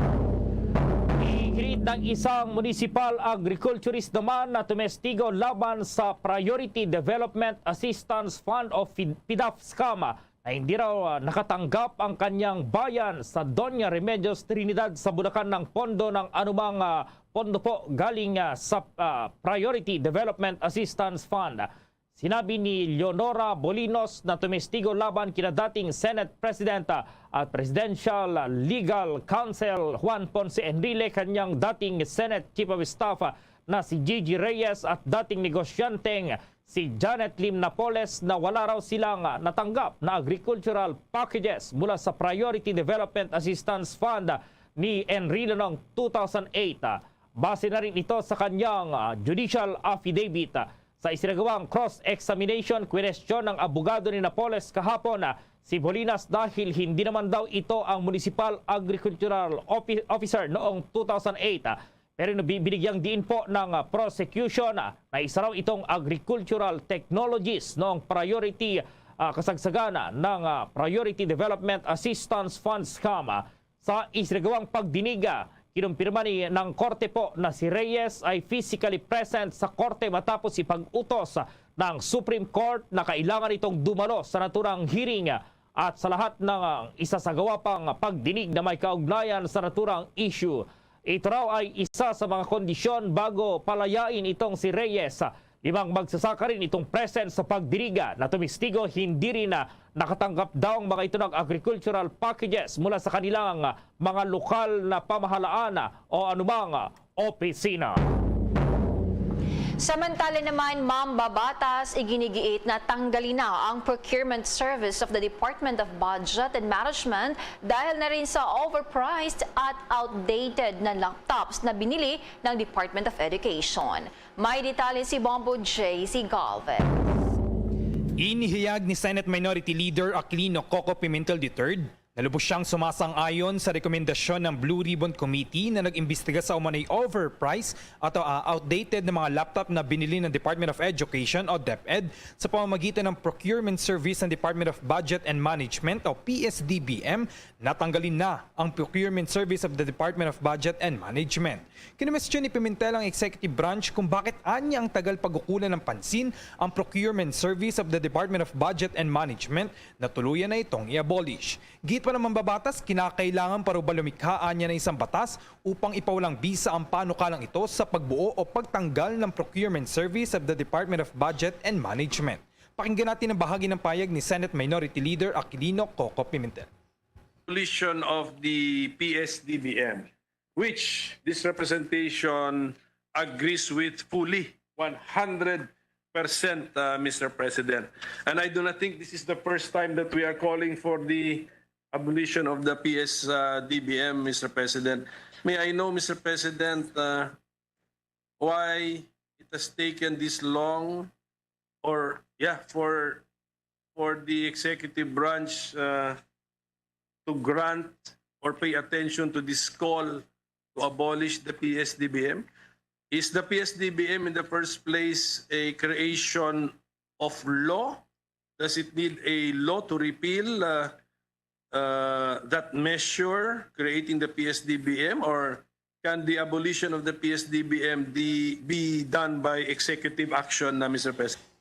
Iginit ng isang municipal agriculturist naman na tumestigo laban sa Priority Development Assistance Fund o PIDAF scam na hindi raw ah, nakatanggap ang kanyang bayan sa Doña Remedios Trinidad sa Bulacan ng pondo ng anumang ah, pondo po galing ah, sa ah, Priority Development Assistance Fund. Sinabi ni Leonora Bolinos na tumestigo laban kina dating Senate President at Presidential Legal Counsel Juan Ponce Enrile kanyang dating Senate Chief of Staff na si Gigi Reyes at dating negosyanteng si Janet Lim Napoles na wala raw silang natanggap na agricultural packages mula sa Priority Development Assistance Fund ni Enrile noong two thousand eight. Base na rin ito sa kanyang judicial affidavit. Sa isinagawang cross-examination, kwinestiyon ng abogado ni Napoles kahapon ah, si Bolinas dahil hindi naman daw ito ang municipal agricultural offi- officer noong two thousand eight. Ah, pero binigyang diin po ng ah, prosecution ah, na isa raw itong agricultural technologies noong priority ah, kasagsagan ah, ng ah, Priority Development Assistance Fund scam. Sa isinagawang pagdinig, kinumpirma ni ng korte po na si Reyes ay physically present sa korte matapos ipag-utos ng Supreme Court na kailangan itong dumalo sa naturang hearing at sa lahat ng isasagawa pang pagdinig na may kaugnayan sa naturang issue. Ito raw ay isa sa mga kondisyon bago palayain itong si Reyes. Limang magsasaka rin itong present sa pagdinig na tumistigo hindi rin na Nakatanggap daw ang mga ito ng agricultural packages mula sa kanilang mga lokal na pamahalaan o anumang opisina. Samantala naman, mambabatas, iginigiit na tanggalin na ang procurement service of the Department of Budget and Management dahil na rin sa overpriced at outdated na laptops na binili ng Department of Education. May detalye si Bombo J C Galvez. Inihayag ni Senate Minority Leader Aquilino Coco Pimentel the third na lubos siyang sumasang-ayon sa rekomendasyon ng Blue Ribbon Committee na nag-imbestiga sa umanay overpriced at ah, outdated na mga laptop na binili ng Department of Education o DepEd sa pamamagitan ng procurement service ng Department of Budget and Management o P S D B M. Natanggalin na ang procurement service of the Department of Budget and Management. Kinumestyon ni Pimentel ang executive branch kung bakit anya ang tagal pag-ukulan ng pansin ang procurement service of the Department of Budget and Management na tuluyan na itong i-abolish. Giit pa ng mambabatas, kinakailangan pa raw ba lumikha anya na isang batas upang ipawalang bisa ang panukalang ito sa pagbuo o pagtanggal ng procurement service of the Department of Budget and Management. Pakinggan natin ang bahagi ng payag ni Senate Minority Leader Aquilino Coco Pimentel. Abolition of the P S D B M, which this representation agrees with fully, one hundred percent, uh, Mister President. And I do not think this is the first time that we are calling for the abolition of the P S D B M, Mister President. May I know, Mister President, uh, why it has taken this long, or, yeah, for for the executive branch, uh, to grant or pay attention to this call to abolish the P S D B M? Is the P S D B M in the first place a creation of law? Does it need a law to repeal, uh, uh, that measure creating the P S D B M, or can the abolition of the P S D B M de- be done by executive action, uh, Mister President?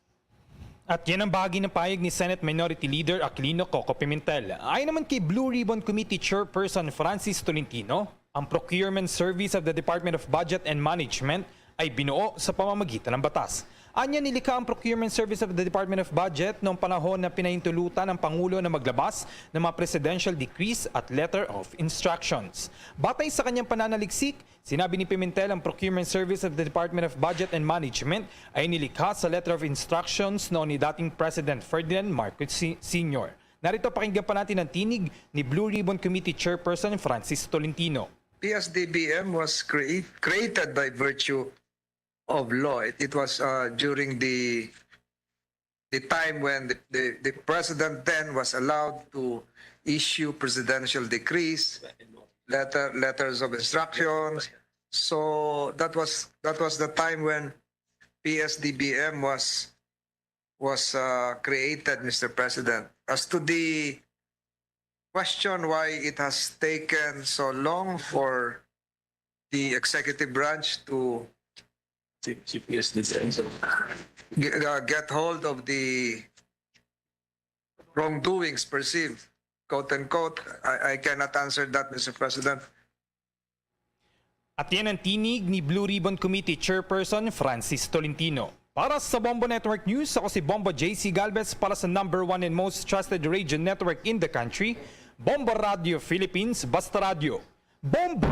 At yan ang bahagi ng payag ni Senate Minority Leader Aquilino Coco Pimentel. Ayon naman kay Blue Ribbon Committee Chairperson Francis Tolentino, ang procurement service of the Department of Budget and Management ay binuo sa pamamagitan ng batas. Anya, nilikha ang procurement service of the Department of Budget noong panahon na pinahintulutan ng Pangulo na maglabas ng mga presidential decrees at letter of instructions. Batay sa kanyang pananaliksik, sinabi ni Pimentel ang procurement service of the Department of Budget and Management ay nilikha sa letter of instructions noon ni dating President Ferdinand Marcos Si- Senior. Narito, pakinggan pa natin ang tinig ni Blue Ribbon Committee Chairperson Francis Tolentino. P S D B M was create, created by virtue of law. It, it was uh, during the the time when the, the, the president then was allowed to issue presidential decrees, letter, letters of instructions. So that was that was the time when P S D B M was was uh, created, Mister President. As to the question why it has taken so long for the executive branch to Si, si P S D C. g- uh, get hold of the wrongdoings perceived, quote unquote, I, I cannot answer that, Mister President. At yan ang tinig ni Blue Ribbon Committee Chairperson Francis Tolentino. Para sa Bombo Network News, ako si Bombo J C Galvez para sa number one and most trusted radio network in the country, Bombo Radio Philippines, Basta Radio. Bombo!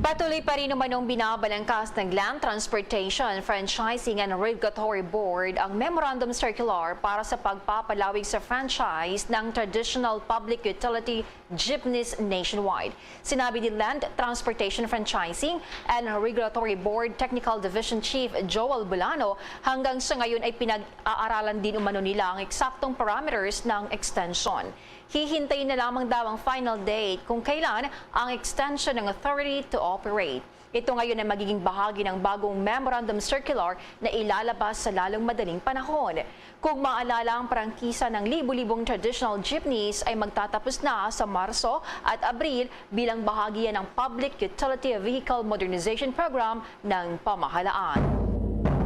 Patuloy pa rin umanong binabalangkas ng Land Transportation, Franchising and Regulatory Board ang Memorandum Circular para sa pagpapalawig sa franchise ng traditional public utility jeepneys nationwide. Sinabi ni Land Transportation, Franchising and Regulatory Board Technical Division Chief Joel Bulano, hanggang sa ngayon ay pinag-aaralan din umano nila ang eksaktong parameters ng extension. Hihintayin na lamang daw ang final date kung kailan ang extension ng authority to operate. Ito ngayon ay magiging bahagi ng bagong memorandum circular na ilalabas sa lalong madaling panahon. Kung maalala, ang prangkisa ng libu-libong traditional jeepneys ay magtatapos na sa Marso at Abril bilang bahagi yan ng Public Utility Vehicle Modernization Program ng pamahalaan.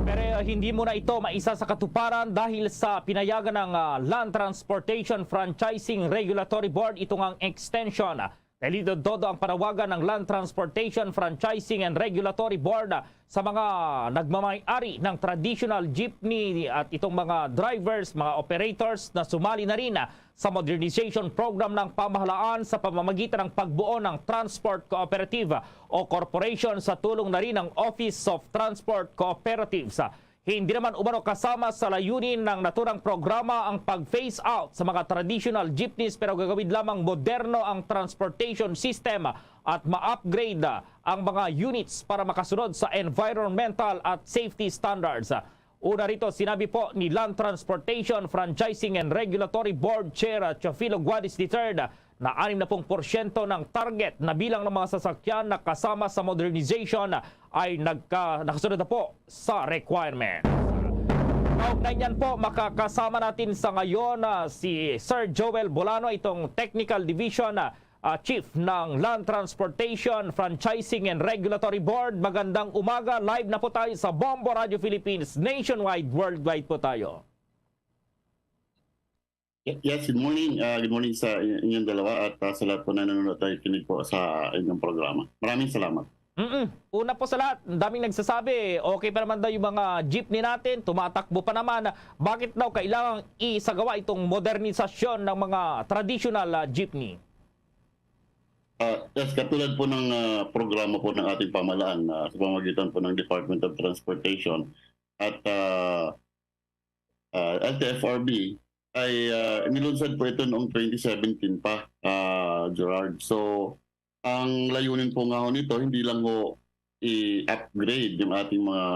Pero hindi muna ito maisa sa katuparan dahil sa pinayagan ng ah, Land Transportation Franchising Regulatory Board itong ang extension Dahil dito, todo ang panawagan ng Land Transportation Franchising and Regulatory Board sa mga nagmamay-ari ng traditional jeepney at itong mga drivers, mga operators na sumali na rin sa modernization program ng pamahalaan sa pamamagitan ng pagbuo ng transport cooperative o corporation sa tulong na rin ng Office of Transport Cooperatives. Hindi naman umano kasama sa layunin ng naturang programa ang pag-phase out sa mga traditional jeepneys, pero gagawin lamang moderno ang transportation system at ma-upgrade ang mga units para makasunod sa environmental at safety standards. Una rito, sinabi po ni Land Transportation Franchising and Regulatory Board Chair Teofilo Guadis the third na anim na pung porsyento ng target na bilang ng mga sasakyan na kasama sa modernization ay nagka, nakasunod na po sa requirement. Kaugnay niyan po, makakasama natin sa ngayon, ah, si Sir Joel Bolano, itong Technical Division, ah, ah, Chief ng Land Transportation Franchising and Regulatory Board. Magandang umaga. Live na po tayo sa Bombo Radio Philippines nationwide, worldwide po tayo. Ye- Yes, good morning. Ah, good morning sa in- inyong dalawa at ah, sa lahat po na nanonood at nakikinig po sa inyong programa. Maraming salamat. Mm-mm. Una po sa lahat, ang daming nagsasabi, okay pa naman daw yung mga jeepney natin, tumatakbo pa naman. Bakit daw kailangang isagawa itong modernisasyon ng mga traditional, ah, jeepney? Ah, yes, katulad po ng ah, programa po ng ating pamahalaan ah, sa pamamagitan po ng Department of Transportation at ah, ah, L T F R B ay ah, inilunsad po ito noong twenty seventeen pa, ah, Gerard. So, ang layunin po nga ho nito, hindi lang ho i-upgrade yung ating mga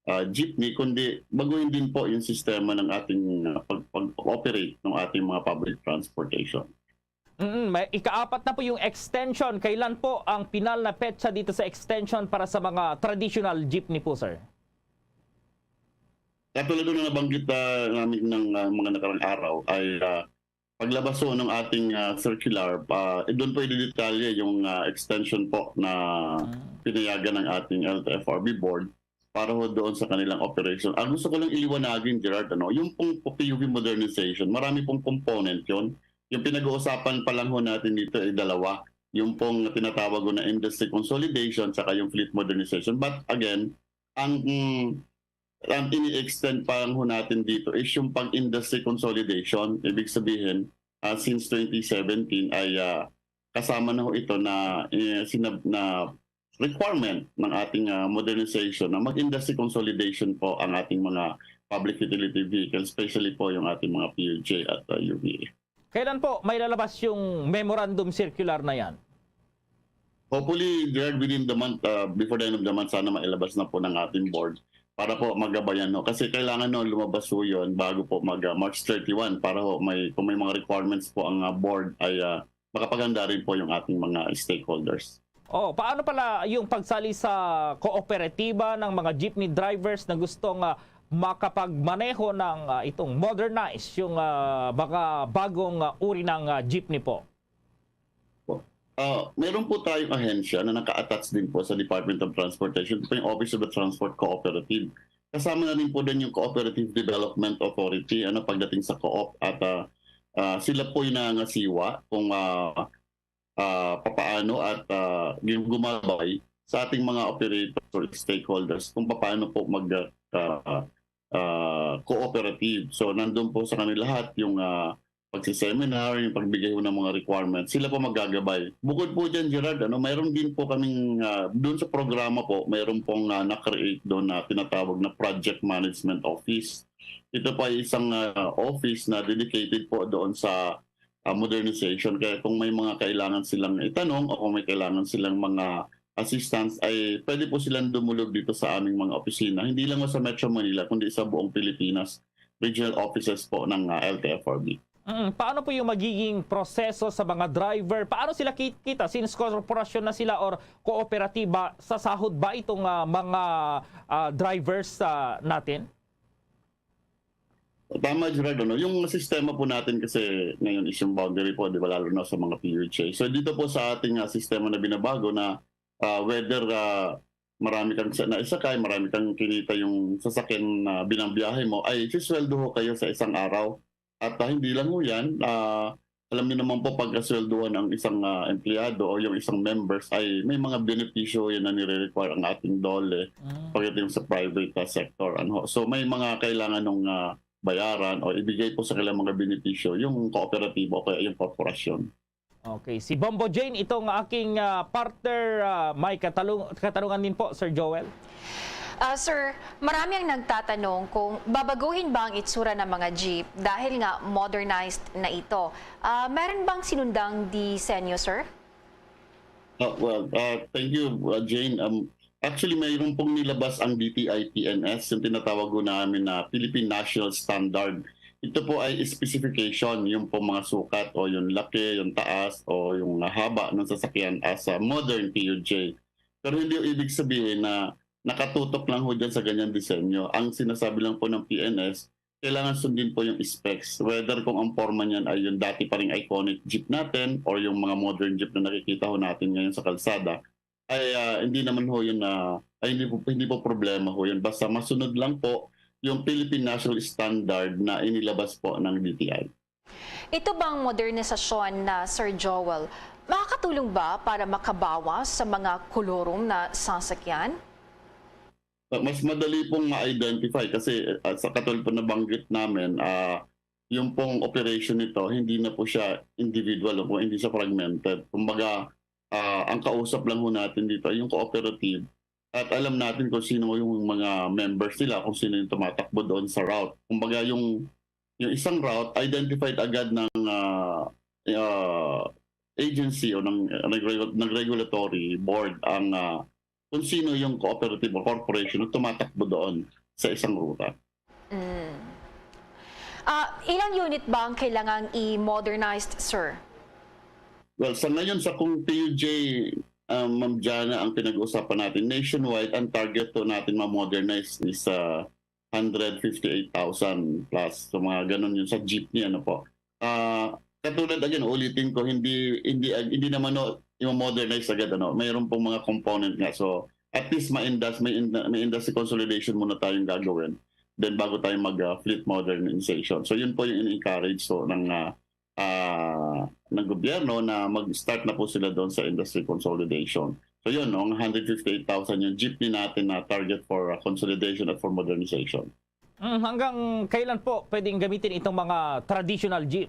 ah, jeepney, kundi baguhin din po yung sistema ng ating ah, pag- pag-operate ng ating mga public transportation. Mm, may ikaapat na po yung extension. Kailan po ang pinal na petsa dito sa extension para sa mga traditional jeepney po, sir? Katulad na nabanggit ah, namin ng ah, mga nakarang araw ay ah, paglabas po ng ating ah, circular, ah, doon po idedetalye yung ah, extension po na pinayagan ng ating L T F R B board para ho doon sa kanilang operation. Ang gusto ko lang iliwanagin, Gerard, ano, yung pong P U V modernization, marami pong component yon. Yung pinag-uusapan pa lang ho natin dito ay dalawa. Yung pong tinatawag ko na industry consolidation saka yung fleet modernization. But again, ang mm, ang ini-extend pa lang ho natin dito is yung pag-industry consolidation. Ibig sabihin, ah, since twenty seventeen ay ah, kasama na ho ito na eh, sinab- na requirement ng ating ah, modernization na mag-industry consolidation po ang ating mga public utility vehicles, especially po yung ating mga P U J at ah, U V A. Kailan po may lalabas yung memorandum circular na yan? Hopefully, Gerard, within the month, uh, before the end of the month, sana mailabas na po ng ating board para po magabayan, no? Kasi kailangan, no, lumabas po yun bago po mag uh, March thirty-one para ho may, kung may mga requirements po ang uh, board ay uh, makapaganda rin po yung ating mga stakeholders. Oh, paano pala yung pagsali sa kooperatiba ng mga jeepney drivers na gustong ah, makapagmaneho ng ah, itong modernized yung ah, mga bagong ah, uri ng ah, jeepney po? Uh, meron po tayong ahensya na naka-attach din po sa Department of Transportation, ito po yung Office of the Transport Cooperative. Kasama na rin po din yung Cooperative Development Authority ano pagdating sa co-op at uh, uh, sila po yung nangangasiwa kung uh, uh, papaano at uh, gumagabay sa ating mga operators or stakeholders kung paano po mag uh, uh, cooperative. So nandun po sa kanila lahat yung uh, pagsiseminar, yung pagbigay ho ng mga requirements, sila po magagabay. Bukod po dyan, Gerard, ano, mayroon din po kaming, uh, doon sa programa po, mayroon pong uh, na-create doon na tinatawag na Project Management Office. Ito po ay isang uh, office na dedicated po doon sa uh, modernization. Kaya kung may mga kailangan silang itanong o kung may kailangan silang mga assistance, ay pwede po silang dumulog dito sa aming mga opisina. Hindi lang sa Metro Manila, kundi sa buong Pilipinas, regional offices po ng uh, L T F R B. Mm, paano po yung magiging proseso sa mga driver? Paano sila kita since korporasyon na sila or kooperatiba? Sa sahod ba itong uh, mga uh, drivers uh, natin? Tama, Gerardo. No? Yung sistema po natin kasi ngayon is yung boundary po, di ba, lalo na sa mga P U H A. So dito po sa ating uh, sistema na binabago na uh, whether uh, marami kang naisakay, marami kang kinita yung sasakyan na binangbiyahe mo, ay sisweldo ho kayo sa isang araw. At uh, hindi lang ho yan, uh, alam niyo naman po, pagkasweldohan ang isang, ah, empleyado o yung isang members, ay may mga benepisyo yan na nire-require ang ating DOLE Mm. pagdating sa private, ah, sector, ano. So, may mga kailangan ng, ah, bayaran o ibigay po sa kanilang mga benepisyo yung kooperatiba o kaya yung korporasyon. Okay. Si Bombo Jane, itong aking, ah, partner, ah, may katalung-, katanungan din po, Sir Joel. Ah, sir, marami ang nagtatanong kung babaguhin ba ang itsura ng mga jeep dahil nga modernized na ito. Ah, meron bang sinundang disenyo, sir? Ah, well, ah, thank you, ah, Jane. Um, actually, mayroon pong nilabas ang D T I P N S, yung tinatawag ko namin na Philippine National Standard. Ito po ay specification, yung pong mga sukat o yung laki, yung taas o yung haba ng sasakyan as a modern P U J. Pero hindi yung ibig sabihin na nakatutok lang ho dyan sa ganyang disenyo. Ang sinasabi lang po ng P N S, kailangan sundin po yung specs. Whether kung ang forma niyan ay yung dati pa ring iconic jeep natin or yung mga modern jeep na nakikita ho natin ngayon sa kalsada, ay, ah, hindi naman ho yun na, ay, hindi po, hindi po problema ho yun. Basta masunod lang po yung Philippine National Standard na inilabas po ng D T I. Ito bang modernisasyon na, Sir Joel, makakatulong ba para makabawas sa mga kolorum na sasakyan? Uh, mas madali pong ma-identify kasi, uh, sa katulad po nabanggit namin, ah, yung pong operation nito, hindi na po siya individual o hindi siya fragmented. Kumbaga, ah, ang kausap lang ho natin dito ay yung cooperative at alam natin kung sino yung mga members nila, kung sino yung tumatakbo doon sa route. Kumbaga, yung, yung isang route, identified agad ng, ah, ah, agency o ng, ng, regu-, ng regulatory board ang, ah, kung sino yung cooperative o corporation na tumatakbo doon sa isang ruta. Mm. Ah, ilang unit ba ang kailangang i-modernized, sir? Well, sa ngayon, sa kung P U J, ah, Ma'am Jana, ang pinag-uusapan natin, nationwide, ang target to natin ma-modernize is, ah, hundred fifty-eight thousand plus. So, mga ganun yun sa jeepney, ano po. Ah, katulad, again, ulitin ko, hindi, hindi, hindi naman, no, i-modernize agad, ano. Mayroon pong mga component nga. So, at least ma-indus-, may ind-, may industry consolidation muna tayong gagawin. Then, bago tayo mag, ah, fleet modernization. So, yun po yung in-encourage, so, ng, ah, ah, ng gobyerno na mag-start na po sila doon sa industry consolidation. So, yun, no, ang hundred fifty-eight thousand yung jeepney natin na target for, ah, consolidation at for modernization. Mm, hanggang kailan po pwedeng gamitin itong mga traditional jeep?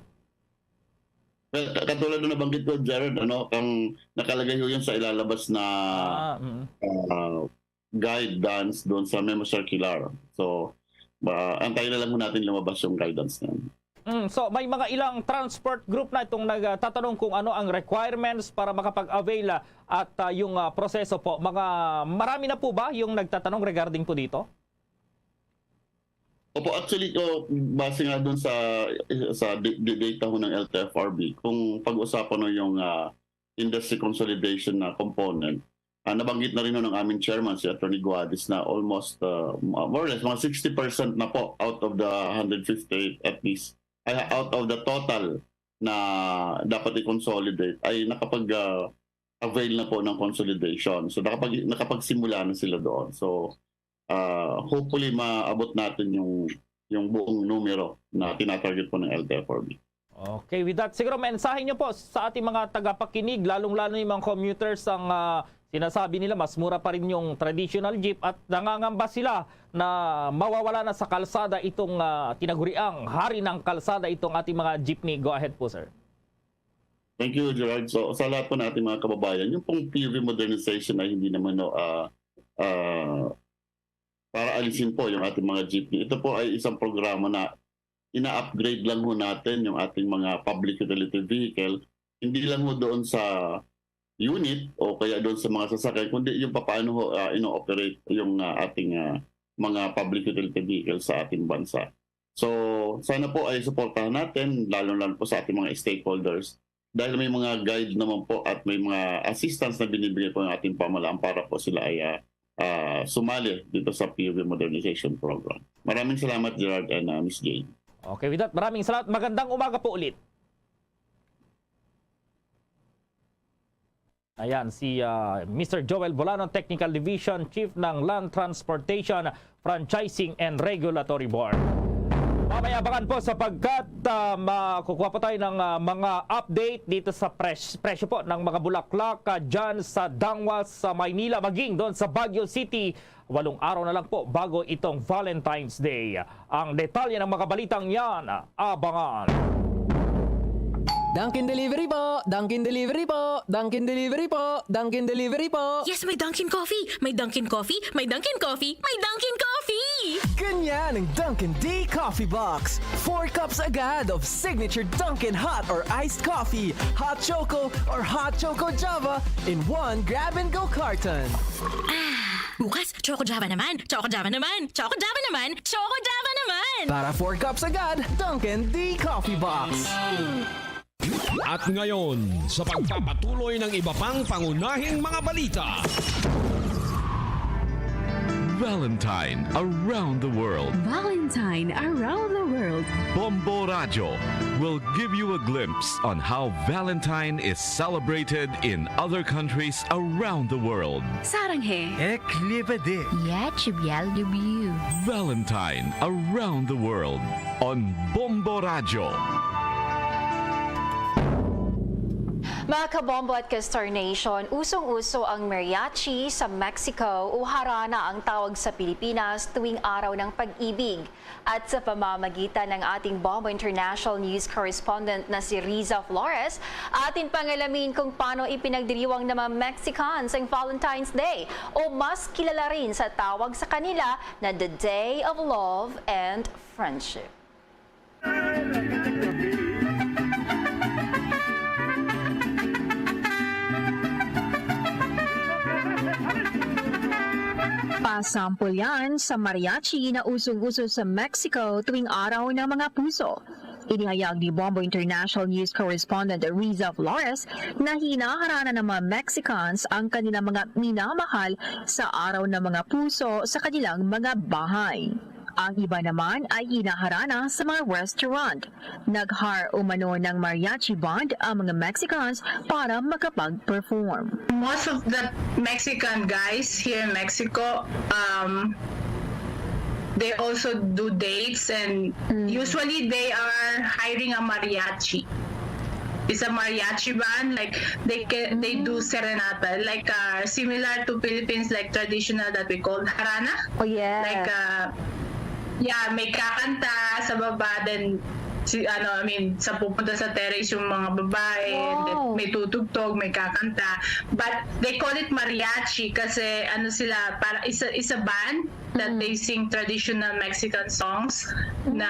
Well, ka-, katulad na nabanggit ko, Jared, ano, ang nakalagay ho yun sa ilalabas na, Ah, mm. ah, guidance doon sa memo circular. So, ba, antayin na lang ho natin lumabas yung guidance na yun. Mm, so, may mga ilang transport group na itong nagtatanong kung ano ang requirements para makapag-avail, ah, at, ah, yung, ah, proseso po. Mga marami na po ba yung nagtatanong regarding po dito? Opo, actually, ko, base nga dun sa, sa di-, di-, data ho ng L T F R B, kung pag-usapan ho yung, ah, industry consolidation na component, ah, nabanggit na rin ho ng aming chairman, si Attorney Guadis, na almost, ah, more or less, mga sixty percent na po out of the hundred fifty-eight at least, ay, out of the total na dapat i-consolidate, ay nakapag, ah, avail na po ng consolidation. So, nakapag-, nakapagsimula na sila doon. So, ah, hopefully, maabot natin yung, yung buong numero na tinatarget po ng L T F R B. Okay, with that, siguro mensahe nyo po sa ating mga tagapakinig, lalong-lalo yung mga commuters, ang, ah, sinasabi nila mas mura pa rin yung traditional jeep at nangangamba sila na mawawala na sa kalsada itong, ah, tinaguriang hari ng kalsada, itong ating mga jeepney. Go ahead po, sir. Thank you, Gerard. So, sa lahat po ng ating mga kababayan, yung pong P U V modernization ay hindi naman, no, ah, ah, para alisin po yung ating mga jeepney. Ito po ay isang programa na ina-upgrade lang ho natin yung ating mga public utility vehicle, hindi lang ho doon sa unit o kaya doon sa mga sasakyan, kundi yung papaano ho, ah, ino-operate yung, ah, ating, ah, mga public utility vehicle sa ating bansa. So, sana po ay suportahan natin, lalo-lalo po sa ating mga stakeholders, dahil may mga guide naman po at may mga assistance na binibigay po ng ating pamahalaan para po sila ay, ah, ah, sumali dito sa P U V Modernization Program. Maraming salamat, Gerard and, ah, Miss Jane. Okay, with that, maraming salamat. Magandang umaga po ulit. Ayan, si, ah, Mister Joel Bolano, Technical Division Chief ng Land Transportation Franchising and Regulatory Board. Mamaya abangan po sapagkat, ah, makukuha po tayo ng, ah, mga update dito sa pres-, presyo po ng mga bulaklak, ah, dyan sa Dangwa, sa Maynila, maging doon sa Baguio City. Walong araw na lang po bago itong Valentine's Day. Ang detalye ng mga balitang yan, abangan. Dunkin' Delivery po! Dunkin' Delivery po! Dunkin' Delivery po! Dunkin' Delivery po! Yes, may Dunkin' Coffee! May Dunkin' Coffee! May Dunkin' Coffee! May Dunkin' Coffee! Ganyan ang Dunkin' D Coffee Box. Four cups agad of signature Dunkin' hot or iced coffee, hot choco, or hot choco Java in one grab-and-go carton. Ah, bukas, Choco Java naman! Choco Java naman! Choco Java naman! Choco Java naman! Para four cups agad, Dunkin' D Coffee Box. At ngayon, sa pagpapatuloy ng iba pang pangunahing mga balita. Valentine around the world. Valentine around the world. Bombo Radyo will give you a glimpse on how Valentine is celebrated in other countries around the world. 사랑해. Ek liba de. Я тебя люблю. Valentine around the world on Bombo Radyo. Mga kabombo at ka-Star Nation, usong-uso ang mariachi sa Mexico o harana ang tawag sa Pilipinas tuwing araw ng pag-ibig. At sa pamamagitan ng ating Bombo International News Correspondent na si Riza Flores, atin pangalamin kung paano ipinagdiriwang ng mga Mexicans ang Valentine's Day o mas kilala rin sa tawag sa kanila na the Day of Love and Friendship. Pasampol yan sa mariachi na usong-uso sa Mexico tuwing Araw ng mga Puso. Inihayag ni Bombo International News Correspondent Riza Flores na hinaharana ng mga Mexicans ang kanilang mga minamahal sa Araw ng mga Puso sa kanilang mga bahay. Ang iba naman ay hinaharana sa mga restaurant. Nag-hire umano ng mariachi band ang mga Mexicans para makapag-perform. Most of the Mexican guys here in Mexico, um, they also do dates, and Mm. usually they are hiring a mariachi. It's a mariachi band, like, they ca-, they do Mm. serenata, like, uh, similar to Philippines, like, traditional that we call harana. Oh, yeah. Like, uh, yeah, may kakanta sa baba, then si, ano, I mean, sa pupunta sa terrace yung mga babae, then Wow. may tutugtog, may kakanta. But they call it mariachi kasi, ano sila, para isa, isa band that Mm. they sing traditional Mexican songs na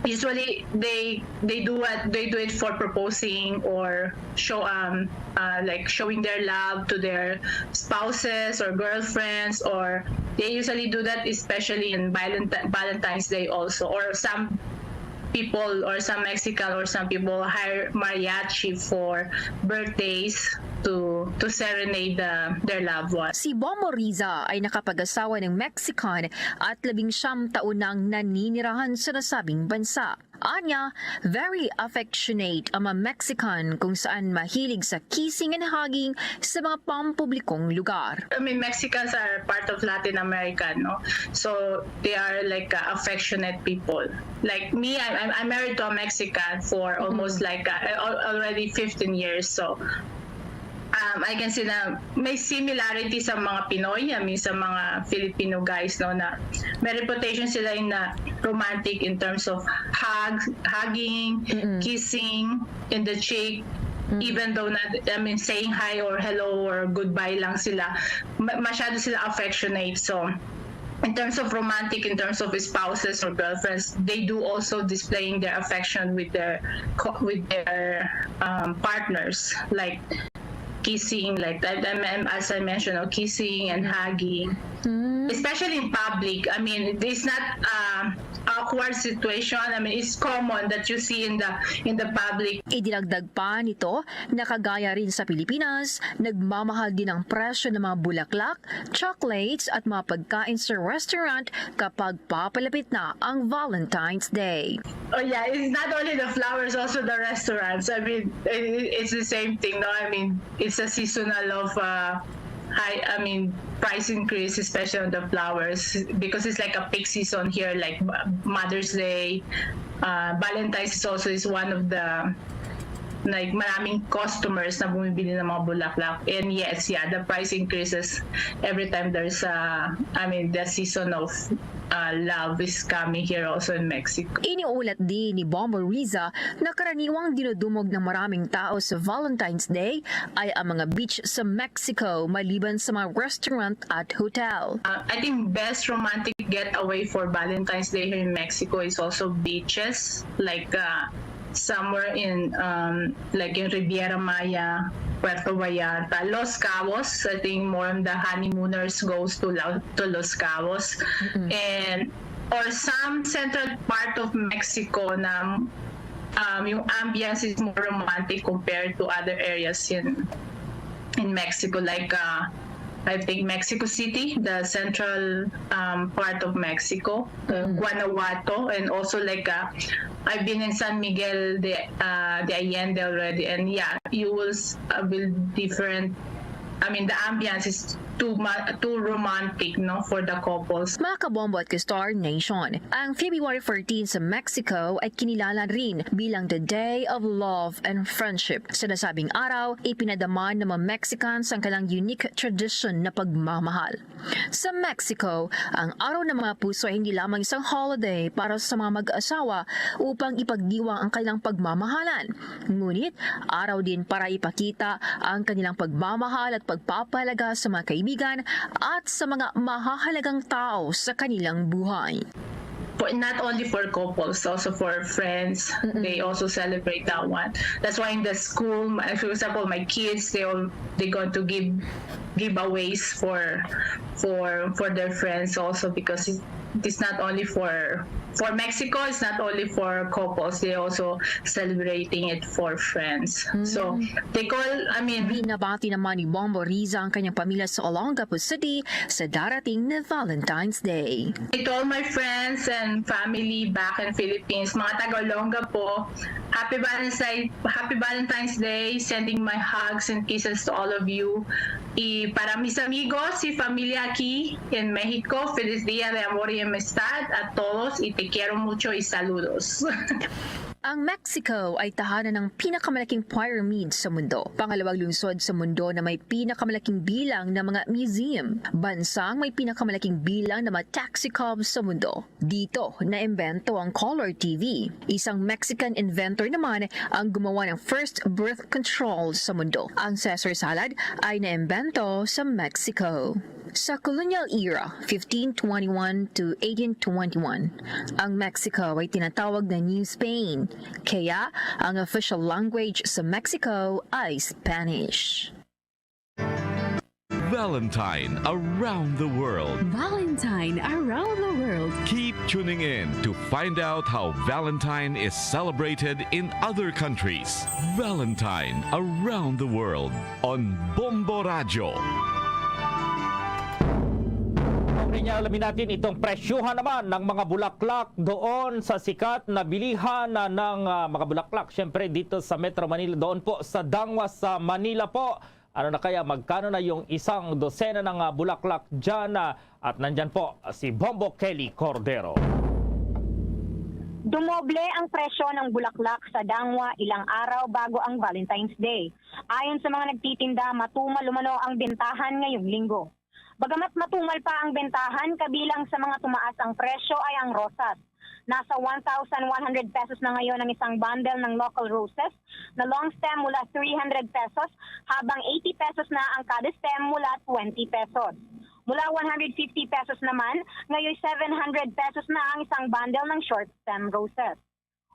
usually they, they do what, they do it for proposing or show, um, uh, like, showing their love to their spouses or girlfriends, or they usually do that especially in Valenti-, Valentine's Day also, or some people or some Mexican or some people hire mariachi for birthdays to, to serenade the, their loved one. Si Bombo Riza ay nakapag-asawa ng Mexican at labing siyam taon nang naninirahan sa nasabing bansa. Anya, very affectionate ang mga Mexican kung saan mahilig sa kissing and hugging sa mga pampublikong lugar. I mean, Mexicans are part of Latin America, no? So, they are, like, uh, affectionate people. Like me, I'm, I'm, I'm married to a Mexican for almost, Mm. like, uh, al-, already fifteen years. So, um, I can see na may similarity sa mga Pinoy, I mean, sa mga Filipino guys, no, na may reputation sila in na romantic in terms of hug, hugging, Mm-mm. kissing in the cheek, Mm. even though na, I mean, saying hi or hello or goodbye lang sila, ma-, masyado sila affectionate. So, in terms of romantic, in terms of spouses or girlfriends, they do also displaying their affection with their co-, with their, um, partners, like kissing, like, I, I, as I mentioned, no, kissing and Mm. hugging, Mm. especially in public. I mean, it's not, um, awkward situation. I mean, it's common that you see in the, in the public. Idinagdag pa nito na kagaya rin sa Pilipinas, nagmamahal din ang presyo ng mga bulaklak, chocolates at mga pagkain sa restaurant kapag papalapit na ang Valentine's Day. Oh yeah, it's not only the flowers, also the restaurants. I mean, i-, it's the same thing, no? I mean, it's a seasonal of, uh, high, I mean, price increase, especially on the flowers, because it's like a peak season here, like, uh, Mother's Day, uh, Valentine's is also is one of the, like, maraming customers na bumibili ng mga bulaklak. And yes, yeah, the price increases every time there's a, I mean, the season of, uh, love is coming here also in Mexico. Iniulat din ni Bombo Riza na karaniwang dinudumog ng maraming tao sa Valentine's Day ay ang mga beach sa Mexico, maliban sa mga restaurant at hotel. Uh, I think best romantic getaway for Valentine's Day here in Mexico is also beaches, like, uh, somewhere in, um, like, in Riviera Maya, Puerto Vallarta, Los Cabos. I think more on the honeymooners goes to La-, to Los Cabos, Mm-mm. and or some central part of Mexico na, um, yung ambience is more romantic compared to other areas in in Mexico, like, uh, I think Mexico City, the central, um, part of Mexico, uh, Mm. Guanajuato, and also, like, uh, I've been in San Miguel de, uh, de Allende already, and yeah, you will s-, uh, will different. I mean, the ambience is too ma-, too romantic, no, for the couples. Mga kabombo at ka-Star Nation, ang February fourteen sa Mexico ay kinilala rin bilang the Day of Love and Friendship. Sa nasabing araw, ipinadama ng mga Mexicans ang kanilang unique tradition na pagmamahal. Sa Mexico, ang Araw ng mga Puso ay hindi lamang isang holiday para sa mga mag-asawa upang ipagdiwang ang kanilang pagmamahalan. Ngunit, araw din para ipakita ang kanilang pagmamahal at pagpapahalaga sa mga kaibigan at sa mga mahahalagang tao sa kanilang buhay. For, not only for couples, also for friends, Mm-mm. they also celebrate that one. That's why in the school, my, for example, my kids, they all, they going to give giveaways for, for, for their friends also, because it, it's not only for, for Mexico, it's not only for couples, they also celebrating it for friends. So, Mm. they call, I mean, Binabati naman ni Bombo Riza ang kanyang pamilya sa Olongapo City sa darating na Valentine's Day. To all my friends and family back in Philippines, mga taga Olongapo, happy Valentine's, happy Valentine's Day, sending my hugs and kisses to all of you. Y para mis amigos y familia aquí en México, feliz día de amor y amistad a todos y te quiero mucho y saludos. Ang Mexico ay tahanan ng pinakamalaking pyramid sa mundo, pangalawang lungsod sa mundo na may pinakamalaking bilang ng mga museum, bansang may pinakamalaking bilang ng mga taxi cab sa mundo. Dito naimbento ang color T V. Isang Mexican inventor naman ang gumawa ng first birth control sa mundo. Ang Caesar salad ay naimbento sa Mexico. Sa colonial era, fifteen twenty-one to eighteen twenty-one, ang Mexico ay tinatawag na New Spain, kaya ang official language sa Mexico ay Spanish. Valentine around the world. Valentine around the world. Keep tuning in to find out how Valentine is celebrated in other countries. Valentine around the world on Bombo Radyo. Rin niya, alamin natin itong presyuhan naman ng mga bulaklak doon sa sikat na bilihan na ng, ah, mga bulaklak. Siyempre, dito sa Metro Manila, doon po sa Dangwa sa Manila po. Ano na kaya, magkano na yung isang dosena ng, ah, bulaklak dyan? Ah, at nandyan po si Bombo Kelly Cordero. Dumoble ang presyo ng bulaklak sa Dangwa ilang araw bago ang Valentine's Day. Ayon sa mga nagtitinda, matumal umano ang bentahan ngayong linggo. Bagamat matumal pa ang bentahan, kabilang sa mga tumaas ang presyo ay ang rosas. Nasa one thousand one hundred pesos na ngayon ang isang bundle ng local roses na long stem mula three hundred pesos, habang eighty pesos na ang kada stem mula twenty pesos. Mula one hundred fifty pesos naman, ngayon seven hundred pesos na ang isang bundle ng short stem roses.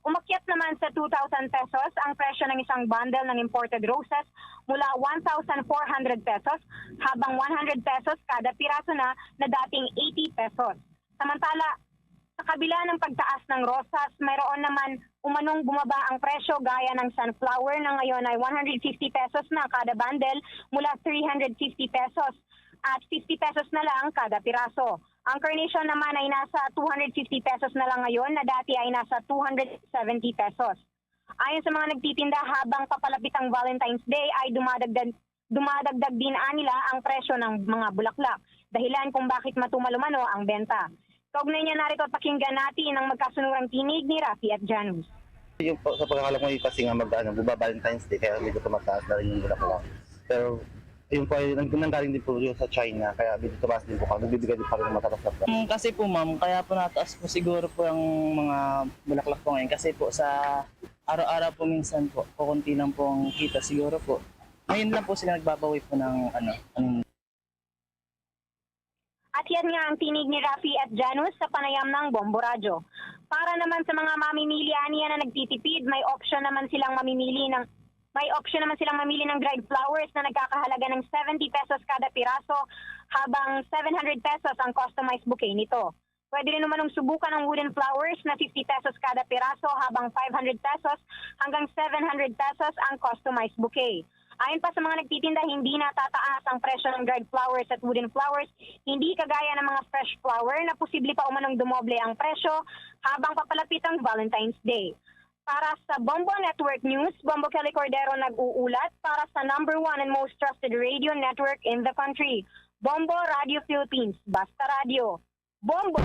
Umakyat naman sa two thousand pesos ang presyo ng isang bundle ng imported roses mula one thousand four hundred pesos, habang one hundred pesos kada piraso na na dating eighty pesos. Samantala, sa kabila ng pagtaas ng rosas, mayroon naman umanong bumaba ang presyo gaya ng sunflower na ngayon ay one hundred fifty pesos na kada bundle mula three hundred fifty pesos at fifty pesos na lang kada piraso. Ang carnation naman ay nasa two hundred fifty pesos na lang ngayon na dati ay nasa two hundred seventy pesos. Ayon sa mga nagtitinda, habang papalapit ang Valentine's Day ay dumadagdag, dumadagdag din anila ang presyo ng mga bulaklak, dahilan kung bakit matumal umano ang benta. Kaugnay niya narito, pakinggan natin ang magkasunurang tinig ni Rafi at Janus. Yung po, sa pagkakalam ko yung kasi nga mag, ano, buba Valentine's Day, kaya medyo tumataas na rin yung bulaklak. Pero yun po, ay, nang-, nanggaling din po yun sa China, kaya medyo tumaas din po kami, nagbibigay din pa rin ng mataas na price. Mm, kasi po, ma'am, kaya po nataas po siguro po ang mga bulaklak po ngayon kasi po sa araw-araw po minsan po, kukunti lang po ang kita siguro po. Ngayon lang po sila nagbabawi po ng ano, ng At yan nga ang tinig ni Rafi at Janus sa panayam ng Bombo Radyo. Para naman sa mga mamimili aniya na nagtitipid, may option naman silang mamimili ng may option naman silang mamili ng dried flowers na nagkakahalaga ng seventy pesos kada piraso, habang seven hundred pesos ang customized bouquet nito. Pwede rin naman subukan ang wooden flowers na fifty pesos kada piraso, habang five hundred pesos hanggang seven hundred pesos ang customized bouquet. Ayon pa sa mga nagtitinda, hindi natataas ang presyo ng dried flowers at wooden flowers, hindi kagaya ng mga fresh flower na posible pa umanong dumoble ang presyo habang papalapit ang Valentine's Day. Para sa Bombo Network News, Bombo Kelly Cordero nag-uulat para sa number one and most trusted radio network in the country, Bombo Radio Philippines, Basta Radio. Bombo!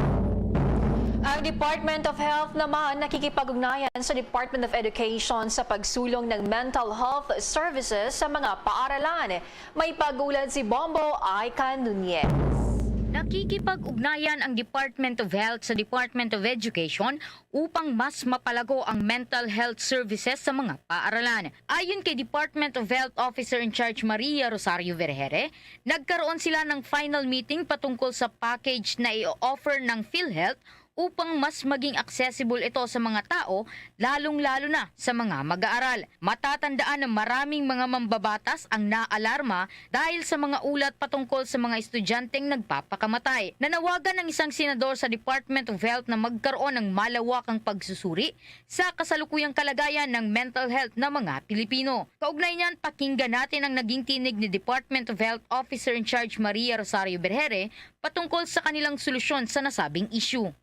Ang Department of Health naman nakikipag-ugnayan sa Department of Education sa pagsulong ng mental health services sa mga paaralan. May pag-ulat si Bombo Aika Nunez. Nakikipag-ugnayan ang Department of Health sa Department of Education upang mas mapalago ang mental health services sa mga paaralan. Ayon kay Department of Health Officer in Charge Maria Rosario Vergere, nagkaroon sila ng final meeting patungkol sa package na i-offer ng PhilHealth upang mas maging accessible ito sa mga tao, lalong-lalo na sa mga mag-aaral. Matatandaan na maraming mga mambabatas ang naalarma dahil sa mga ulat patungkol sa mga estudyanteng nagpapakamatay. Nanawagan ang isang senador sa Department of Health na magkaroon ng malawakang pagsusuri sa kasalukuyang kalagayan ng mental health ng mga Pilipino. Kaugnay niyan, pakinggan natin ang naging tinig ni Department of Health Officer in Charge Maria Rosario Vergere patungkol sa kanilang solusyon sa nasabing issue.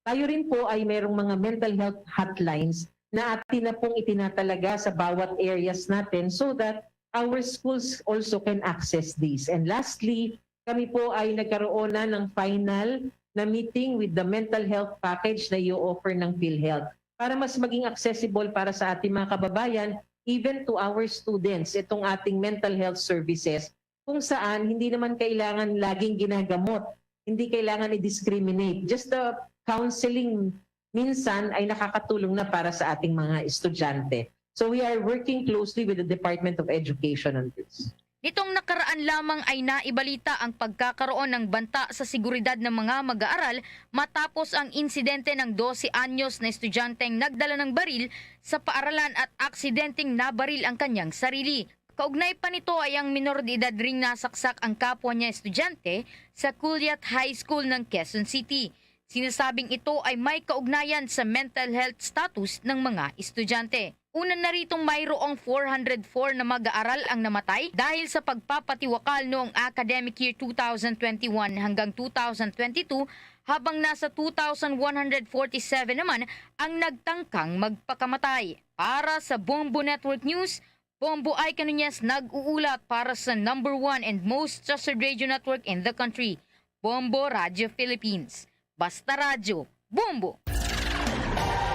Tayo rin po ay merong mga mental health hotlines na atin na pong itinatalaga sa bawat areas natin so that our schools also can access this. And lastly, kami po ay nagkaroon na ng final na meeting with the mental health package na i-offer ng PhilHealth para mas maging accessible para sa ating mga kababayan, even to our students, itong ating mental health services, kung saan hindi naman kailangan laging ginagamot, hindi kailangan i-discriminate. Just the counseling minsan ay nakakatulong na para sa ating mga estudyante. So we are working closely with the Department of Education on this. Nitong nakaraan lamang ay naibalita ang pagkakaroon ng banta sa seguridad ng mga mag-aaral matapos ang insidente ng dose anyos na estudyanteng nagdala ng baril sa paaralan at aksidenteng nabaril ang kanyang sarili. Kaugnay pa nito ay ang minor de edad ring nasaksak ang kapwa niya estudyante sa Culiat High School ng Quezon City. Sinasabing ito ay may kaugnayan sa mental health status ng mga estudyante. Una na ritong mayroong four hundred four na mag-aaral ang namatay dahil sa pagpapatiwakal noong academic year two thousand twenty-one hanggang two thousand twenty-two, habang nasa two thousand one hundred forty-seven naman ang nagtangkang magpakamatay. Para sa Bombo Network News, Bombo Aika Nunez nag-uulat para sa number one and most trusted radio network in the country, Bombo Radio Philippines. Basta Radyo, Bombo!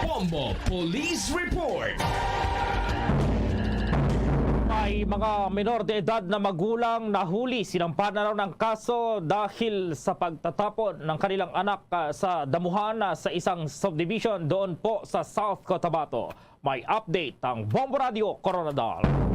Bombo Police Report. May mga menor de edad na magulang nahuli, sinampahan na raw ng kaso dahil sa pagtatapon ng kanilang anak, ah, sa damuhan, ah, sa isang subdivision doon po sa South Cotabato. May update ang Bombo Radio Koronadal.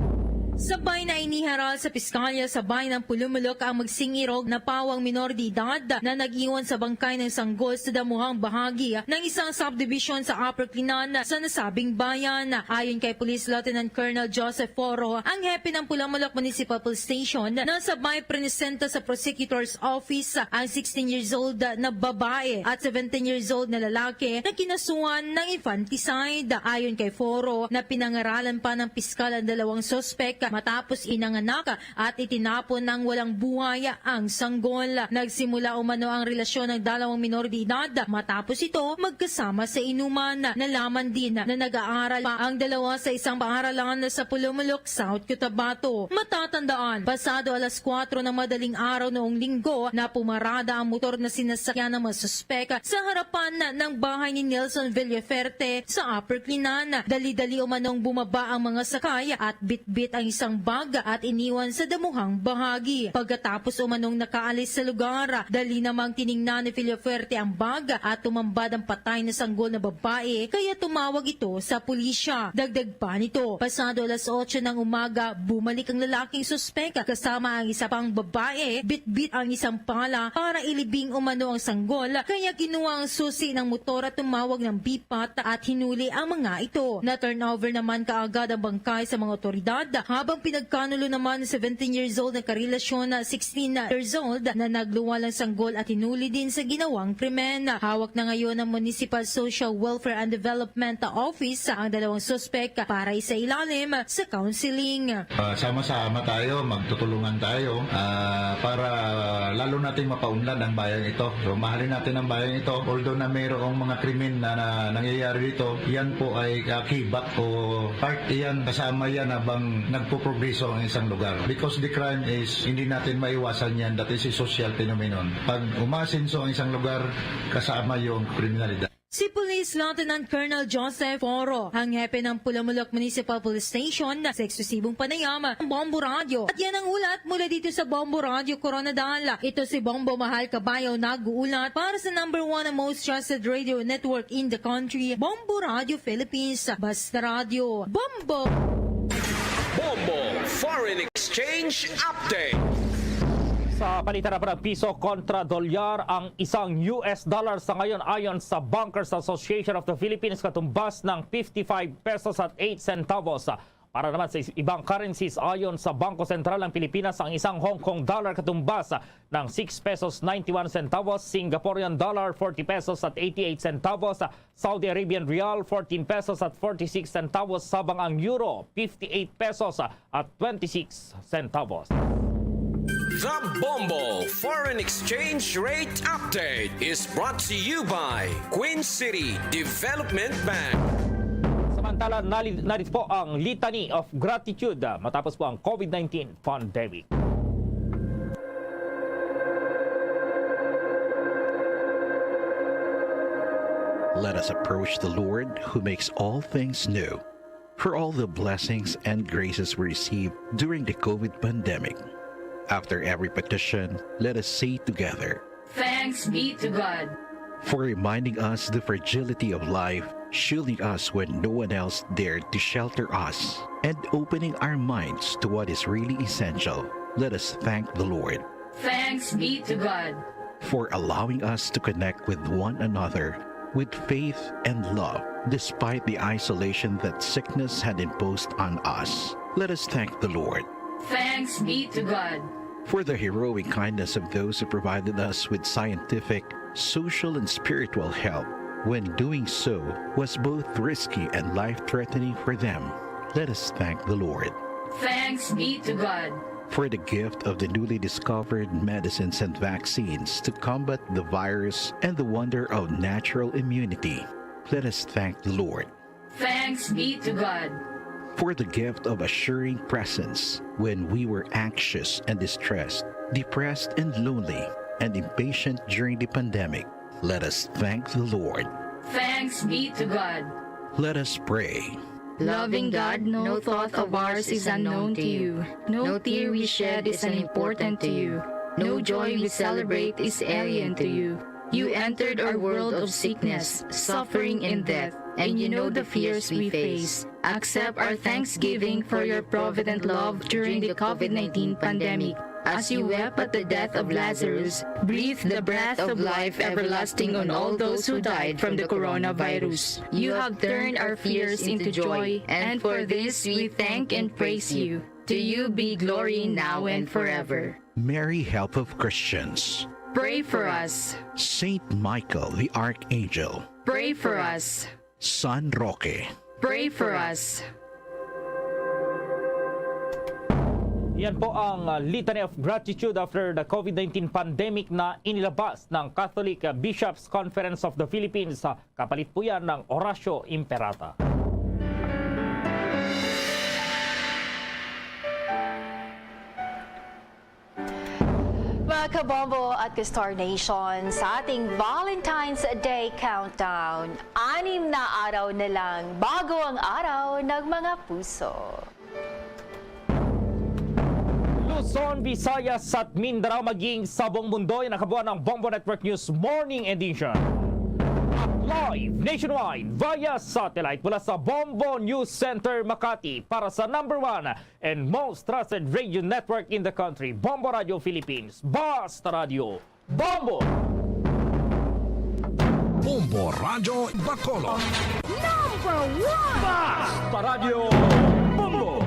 Sabay na iniharal sa piskalya sa bayan ng Pulumulok ang magsing-irog na pawang minor de edad na nag-iwan sa bangkay ng sanggol sa damuhang bahagi ng isang subdivision sa Upper Clinand sa nasabing bayan. Ayon kay Police Lieutenant Colonel Joseph Foro, ang hepe ng Pulumulok Municipal Police Station, na sabay presenta sa prosecutor's office ang sixteen years old na babae at seventeen years old na lalaki na kinasuhan ng infanticide. Ayon kay Foro, na pinangaralan pa ng piskal ang dalawang suspek matapos inanganak at itinapon ng walang buhay ang sanggol. Nagsimula umano ang relasyon ng dalawang minor de edad matapos ito magkasama sa inuman. Nalaman din na nag-aaral pa ang dalawa sa isang paaralan sa Pulumulok, South Cotabato. Matatandaan, pasado alas kwatro ng madaling araw noong Linggo na pumarada ang motor na sinasakyan ng mga suspek sa harapan ng bahay ni Nelson Villaferte sa Upper Clinana. Dali-dali umanong bumaba ang mga sakay at bitbit ang isang bag at iniwan sa damuhang bahagi. Pagkatapos umanong nakaalis sa lugar, dali namang tiningnan ni Villaferte ang bag at tumambad ang patay na sanggol na babae, kaya tumawag ito sa pulisya. Dagdag pa nito, pasado alas otso ng umaga, bumalik ang lalaking suspek kasama ang isa pang babae, bitbit ang isang pala para ilibing umano ang sanggol, kaya kinuha ang susi ng motor at tumawag ng bipat at hinuli ang mga ito. Na-turnover naman kaagad ang bangkay sa mga otoridad habang pinagkanulo naman ang seventeen years old na karelasyon na sixteen years old na nagluwal ang sanggol at hinuli din sa ginawang krimen. Hawak na ngayon ng Municipal Social Welfare and Development Office ang dalawang suspek para isailalim sa counseling. Ah, sama-sama tayo, magtutulungan tayo, ah, para lalo nating mapaunlad ang bayang ito. So, mahalin natin ang bayang ito. Although na mayroong mga krimen na, na nangyayari dito, yan po ay akibat o part iyan, kasama yan habang nagpuprogreso ang isang lugar. Because the crime is, hindi natin maiwasan yan, that is a social phenomenon. Pag umaasenso ang isang lugar, kasama yung kriminalidad. Si Police Lieutenant Colonel Joseph Foro, ang hepe ng Pulumulok Municipal Police Station, sa eksklusibong panayam ng Bombo Radyo. At yan ang ulat mula dito sa Bombo Radyo Koronadal. Ito si Bombo Mahal Kabayo nag-uulat para sa number one and most trusted radio network in the country, Bombo Radyo Philippines. Basta Radyo, Bombo! Bombo Foreign Exchange Update. Sa palitan pa ng piso kontra dolyar ang isang U S dollar sa ngayon, ayon sa Bankers Association of the Philippines, katumbas ng fifty-five pesos at eight centavos. Para naman sa is-, ibang currencies, ayon sa Bangko Sentral ng Pilipinas, ang isang Hong Kong dollar katumbas ng six pesos ninety-one centavos, Singaporean dollar forty pesos at eighty-eight centavos, Saudi Arabian rial, fourteen pesos at forty-six centavos, sabang ang euro, fifty-eight pesos at twenty-six centavos. The Bombo Foreign Exchange Rate Update is brought to you by Queen City Development Bank. Samantala, nali-, narito po ang Litany of Gratitude, ah, matapos po ang COVID nineteen pandemic. Let us approach the Lord who makes all things new, for all the blessings and graces we received during the COVID pandemic. After every petition, let us say together, Thanks be to God. For reminding us the fragility of life, shielding us when no one else dared to shelter us, and opening our minds to what is really essential. Let us thank the Lord. Thanks be to God. For allowing us to connect with one another with faith and love, despite the isolation that sickness had imposed on us. Let us thank the Lord. Thanks be to God. For the heroic kindness of those who provided us with scientific, social, and spiritual help, when doing so was both risky and life-threatening for them. Let us thank the Lord. Thanks be to God. For the gift of the newly discovered medicines and vaccines to combat the virus and the wonder of natural immunity. Let us thank the Lord. Thanks be to God. For the gift of assuring presence when we were anxious and distressed, depressed and lonely, and impatient during the pandemic. Let us thank the Lord. Thanks be to God. Let us pray. Loving God, no thought of ours is unknown to you. No tear we shed is unimportant to you. No joy we celebrate is alien to you. You entered our world of sickness, suffering, and death, and you know the fears we face. Accept our thanksgiving for your provident love during the COVID nineteen pandemic. As you wept at the death of Lazarus, breathe the breath of life everlasting on all those who died from the coronavirus. You have turned our fears into joy, and for this we thank and praise you. To you be glory now and forever. Mary, help of Christians, pray for us. Saint Michael the Archangel, pray for us. San Roque, pray for us. Yan po ang, uh, Litany of Gratitude after the COVID nineteen pandemic na inilabas ng Catholic, uh, Bishops' Conference of the Philippines. Uh, kapalit po yan ng Oratio Imperata. Mga kabombo at ka-Star Nation, sa ating Valentine's Day countdown, anim na araw na lang bago ang araw ng mga puso. Luzon, Visayas at Mindanao, maging sa buong mundo, yan ang kabuuan ng Bombo Network News Morning Edition. At live nationwide via satellite mula sa Bombo News Center, Makati, para sa number one and most trusted radio network in the country, Bombo Radio Philippines. Basta Radio Bombo! Bombo Radyo Bacolod. Number one! Basta Radio Bombo!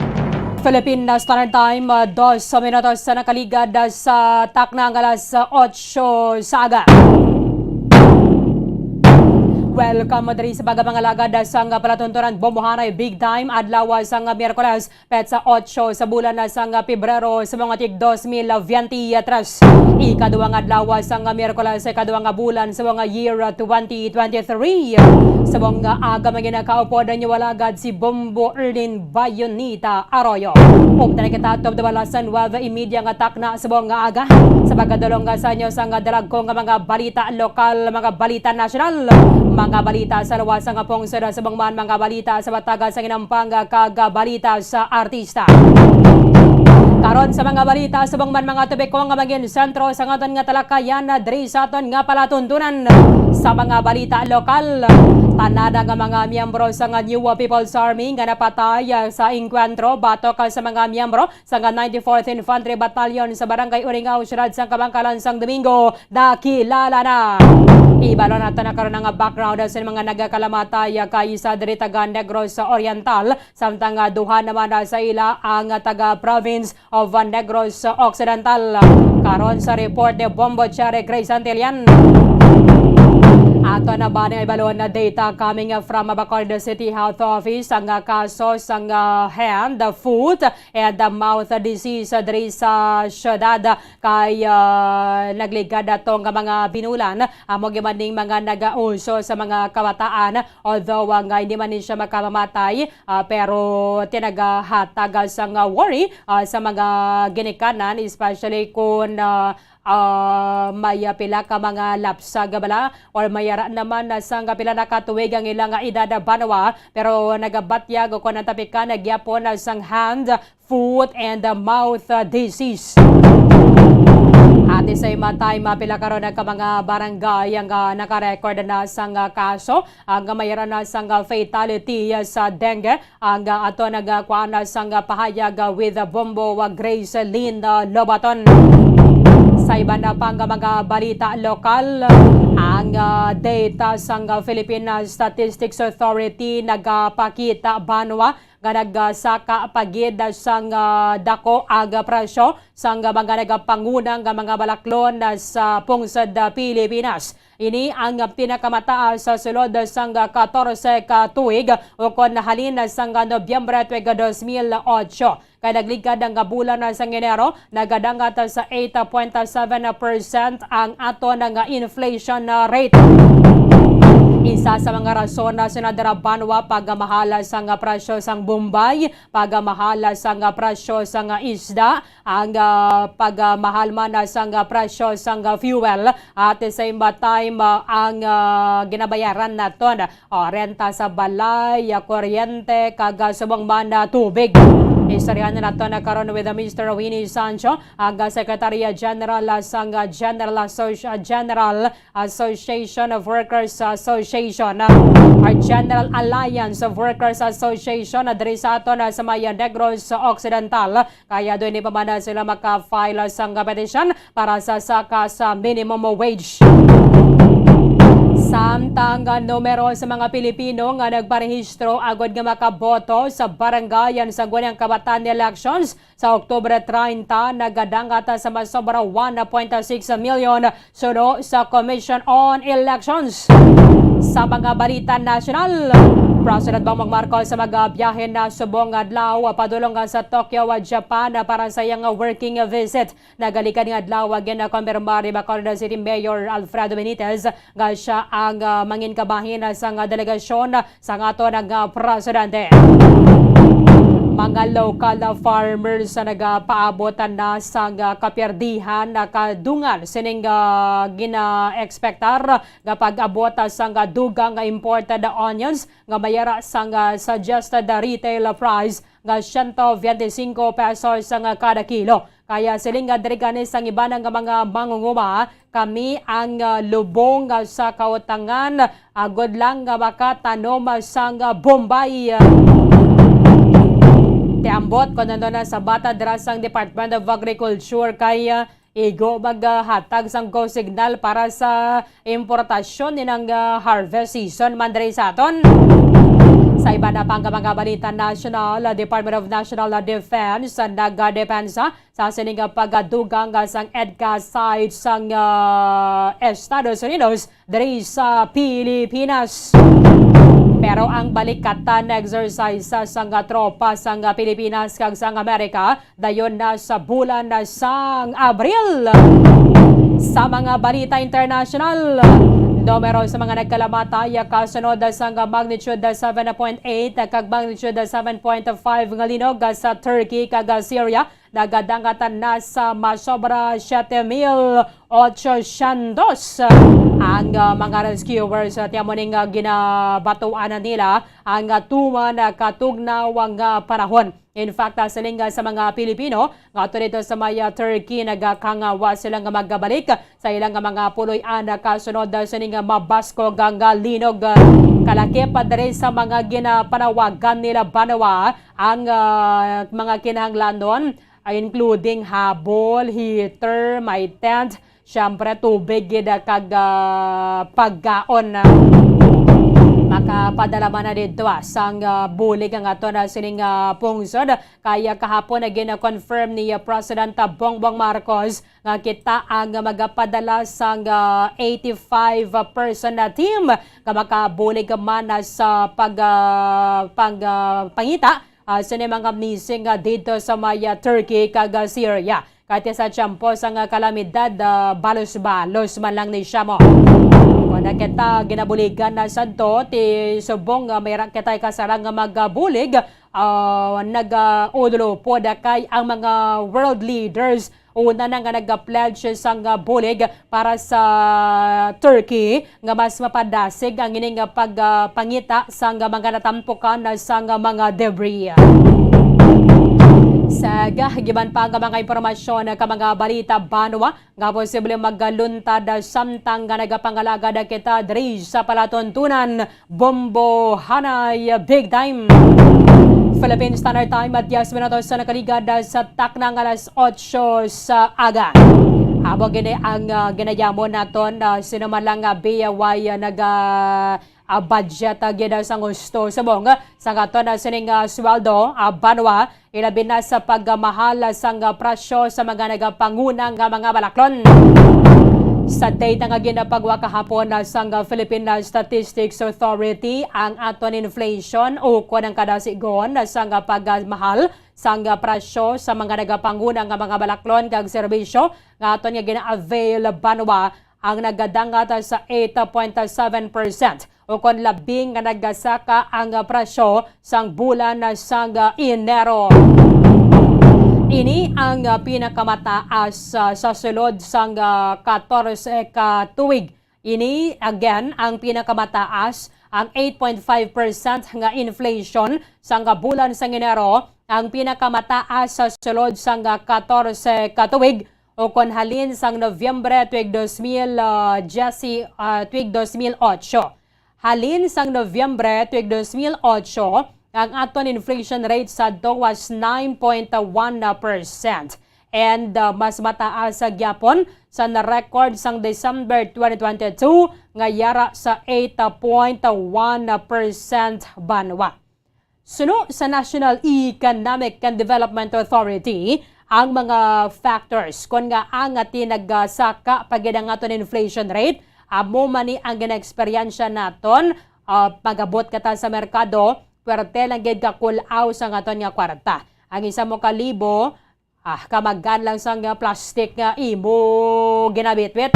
Philippine Standard Time, uh, dos minutos sa nakaligad, uh, sa takna nga alas otso sa aga. Welcome diri sa pagpangalagad, uh, sang palatuntunan Bombohanay Big Time, adlaw, uh, sang Miyerkules, petsa otso sa bulan na sang Pebrero sa mga tig dos mil veintitrés. Ikaduhang adlaw sang Miyerkules sa ikaduhang bulan sa mga year twenty twenty-three. Sa mga aga, mga ginakaupo ninyo alagad si Bombo Erlin Bayonita Arroyo. Ug tani kita tubdabala sa nuwebe y media nga takna sa buong nga aga. Sa pagkadulong nga sa inyo sang dalagko nga mga balita lokal, mga balita nasyonal, mga balita sa luwas nga pungsod sa bangman, mga balita sa bataga sa ginampang kag balita sa artista. Karon sa mga balita sa bangman, mga topiko nga magin sentro sa aton nga talakayan diri sa aton nga palatuntunan. Sa mga balita lokal, tanan nga mga miyembro sa nga New People's Army nga napatay, ah, sa engkwentro batok, ah, sa mga miyembro sa nga ninety-fourth Infantry Battalion sa Barangay Uringao, siyudad sang Kabankalan, sang Domingo, nakilala na. Ibalo nato na karon ang background sa mga nagakalamatay, ah, kay isa diri taga Negros Oriental, samtang, ah, duha naman, ah, sa ila ang, ah, taga Province of, ah, Negros Occidental. Karon sa report ni Bombo Cherry Grace Santillan. Ato na ba ni ibalon na data coming from Bacolod City Health Office ang, ah, kaso sang, ah, hand, foot, and, ah, mouth disease diri sa syudad kay, ah, nagligad ato nga mga binulan amo gyud man ning mga nagauso sa mga kabataan, although, ah, nga hindi man ni siya makamamatay, ah, pero tinagahatag sang, ah, worry, ah, sa mga ginikanan, especially kung, ah, ah, may, ah, pila ka mga lapsag bala or may ara naman na sang pila na ka tuig ang ilang edad, ah, banwa, pero nagabatyag o kon ang tapikan na gyapon, ah, sang hand, foot, and, ah, mouth, ah, disease. At the same time, ah, pila karon na ka mga barangay ang, ah, nakarecord na sang, ah, kaso, ang, ah, may ara na sang, ah, fatality, ah, sa dengue. Ang, ah, ato nagakuan sang, ah, pahayag, ah, with, ah, Bombo, ah, Grace Lynn, ah, Lobaton. Sa iban na pang, ah, mga balita lokal, ang, ah, data sang, ah, Philippine, ah, Statistics Authority nagapakita banwa nga nagasaka pa gid sang, ah, dako ang presyo sang mga nagapanguna nga mga balaklon, ah, sa pungsod, ah, Pilipinas. Ini ang pinakamataas sa sulod sang katorse ka tuig, ukon halin sang Nobyembre tuig dos mil otso. Kay nagligad nga bulan sang Enero, nagadangat sa eight point seven percent ang aton nga inflation rate. Isa sa mga rason na sinadra banwa pagmahal sang presyo sang bombay, pagmahal sang presyo sang isda, ang, ah, pagmahal man, ah, sang, ah, presyo sang, ah, fuel. At the same time, ah, ang, ah, ginabayaran naton, ah, renta sa balay, ah, kuryente, kag, ah, subong man, ah, tubig. Istoryahan na naton, ah, karon with, ah, Mister Winnie Sancho, ang, ah, Secretary, ah, General, ah, sang, ah, General Associ-, ah, General Association of Workers Association, ah, or General Alliance of Workers Association, ah, diri sa aton, ah, sa may, ah, Negros Occidental. Kaya doon pa man sila maka-file sang petisyon para sa saka sa minimum wage. Samtang ang numero sa mga Pilipino nga nagparehistro agod nga makaboto sa barangay sa Sangguniang Kabataan Elections sa Oktubre treinta nagadangat sa masobra one point six million suno sa Commission on Elections. Sa mga balita nasyonal, President Bongbong Marcos sa magabiyahe na subong adlaw padulong sa Tokyo, Japan, para sa iyang working visit. Nagalikan nga adlaw, ginakonfirmar ni Bacolod City Mayor Alfredo Benitez nga siya ang, ah, mangin kabahin sang delegasyon sang aton nga presidente. Mga local farmers sa nagapaabot na sang kapiyerdihan na kadungan sining, ah, gina-ekspektar nga pag-abot sang dugang nga imported onions nga may ara sang, ah, suggested retail price nga siyento bente singko pesos ang kada kilo. Kaya siling nga diri gani sang iban nga mga mangunguma, kami ang, ah, lubong, ah, sa kautangan, agod lang nga makatanom sang, ah, bombay. Ti ambot kon ano na sa bata dira sang Department of Agriculture kay, ah, igo maghatag sang go signal para sa importasyon nining, ah, harvest season man diri sa aton. Sa iba na pang mga balita nasyonal, ah, Department of National Defense, ah, nagadepensa sa sining, ah, pagdugang, ah, sang EDCA site sang, ah, Estados Unidos diri sa Pilipinas. Pero ang balikatan na exercise sa sang, ah, tropa sang, ah, Pilipinas kag sang Amerika dayon na sa bulan na sang Abril. Sa mga balita international, numero sa mga nagkalamatay kasunod sang magnitude seven point eight kag magnitude seven point five nga linog sa Turkey kag Syria nagadangat na sa masobra siete mil ochocientos ang, ah, mga rescuers. Ti amo ning, ah, ginabatuan nila ang, ah, tuman, ah, katugnaw nga panahon. In fact, ah, siling, ah, sa mga Pilipino nga ato dito sa may, ah, Turkey, nagakangwa sila nga magabalik sa ilang, ah, mga puloy-an, ah, kasunod, ah, sining, ah, mabaskog nga linog, ah, kalakip pa diri sa mga ginapanawagan nila banwa ang, ah, mga kinahanglanon, ah, including habol, heater, may tent, syempre, tubig gid, ah, kag, ah, pagkaon, ah. Makapadala man na didto, ah, sang, ah, bulig ang ato na sining, ah, pungsod. Kaya kahapon na gina-confirm ni, ah, President, ah, Bongbong Marcos nga kita ang magapadala sang, ah, eighty-five person na team nga makabulig man, ah, sa pag, ah, pang, ah, pangita, ah, sini mga missing, ah, dito sa may, ah, Turkey kag, ah, Syria. Kati sa tiyempo sang, ah, kalamidad, ah, balos-balos man lang ni siya mo. Kon na kita ginabuligan na sadto, ti subong nga may ra kita kasarang nga magabulig, ah, nag-, ah, ulo po da kay ang mga world leaders una na nga nag-pledge sang, ah, bulig para sa Turkey nga mas mapadasig ang ining, ah, pag, ah, pangita sang, ah, mga natampukan sang, ah, mga debris. Sa gahigiban pa nga mga impormasyon, ah, ka mga balita banwa nga posible magaluntad, ah, samtang nga nagapangalagad kita diri sa palatuntunan, Bombo Hanay Big Time. Philippine Standard Time at diyes minutos sa nakaligad sa takna nga alas otso sa aga. Amo gini ang, ah, ginayamon naton, ah, sino man lang nga B Y, ah, naga, ah, budget, ah, gid, ah, sang husto subong, ah, sa aton, ah, sining, ah, sweldo, ah, banwa, ilabi na sa pagmahal sang presyo sa mga nagapanguna nga mga balaklon. Sa data nga ginapagwa kahapon na sang Philippine Statistics Authority, ang aton inflation ukon ang kadasigon na sang pagmahal sang presyo sa mga nagapanguna nga mga balaklon kag serbisyo nga aton nga gina-avail banwa ang nagadangat sa eight point seven percent. Ukon labing nga nagasaka ang presyo sang bulan sang Enero. Ini ang pinakamataas, ah, sa sulod sang, ah, katorse ka tuig. Ini, again, ang pinakamataas, ang eight point five percent nga inflation sang bulan sang Enero, ang pinakamataas sa sulod sang katorse ka tuig. Ukon halin sang Nobyembre tuig dos mil, ah, diyes, ah, tuig dos mil otso. Halin sang Nobyembre tuig dos mil otso, ang aton inflation rate sadto was nine point one percent. And, ah, mas mataas sa gyapon sa na-record sang December twenty twenty-two nga yara sa eight point one percent banwa. Suno sa National Economic and Development Authority, ang mga factors kon ngaa nga ti nagasaka pa gid ang aton inflation rate, amo man ni ang ginaeksperyensya naton, ah, pag-abot kita sa merkado, puwerte lang gid ka kul-aw sang aton nga kwarta. Ang isa mo ka libo, ah, kamagan lang sang, ah, plastic nga imo ginabitbit.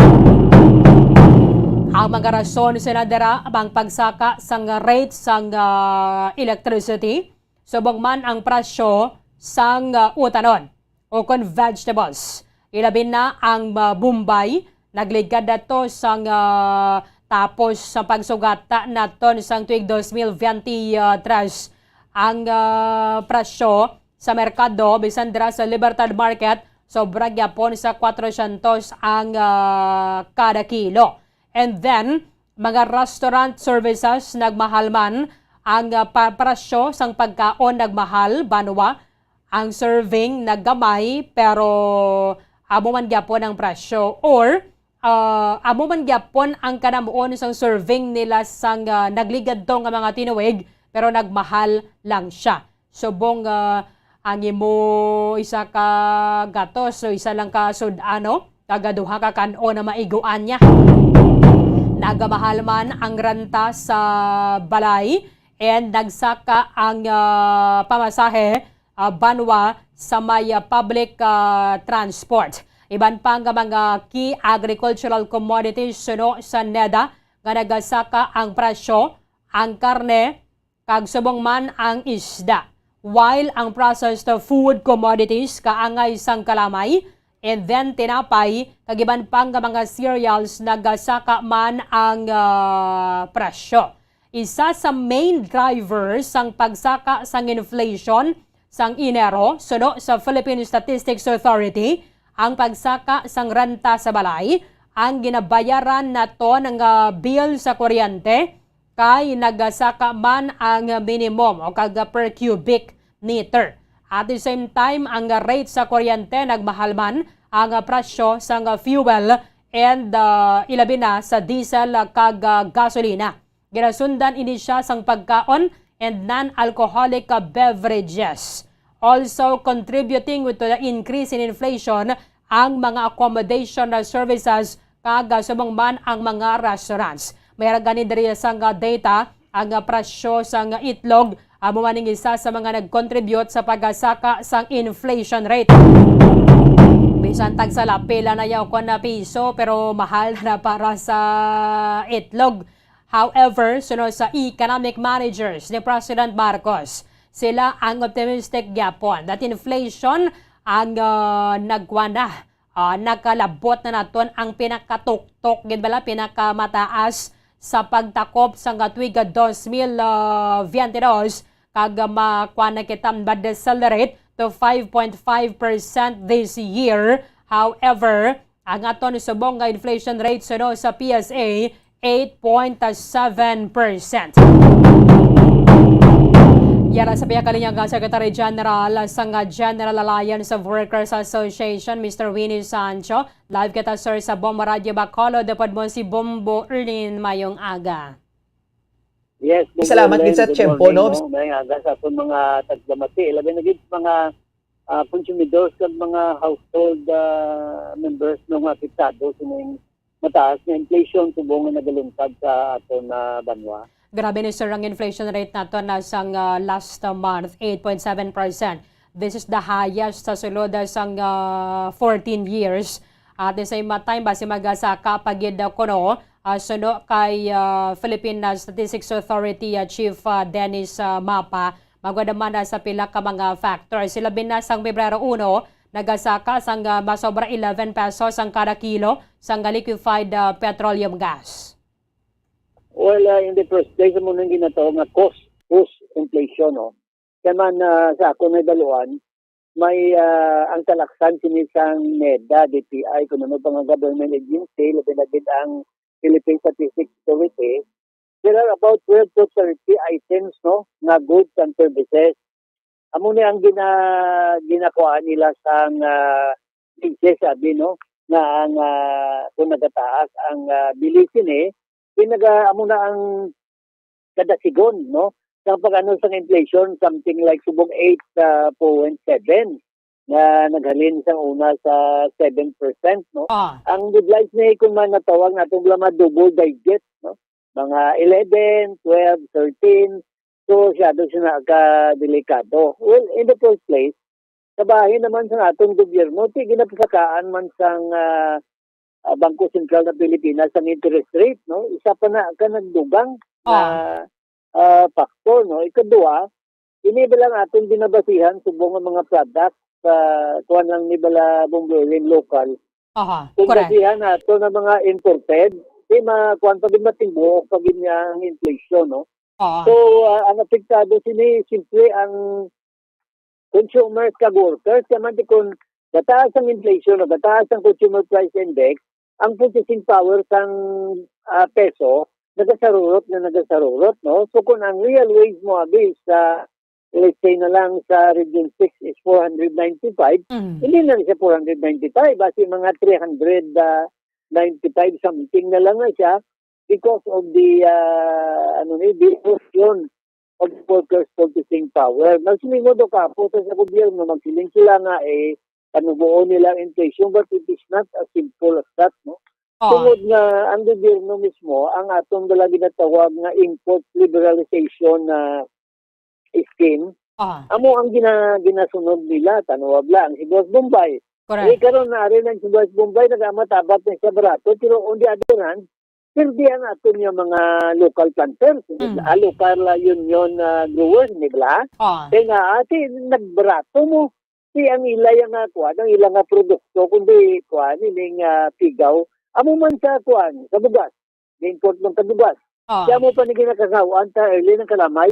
Ang mga rason sina dira ang pagsaka sang rate sang, ah, electricity, subong man ang presyo sang, ah, utanon o kon vegetables. Ilabi na ang, ah, Bombay, nagligad na to sang, ah, tapos sa pagsugata naton sang tuig dos mil biyente tres. Ang, ah, presyo sa merkado, bisan dira sa Libertad Market, sobra gyapon sa kwatrosyentos ang, ah, kada kilo. And then, mga restaurant services nagmahal man ang, ah, pa-, presyo sang pagkaon nagmahal, banwa ang serving naggamay, pero amo man gyapon ang presyo, or, ah, amo man gyapon ang kanamuon sang serving nila sang, ah, nagligad to nga mga tinuig, pero nagmahal lang siya. Subong, ah, ang imo isa ka gatos, so isa lang ka sud-ano, taga duha ka kan-on na maiguan niya. Nagamahal man ang renta sa balay and nagsaka ang, ah, pamasahe, ah, banwa sa may, ah, public, ah, transport. Iban pa nga mga key agricultural commodities suno sa neda nga nagasaka ang presyo, ang karne, kag subong man ang isda, while ang processed food commodities kaangay sang kalamay, and then tinapay, kag iban pa nga mga cereals nagasaka man ang, ah, presyo. Isa sa main driver sang pagsaka sang inflation sang Enero, suno sa Philippine Statistics Authority, ang pagsaka sang renta sa balay, ang ginabayaran naton nga bill sa kuryente, kay nagasaka man ang minimum o kag per cubic meter. At the same time, ang rate sa kuryente nagmahal man, ang presyo sang fuel and, ah, ilabi na sa diesel kag, ah, gasolina. Ginasundan ini siya sang pagkaon and non-alcoholic, ah, beverages. Also contributing to the increase in inflation ang mga accommodation services kag, ah, subong man ang mga restaurants. May ra gani diri sang, ah, data ang, ah, presyo sang, ah, itlog, amo man ang isa sa mga nag-contribute sa pagsaka sang inflation rate. Bisan tagsa la pila na yaw kon na piso, pero mahal na para sa itlog. However, suno sa economic managers ni President Marcos, sila ang optimistic gyapon that inflation ang, ah, nagkuan na, ah, nakalabot na naton ang pinakatuktok gid bala, pinakamataas sa pagtakop sang tuig dos mil biyente dos, kag makuan na kita ma-decelerate to five point five percent this year. However, ang aton subong nga inflation rate suno sa P S A, eight point seven percent. Yara sa pihak kalinya nga Secretary General sang General Alliance of Workers Association, Mister Winnie Sancho. Live kita, sir, sa Bombo Radio Bacolod. Upod mo si Bombo Erlin. Mayong aga. Yes, Bombo Salamat gid Erlin, sa good tiyempo, morning, no? No? Mayong aga sa aton mga tagdamati. Ilabi na gid mga, ah, consumidors kag mga household, ah, members, no, nga apektado sining mataas nga inflation subong nga nagaluntad sa aton, ah, banwa. Grabe ni, sir, ang inflation rate nato na sang, ah, last, ah, month, eight point seven percent. This is the highest sa sulod, ah, sang, ah, fourteen years. At the same time, basi magasaka pa gid, ah, kuno, ah, suno kay, ah, Philippine, ah, Statistics Authority, ah, Chief, ah, Dennis, ah, Mapa, magwa naman na sa pila ka mga factors. Sila binasang Pebrero uno, nagasaka sang, ah, masobra eleven pesos ang kada kilo sang liquefied, ah, petroleum gas. Well, ah, in the first place, amo nang ginatawag nga cost, cost inflation, no? Kaya man, ah, sa akon nahibaluan, may, ah, ang talaksan sini sang neda, D T I, kung ano pa nga government agency, labi na gid ang Philippine Statistics Authority, there are about twelve to thirty items, no, nga goods and services. Amo ni ang gina-, ginakuhaan nila sang, ah, basis, sabi, no, nga ang, ah, kung nagataas ang, ah, bili sini, kinaga-, amo na ang kadasigon, no, sa pag-ano sang inflation, something like subong eight point seven na naghalin sang una sa seven percent, no? Ah. Ang good life ni kung man natawag nato nga mga double digit, no? mga eleven, twelve, thirteen. So, masyado sina ka delikado. Well, in the first place, sa bahin naman sa aton gobyerno, ti ginapasakaan man sang, ah, ah, Bangko Sentral ng Pilipinas ang interest rate, no? Isa pa na ka nagdugang na, Ah. ah, factor, no? Ikadua, ini ba lang aton binabasihan subong ang mga products sa kuwan lang ni bala Bong Berlin local? Aha, Kung correct. basihan nato ng mga imported, di ma-, kuwan pa din matingbuok pa gid niya ang inflation, no? Oo. So, ah, ang apektado sini, siyempre, ang consumers kag workers, kaya man di kun gataas ang inflation o gataas ang consumer price index, ang purchasing power sang, ah, peso nagasarurot na nagasarurot, no? So, kung ang real wage mo abi sa, let's say na lang sa Region six is four hundred ninety-five, Mm. hindi na siya four hundred ninety-five, basi mga three hundred, ah, ninety-five something na lang na siya because of the, ah, ano ni, the erosion of the workers' purchasing power. Nagsiling mo do kapo sa, sa gobyerno, magsiling sila nga, eh, panubuon nila ang inflation, but it is not as simple as that, no? Ah. Tungod nga ang gobyerno mismo, ang atong dala ginatawag nga import liberalization na scheme, Ah. amo ang gina-, ginasunod nila, tanawag lang, ang Cebu ug Bombay. Correct. Eh, karon na rin ang Cebu ug Bombay, nagamatabak na siya barato, pero on the other hand, pirdi ang aton nga mga local planters, Mm. ah, local, ah, union, ah, growers, di ba? Ah. Kaya nga, ati, nagbarato mo. Si ang ila yang nga kuwan, ang ila nga produkto, kundi kuwan, ining, ah, pigaw. Amo man sa kuwan, sa bugas. Di-import man sa bugas. Ah. Kaya mo pa ni ginakasawan sa early ng kalamay.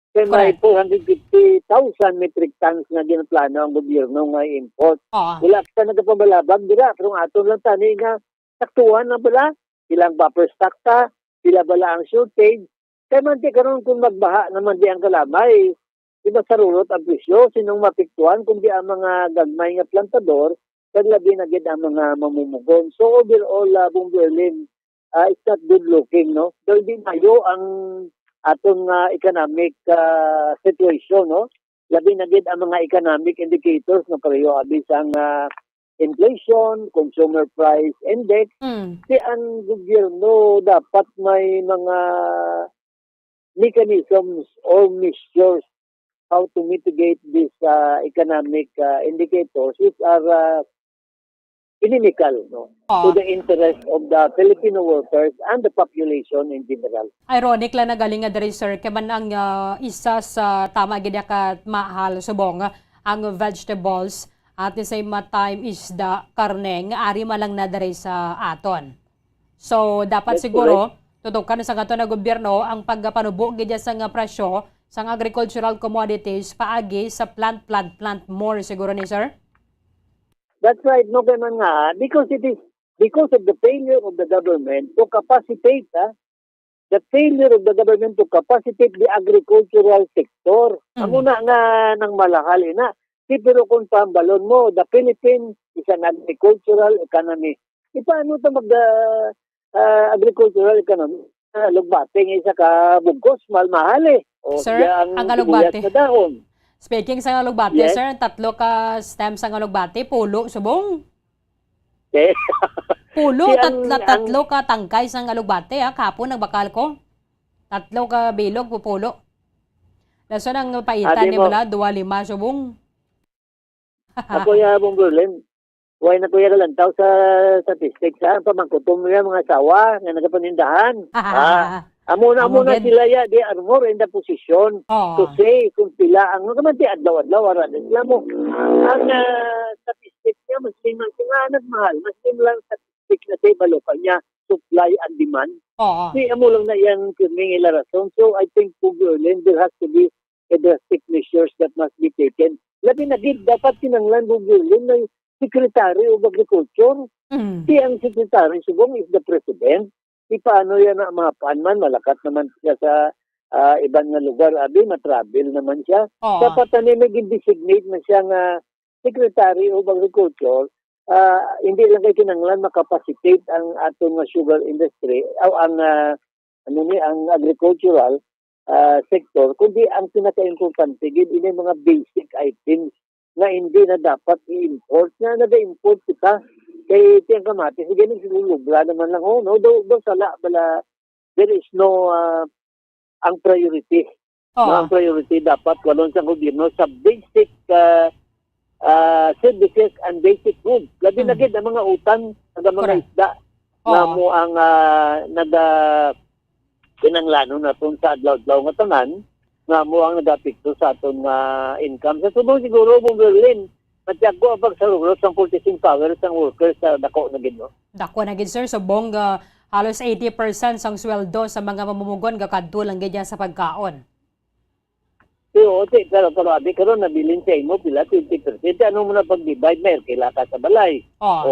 Kaya may Correct. four hundred fifty thousand metric tons nga ginaplano ang gobyerno nga i-import. Ah. Wala kita nagapabalabag dira, pero ang aton lang tani nga saktuhan na bala, ilang buffer stock ta, pila bala ang shortage. Kaya man di karon kung magbaha naman di ang kalamay, di masarurot ang presyo, sinong mapiktuhan kundi ang mga gagmay nga plantador, kag labi na gid ang mga mamumugon. So overall, ah, Bong Berlin, ah, it's not good looking, no? Though di mayo ang aton nga economic, ah, situation, no? Labi na gid ang mga economic indicators, no? Pareho abi sang, ah, inflation, consumer price index. Mm. Di ang gobyerno dapat may mga mechanisms or measures how to mitigate these, uh, economic, uh, indicators which are, uh, inimical, no, to Oo. the interest of the Filipino workers and the population in general. Ironic lang na galing nga diri, sir, kay man ang, uh, isa sa tama gid ka mahal subong ang vegetables at the same time isda, karne nga ari man lang na diri sa aton. So, dapat That's siguro, correct. tutukan sa aton nga gobyerno ang pagpanubo gid sa nga presyo sang agricultural commodities paagi sa plant, plant, plant more siguro ni, sir? That's right, no, kay man nga, because it is, because of the failure of the government to capacitate, ah, the failure of the government to capacitate the agricultural sector. Mm. Amo na nga nang malahal ina. Si, pero kung pambalon mo, the Philippines is an agricultural economy. E, paano ta mag, ah, ah, agricultural economy? Ah, alugbati nga isa ka bugkos, mahal-mahal eh. O, Sir, siya ang ang sibuyas alugbati. Sa dahon. Speaking sa alugbati, Yes. sir, tatlo ka stems ang alugbati, pulo, subong. Eh, Pulo, si ang, tatla-, ang tatlo ka tangkay sang alugbati, ha? Kahapon nagbakal ko. Tatlo ka bilog, pupulo. Lason ang paitan Abi ni mo. Bala, dua lima subong. Ako ya, Bong Berlin. Why na ko ya kalantaw sa statistics, ha? Pamangkuton mo ya mga asawa nga nagapanindahan. Ha? Amo na, Amo amo na gid. Sila ya, they are more in the position Oo. to say kung pila ang, nga man ti adlaw-adlaw, ara din sila mo. Ang, ah, statistics niya, mas lima, nga nagmahal, mas lima lang statistics na sa iba lokal niya, supply and demand. Oo. Di, amo lang na yang pirming ila rason. So, I think, Bong Berlin, there has to be a drastic measures that must be taken. Labi na gid, dapat kinahanglan, Bong Berlin, may Secretary of Agriculture. Mm. Di ang Secretary, subong, is the President. Di paano yan na mapan man, malakat naman siya sa, ah, iban nga lugar. Abi, matravel naman siya. Oo. Dapat ani may gin-designate na siya nga Secretary of Agriculture, ah, hindi lang kay kinahanglan makapacitate ang aton nga sugar industry, aw ang, ah, ano ni, ang agricultural, ah, sector, kundi ang pinakaimportante gid ini mga basic items nga hindi na dapat i-import, nga naga-import kita. Kay tiyang kamatis, sige, naglulubra naman lang, oh, no? Do, do, sala, bala, there is no, ah, ang priority. No, ang priority dapat walon sang gobyerno sa basic, ah, ah, services and basic goods. Labi na gid ang mga utan, ang mga isda nga mo ang, ah, naga-, kinahanglanon naton sa adlaw-adlaw nga tanan, nga mo ang nagapekto sa aton nga income. Sa subong siguro, Bong Berlin, matiago ang pagsalurot sang purchasing power sang workers sa dako na gid, no? Dako na gid, sir. Subong, ah, halos eighty percent sang sweldo sa mga mamumugon gakadto lang gid yan sa pagkaon. Pero, ti-, pero, pero abi karon nabilin sa imo pila, twenty percent. Ano mo na pag-divide, may kila ka sa balay. Oh. O,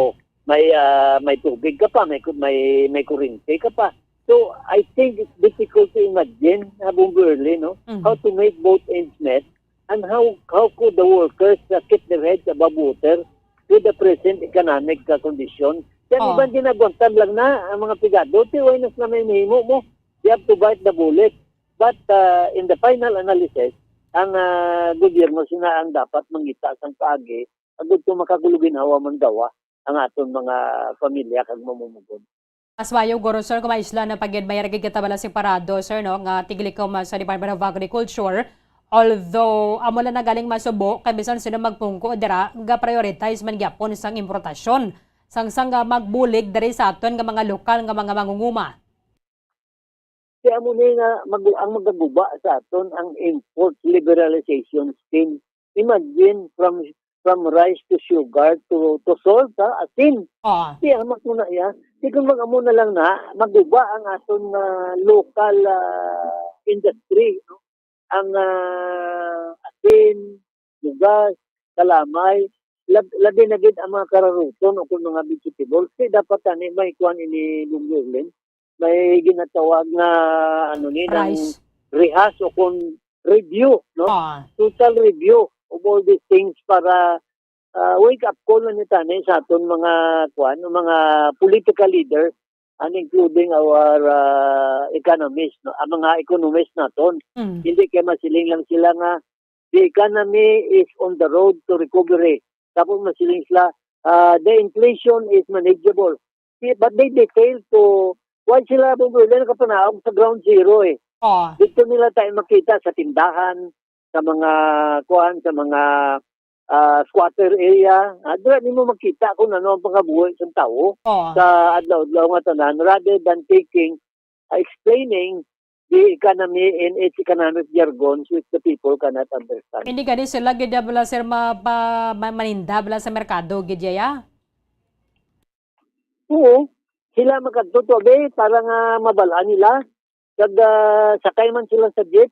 may, ah, may tubig ka pa, may ku-, may, may kuryente ka pa. So, I think it's difficult to imagine, Bong Berlin, no? Mhm. How to make both ends meet, and how, how could the workers, uh, keep their heads above water with the present economic, uh, condition? Kaya Oh. iban ginagwantan lang na ang mga pigado, ti, why na sila may mahimo mo? They have to bite the bullet. But, uh, in the final analysis, ang, uh, gobyerno sina ang dapat mangita sang paagi agud to makagulo-ginhawa man gawa ang aton mga pamilya kag mamumugon. Mas maayo guro, sir, kung maisla na pagid may gid kita bala separado, sir, no, nga tiglikom sa Department of Agriculture. Although amo lang na galing masubo kay bisan sino magpungko dira, ga-prioritize man gyapon sang importasyon sang, sang, ah, magbulig diri sa aton nga mga lokal nga mga mangunguma. Kaya amo ni nga mag-, ang magaguba sa aton ang import liberalization scheme. Imagine, from, from rice to sugar to, to salt, ha, asin. Ah. Di amak mo na iya. Di kung mag-amo na lang na, maguba ang aton, ah, local, ah, industry, no? Ang, ah, asin, bugas, kalamay, lab-, labi na gid ang mga kararuton o kung mga vegetables. Kaya dapat tani may kuwan ini, Bong Berlin, may ginatawag nga, ano ni, ng Rice. Rehas o kung review, no? Ah. Total review of all these things para, ah, wake up call na ni tani sa aton mga, kuwan, mga political leader, and including our, ah, economists, no? Ang mga economists naton. Mm. Hindi kay masiling lang sila nga the economy is on the road to recovery. Tapos masiling sila, ah, the inflation is manageable. Si-, but they, they fail to, why sila, Bong Berlin, nakapanaog sa ground zero, eh. Oh. Dito nila tayo makita sa tindahan, sa mga, kuan, sa mga, ah, squatter area. Ah, dira nimo makita kung ano ang pangabuhi sa tawo Oh. sa adlaw-adlaw nga tanan, rather than taking, ah, explaining the economy in its economic jargons which the people cannot understand. Hindi gani sila gid bala, sir, mapa-, ma-, maninda bala sa merkado gid ya? Oo. Sila makadto to, be, para nga mabalaan nila. Kag, ah, sakay man sila sa jeep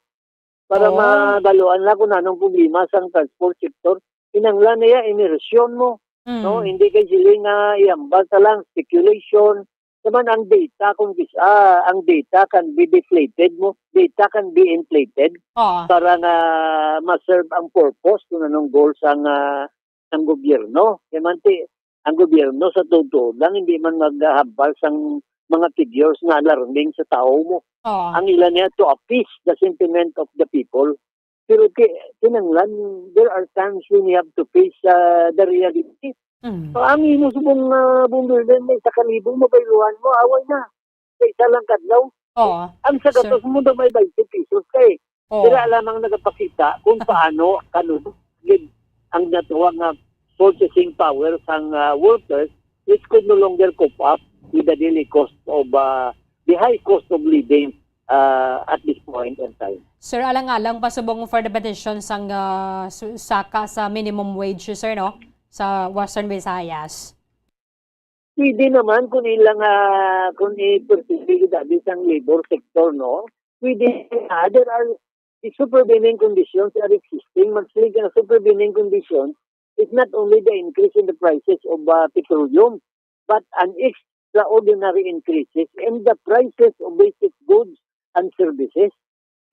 para Oh. mabaluan na kung anong problema sang transport sector. Kinahanglan niya immersion mo, Mm. no? Hindi kay sila nga ihambal ta lang, speculation. Naman ang data, kung gis-, ah, ang data can be deflated mo, data can be inflated Oo. para nga ma-serve ang purpose kung anong goal sang, ah, sang gobyerno. Kaya man ti, ang gobyerno sa totoo lang hindi man maghambal sang mga figures nga alarming sa tawo mo. Oo. Ang ila niya to appease the sentiment of the people. Pero ki-, kinahanglan, there are times when you have to face, uh, the reality. Mm. So, ang imo subong, uh, bundol din, may isa ka libo, mabayluhan mo, away na. Sa isa lang kadlaw. Oo. Ang sa Sir. gatos mo daw may twenty pesos ka eh. Oo. Sila lamang nagapakita kung paano, kanus-, gid ang natawag nga purchasing power sang, ah, workers, which could no longer cope up with the daily cost of, ah, the high cost of living, ah, at this point in time. Sir, alang-alang pa subong for the petition sang, ah, su-, saka sa minimum wage, sir, no? Sa Western Visayas. Pwede naman kung ilang, ah, kung i-perceive gid abi sang labor sector, no? Pwede na. There are, the supervening conditions are existing. Magsiling ka na supervening conditions is not only the increase in the prices of, ah, petroleum, but an extraordinary increases in the prices of basic goods and services.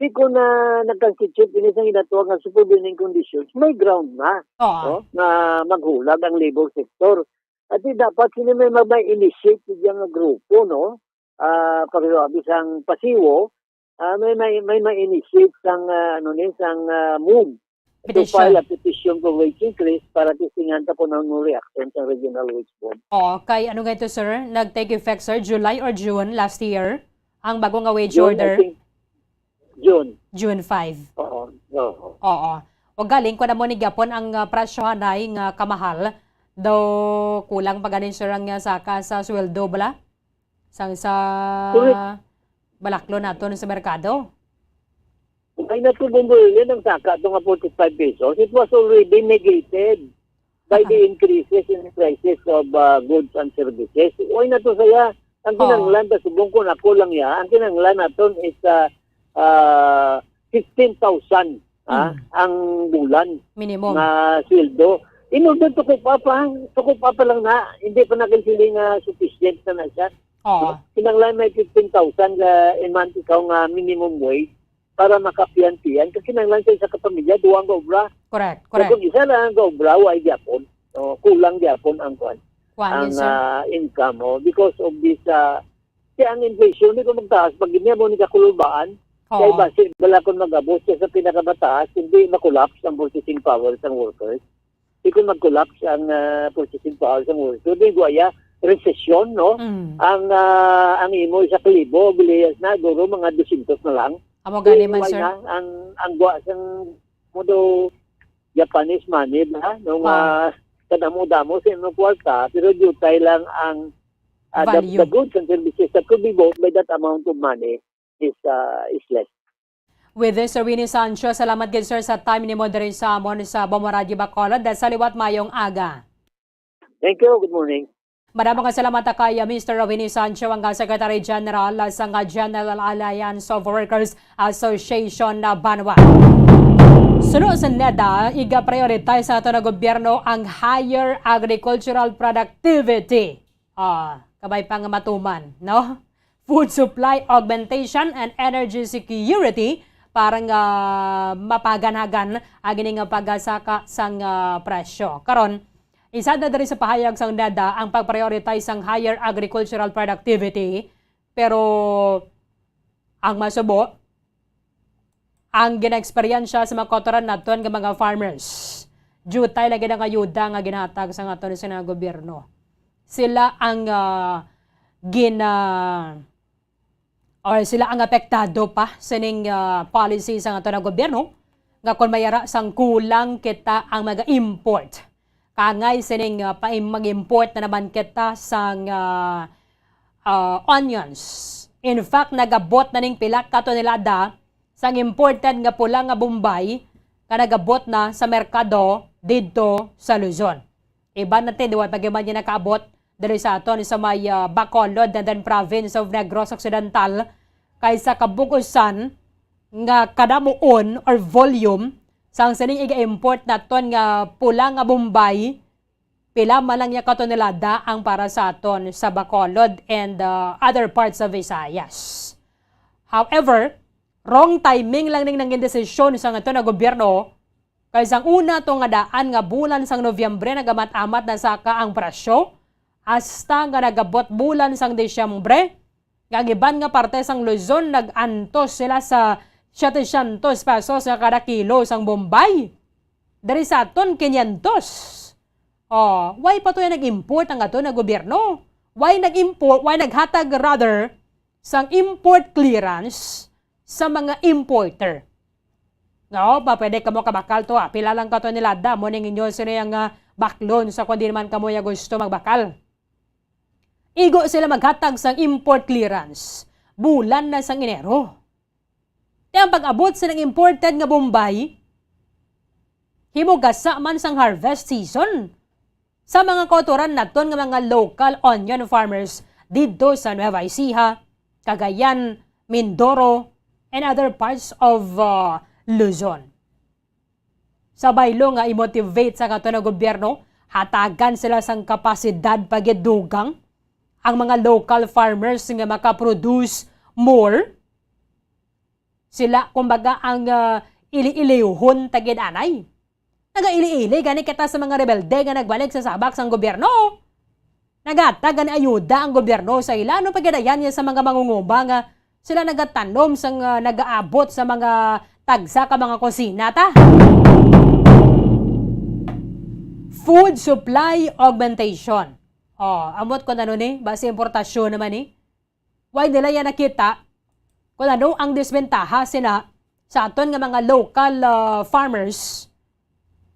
Di ko na nag-constitute ini sa ginatawag nga supervening conditions, may ground na, Oo. no, nga maghulag ang labor sector. At di dapat sino may mag-, may initiate sa diyang nga grupo, no? Ah, pakisabi sang pasiwo, ah, may, may, may, may initiate sang, ah, ano ni, sang, ah, move to Petition. file a petition for wage increase para testingan ta kung ano reaction sa regional wage board. Oo, kay ano nga ito, sir? Nag-take effect, sir, July or June last year? Ang bago nga wage June, I order, think, June. June five. Oo, oo. Oo. O galing, kung amo ni gyapon ang, ah, presyohanay nga kamahal, daw kulang pa gani, sir, ang, ah, saka sa sweldo bala? Sang sa Correct. Balaklon naton sa merkado? Ay, natubong Berlin ang saka to nga forty-five pesos. It was already negated by the increases in the prices of, uh, goods and services. Uy, na to saya. Ang Oo. kinanglan ta subong ko na ko lang ya. Ang kinanglan naton is, uh, uh, fifteen thousand, ah, Mm. ang bulan Minimum. nga sweldo. In order to cope up, ha? To cope up pa lang na, hindi pa na kay sila nga sufficient na na siya. Oo. Kinanglan may fifteen thousand nga in month ikaw nga minimum wage para makapian-pian. Kay kinanglan sa isa ka pamilya, duha ang gaobra. Correct, So, correct. kung isa lang ang gaobra, wa gyapon. So, kulang gyapon ang kuan, Kuan, ang, yes, sir. ah, income mo because of this, ah, kaya ang inflation, di ko magtaas, pag niya mo ni kakulubaan, Oo. kay basi, wala kung mag-abot siya sa pinakamataas, hindi makulaps ang purchasing power sang workers. Di ko mag-collapse ang, ah, purchasing power sang world. So, di guaya, resesyon, no? Mm. Ang, ah, ang imo isa ka libo, biliyas na, guro, mga dosyentos na lang. Amo gani man, Di sir. guaya, ang, ang gwa sang mudo Japanese money ba? Nung, Wow. ah, kadamo-damo sa imong kwarta, pero diutay lang ang, ah, the, Value. the goods and services that could be bought by that amount of money is, ah, is less. With this, Sir Winnie Sancho, salamat gid, sir, sa time nimo diri sa amon sa Bombo Radyo Bacolod. Sa liwat, mayong aga. Thank you. Good morning. Madamo nga salamat kay, uh, Mister Winnie Sancho, ang, uh, Secretary General, uh, sang, uh, General Alliance of Workers Association, uh, Banwa. Suno sa NEDA, iga-prioritize sa ato nga gobyerno ang higher agricultural productivity. Ah, kabay pa nga matuman, no? Food supply augmentation and energy security para nga mapaganagan ang ini nga pagasaka sang, ah, presyo. Karon, isa na diri sa pahayag sang NEDA ang pag-prioritize sang higher agricultural productivity, pero ang masubo, ang ginaeksperyensya sa mga kautoran naton nga mga farmers. Diutay lagi ang ayuda nga ginahatag sa aton sa nga gobyerno. Sila ang, ah, gina-, or sila ang apektado pa sining, ah, policy sa aton nga gobyerno nga kung mayara sang kulang kita ang mag-import. Kangay sining, ah, pa-, mag-import na naman kita sang, ah, ah, onions. In fact, nagabot na ning pila ka tonelada sang imported nga pula nga Bombay nga nagabot na sa merkado didto sa Luzon. Iban na ti, di wa pa gyud man niya nakaabot diri sa aton sa may, ah, Bacolod and then province of Negros Occidental, kay sa kabug-usan nga kadamuon or volume sang sining iga-import naton nga pula nga Bombay, pila man lang niya ka tonelada ang para sa aton sa Bacolod and, uh, other parts of Visayas. However, wrong timing lang ning nangin desisyon sa aton nga gobyerno, kay sang una to nga daan nga bulan sang Nobyembre nagamat-amat na saka ang presyo, hasta nga nagabot bulan sang Disyembre, nga ang iban nga parte sang Luzon nag-antos sila sa setecientos pesos nga kada kilo sang Bombay. Diri sa aton, quinientos. Oh, why pa to yung nag-import ang ato na gobyerno? Why nag-import, why naghatag rather sang import clearance sa mga importer? No, pa pwede kamo kabakal to, ah. Pila lang ka tonelada, mo ning inyo sino yung, ah, baklon sa kung di naman kamo ya gusto magbakal. Igo sila maghatag sang import clearance bulan na sang Enero. Ti ang pag-abot silang imported nga Bombay, himugasa man sang harvest season sa mga kautoran naton nga mga local onion farmers didto sa Nueva Ecija, Cagayan, Mindoro, and other parts of, uh, Luzon. Sa baylo nga i-motivate sa kato nga gobyerno, hatagan sila sang kapasidad pa gid dugang ang mga local farmers nga makaproduce more. Sila, kumbaga, ang, ah, ili-ilihon ta gid anay. Nagaili-ili gani kita sa mga rebelde nga nagbalik sa sabak sang gobyerno. Naghatag gani ayuda ang gobyerno sa ila, no, pagadayan niya sa mga mangunguma nga sila nagatanom sang, ah, nagaabot sa mga tagsa ka mga kusina ta. Food supply augmentation. Oh, amot ko na nun eh, basi importasyon naman eh. Why nila yan nakita? Kung ano ang disbentaha sina sa aton nga mga local, ah, farmers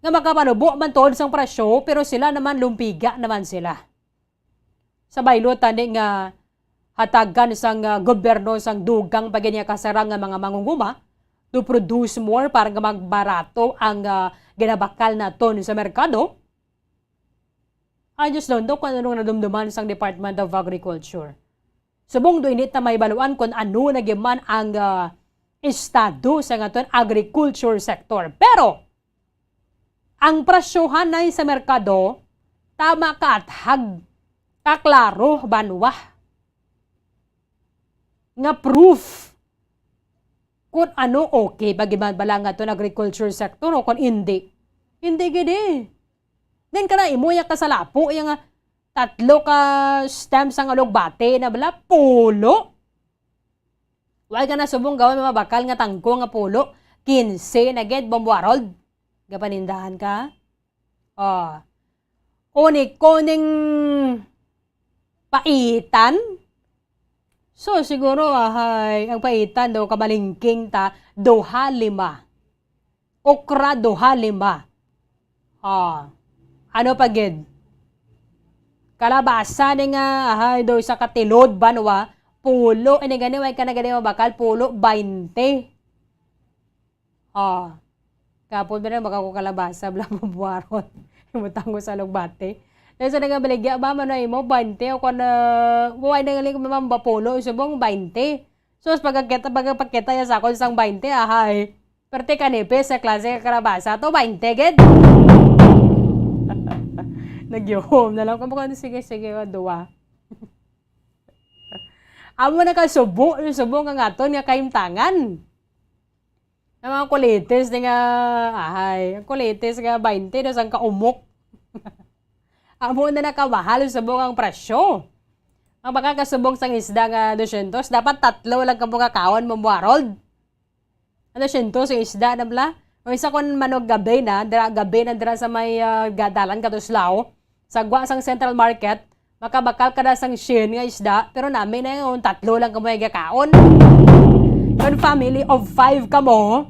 nga makapanubo man tuod sang presyo, pero sila naman lumpiga naman sila. Sa baylo tani nga hatagan sang, ah, gobyerno sang dugang pa gid nga kasarang nga mga mangunguma to produce more para nga magbarato ang, ah, ginabakal naton sa merkado, I just don't know kung ano nga nadumduman sang Department of Agriculture. Subong do ini ta mahibaluan kung ano na gyud man ang, ah, estado sa aton agriculture sector. Pero ang presyohanay sa merkado, tama ka, athag, ta klaro, banwa, nga proof kung ano okay ba gyud man bala ang aton agriculture sector o kung hindi. Hindi gid eh. Then kana imo ya kasalapo ya nga tatlo ka stem sang alugbate na bala pulo. Wala ka na subong gawa may mabakal nga tangko nga pulo. Kinse na gid, Bombo Harold. Gapanindahan ka? Oh. Uni ko ning paitan. So, siguro, ahay, ang paitan daw kamalingking ta, duha lima. Okra, duha lima. Ah, ano pa gid? Kalabasa ni nga, ahay, daw isa ka tilod, banwa, pulo, ini gani, way ka na gani mabakal, pulo, bainte. Ah, kapon ba na, baka ko kalabasa, bla, mabuharon. Imutang ko sa lugbate. Dahil sa nagabaligya ba, mano imo, bainte, o kung, ah, way na galing, mambapulo, subong, bainte. Sus, pagkakita, pagkapakita niya sa akon sang bainte, ahay. Perte kanipis sa klase ka kalabasa to, bainte gid. Nagyuhom na lang. Kumbaga, sige, sige, duwa. Amo na ka subo, subo nga aton nga kahimtangan. Ang mga kulitis ni nga, ahay, ang kulitis nga bainte na sang kaumok. Amo na nakamahal subong ang presyo. Ang makakasubong sang isda nga dosyentos, dapat tatlo lang kamo nga kaon, Ma'am Harold. Ano, siyento sa isda na bala? O isa kon manuggabi na, dira, gabi na dira sa may, ah, ga-, dalan Katuslao, sa gwa sang Central Market, makabakal ka na sang syen nga isda, pero nami na yung tatlo lang kamo yung gakaon. Kon family of five kamo,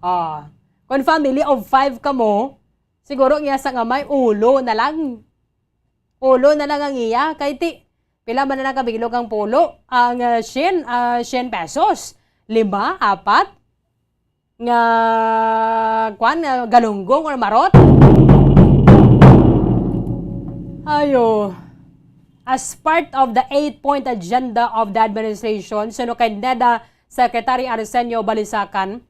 ah, kon family of five kamo, siguro nga sa nga may ulo na lang. Ulo na lang ang iya. Kay ti, pila man na nakabilog ang pulo? Ang, ah, syen, ah, syen pesos. Lima, apat, nga, kwan, nga galunggong or marot. Ayo. As part of the eight-point agenda of the administration, suno kay neda Secretary Arsenio Balisacan,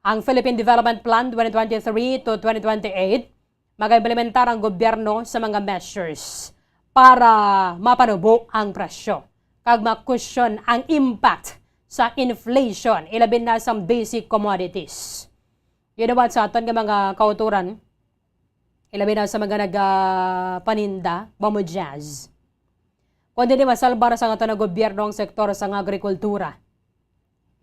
ang Philippine Development Plan twenty twenty-three to twenty twenty-eight, mag-implementar ang gobyerno sa mga measures para mapanubo ang presyo kag makusyon ang impact sa inflation, ilabi na sa basic commodities. You know what, sa aton nga mga kautoran, ilabi na sa mga nagapaninda, Mamo Jazz, kung hindi masalbar sa aton nga gobyerno ang sektor sa agrikultura,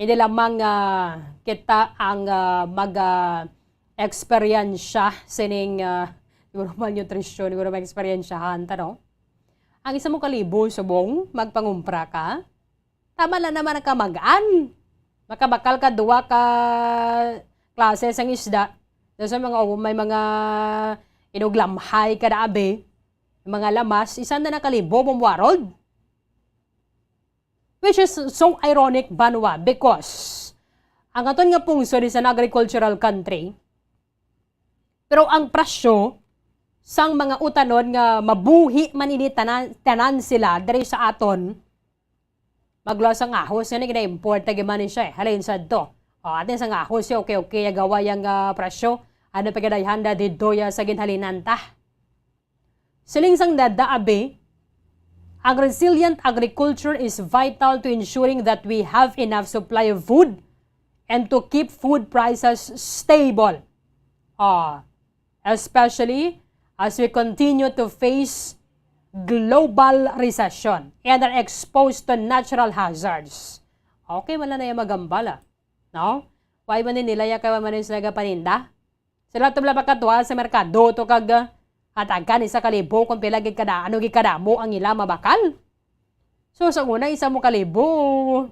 hindi lamang, ah, kita ang, ah, mag, ah, eksperyensya sining, ah, siguro malnutrition, siguro may eksperyensyahan ta, no? Ang isa mo kalibo, subong, magpangumpra ka. Tama lang naman ang kamag-an. Makabakal ka duwa ka klase sang isda. Daw sa mga, may mga inuglamhay ka na abi, mga lamas, isa na nakalibo, Ma'am Harold. Which is so ironic, banwa, because ang aton nga pungsod is an agricultural country, pero ang presyo sang mga utanon nga mabuhi man ini tanan, tanan sila diri sa aton, magluwas sang ahos, nga gina-import ta gyud man ni siya, eh. Halin sad to. O, atin sang ahos siya, okay, okay, agawa yang, ah, presyo. Ano pa gid ay handa didto ya sa ginhalinan ta? Siling sang neda abi, ang resilient agriculture is vital to ensuring that we have enough supply of food and to keep food prices stable. Ah, especially as we continue to face global recession and are exposed to natural hazards. Okay, wala na yung magambala. No? Why man nila ya kay man sila nagapaninda? Sila to bala pagkatuwa sa merkado to kag, ah, hatagan isa ka libo kung pila gid kada, ano gid kadamo ang ila mabakal. So, sa una, isa mo ka libo,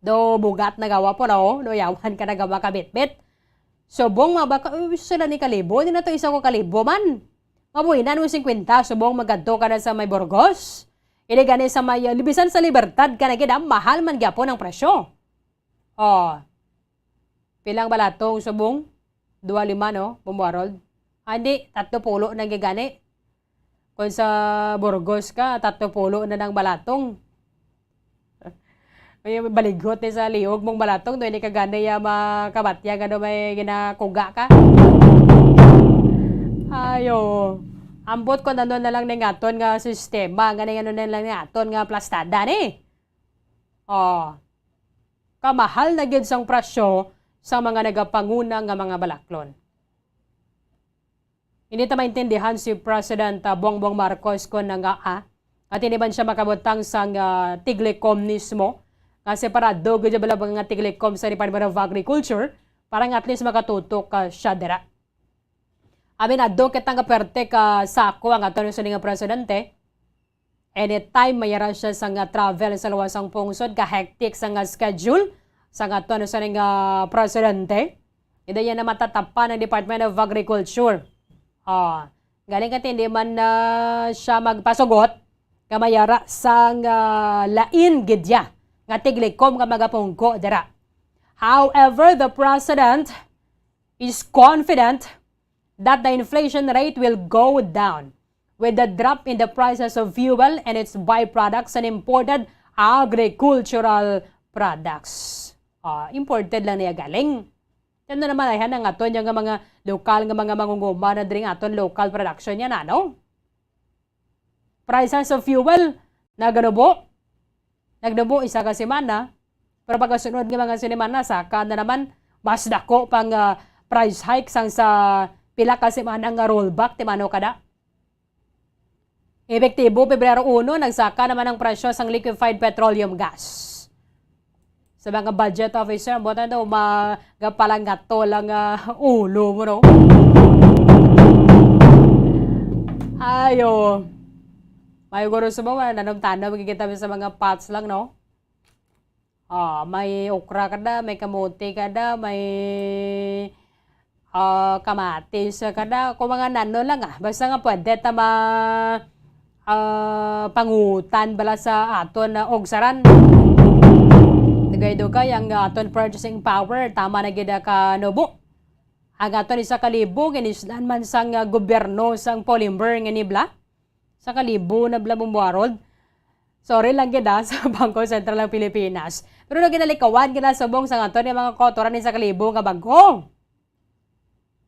Do bugat na gawa po na, oh. Do yawan ka na gawa ka bitbit. Subong mga baka, "Uy, sila ni kalibo, ni na to isa ko kalibo man." Mabuhinan mo singkwenta, subong magadto ka na sa may Burgos. Ili gani sa may, uh, bisan sa Libertad ka na gid, ah, mahal man gyapon ang presyo. Oh. Pilang balatong subong? Dua lima, no? Bumbarol. Ah, hindi. Tatlo pulo na gid gani. Kung sa Burgos ka, tatlo pulo na nang balatong. May balighot ni sa liog mong balatong, doon ka gani ya makabatyag, ano, may ginakuga ka. Ayo. Ambot ko na na lang ning aton nga sistema, nga ning ano na lang ning aton nga plastada ni. Oh. Kamahal na gid sang presyo sa mga nagapanguna nga mga balaklon. Hindi ta maintindihan si President, ah, Bongbong Marcos kon nga, ah, at hindi man siya makabutang sang, ah, tiglikom mismo, nga separado gid bala nga tiglikom sa Department of Agriculture para nga at least makatutok, ah, siya dira. Aminado kita nga perte ka sako ang aton sining nga presidente. Anytime may ara siya sa nga travel sa luwas sang pungsod, ka hectic sa nga schedule sa nga aton sining nga presidente. Ida yan na matatapan ng Department of Agriculture. Ah, galing ka hindi man na siya magpasugot ka may ara sang, ah, lain gid ya nga tiglikom nga magapungko dira. However, the president is confident that the inflation rate will go down with the drop in the prices of fuel and its byproducts and imported agricultural products. Ah, imported lang niya galing. Yan na naman, ay, hanang aton yung mga lokal nga mga mangunguma na dring aton local production yan, ano? Prices of fuel, naganubo. Nagnubo isa ka semana. Pero pagkasunod nga mga semana, saka na naman, mas dako pang, ah, price hike sang sa pila ka semana nga rollback, ti mano kada? Epektibo, Pebrero uno, nagsaka naman ang presyo sang liquefied petroleum gas. Sa mga budget officer, ang buta daw, magapalanggato lang, ah, ulo mo, no? Ayo. May guro sa mga, nanom-tanom, makikita mo sa mga pots lang, no? Ah, may okra kada, may kamote kada, may, ah, kamatis kada, kung mga nano lang, ah. Basta nga pwede ta ma-, ah, pangutan bala sa aton, ah, ugsaran. Dugay-dugay ang aton purchasing power, tama na gid, ah, kanubo. Ang aton isa ka libo, ginislan man sang, ah, gobyerno sang Polimber nga nibla. Sa kalibo na bala mo, Harold. Sorry lang gid, ah, sa Bangko Sentral ng Pilipinas. Pero na ginalikawan gid na subong sa aton nga mga kautoran ni sa kalibo nga bangko.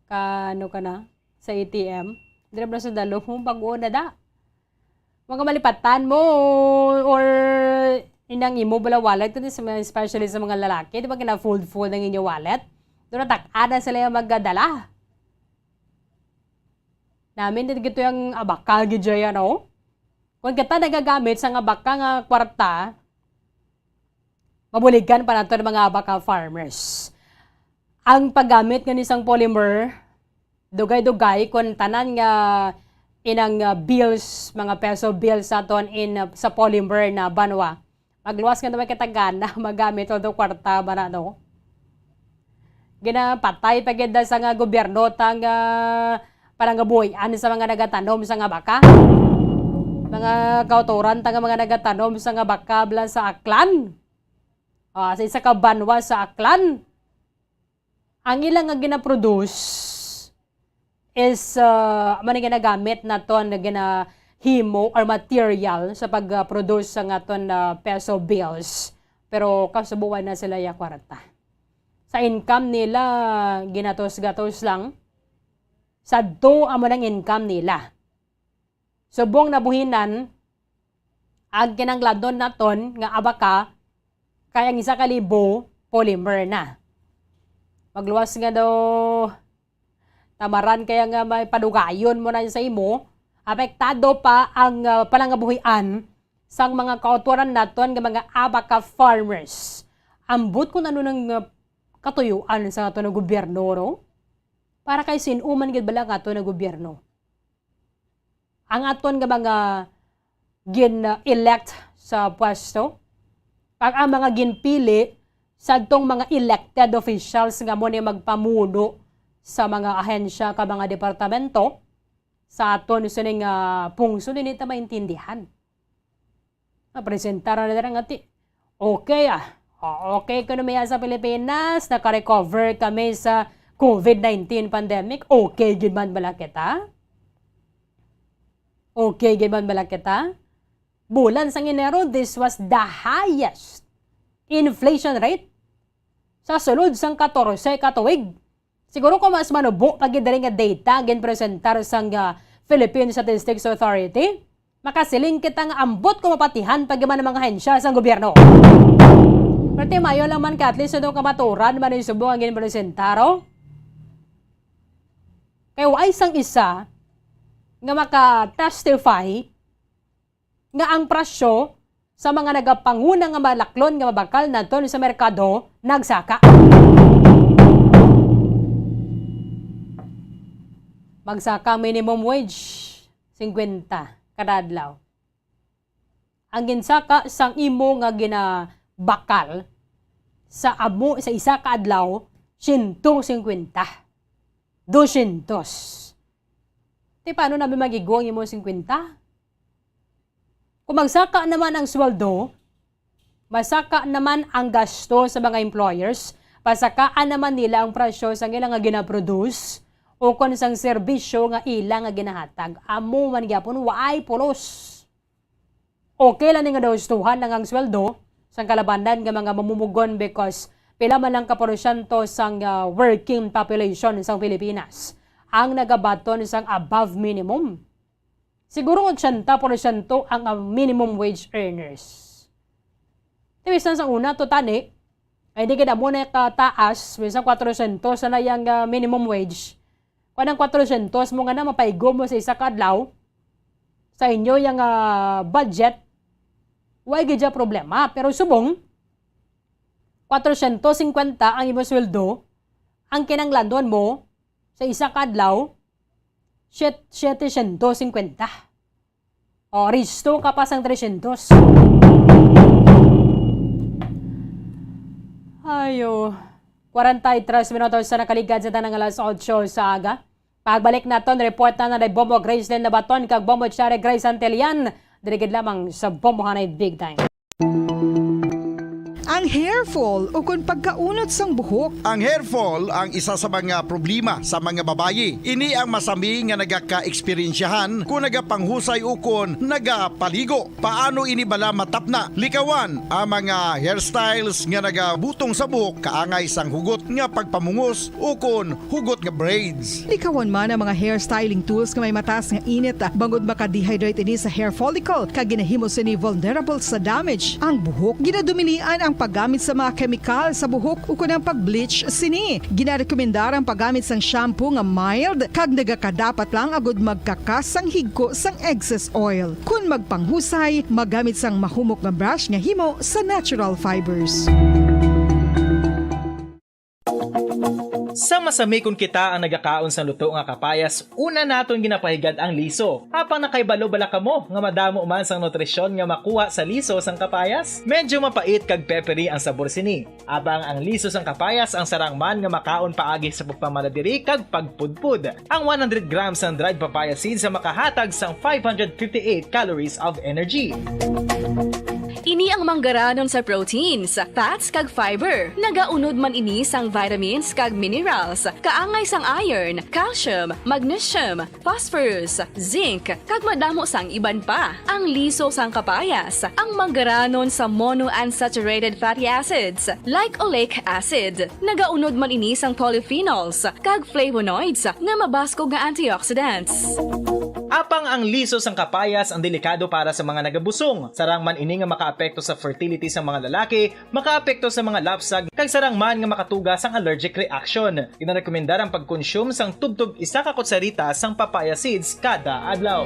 Ka, ano ka na? Sa A T M? Dira ba sa dalo mo? Bag-o na da. Mga malipatan mo or inang imo bala wallet, kundi sa mga, especially sa mga lalaki, di ba, kina-fold-fold ang inyo wallet? Doon natak-a na sila yung magdadala. Namin din gito yung abaka, gid siya, no? Kung kita nagagamit sa nga baka nga kwarta, mabuligan pa nato ang mga abaka farmers. Ang paggamit nga ni sang polymer, dugay-dugay, kung tanan nga inang, ah, bills, mga peso bills sa aton in, ah, sa polymer na banwa, magluwas nga naman kita gana magamit o do kwarta ba na, no? Ginapatay pa gid sa nga gobyerno ta nga panangabuhian sa mga nagatanom sa nga baka. Mga kautoran ta nga mga nagatanom sa nga baka bala sa Aklan. Ah, sa isa ka banwa sa Aklan. Ang ila nga ginaproduce is, ah, amo ni ginagamit naton nga ginahimo or material sa pag-produce sa aton, ah, peso bills. Pero kasubuan na sila ya kwarta. Sa income nila, ginatos-gatos lang. Sadto amo nang income nila. Subong nabuhinan, ang kinahanglanon naton nga abaka kay ang isa ka libo polymer na. Magluwas nga daw tamaran kaya nga may padugayon mo na sa imo, apektado pa ang, ah, panangabuhian sang mga kautoran naton nga mga abaka farmers. Ambot kung ano nang, ah, katuyuan sa aton nga gobyerno, no? Para kay sin-o man gid bala ang aton nga gobyerno? Ang aton nga mga gin-elect sa pwesto, kag ang mga ginpili sa atong mga elected officials nga mo ni magpamuno sa mga ahensya ka mga departamento sa aton sining, ah, pungsod, hindi ta maintindihan. Napresentar na nila nga ti, okay, ah. O, okay, ekonomiya sa Pilipinas, naka-recover kami sa covid nineteen pandemic. Okay gid man bala kita? Okay gid man bala kita? Bulan sang Enero, this was the highest inflation rate sa sulod sang katorse ka tuig. Siguro kung mas manubo pa gid diri nga data ginpresentar sang, ah, Philippine Statistics Authority, makasiling kita nga ambot ko mapatihan pa gid man ang mga ahensya sang gobyerno. Pero ti mayo lang man ka at least ito kamaturan man yung subong ang ginpresentar, oh. Kay waay sang isa nga maka-testify nga ang presyo sa mga nagapanguna nga malaklon nga mabakal naton sa merkado nagsaka. Magsaka minimum wage, singkwenta kada adlaw. Ang ginsaka sang imo nga ginabakal sa amo sa isa ka adlaw, siyento singkwenta. Dosyentos. Ti paano na mag-igo ang imo singkwenta? Kung magsaka naman ang sweldo, masaka naman ang gasto sa mga employers, pasakaan naman nila ang presyo sang ila nga ginaproduce o kon sang serbisyo nga ila nga ginahatag. Amo man gyapon, waay pulos. Okay lang ni nga dahustuhan ang, ang sweldo sang kalabanan nga mga mamumugon because pila man lang ka porsyento sang, ah, working population sang Pilipinas ang nagabaton sang above minimum. Siguro ochenta porsyento ang, ah, minimum wage earners. Tiwisan sang una to tani, ay di gid amo na kataas, minsan kwatrosyentos na yang, ah, minimum wage. Kung ang kwatrosyentos mo nga na mapaigo mo sa isa ka adlaw, sa inyo yang, ah, budget, way gid siya problema. Pero subong, kwatrosyentos singkwenta ang imo sweldo, ang kinanglanon mo sa isa ka adlaw, siyet-, setecientos singkwenta. O, risto ka pa sang tresyentos. Ayo. Kwarenta y tres minutos sa nakaligad sa tanang alas otso sa aga. Pagbalik naton, report na na ni Bombo Gracelyn Nabaton kag Bombo Cherry Grace Antelian. Diri gid lamang sa Bombo Hanay Big Time. Ang hair fall ukon pagkaunot sang buhok. Ang hair fall ang isa sa mga problema sa mga babayi. Ini ang masami nga nagaka-eksperyensyahan kung nagapanghusay ukon nagapaligo. Paano ini bala matapna? Likawan ang mga hairstyles nga nagabutong sa buhok kaangay sang hugot nga pagpamungos ukon hugot nga braids. Likawan man ang mga hair styling tools nga may mataas nga init, ah, bangod maka-dehydrate ini sa hair follicle, kag ginahimo sini vulnerable sa damage ang buhok. Ginadumilian ang paggamit sa mga kemikal sa buhok ukon ang pag-bleach sini. Ginarekomendar ang paggamit sang shampoo nga mild kag nagakadapat lang agud magkakas sang higko sang excess oil. Kon magpanghusay, magamit sang mahumok nga brush nga himo sa natural fibers. Sa masami kon kita ang nagakaon sang luto nga kapayas, una naton ginapahigad ang liso. Apang nakahibalo bala kamo nga madamo man sang nutrisyon nga makuha sa liso sang kapayas? Medyo mapait kag peppery ang sabor sini. Apang ang liso sang kapayas ang sarang man nga makaon paagi sa pagpamaladiri kag pagpudpod. Ang one hundred grams sang dried papaya seeds ang makahatag sang five hundred fifty-eight calories of energy. Ini ang manggaranon sa proteins, fats, kag fiber. Nagaunod man ini sang vitamins kag minerals, kaangay sang iron, calcium, magnesium, phosphorus, zinc, kag madamo sang iban pa. Ang liso sang kapayas, ang manggaranon sa monounsaturated fatty acids, like oleic acid. Nagaunod man ini sang polyphenols kag flavonoids nga mabaskog nga antioxidants. Apang ang liso sang kapayas ang delikado para sa mga nagabusong. Sarang man ini nga makaapekto sa fertility sa mga lalaki, makaapekto sa mga lapsag, kag sarang man nga makatuga sang allergic reaction. Ginarekomendar ang pagkonsume sang tubtob isa ka kutsarita sang papaya seeds kada adlaw.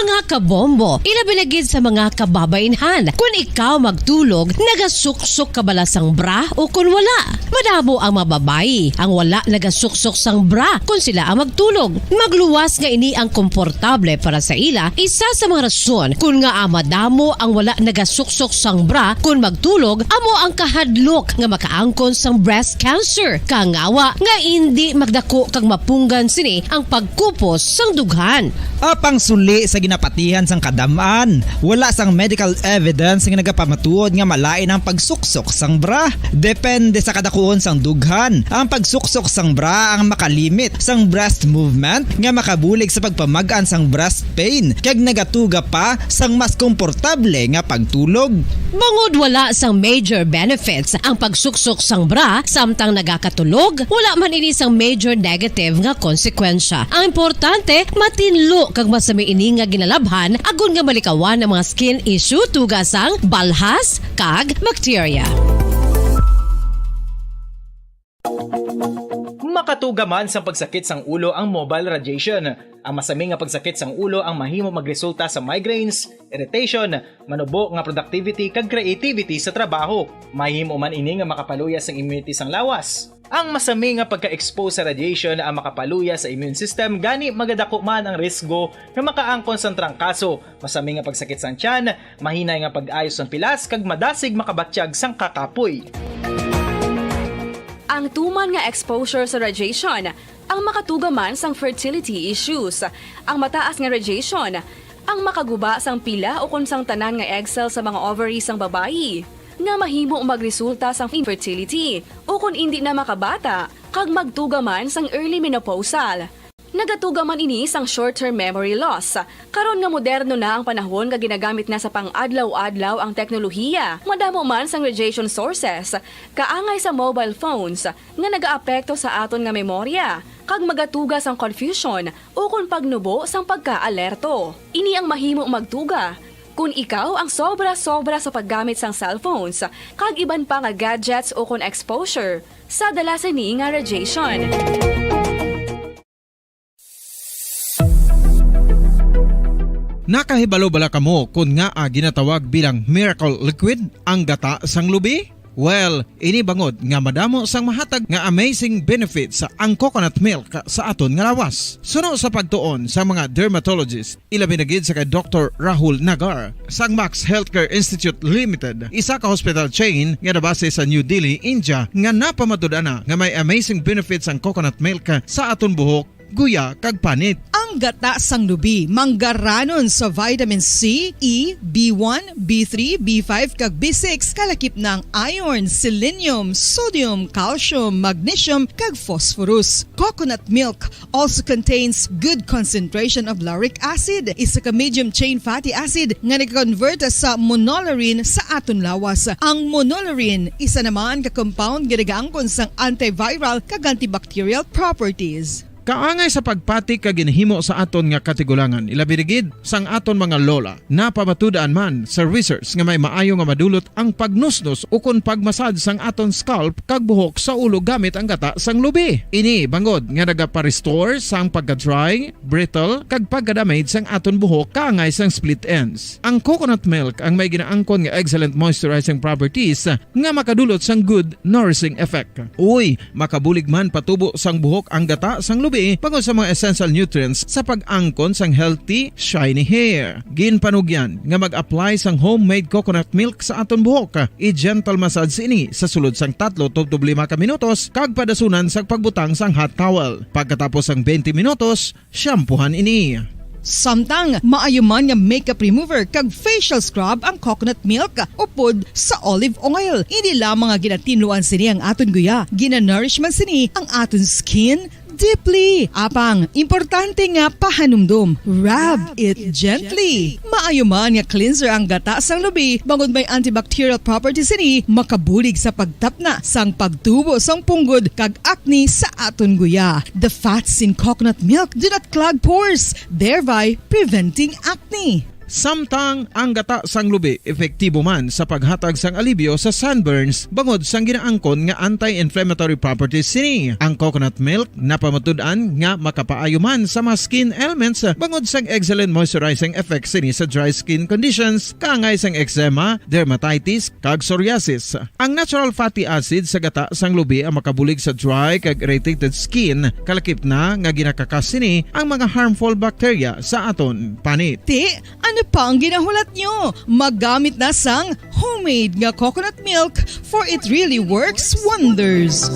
Mga kabombo, ilabi na gid sa mga kababainhan. Kun ikaw magtulog, nagasuksok ka bala sang bra o kun wala? Madamo ang mga babayi ang wala nagasuksok sang bra kun sila ang magtulog. Magluwas nga ini ang komportable para sa ila, isa sa mga rason kun ngaa madamo ang wala nagasuksok sang bra kun magtulog, amo ang kahadlok nga makaangkon sang breast cancer. Kangawa nga indi magdako kag mapunggan sini ang pagkupos sang dughan. Apang suli sa ginapatihan sang kadam-an, wala sang medical evidence nga nagapamatuod nga malain ang pagsuksok sang bra. Depende sa kadakuon sang dughan, ang pagsuksok sang bra ang makalimit sang breast movement nga makabulig sa pagpamag-an sang breast pain kag nagatuga pa sang mas komportable nga pagtulog. Bangod wala sang major benefits ang pagsuksok sang bra samtang nagakatulog, wala man ini sang major negative nga konsekwensya. Ang importante, matinlo kag masami ini nga ginalabhan agod nga malikawan ang mga skin issue tuga sang balhas kag bakterya. Makatuga man sang pagsakit sang ulo ang mobile radiation. Ang masami nga pagsakit sang ulo ang mahimo magresulta sa migraines, irritation, manubo nga productivity kag creativity sa trabaho. Mahimo man ini nga makapaluya sang immunity sang lawas. Ang masami nga pagka-expose sa radiation ang makapaluya sa immune system, gani magadako man ang risgo nga makaangkon sang trangkaso, masami nga pagsakit sang tiyan, mahinay nga pag-ayo sang pilas, kag madasig makabatyag sang kakapoy. Ang tuman nga exposure sa radiation ang makatuga man sang fertility issues. Ang mataas nga radiation ang makaguba sang pila ukon sang tanan nga egg cell sa mga ovary sang babayi, nga mahimo magresulta sang infertility ukon indi na makabata, kag magtuga man sang early menopausal. Nagatuga man ini sang short-term memory loss. Karon nga moderno na ang panahon nga ginagamit na sa pang-adlaw-adlaw ang teknolohiya, madamo man sang radiation sources, kaangay sa mobile phones, nga nagaapekto sa aton nga memorya, kag magatuga sang confusion ukon pagnubo sang pagka-alerto. Ini ang mahimo magtuga kon ikaw ang sobra-sobra sa paggamit sang cellphones kag iban pa nga gadgets ukon exposure sa dala sini nga radiation. Nakahibalo bala kamo kon ngaa ginatawag bilang miracle liquid ang gata sang lubi? Well, ini bangod nga madamo sang mahatag nga amazing benefits ang coconut milk sa aton nga lawas. Suno sa pagtuon sa mga dermatologist, ilabi na gid sa kay Doktor Rahul Nagar sang Max Healthcare Institute Limited, isa ka hospital chain nga nabase sa New Delhi, India, nga napamatud-an na nga may amazing benefits ang coconut milk sa aton buhok, guya, kag panit. Ang gata sang lubi manggaranon sa vitamin C, E, B one, B three, B five, kag B six, kalakip na ang iron, selenium, sodium, calcium, magnesium, kag phosphorus. Coconut milk also contains good concentration of lauric acid, isa ka medium chain fatty acid nga nag-convert sa monolaurin sa aton lawas. Ang monolaurin, isa naman ka compound nga nagaangkon sang antiviral kag antibacterial properties. Kaangay sa pagpati kag ginhimo sa aton nga katigulangan, ilabi na gid sang aton mga lola, napamatud-an man sa research nga may maayo nga madulot ang pagnusnos ukon pagmasad sang aton scalp kag buhok sa ulo gamit ang gata sang lubi. Ini bangod nga nagapa-restore sang pagka-dry, brittle, kag pagka-damage sang aton buhok kaangay sang split ends. Ang coconut milk ang may ginaangkon nga excellent moisturizing properties nga makadulot sang good nourishing effect. Uy, makabulig man patubo sang buhok ang gata sang lubi bangod sa mga essential nutrients sa pag-angkon sang healthy, shiny hair. Ginpanugyan nga mag-apply sang homemade coconut milk sa aton buhok. I-gentle massage ini sa sulod sang tatlo tubtob lima ka minutos kag padasunan sang pagbutang sang hot towel. Pagkatapos sang twenty minutos, shampoohan ini. Samtang maayo man nga makeup remover kag facial scrub ang coconut milk upod sa olive oil. Hindi lamang nga ginatinluan sini ang aton guya, ginanourish man sini ang aton skin deeply. Apang, importante nga pahanumdom, rub it gently. Maayo man nga cleanser ang gata sang lubi, bangod may antibacterial properties sini, makabulig sa pagtapna sang pagtubo sang punggod kag acne sa aton guya. The fats in coconut milk do not clog pores, thereby preventing acne. Samtang ang gata sang lubi epektibo man sa paghatag sang alibyo sa sunburns bangod sang ginaangkon nga anti-inflammatory properties sini. Ang coconut milk napamatud-an nga makapaayo man sa mga skin ailments bangod sang excellent moisturizing effect sini sa dry skin conditions kaangay sang eczema, dermatitis, kag psoriasis. Ang natural fatty acid sa gata sang lubi ang makabulig sa dry kag irritated skin, kalakip na nga ginakakas sini ang mga harmful bacteria sa aton panit. Ti, ano pa ang ginahulat nyo? Maggamit na sang homemade nga coconut milk, for it really works wonders.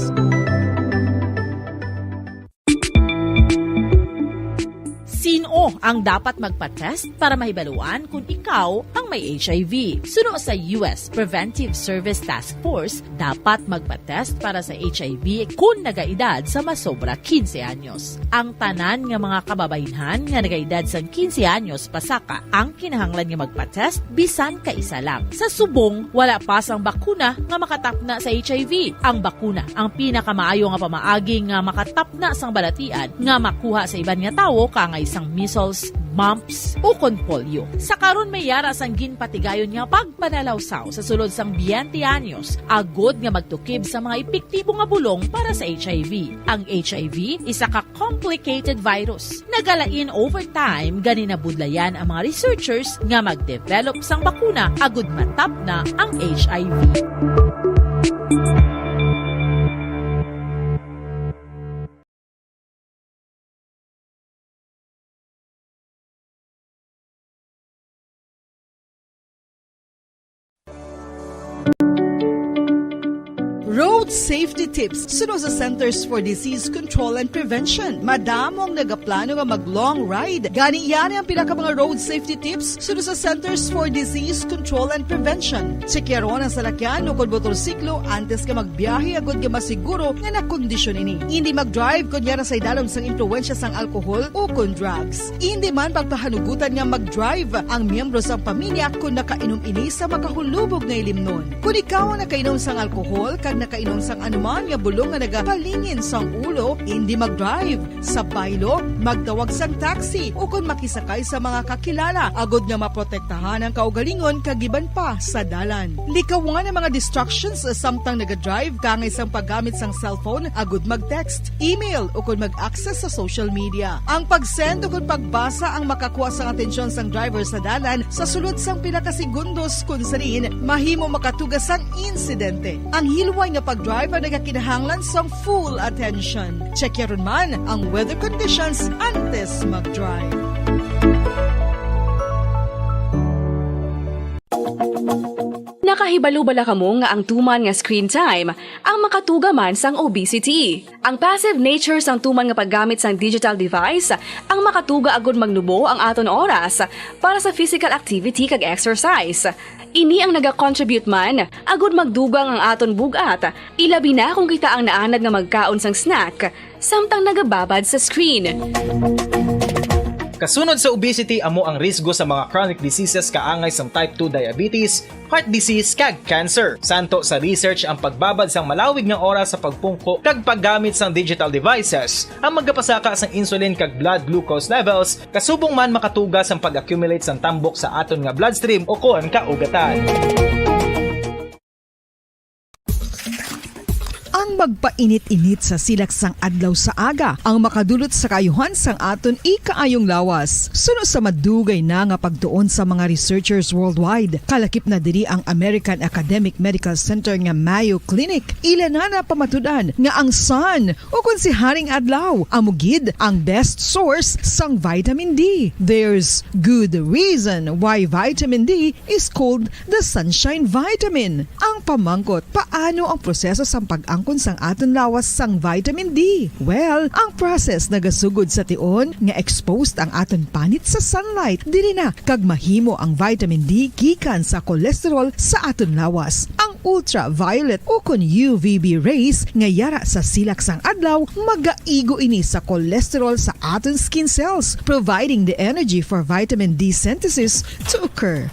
Sino ang dapat magpa-test para mahibaluan kung ikaw ang may H I V? Suno sa U S Preventive Service Task Force, dapat magpa-test para sa H I V kung nagaedad sa masobra quince anyos. Ang tanan nga mga kababaynhan nga nagaedad sang quince anyos pasaka ang kinahanglan nga magpa-test bisan kaisa lang. Sa subong, wala pa sang bakuna nga makatapna sa H I V. Ang bakuna ang pinakamaayo nga pamaagi nga makatapna sang balatian nga makuha sa iban nga tawo, kaangay sang measles, mumps, ukon polio. Sa karon, may yara sang ginpatigayon nga pagpanalawsaw sa sulod sang twenty anyos, agod nga magtukib sa mga epektibo nga bulong para sa H I V. Ang H I V isa ka complicated virus. Nagalain over time, gani nabudlayan ang mga researchers nga mag-develop sang bakuna agud matapna ang H I V. Road safety tips suno sa Centers for Disease Control and Prevention. Madamo ang nagaplano nga mag-long ride. Gani, yari ang pila ka mga road safety tips suno sa Centers for Disease Control and Prevention. Tsekyaron ang salakyan o kon motorsiklo antes nga magbiyahe agud nga masiguro nga nakondisyon ini. Indi mag-drive kon yara sa idalom sang impluwensya sang alkohol o kon drugs. Indi man pagpahanugutan nga mag-drive ang miyembro sang pamilya kon nakainom ini sa makahulubog nga ilimnon. Kon ikaw ang nakainom sang alkohol kag nakainom sang anuman nga bulong nga nagapalingin sang ulo, indi mag-drive. Sa baylo, magtawag sang taxi o kon makisakay sa mga kakilala agud nga maprotektahan ang kaugalingon kag iban pa sa dalan. Likawan ang mga distractions samtang naga-drive, kaangay sang paggamit sang cellphone agud mag-text, email, o kon mag-access sa social media. Ang pag-send o kon pagbasa ang makakuha sang atensyon sang driver sa dalan sa sulod sang pila ka segundos, kon sa diin mahimo makatuga sang insidente. Ang hilway nga pag-drive ang nagakinahanglan sang full attention. Check yaron man ang weather conditions antes mag-drive. Nakahibalo bala kamo nga ang tuman nga screen time ang makatuga man sang obesity? Ang passive nature sang tuman nga paggamit sang digital device ang makatuga agud magnubo ang aton oras para sa physical activity kag exercise. Ini ang nagacontribute man agud magdugang ang aton bug-at, ilabi na kon kita ang naanad nga magkaon sang snack samtang nagababad sa screen. Kasunod sa obesity, amo ang risgo sa mga chronic diseases kaangay sang type two diabetes, heart disease, kag cancer. Santo sa research, ang pagbabad sang malawig nga oras sa pagpungko kag paggamit sang digital devices ang magapasaka sang insulin kag blood glucose levels, kasubong man makatuga sang pag-accumulate sang tambok sa aton nga bloodstream o kon kaugatan. Ang magpainit-init sa silak sang adlaw sa aga ang makadulot sa kaayuhan sang aton ikaayong lawas. Suno sa madugay na nga pagtuon sa mga researchers worldwide, kalakip na diri ang American Academic Medical Center nga Mayo Clinic, ila na napamatud-an nga ang sun, o kon si Haring Adlaw, amo gid ang best source sang vitamin D. There's good reason why vitamin D is called the sunshine vitamin. Ang pamangkot, paano ang proseso sang pag-angkon sang aton lawas sang vitamin D? Well, ang process nagasugod sa tion nga exposed ang aton panit sa sunlight diri na kag mahimo ang vitamin D gikan sa cholesterol sa aton lawas. Ang ultraviolet o kon U V B rays nga yara sa silak sang adlaw magaigo ini sa cholesterol sa aton skin cells, providing the energy for vitamin D synthesis to occur.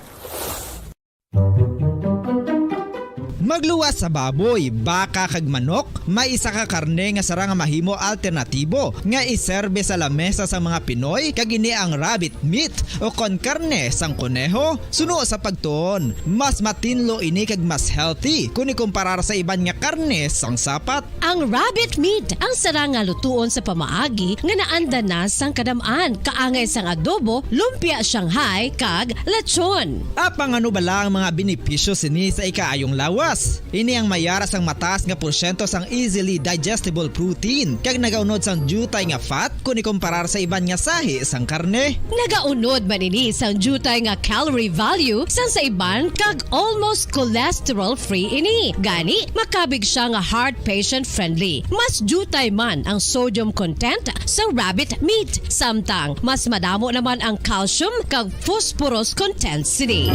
Magluwas sa baboy, baka kag manok, may isa ka karne nga sarang nga mahimo alternatibo nga iserbe sa lamesa sa mga Pinoy, kag ini ang rabbit meat o kon karne sang koneho. Suno sa pagtuon, mas matinlo ini kag mas healthy kon ikumparar sa iban nga karne sang sapat. Ang rabbit meat ang sarang nga lutuon sa pamaagi nga naanda na sang kadam-an, kaangay sang adobo, lumpia Shanghai, kag lechon. Apang ano bala ang mga benepisyo sini sa ikaayong lawas? Ini ang may ara sang mataas nga porsyento sang easily digestible protein, kag nagaunod sang diutay nga fat kon ikumparar sa iban nga sahi sang karne. Nagaunod man ini sang diutay nga calorie value sang sa iban, kag almost cholesterol-free ini. Gani, makabig siya nga heart patient-friendly. Mas diutay man ang sodium content sa rabbit meat, samtang mas madamo naman ang calcium kag phosphorus content sini.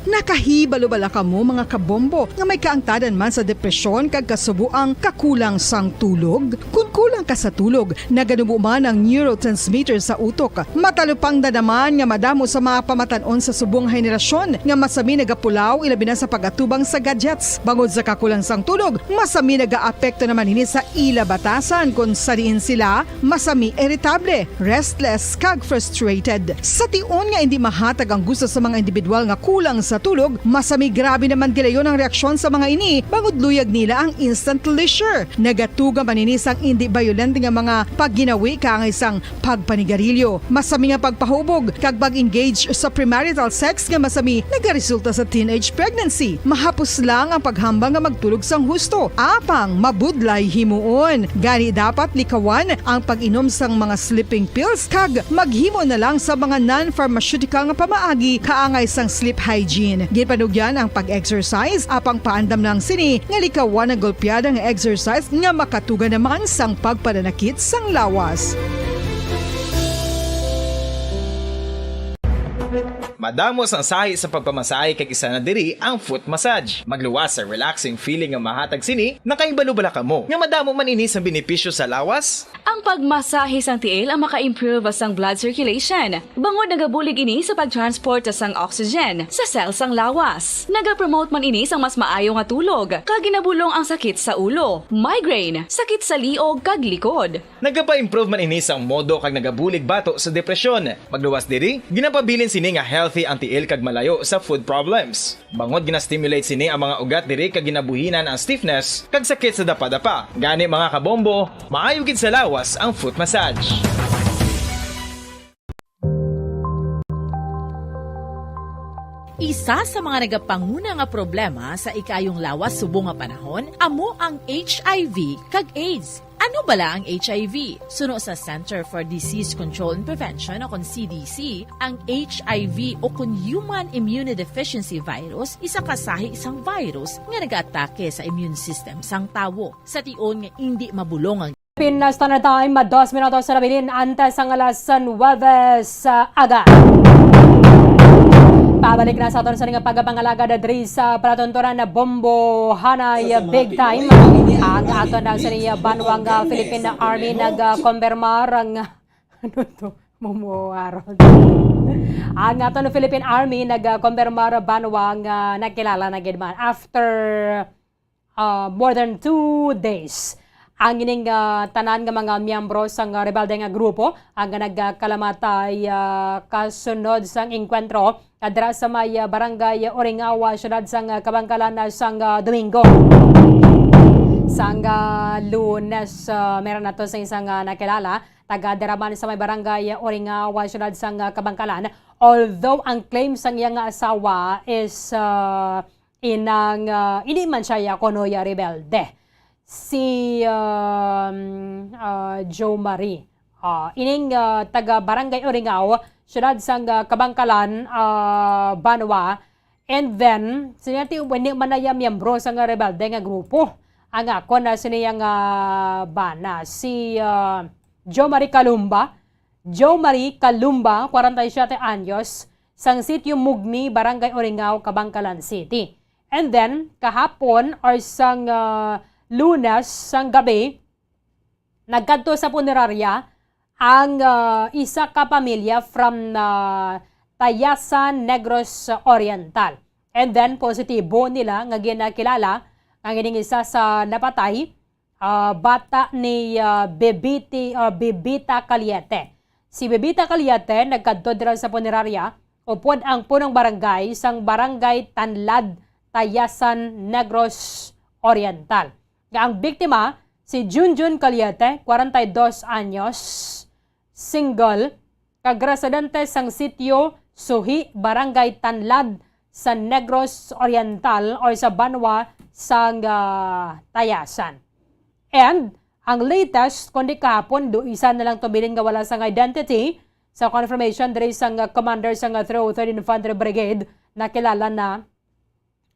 Nakahibalo bala kamo, mga kabombo, nga may kaangtadan man sa depresyon kag kasubo ang kakulang sang tulog? Kon kulang ka sa tulog, naganubo man ang neurotransmitter sa utok. Matalupangdan naman nga madamo sa mga pamatan-on sa subong nga henerasyon nga masami nagapulaw, ilabi na sa pag-atubang sa gadgets. Bangod sa kakulang sang tulog, masami nagaapekto naman ini sa ila batasan, kon sa diin sila masami iritable, restless, kag frustrated. Sa tion nga indi mahatag ang gusto sa mga individual nga kulang sa tulog, masami grabe naman gilayon ang reaksyon sa mga ini, bangod luyag nila ang instant pleasure. Nagatuga man ini sang indi bayolente nga mga pagginawi, kaangay sang pagpanigarilyo, masami nga pagpahubog, kag pag-engage sa premarital sex nga masami nagaresulta sa teenage pregnancy. Mahapos lang ang paghambal nga magtulog sang husto, apang mabudlay himuon. Gani, dapat likawan ang pag-inom sang mga sleeping pills kag maghimo na lang sa mga non-pharmaceutical nga pamaagi kaangay sang sleep hygiene. Ginpanugyan ang pag-exercise, apang paandam lang sini nga likawan ang golpeada nga exercise nga makatuga naman sang pagpananakit sang lawas. Madamo sang sahi sa pagpamasahe, kag isa na diri ang foot massage. Magluwas sa relaxing feeling nga mahatag sini. Nakahibalo bala kamo nga madamo man ini sang benepisyo sa lawas? Ang pagmasahe sang tiil ang maka-improve sang blood circulation, bangod nagabulig ini sa pag-transport sang oxygen sa cell sang lawas. Nagapromote man ini sang mas maayo nga tulog, kag ginabulong ang sakit sa ulo, migraine, sakit sa liog, kag likod. Nagapa-improve man ini sang mood kag nagabulig bato sa depresyon. Magluwas diri, ginapabilin sini nga healthy ang tiil kag malayo sa foot problems. Bangod gina-stimulate sini ang mga ugat diri kag ginabuhinan ang stiffness kag sakit sa dapadapa. Gani, mga kabombo, maayo gid sa lawas ang foot massage. Isa sa mga nagapanguna nga problema sa ikaayong lawas subong nga panahon amo ang H I V kag AIDS. Ano bala ang H I V? Suno sa Center for Disease Control and Prevention o kon C D C, ang H I V o kon Human Immunodeficiency Virus isa ka sahi sang virus nga nagaatake sa immune system sang tawo. Sa tion nga indi mabulong ang Pilipinas Standard Time, dos minutos na nabilin antes sang alas nuwebe sa aga. Pabalik na sa aton sa nga pagpangalagad diri sa palatuntunan na Bombo Hanay Big Time. Ang aton na sa niya banwang, ah, Philippine Army nagkonfirmar ang, ano to? Momo Harold. Ang aton Philippine Army nagkonfirmar banwang, ah, nakilala na gid man after ah, more than two days. Ang ining, ah, tanan nga mga miyembro sang, ah, rebelde nga grupo ang nagkalamatay, ah, kasunod sang engkwentro, ah, dira sa may, ah, barangay Oringawa, siyudad sang, ah, Kabankalan, ah, sang, ah, Domingo. Sang, ah, Lunes, ah, meron nato sa isang, ah, nakilala, taga dira man sa may barangay Oringawa, siyudad sang, ah, Kabankalan. Although ang claim sang iya nga asawa is, ah, inang, ah, hindi man siya ya kuno ya rebelde, si, um, ah, Jo Marie. Ah, ining, ah, taga Barangay Oringaw, siyudad sang, ah, Kabankalan, ah, Banwa. And then, sini ti, hindi man na ya miyembro sang rebelde nga grupo. Ang akon na sini nga bana, si, ah, Jo Marie Calumba. Jo Marie Calumba, kwarenta y siyete anyos, sang Sitio Mugni, Barangay Oringaw, Kabankalan City. And then, kahapon or sang, ah, Lunes sang gabi, nagkadto sa punerarya ang, ah, isa ka pamilya from, ah, Tayasan, Negros Oriental. And then, positibo nila nga ginakilala ang ining isa sa napatay, ah, bata ni, ah, Bebiti-, ah, Bebita Caliete. Si Bebita Caliete nagkadto dira sa punerarya upod ang punong barangay sang Barangay Tanlad, Tayasan, Negros Oriental. Nga ang biktima, si Junjun Caliete, kwarenta y dos anyos, single, kag residente sang sitio Suhi, Barangay Tanlad, sa Negros Oriental or sa banwa sang, ah, Tayasan. And ang latest, kundi kahapon, do isa na lang tubilin nga wala sang identity sa confirmation diri sang, ah, commander sang, ah, three oh third Infantry Brigade, nakilala na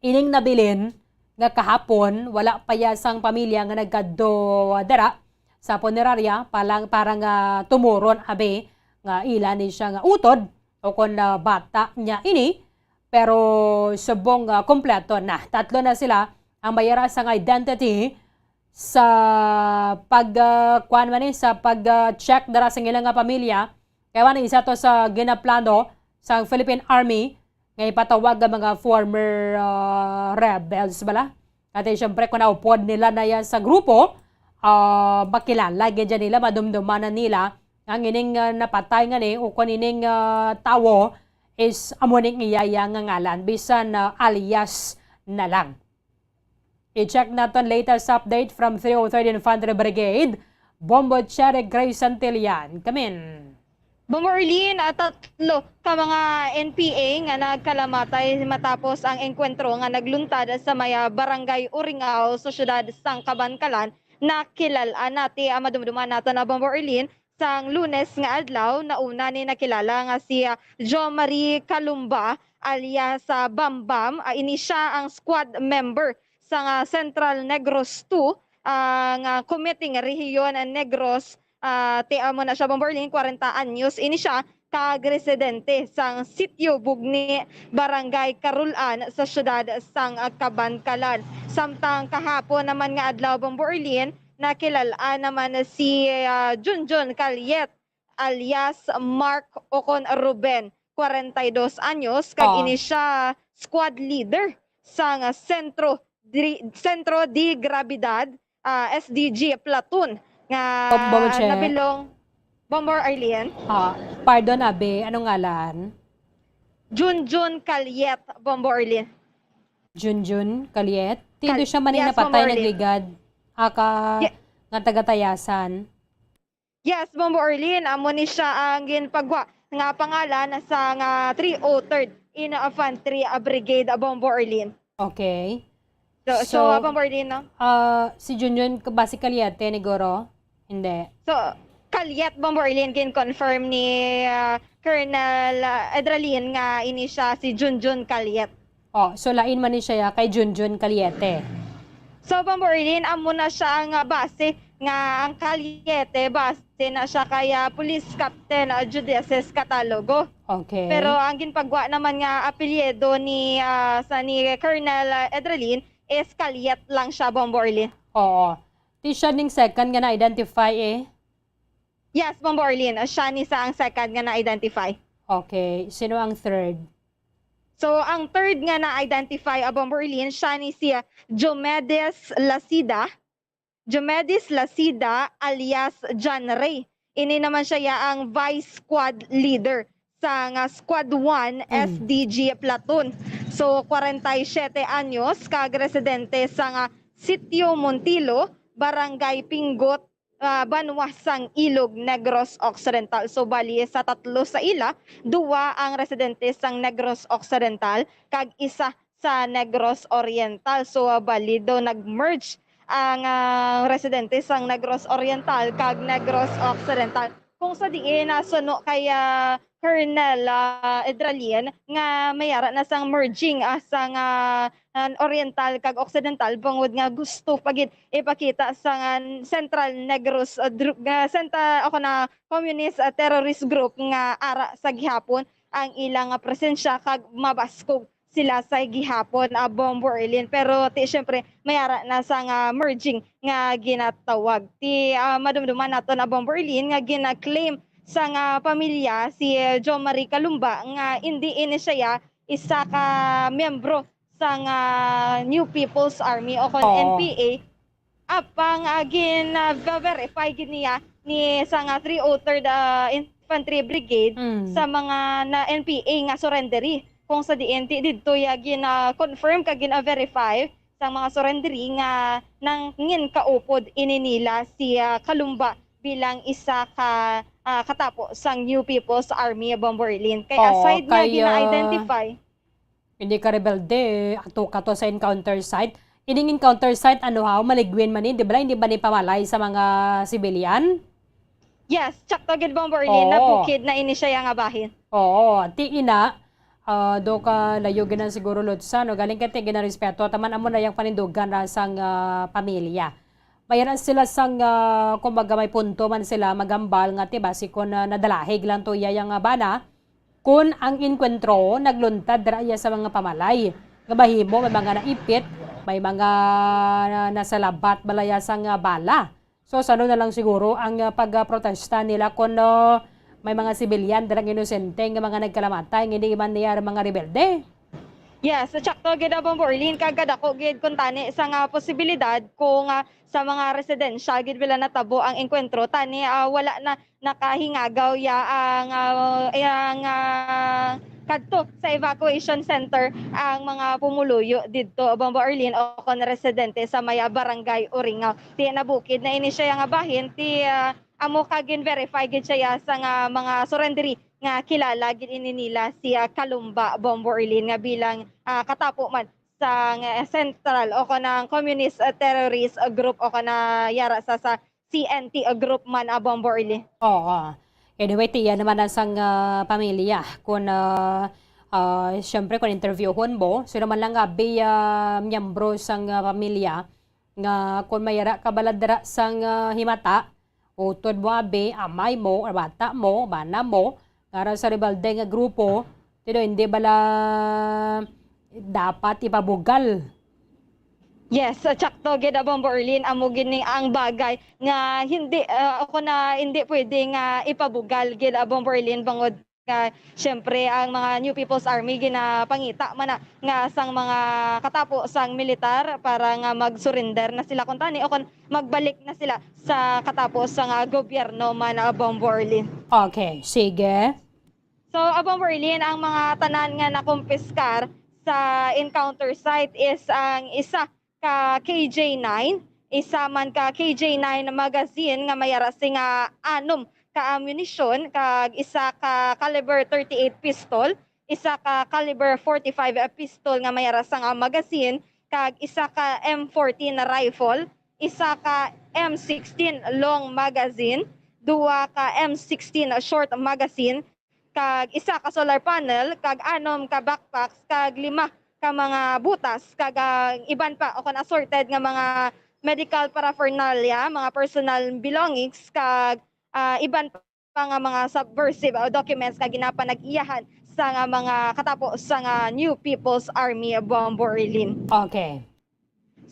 ining nabilin nga kahapon, wala pa ya sang pamilya nga nagkadto dira sa punerarya palang, para nga tumuron abi nga ila ni siya nga utod o kon, ah, bata niya ini, pero subong, ah, kompleto na. Tatlo na sila ang may ara sang identity sa pag, ah, kuwan man ni, sa pag, ah, check dira sa ilang nga pamilya. Kaya man, isa to sa ginaplano sang Philippine Army nga ipatawag ang mga former, ah, rebels bala. Kati, siyempre, kung naupod nila na yan sa grupo, ah, makilala gid dyan nila, madumduman na nila ang ining, ah, napatay nga ni, o kung ining, ah, tawo is amo ning iya, iya nga ngalan, bisan, ah, alias na lang. I-check naton latest update from three oh third Infantry Brigade. Bombo Cherry Grace Santillan. Kamin. Bombo Arlene, ah, tatlo ka mga N P A nga nagkalamatay matapos ang engkwentro nga nagluntad sa may, ah, Barangay Uringao sa siyudad sang Kabankalan. Nakilal-an nati, ah, madumduman nato na, Bombo Arlene, sang Lunes nga adlaw, nauna ni nakilala nga si, ah, Jo Marie Calumba alias, ah, Bambam. Ah, ini siya ang squad member sang, ah, Central Negros two, ah, nga committing Rehiyon Negros, ah, ti amo na siya, Bombo Arlene, kwarenta anyos ini siya, kag residente sang Sitio Bugni, Barangay Carolan sa siyudad sang, ah, Kabankalan. Samtang kahapon naman nga adlaw, Bombo Arlene, nakilal-an naman si, ah, Junjun Caliet alias Mark Ocon Ruben, kwarenta y dos anyos, kag Oh. ini siya squad leader sang Centro Dri-, Centro de Gravidad, ah, S D G platoon nga Bom-, Bombo Che. nabilong Bombo Arlene. Ah, pardon, abi, anong ngalan? Junjun Caliet, Bombo Arlene. Junjun Caliet? Tindo Cal-, siya man yung yes, napatay, Bombo Arlene. nagligad. Aka Ye- nga taga Tayasan. Yes, Bombo Arlene, amo ni siya ang ginpagwa nga pangalan sa nga three oh third Infantry, ah, Brigade, ah, Bombo Arlene. Okay. So, so, So, ah, Bombo Arlene, no? ah, si Junjun, base Caliete, niguro? Hindi. So, Caliet, Bombo Arlene, gin-confirm ni, ah, Colonel, ah, Edralin nga ini siya si Junjun Caliet. Oh, so lain man ni siya kay Junjun Caliete. So, Bombo Arlene, amo na siya ang, ah, base nga ang Caliete, base na siya kay, ah, Police Captain, ah, Judices Catalogo. Okay. Pero ang ginpagwa naman nga apelyido ni, ah, sa ni Colonel, ah, Edralin is Caliet lang siya, Bombo Arlene. Oo. Ti siya ning second nga na-identify eh. Yes, Bombo Arlene. Siya ni sa ang second nga na-identify. Okay. Sino ang third? So, ang third nga na-identify, ah, Bombo Arlene, siya ni si, ah, Diomedes Lacida. Diomedes Lacida alias John Ray. Ini naman siya ya ang vice squad leader sa nga Squad one Mm. S D G platoon. So, kwarenta y siyete anyos, kag residente sa nga Sitio Montilo, Barangay Pinggot, ah, banwa sang Ilog, Negros Occidental. So, bali, sa tatlo sa ila, duwa ang residente sang Negros Occidental, kag isa sa Negros Oriental. So, ah, bali daw nag-merge ang, ah, residente sang Negros Oriental kag Negros Occidental. Kung sa diin, ah, suno kay, ah, Colonel, ah, Edralin, nga may ara na sang merging, ah, sang, ah, ah, Oriental kag Occidental, bangod nga gusto pa gid ipakita sa nga Central Negros, ah, dru-, nga senta-, ako na, communist, ah, terrorist group nga ara sa gihapon ang ilang, ah, presensya kag mabaskog sila sa gihapon, ah, Bombo Arlene. Pero ti, syempre, may ara na sa nga merging nga ginatawag. Ti, ah, madumduman nato na Bombo Arlene nga gina-claim sang, ah, pamilya si, eh, Jo Marie Calumba nga indi ini siya isa ka miyembro sang, ah, New People's Army o kon Oo. N P A, apang, ah, gin-verify gid niya ni sang, ah, three oh third, ah, Infantry Brigade Mm. sa mga na N P A nga surrenderee, kung sa diin ti didto ya gina-confirm kag gina-verify sang mga surrenderee nga nangin kaupod ini nila si, ah, Calumba bilang isa ka, ah, katapo sang New People's Army, Bombo Erlin. Kay Oo, aside nga kay, ah, gina-identify, hindi ka rebelde, ato ka to sa encounter site. Ining encounter site, ano ha, maligwin man ni, di ba? Hindi ba ni pamalay sa mga civilian? Yes, tsakto gid, Bombo Erlin, Oo. nabukid na ini siya nga bahin. Oo, ti ina, ah, do ka layo gid ang siguro, Lotsa, no? Galing ka ti ginarespeto, taman amo na yang panindugan ra sang, ah, pamilya. Mayroon sila sang, ah, kumbaga may punto man sila magambal nga ti basi kon, ah, nadalahig lang to iya yang, ah, bana, kun ang enkwentro nagluntad dira iya sa mga pamalay. Nga mahimo may mga naipit, may mga na-, nasalabat bala iya sang, ah, bala. So, sano na lang siguro ang, ah, pagprotesta nila kun, ah, may mga sibilyan, dirang inosente nga mga nagkalamatay, nga hindi man niya mga rebelde? Yes, tsakto gid, Bombo Erlin, kag kadako gid kuntani sang, ah, posibilidad kung, ah, sa mga residensya gid bila natabo ang engkwentro, tani, ah, wala na nakahingagaw ya ang, ah, ang, ah, kadto sa evacuation center ang mga pumuluyo didto, Bombo Erlin, o kon residente sa may, ah, barangay Uringaw. Ti nabukid na ini siya nga bahin, ti, ah, amo ka gin-verify gid siya sang, ah, mga surrenderee nga kilala gid ini nila si, ah, Calumba, Bombo Erlin, nga bilang, ah, katapo man sang, ah, Central o kanang Communist, ah, Terrorist, ah, Group o kana yara sa, sa C N T, ah, Group man, ah, Bombo Erlin. Oo. Anyway, tiya naman na sang, ah, pamilya. Kung, ah, ah, siyempre, kung interviewhon mo, sino man lang abi, ah, miyembro sang, ah, pamilya, nga kung mayara ka bala dira sang, ah, himata, utod mo abi, amay mo, or bata mo, bana mo, nga ra sa rebelde nga grupo, tino, hindi bala dapat ipabugal? Yes, ah, tsakto gid, Bombo Erlin, amo gid ni ang bagay nga hindi, ah, ako na hindi pwede nga ipabugal gid, Bombo Erlin, bangod nga siyempre ang mga New People's Army ginapangita man na nga sang mga katapo sang militar para nga mag-surrender na sila kuntani o kon magbalik na sila sa katapo sang, ah, gobyerno man, ah, Bombo Erlin. Okay, sige. So, Bombo Erlin, ang mga tanan nga nakumpiskar sa encounter site is ang isa ka K J nine, isa man ka K J nine magazine nga may ara sing, ah, anom ka ammunition, kag isa ka caliber thirty-eight pistol, isa ka caliber forty-five pistol nga may ara sang, ah, magazine, kag isa ka M fourteen rifle, isa ka M sixteen long magazine, duha ka M sixteen short magazine, kag isa ka solar panel, kag anom ka backpacks, kag lima ka mga butas, kag, ah, iban pa o kon assorted nga mga medical paraphernalia, mga personal belongings, kag, ah, iban pa nga mga subversive, ah, documents nga ginapanag-iyahan sa nga mga katapo sa nga New People's Army, Bombo Erlin. Okay.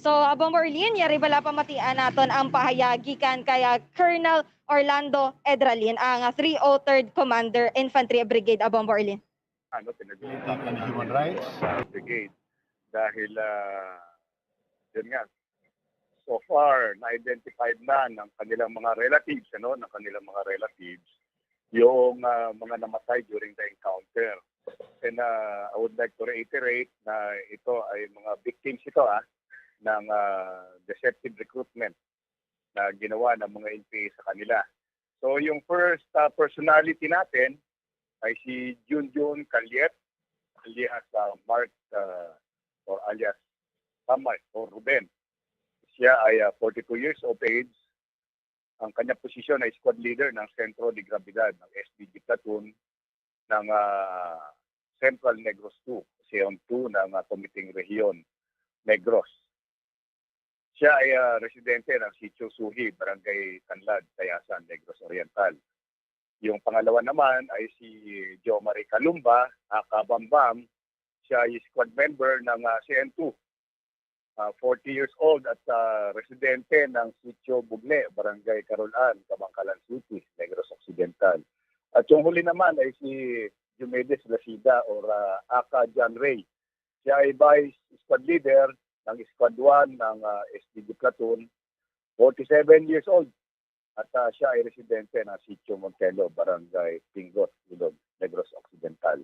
So, ah, Bombo Erlin, yari bala pamatian naton ang pahayag gikan kay, ah, Colonel Orlando Edralin, ang, ah, three oh third Commander Infantry Brigade, ah, Bombo Erlin. Ano, pinag-uusapan ng human rights. Brigade. Dahil, ah, yun nga, so far, na-identified na ng kanilang mga relatives, ano, ng kanilang mga relatives, yung, ah, mga namatay during the encounter. And, ah, I would like to reiterate na ito ay mga victims ito, ah, ng, ah, deceptive recruitment na ginawa ng mga N P A sa kanila. So, yung first, ah, personality natin ay si Junjun Caliet, alias, ah, Mark, ah, or alias Samay or Ruben. Siya ay, ah, forty-two years of age. Ang kanyang posisyon ay squad leader ng Centro de Gravidad ng S D G Platoon ng, ah, Central Negros two, Seon two ng, ah, Committing Region Negros. Siya ay, ah, residente ng Sitio Suhi, Barangay Tanlad, Tayasan, Negros Oriental. Yung pangalawa naman ay si Jomari Calumba, aka Bambam. Siya ay squad member ng, ah, C N two. Ah, forty years old at, ah, residente ng Sitio Bugne, Barangay Carolan, Kabankalan City, Negros Occidental. At yung huli naman ay si Diomedes Lacida or, ah, aka John Ray. Siya ay vice squad leader ng Squad one ng, ah, S D G Platoon, forty-seven years old. At, ah, siya ay residente ng Sitio Montelo, Barangay Pingot, Ilog, Negros Occidental.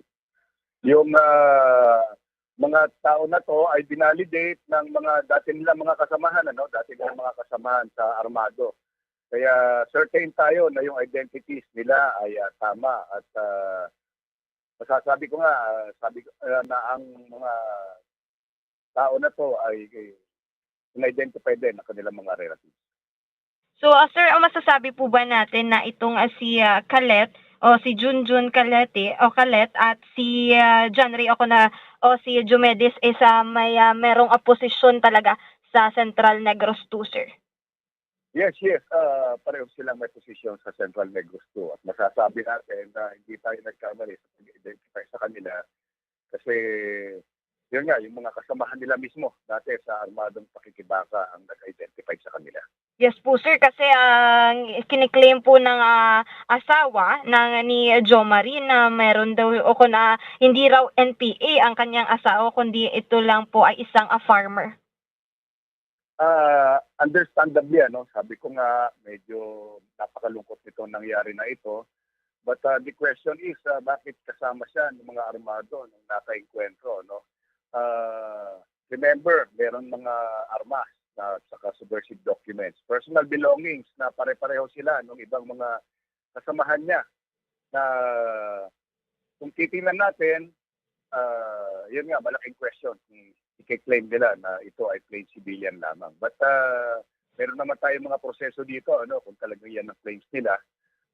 Yung, ah, mga tao na 'to ay binalidate ng mga dati nilang mga kasamahan, ano, dati nilang mga kasamahan sa armado. Kaya certain tayo na yung identities nila ay, ah, tama at, ah, masasabi ko nga, ah, sabi ko, ah, na ang mga tao na 'to ay, eh, in-identify din ang kanilang mga relatives. So, ah, sir, ang masasabi po ba natin na itong, ah, si, ah, Calet o si Junjun Calete o Calet at si, ah, John Ray o kuna o si Diomedes is, ah, may, ah, merong, ah, posisyon talaga sa Central Negros two, sir? Yes, yes. Ah, pareho silang may posisyon sa Central Negros two. At masasabi natin na hindi tayo nagkamali sa pag-identify sa kanila kasi, yun nga, yung mga kasamahan nila mismo dati sa armadong pakikibaka ang nag-identify sa kanila. Yes po, sir, kasi ang kiniklaim po ng, ah, asawa ng ni Jo Marie na meron daw o kung, ah, hindi raw N P A ang kanyang asawa, kundi ito lang po ay isang, ah, farmer. Ah, understandably, ano, sabi ko nga, medyo napakalungkot nitong nangyari na ito. But, ah, the question is, ah, bakit kasama siya ng mga armado nung nakaengkwentro, no? Ah, remember, meron mga armas at saka subversive documents, personal belongings na pare-pareho sila nung ibang mga kasamahan niya na kung titingnan natin, ah, yun nga, malaking question kung i-claim nila na ito ay plain civilian lamang. But, ah, meron naman tayong mga proseso dito, ano, kung talagang yan ang claims nila.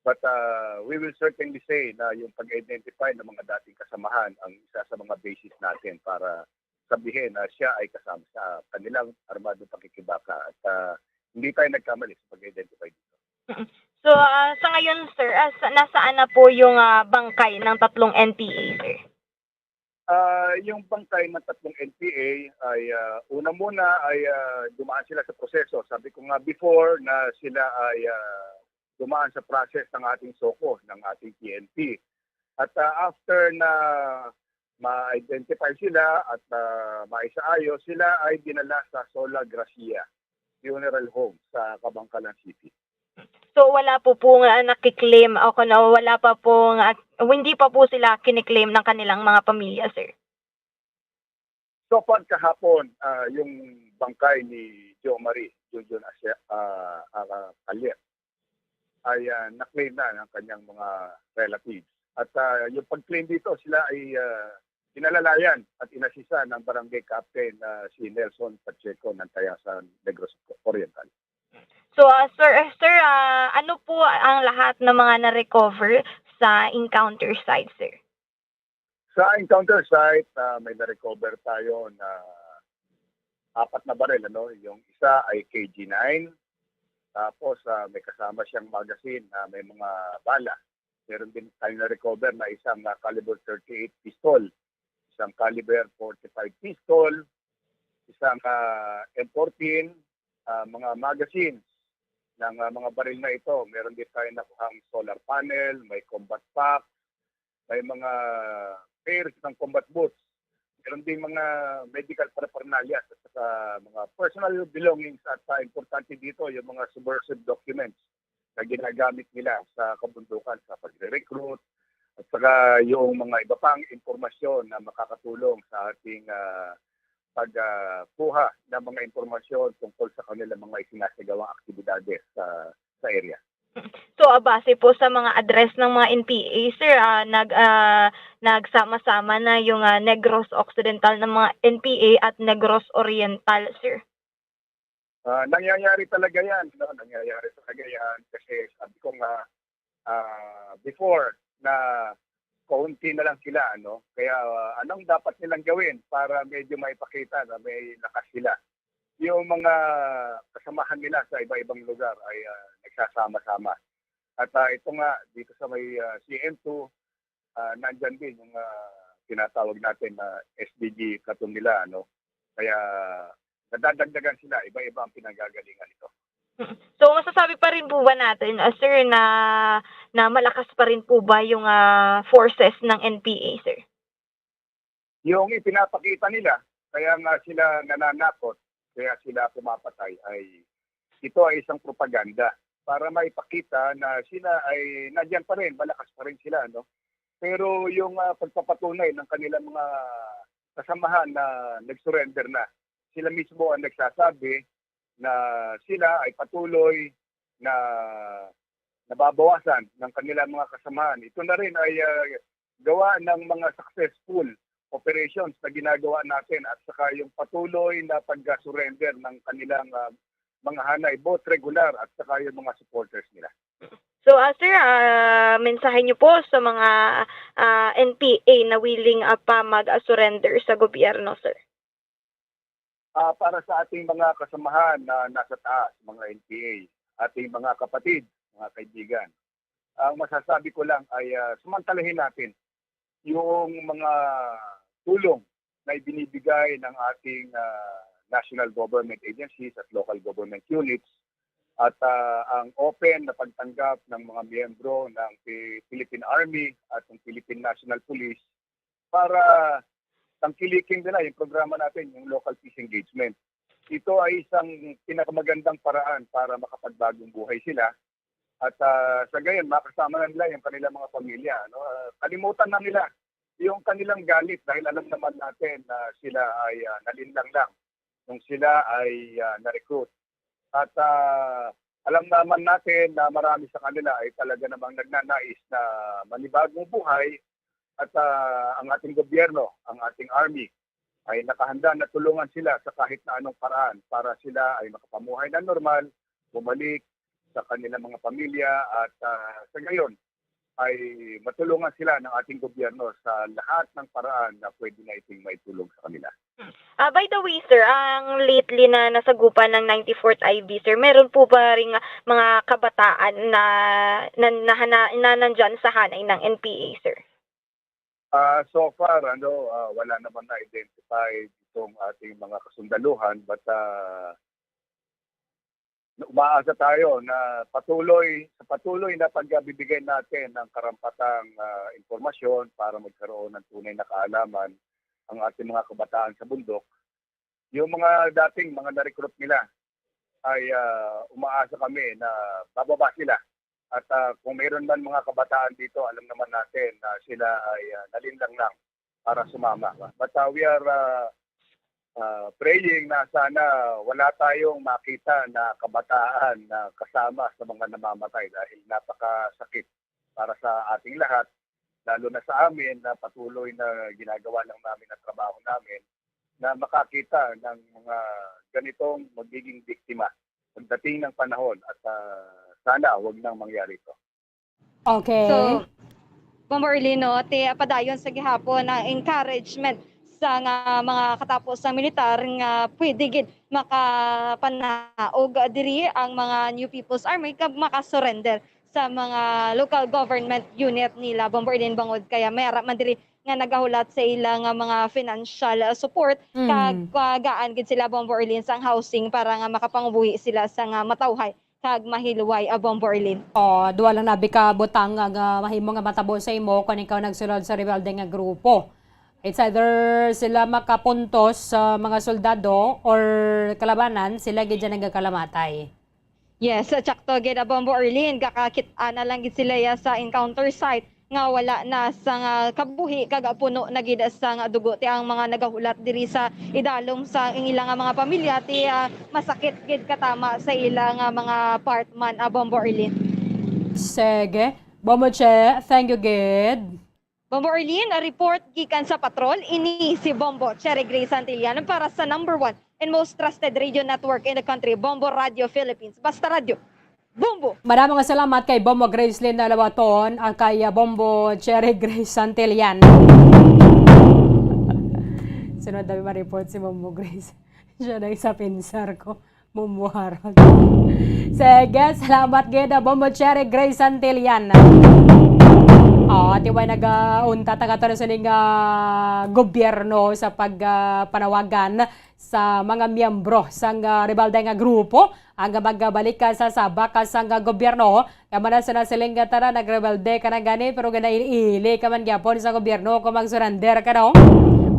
But, ah, we will certainly say na yung pag-identify ng mga dating kasamahan ang isa sa mga basis natin para sabihin na siya ay kasama sa kanilang armadong pakikibaka at, ah, hindi tayo nagkamali sa pag-identify dito. Mm. So, ah, sa ngayon, sir, ah, sa nasaan na po yung, ah, bangkay ng tatlong N P A, sir? Ah, yung bangkay ng tatlong N P A ay, ah, una muna ay, ah, dumaan sila sa proseso. Sabi ko nga before na sila ay, ah, dumaan sa process ng ating SOCO, ng ating P N P. At, ah, after na ma-identify sila at, ah, maisaayos, sila ay dinala sa Sola Gracia Funeral Home sa Kabankalan City. So, wala po po nga nakiklaim o kung wala pa po nga, hindi pa po sila kiniklaim ng kanilang mga pamilya, sir? So far kahapon, ah, yung bangkay ni Jo Marie, Junjun Asia, ah, ah, Calet, ay, ah, na-claim na ng kanyang mga relatives. At, ah, yung pag-claim dito, sila ay, ah, inalalayan at inasista ng barangay captain na si Nelson Pacheco ng Tayasan, Negros Oriental. So, ah, sir, eh, sir, ah, ano po ang lahat ng mga na-recover sa encounter site, sir? Sa encounter site, ah, may na-recover tayo na apat na baril, ano? Yung isa ay K G nine, tapos, ah, may kasama siyang magazine na may mga bala. Meron din tayo na-recover na isang, ah, caliber thirty-eight pistol, isang caliber forty-five pistol, isang, ah, M fourteen, ah, mga magazines ng, ah, mga baril na ito. Meron din tayo nakuhang solar panel, may combat pack, may mga pairs ng combat boots. Meron din mga medical paraphernalia at saka mga personal belongings at, ah, importante dito yung mga subversive documents na ginagamit nila sa kabundukan sa pagre-recruit at saka yung mga iba pang impormasyon na makakatulong sa ating, ah, pag, ah, kuha ng mga impormasyon tungkol sa kanilang mga isinasagawang aktibidades sa, sa area. So, ah, base po sa mga address ng mga N P A, sir, ah, nag-, ah, nagsama-sama na yung, ah, Negros Occidental ng mga N P A at Negros Oriental, sir? Ah, nangyayari talaga yan, no? Nangyayari talaga yan kasi sabi ko nga, ah, before na kaunti na lang sila, ano? Kaya, ah, anong dapat nilang gawin para medyo maipakita na may lakas sila? Yung mga kasamahan nila sa iba-ibang lugar ay, ah, nagsasama-sama. At, ah, ito nga, dito sa may, ah, C M two, ah, nandyan din yung, ah, tinatawag natin na S D G platoon nila, ano? Kaya nadadagdagan sila, iba-iba ang pinanggagalingan nito. Mm. So, masasabi pa rin po ba natin, ah, sir, na na malakas pa rin po ba yung, ah, forces ng N P A, sir? Yung ipinapakita nila, kaya nga sila nananakot, kaya sila pumapatay, ay ito ay isang propaganda para maipakita na sila ay nandiyan pa rin, malakas pa rin sila, no? Pero yung, ah, pagpapatunay ng kanilang mga kasamahan na nag-surrender na, sila mismo ang nagsasabi na sila ay patuloy na nababawasan ng kanilang mga kasamahan. Ito na rin ay, ah, gawa ng mga successful operations na ginagawa natin at saka yung patuloy na pag-surrender ng kanilang, ah, mga hanay, both regular at saka yung mga supporters nila. So, ah, sir, ah, mensahe niyo po sa mga, ah, N P A na willing, ah, pa mag-surrender sa gobyerno, sir? Ah, para sa ating mga kasamahan na nasa taas, mga N P A, ating mga kapatid, mga kaibigan, ang masasabi ko lang ay, ah, samantalahin natin yung mga tulong na ibinibigay ng ating, ah, national government agencies at local government units at, ah, ang open na pagtanggap ng mga miyembro ng Pi-, Philippine Army at ng Philippine National Police para tangkilikin nila yung programa natin, yung local peace engagement. Ito ay isang pinakamagandang paraan para makapagbagong buhay sila at, ah, sa gayon makasama na nila yung kanilang mga pamilya, no? Ah, kalimutan na nila yung kanilang galit dahil alam naman natin na sila ay, ah, nalinlang lang nung sila ay, ah, na-recruit. At, ah, alam naman natin na marami sa kanila ay talaga namang nagnanais na manibagong buhay at, ah, ang ating gobyerno, ang ating army, ay nakahanda na tulungan sila sa kahit na anong paraan para sila ay makapamuhay na normal, bumalik sa kanilang mga pamilya at, ah, sa gayon ay matulungan sila ng ating gobyerno sa lahat ng paraan na pwede na iting maitulong sa kanila. Ah, by the way, sir, ang lately na nasagupan ng ninety-fourth I B, sir, meron po ba ring mga kabataan na, na, na, na, na nandyan sa hanay ng N P A, sir? Ah, so far, ano, ah, wala naman na-identify itong ating mga kasundaluhan, but, ah, umaasa tayo na patuloy, sa patuloy na pagbibigay natin ng karampatang, ah, impormasyon para magkaroon ng tunay na kaalaman ang ating mga kabataan sa bundok, yung mga dating mga na-recruit nila ay, ah, umaasa kami na bababa sila. At, ah, kung mayroon man mga kabataan dito, alam naman natin na sila ay, ah, nalinlang lang para sumama. But, ah, we are, ah, ah, praying na sana wala tayong makita na kabataan na kasama sa mga namamatay dahil napakasakit para sa ating lahat, lalo na sa amin na patuloy na ginagawa lang namin ang trabaho namin na makakita ng mga ganitong magiging biktima pagdating ng panahon at, ah, sana wag nang mangyari ito. Okay. So, Bombo Orlino, ti, ah, padayon sa gihapon ang encouragement sa nga mga katapos sa militar nga pwede gid makapanaog diri ang mga New People's Army kag makasurrender sa mga local government unit nila, Bombo Orlin, bangod kaya may ara man diri nga nagahulat sa ila nga mga financial, uh, support, Mm. kag, uh, gaan gid sila, Bombo Orlin, sang housing para nga makapangubuhi sila sa nga matawhay kag mahilway, uh, Bombo Orlin. Oh, duha lang na abi ka butang nga, nga mahimo nga matabo sa imo kung ikaw nagsulod sa rebelde nga grupo. It's either sila makapuntos sa mga soldado or kalabanan, sila gid dyan nagakalamatay. Yes, sakto gid, ah, Bombo Orlin, gakakit-a na lang gid sila ya sa encounter site nga wala na sang kabuhi kag puno na gid sang dugo. Ti ang mga nagahulat diri sa idalom sa ilang mga pamilya, ti, ah, masakit gid katama sa ilang mga part man, ah, Bombo Orlin. Sige. Bombo Che, thank you gid. Bombo Orlin, a report gikan sa patrol, ini si Bombo Cherry Grace Santillan para sa number one and most trusted radio network in the country, Bombo Radio Philippines. Basta Radyo, Bombo! Madamo nga salamat kay Bombo Gracelyn Lawaton, ang kay, ah, Bombo Cherry Grace Santillan. Sunod na ma-report si Bombo Grace. Siya na isa pinsar ko. Mumuharot. Sige, salamat gid, Bombo Cherry Grace Santillan. Oh, ati way nagauntat ang ato na sining, ah, gobyerno sa pag, ah, panawagan sa mga miyembro sang, ah, rebelde nga grupo ang magbalik sa sabak sang, ah, gobyerno. Kaya man sa nasiling nga tanan nagrebelde ka na gani, pero ginaili-ili ka man gyapon sa gobyerno kung mag-surrender ka, no?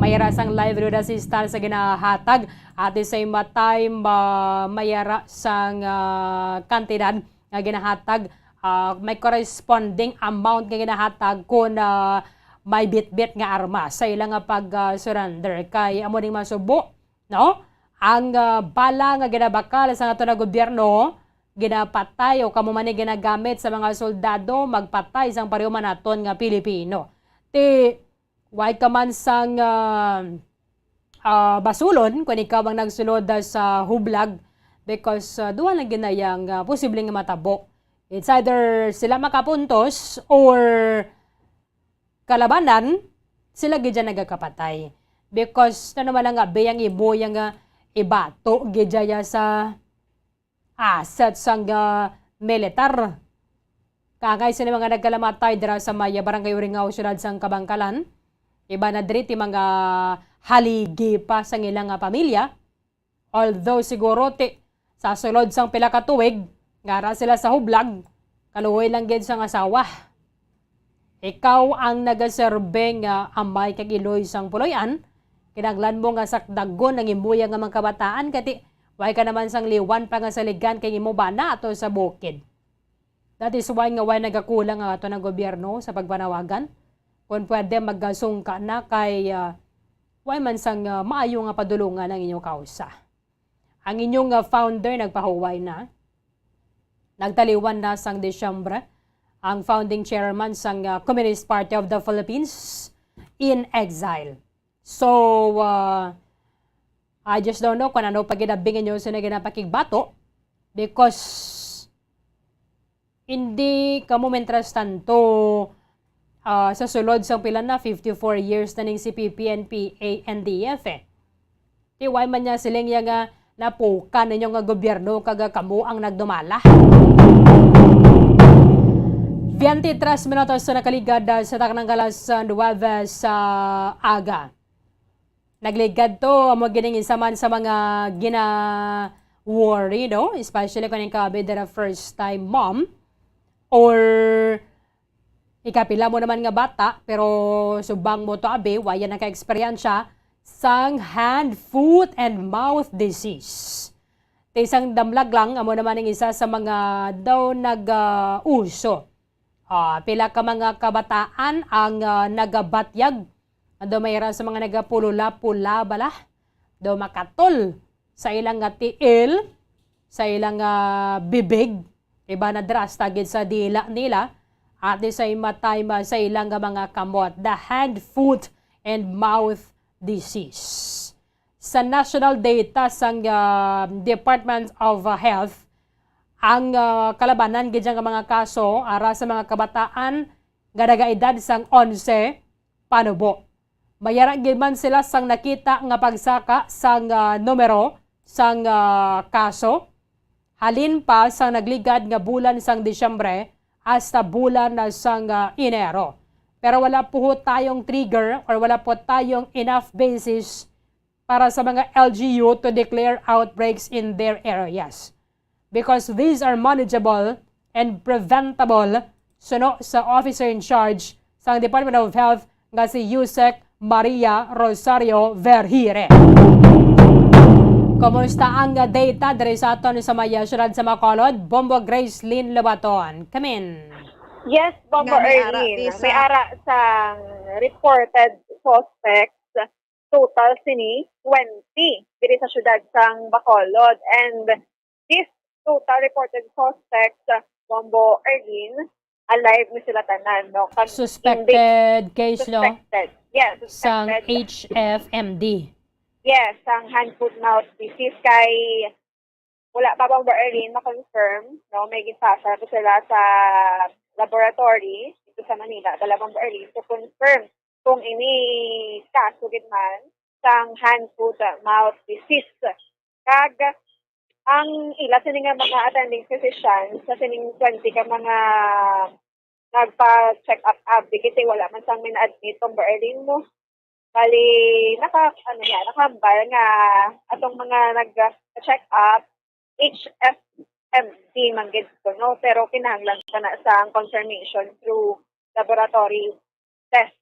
May ra sang livelihood assistance sa ginahatag at the same time, ah, may ra sang, ah, kantidad nga ginahatag, ah, may corresponding amount nga ginahatag kung, ah, may bitbit nga armas sa ila nga pag, ah, surrender. Kay amo ning masubo, no? Ang, ah, bala nga ginabakal sa ato na gobyerno, ginapatay o kamo man ni ginagamit sa mga soldado magpatay sang pareho man naton nga Pilipino. Ti, way ka man sang, ah, ah, basulon kung ikaw ang nagsulod, ah, sa hublag because, ah, duha lang ginayang, ah, posible nga matabo. It's either sila makapuntos or kalabanan, sila gid dyan nagakapatay. Because ano man lang nga, biyang ibo yang, ah, ibato gid dyan sa asset sang, ah, militar. Kangay sini mga nagkalamatay dira sa may Barangay Uringaw, siyudad sang Kabangkalan. Iba na diri ti mga haligi pa sang ilang nga pamilya. Although siguro ti sa sulod sang pila ka tuig, nga ara sila sa hublag, kaluoy lang gid sang asawa. Ikaw ang nagaserbe nga amay kag iloy sang puloy-an, kinahanglan mo nga sakdagon ang imo nga mga kabataan, kati way ka naman sang liwan pa nga saligan kay imo bana ato sa bukid. That is why nga way nagakulang ang ato ng gobyerno sa pagpanawagan. Kung pwede, magasungka na kay, ah, way man sang, ah, maayo nga padulungan ang inyong kausa. Ang inyong, ah, founder nagpahuway na. Nagtaliwan na sang Disyembre ang founding chairman sang, ah, Communist Party of the Philippines in exile. So, ah, I just don't know kung ano pa ginabing inyo sa ginapakigbato because hindi kamo, mientras tanto, ah, sa sulod sang pila na, fifty-four years na ning C P P, N P A, N D F eh. Ti way man niya siling ya nga napukan ninyo nga gobyerno kag kamo ang nagdumala. Twenty-tres minutos sa nakaligad, ah, sa taknang alas nuwebe sa aga. Nagligad to, amo gining isa man sa mga gina-worry, no? Especially kung ikaw abi dira first time mom or ikapila mo naman nga bata, pero subang mo to abi, waya naka-eksperyensya sang hand, foot, and mouth disease. Ti isang damlag lang, amo naman ang isa sa mga daw nag-, ah, uso. Ah, pila ka mga kabataan ang, ah, nagabatyag. Daw may ra sa mga nagapulula-pula bala. Daw makatol sa ilang nga tiil, sa ilang nga bibig. Iba na drasta gid sa dila nila. At the same time, ah, sa ilang nga mga kamot. The hand, foot, and mouth disease. Sa national data sang, ah, Department of, ah, Health, ang, ah, kalabanan gid nga mga kaso ara sa mga kabataan nga nagaedad sang onse panubo. Mayara gid man sila sang nakita nga pagsaka sang, ah, numero sang, ah, kaso halin pa sang nagligad nga bulan sang Disyembre hasta bulan na sang, ah, Enero. Pero wala po tayong trigger or wala po tayong enough basis para sa mga L G U to declare outbreaks in their areas because these are manageable and preventable, suno sa officer in charge sang Department of Health nga si Usec Maria Rosario Vergire. Kumusta ang data diri sa aton sa may siyudad sa Bacolod? Bombo Grace Lynn Lobaton. Come in. Yes, Bombo Nga may ara, Erlene. May ara sang reported suspects. Total sini twenty diri sa siyudad sang Bacolod. And this total reported suspects, uh, Bombo Erlene, alive ni sila tanan, no? Kag suspected case, no? Suspected. Yes, suspected. Sang H F M D. Yes, sang hand, foot, mouth disease kay wala pa, Bombo Erlene, ma-confirm, no? May ginpasa ko sila sa laboratory dito sa Manila, dala, Bombo Erlene, to confirm kung ini kaso gid man sang hand, foot, mouth disease. Kag ang ila sini nga mga attending physicians sa sining twenty ka mga nagpa-check up abi kasi wala man sang mina-admit, Tomber Arlene, no? Bali, naka-, ano niya, nakahambal nga atong mga nag-check up, H F M D man gid to, no? Pero kinahanglan pa na sang confirmation through laboratory test.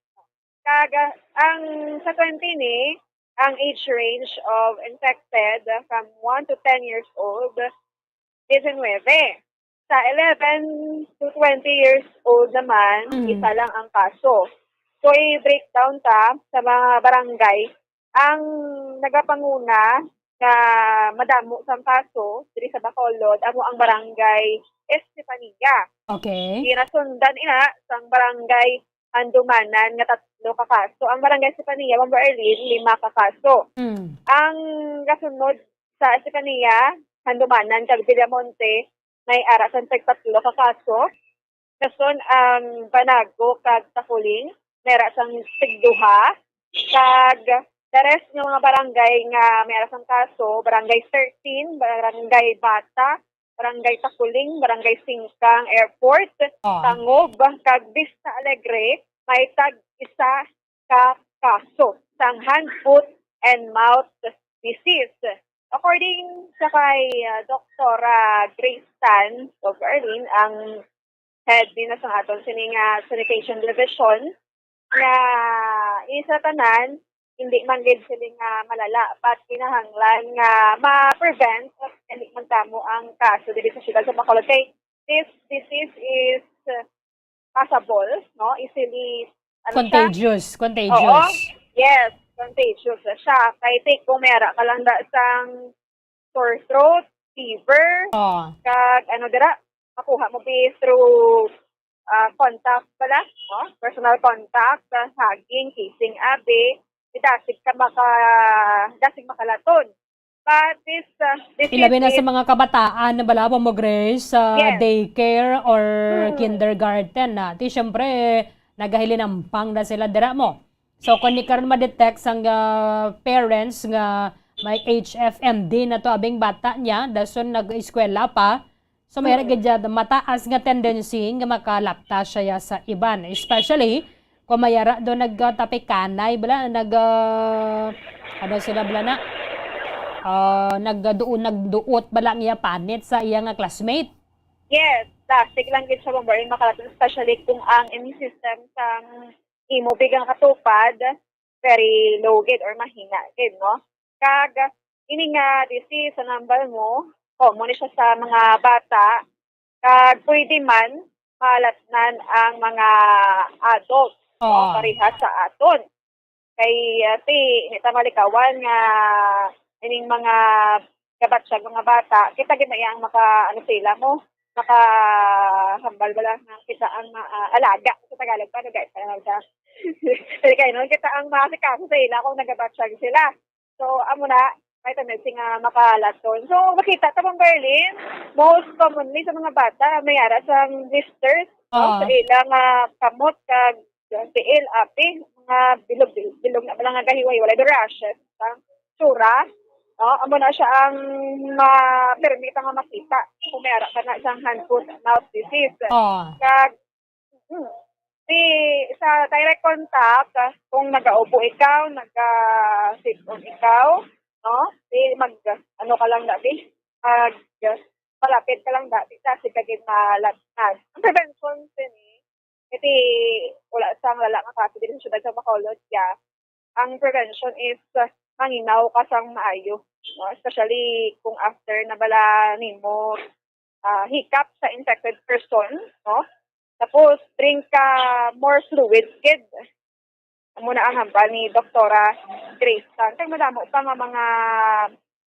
Kag, ah, ang sa twenty ni, ang age range of infected from one to ten years old, diecinuebe. Sa eleven to twenty years old naman, Mm. isa lang ang kaso. So, i-breakdown ta sa mga barangay. Ang nagapanguna nga madamo sang kaso diri sa Bacolod, amo ang barangay Estefania. Okay. Ginasundan ina sang barangay Handumanan nga tatlo ka kaso. Ang barangay Estefania, Bombo Erlin, lima ka kaso. Mm. Ang kasunod sa Estefania, Handumanan, kag Villamonte, may ara sang tagtatlo ka kaso. Dason ang Banago kag Taculing, may ara sang tigduha. Kag the rest nga mga barangay nga may ara sang kaso, Barangay thirteen, Barangay Bata, Barangay Taculing, Barangay Singkang, Airport, Ah. Tangub, kag Vista Alegre, may tag isa ka kaso sang hand, foot, and mouth disease. According sa kay, ah, Doktora Grace Tan of Arlene, ang head din sa aton sini nga sanitation division, nga isa tanan, hindi man gid sila nga malala, but kinahanglan nga ma-prevent, hindi man kamo ang kaso diri sa siyudad sa Bacolod. Kay this disease is, uh, passable, no? Easily, ano siya? Contagious, contagious. Oo. Yes, contagious na siya. Kay take kung may ara ka lang da sang sore throat, fever, Oh. kag ano dira, makuha mo bi through, ah, contact pala, no? Personal contact, ah, hugging, kissing, abi, dasig ka maka-, dasig makalaton. But this, uh, this Ilabi na sa mga kabataan na bala mo, Grace, sa Yes. daycare or Mm. kindergarten na. Ti, syempre, nagahilinampang na sila dira mo. So, kung ni karon ma-detect sang, ah, parents nga may H F M D na to abing bata niya, dason nag-eskwela pa, So, may Mm. gid dyan, mataas nga tendency nga makalapta siya sa iban. Especially, kung may ara do nagtapikanay, bala, nag, ah, ano sila, bala na? Ah, nagduon, nagduot, bala, ang iya panit sa iya nga classmate. Yes, plastic lang gid siya, Bombo Erlin, makalapta, especially kung ang immune system sang imo bigang katupad, very low gid or mahina gid, no? Kag ini nga disease sa nambal mo, common ni siya sa mga bata, kag pwede man malatnan ang mga adults, no? Oo. Pareha sa aton. Kay, ah, ti, hindi ta malikawan nga ining mga gabatyag, mga bata, kita gid na iyang maka, ano sila mo, makahambal bala nga kita ang ma-, ah, alaga sa Tagalog pa, no, guys? Ano siya? Kaya, no, kita ang maasikaso sa ila kung nagabatyag sila. So, amo na, may tendency nga makalaton. So, makita ta, Bombo Erlin, most commonly sa mga bata, may ara sang blisters, no? Ah. Sa ilang, ah, kamot, kag tiil, api, mga bilog, bilog na pala nga gahiwa-hiwalay, the rashes, ang tsura, no? Amo na siya ang ma-, permi pa nga makita kung may ara ka na sang hand, foot, mouth disease. Ah. Kag, mm, si, sa direct contact, ah, kung nagaubo ikaw, naga-sipon ikaw, no? Di mag, ano ka lang dati, mag, palapit ka lang dati, kasi kagid malatnan. Ang prevention din eh, kasi wala sang lala nga kaso diri sa siyudad sa Bacolod, ya. Ang prevention is, uh, mangimaw ka sang maayo, no? Especially kung after na bala nimo, ah, hikap sa infected person, no? Tapos, drink ka more fluids, gid. Amo na ang hambal ni Doktora Grace Tan. Kay madamo pa nga mga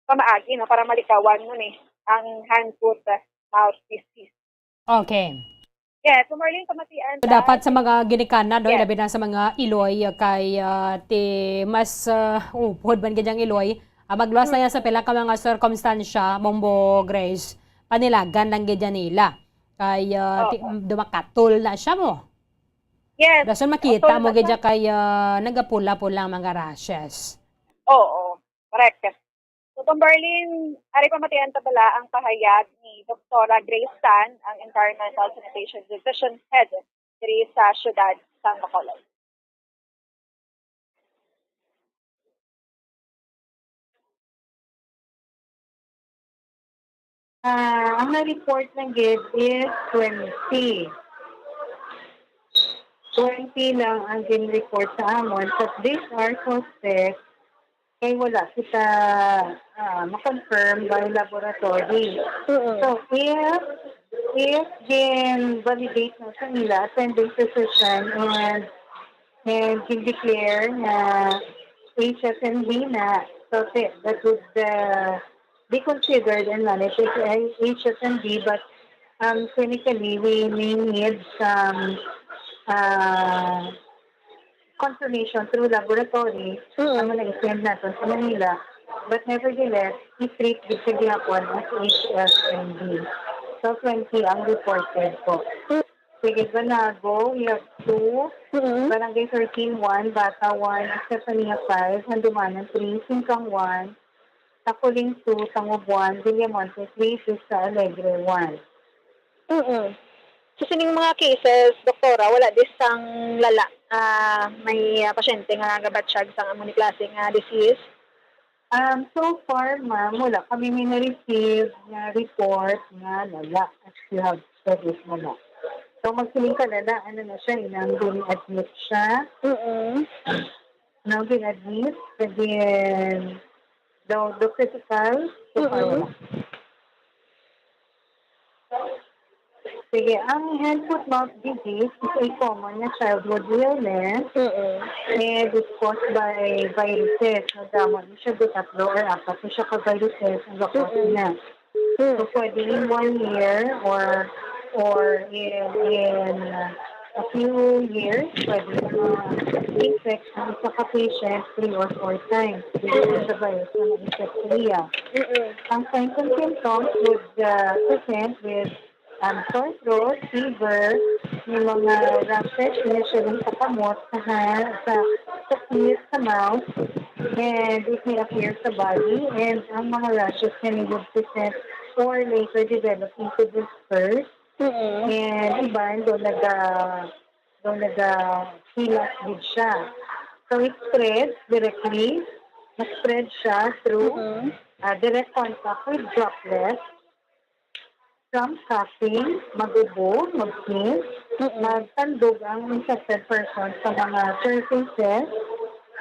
pamaagi, no, para malikawan mo ni ang hand, foot, mouth disease. Okay. Yes, so Marlene, pamatian So, ta. Dapat sa mga ginikanan, no, Yes. ilabi na sa mga iloy, uh, kay, uh, ti mas, uh, upod man gid ang iloy. Ah, magluwas na Mm. yan sa pila ka mga sirkumstansya, Bombo Grace, panilagan lang gid yan nila. Kay, uh, ti, Oo. dumakatol na siya mo. Yes. Dason makita Katol mo na gid siya. Kay, uh, nagapula-pula ang mga rashes. Oo, correct. So, Bombo Erlin, ari pamatian ta bala ang pahayag ni Doktora Grace Tan, ang Environmental Sanitation Division Head diri sa siyudad sang Bacolod. Ah, ang na-report na gid is twenty. Twenty lang ang gin-report sa amon, but these are suspects kay wala kita, ah, ma-confirm by laboratory. Mm. So, if, if gin-validate na sa nila, attending physician, and, and gin-declare na H S M B na, so, th-, that would, uh, be considered and managed as H S M B, but, um, clinically, we may need some, uh, confirmation through laboratory, Mm. ang na-send natin sa Manila. But nevertheless, i-treat gid sa gihapon as H S M B. So, twenty ang reported po. Mm. Sige, Banago, we have two. Mm. Barangay thirteen, one. Bata, one. Estefania, five. Handumanan, three. Singkang, one. Taculing, two. Tangub, one. Villamonte, three. Vista Alegre, one. Mm. So, sining mga cases, Doktora, wala di sang lala, ah, may, ah, pasyente nga nagabatsyag sang amo ni klase nga disease? Um, so far, ma'am, wala kami may na-receive nga report nga lala as you have said is lala. So, magsiling ka lala, ano na siya, inang gin-admit siya. Mm-mm. No, gin-admit, again, daw, do critical, so far, Mm-mm. wala. Sige, ang hand, foot, mouth disease is a common nga childhood illness Mm-mm. and it's caused by viruses. Nagdamo ni siya, dutatlo or apat ni siya ka viruses ang gakos Mm-mm. niya. Mm. So, pwede in one year or, or in, in a few years, pwede na ma-infect ang isa ka patient three or four times. Depende sa virus na ma-infect sa iya. Mm-mm. Ang signs and symptoms would, uh, present with, um, sore throat, fever, may mga rashes, initially sa kamot, sa hand, sa, sa teeth, sa mouth, and it may appear sa body, and ang mga rashes nga may would present or later develop into blisters, Mm-mm. and iban do naga-, do nagahilas gid siya. So, it spreads directly, na-spread siya through, Mm-mm. uh, direct contact with droplets from coughing, mag-ubo, mag-sneeze, Mm-mm. magtandog ang infected person sa mga surfaces,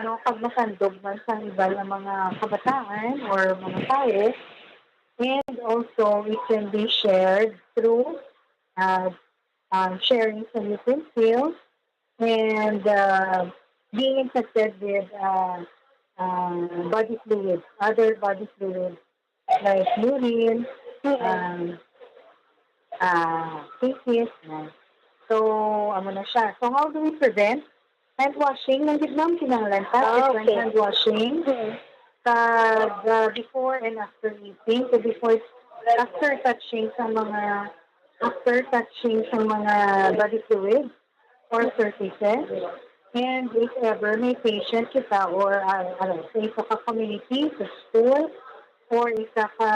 no, pag matandog man sa iba nga mga kabataan or mga tao, and also it can be shared through, uh, um, sharing some utensils, and, uh, being infected with, uh, uh, body fluids, other body fluids, like urine, Mm-mm. um, uh, feces, no? So, amo na siya. So, how do we prevent? Hand washing, lang gid, ma'am, kinahanglan ta, Ah, frequent okay. hand washing. Mm-mm. Kag, uh, before and after eating, so before, after touching sa mga, after touching sa mga body fluids or surfaces. And if ever may patient kita or, uh, ano, sa isa ka community, sa school, or isa ka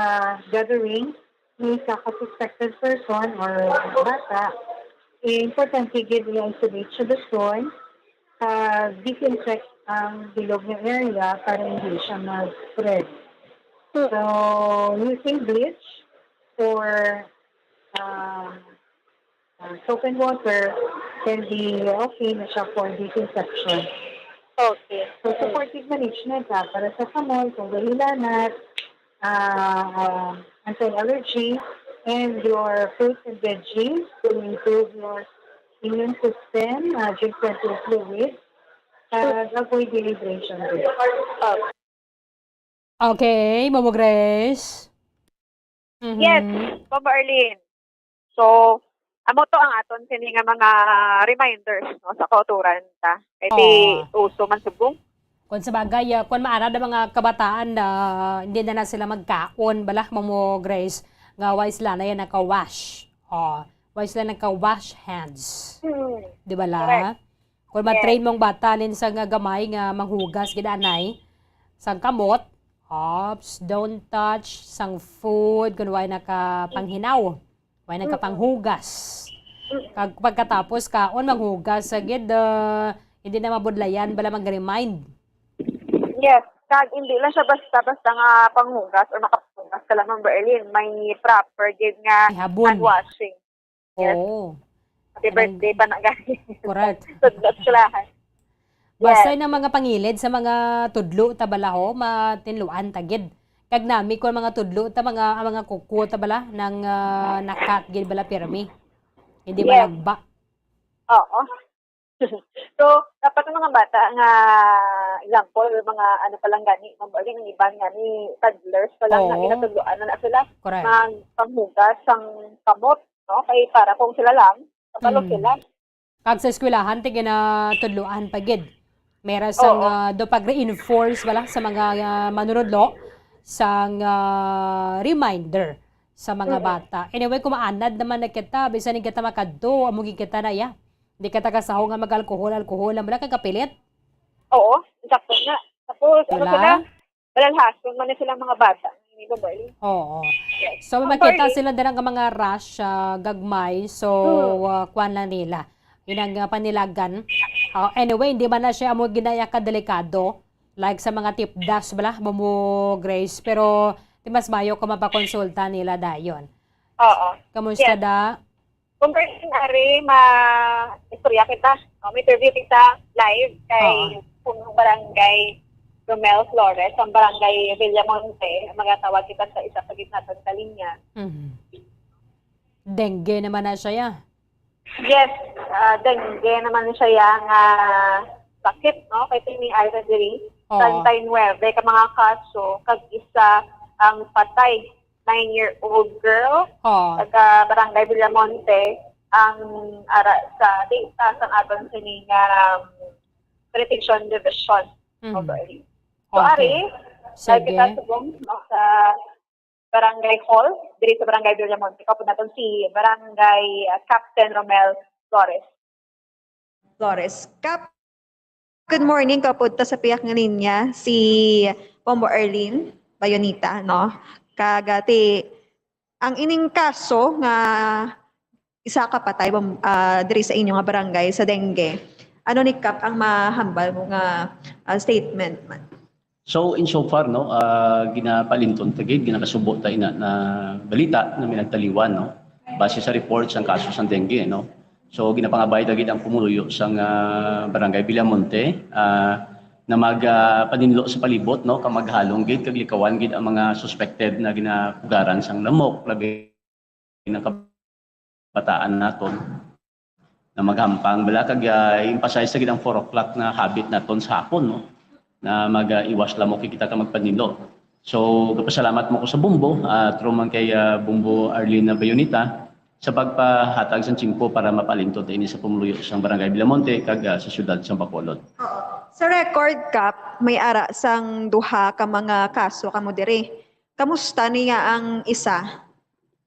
gathering, may isa ka suspected person or bata, eh, importante gid i-isolate siya dason, kag disinfect ang bilog nga area para hindi siya mag-spread. Hmm. So, using bleach or, um, uh, soap and water can be okay na siya for disinfection. Okay. So, Mm. supportive management, ha, para sa kamot, kung gahilanat, ah, ah, anti-allergy, and your fruits and veggies to improve your immune system, ah, drink plenty of fluid, and avoid dehydration din. Okay. Okay, Mamo Grace. Mhm. Yes, Ma'am Arlene. So, amo to ang aton sini nga mga reminders, no, sa kautoran ta. Kay ti Oo. uso man subong. Kung sa bagay, ah, kung maarad ang mga kabataan na hindi na, na sila magkaon, bala, Mamo Grace, nga wa sila na yan naka-wash. Oh, wa sila naka-wash hands. Hmm. Di ba la? Correct. Kung Yes. ma-train mong bata, Lin, sa nga gamay nga manghugas gid anay, sang kamot, ops, don't touch sang food kung way nakapanghinaw, way Mm-mm. nakapanghugas. Kag pagkatapos kaon, manghugas sa gid, ah, hindi na mabudlayan bala mag-remind. Yes, kag hindi lang siya basta-basta nga panghugas or makapanghugas ka lang, Ma'am Berlin. May proper gid nga May habon. Hand washing. Yes. Oo. Happy birthday pa na, guys. Correct. Sa eskwelahan. Basta Yes. ng mga pangilid sa mga tudlo ta bala ho, matinluan ta gid. Kag nami ko ang mga tudlo ta, mga, ang mga kuko ta bala, nang ah, nakat gid bala pirmi. Hindi Yes. malagba. Oo. So, dapat ang mga bata nga, example, mga ano pa lang gani, Ma'am Berlin, ang iban gani, toddlers pa lang, nga Oo. ginatudloan na, na sila Correct. magpanghugas sang kamot, no? Kay para kung sila lang, kapalo Mm. sila. Kag sa eskwelahan, ti ginatudloan pa gid. Mera sang Oo. ah, do pag-reinforce bala sa mga ah, manunudlo sang ah, reminder sa mga Mm. bata. Anyway, kumaanad naman na kita, bisan hindi kita makadto, amo gid kita na ya. Hindi kita kasaho nga mag-alcohol, alcohol, amo lang kay kapilit. Oo, sakto na. Tapos, ano Wala? sila? Malalhason man na silang mga bata. Hindi ba, Berlin? Oo. Yes. So, Ang makita Berlin, sila dira nga mga rash, ah, gagmay. So, Hmm. ah, kuwan lang nila. Inang ah, panilagan. Ah, anyway, hindi man na siya amo ginaya ka delikado. Like sa mga tipdas bala, Mumu Grace. Pero, ti mas mayo ko mapakonsulta nila dayon. Oo. Kamusta Yes. da? Kung pwede, Ari, ma-istorya kita. O, may interview kita live kay Oo. Punong Barangay Romel Flores, ang Barangay Villamonte. Magatawag kita sa isa pa gid naton ka linya. Mhm. Dengue naman na siya, ya. Yes, ah, dengue naman siya yang ah, sakit, no? Kay may ari diri, Oo. treinta y nueve ka mga kaso, kag isa ang patay, nine-year-old girl, Oo. taga Barangay Villamonte, ang ara sa data sang aton sini nga um, Protection Division. Mhm. Okay. So, Okay. Ari, Sige. Kita subong, no, sa Barangay Hall, diri sa Barangay Villamonte. Kaupod naton si Barangay uh, Captain Romel Flores. Flores. Kap, good morning. Kaupod ta sa pihak nga linya, si Bombo Arlene Bayonita, no? Kag, ah, ti, ang ining kaso nga isa ka patay, Bom-, ah, diri sa inyo nga barangay sa dengue. Ano ni Kap ang mahambal mo nga, ah, statement man? So, insofar, no, ah, ginapaalinton ta gid, ginakasubo ta ina na balita nga may nagtaliwan, no, base sa report sang kaso sang dengue, no. So, ginapangabay ta gid ang pumuluyo sang ah, Barangay Villamonte, ah, na mag ah, paninlo sa palibot, no, kag maghalong gid kag likawan gid ang mga suspected na ginapugaran sang lamok, labi na kabataan naton na maghampang bala kag ah, emphasize sa gid ang four o'clock na habit naton sa hapon, no, na mag ah, iwas lamok kita ka magpaninlo. So, gapasalamat mo ko sa Bumbo, ah, through man kay ah, Bumbo Arlene Bayonita, sa pagpahatag sang tiyempo para mapaalinton ta ini sa pumuluyo sang Barangay Villamonte kag ah, sa siyudad sang Bacolod. Oo. Sa record, Kap, may ara sang duha ka mga kaso kamo diri. Kamusta niya ang isa?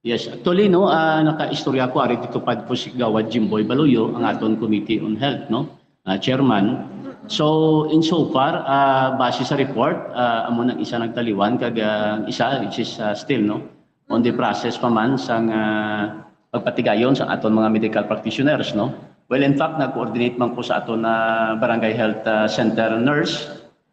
Yes, actually, no, ah, nakaistorya ko ari dito pad ko si Gawad Jimboy Baloyo, ang aton Committee on Health, no, ah, chairman. So, insofar, ah, base sa report, ah, amo nang isa nagtaliwan kag ah, ang isa, which is ah, still, no, on the process pa man sang ah, pagpatigayon sa aton mga medical practitioners, no. Well, in fact, nag-coordinate man ko sa aton na barangay health ah, center nurse.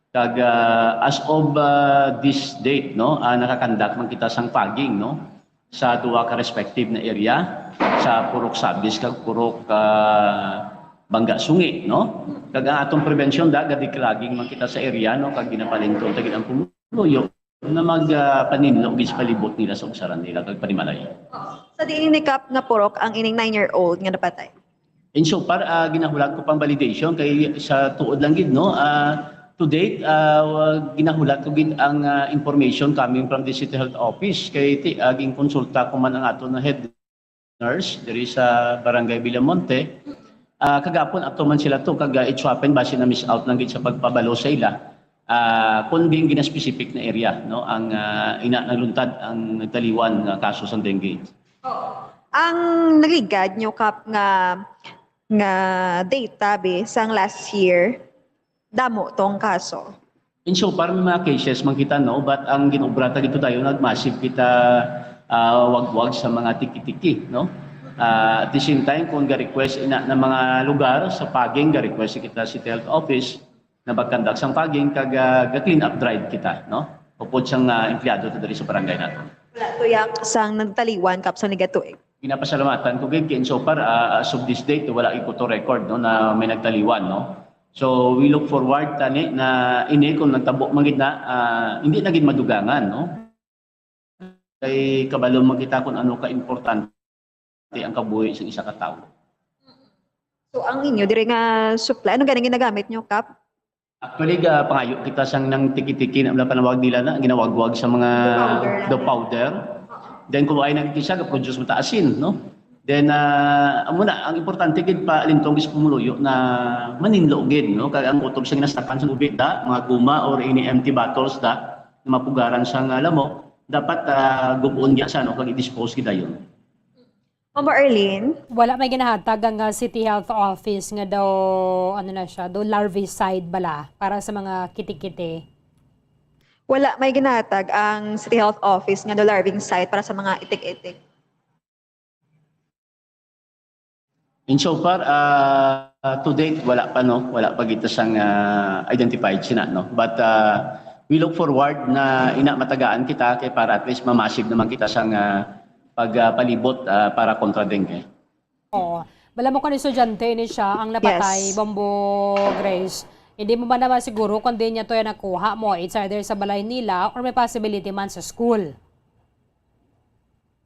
Kag ah, as of ah, this date, no, ah, nakakandak man kita sang fogging, no, sa duha ka respective na area, sa Purok Sabis kag Purok ah, Bangga Sungi, no. Kag ang atong prevention da, gadi-clogging man kita sa area, no, kag ginapaalinton ta gid ang pumuluyo na mag ah, paninlo gid sa palibot nila, sa ubsaran nila kag panimalay. Sa diin ni Kap nga purok ang ining nine-year-old nga napatay? Insofar, ah, ginahulat ko pang validation kay sa tuod lang gid, no, ah, to date, ah, ginahulat ko gid ang ah, information coming from the City Health Office kay ti, ah, ginkonsulta ko man ang ato na head nurse diri sa Barangay Villamonte. Ah, kagapon ato man sila to kag ah, it happened basi na miss out lang gid sa pagpabalo sa ila. Ah, kun diin gina-specific na area, no, ang ah, ina naluntad ang nagtaliwan nga kaso sang dengue. Oo. Ang naligad nyo, Kap, nga nga data be sang last year, damo tong kaso. Insofar may mga cases man kita, no, but ang ginobra ta dito tayo, nagmasib kita ah, wagwag sa mga tiki-tiki, no. Ah, at the same time, kung ga-request ina na mga lugar sa fogging, ga-request kita sa City Health Office na mag-conduct sang fogging kag, ah, ga-clean up drive kita, no? Upod sang, ah, empleyado ta diri sa barangay naton. Wala to yak sang nagtaliwan, Kap, sa nagatuig. Ginapasalamatan ko gid kay in so far, ah, as of this date, wala gid ko to record, no, na may nagtaliwan, no? So, we look forward tani na ini kung nagtabo man gid na, ah, hindi na gid madugangan, no? Kay kabalo man kita kung ano ka importante ang kabuhi sa isa ka tawo. So, ang inyo diri nga supply, ano gani ginagamit nyo, Kap? Actually, ga-, pangayo kita sang nang tiki-tiki na wala panawag nila na ginawagwag sa mga dough powder. Dough powder. Oo. Then, kung ay nagkisa, ga-produce mo ta asin, no? Then, ah, amo na, ang importante gid pa, alintong sa pumuluyo na maninlo gid, no? Kag ang kutob sa ginastakan sa tubig da, mga guma or any empty bottles da, na mapugaran sa nga lamok, dapat, ah, gub-on gid sa, no? Kag i-dispose gid dayon. Ma'am Arlene? Wala may ginahatag ang, ah, City Health Office nga daw, ano na siya, daw larvicide bala para sa mga kitikiti? Wala may ginahatag ang City Health Office nga daw larvicide para sa mga itik-itik. In so far, ah, to date, wala pa, no? Wala pa kita sang, ah, identified sina, no? But, ah, we look forward na ina matagaan kita kay para at least mamasib naman kita sang, ah, pag, ah, palibot, ah, para kontra dengue. Oo. Bala mo kung estudyante ni siya ang napatay, Yes. Bombo Grace. Hindi mo ba naman siguro kung di niya to yan nakuha mo, it's either sa balay nila or may possibility man sa school.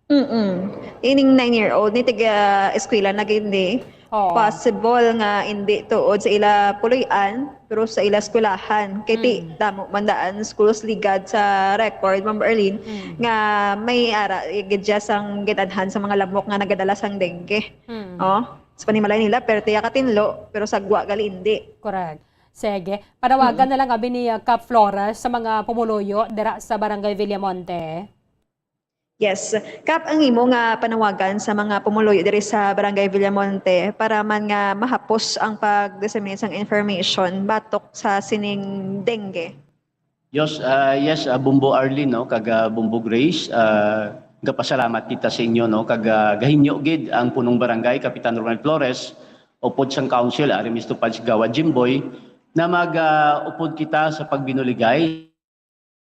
Mm-mm. Ining nine-year-old, ni tiga eskwela na gid ni. Oo. Possible nga hindi tuod sa ila puloy-an, pero sa ila eskwelahan. Kay ti, Mm. damo man daan schools ligad sa record, Ma'am Erlene, Mm. nga may ara, gid siya sang gidanhan sa mga lamok nga nagadala sang dengue. Mm. Oh, sa panimalay nila, pero tiya katinlo, pero sa gwa gali hindi. Correct. Sige. Panawagan Mm. na lang abi ni, uh, Kap Flores sa mga pumuluyo dira sa Barangay Villamonte. Yes. Kap, ang imo nga panawagan sa mga pumuluyo diri sa Barangay Villamonte para man nga mahapos ang pag-disseminate sang information batok sa sining dengue? Yes, ah, yes, ah, Bumbo Arlene, no, kag, ah, Bumbo Grace, ah, gapasalamat kita sa inyo, no, kag, ah, gahinyo gid ang punong barangay, Kapitan Romel Flores, upod sang council, Ari Mister Pans Gawad Jimboy, na mag, ah, upod kita sa pagbinuligay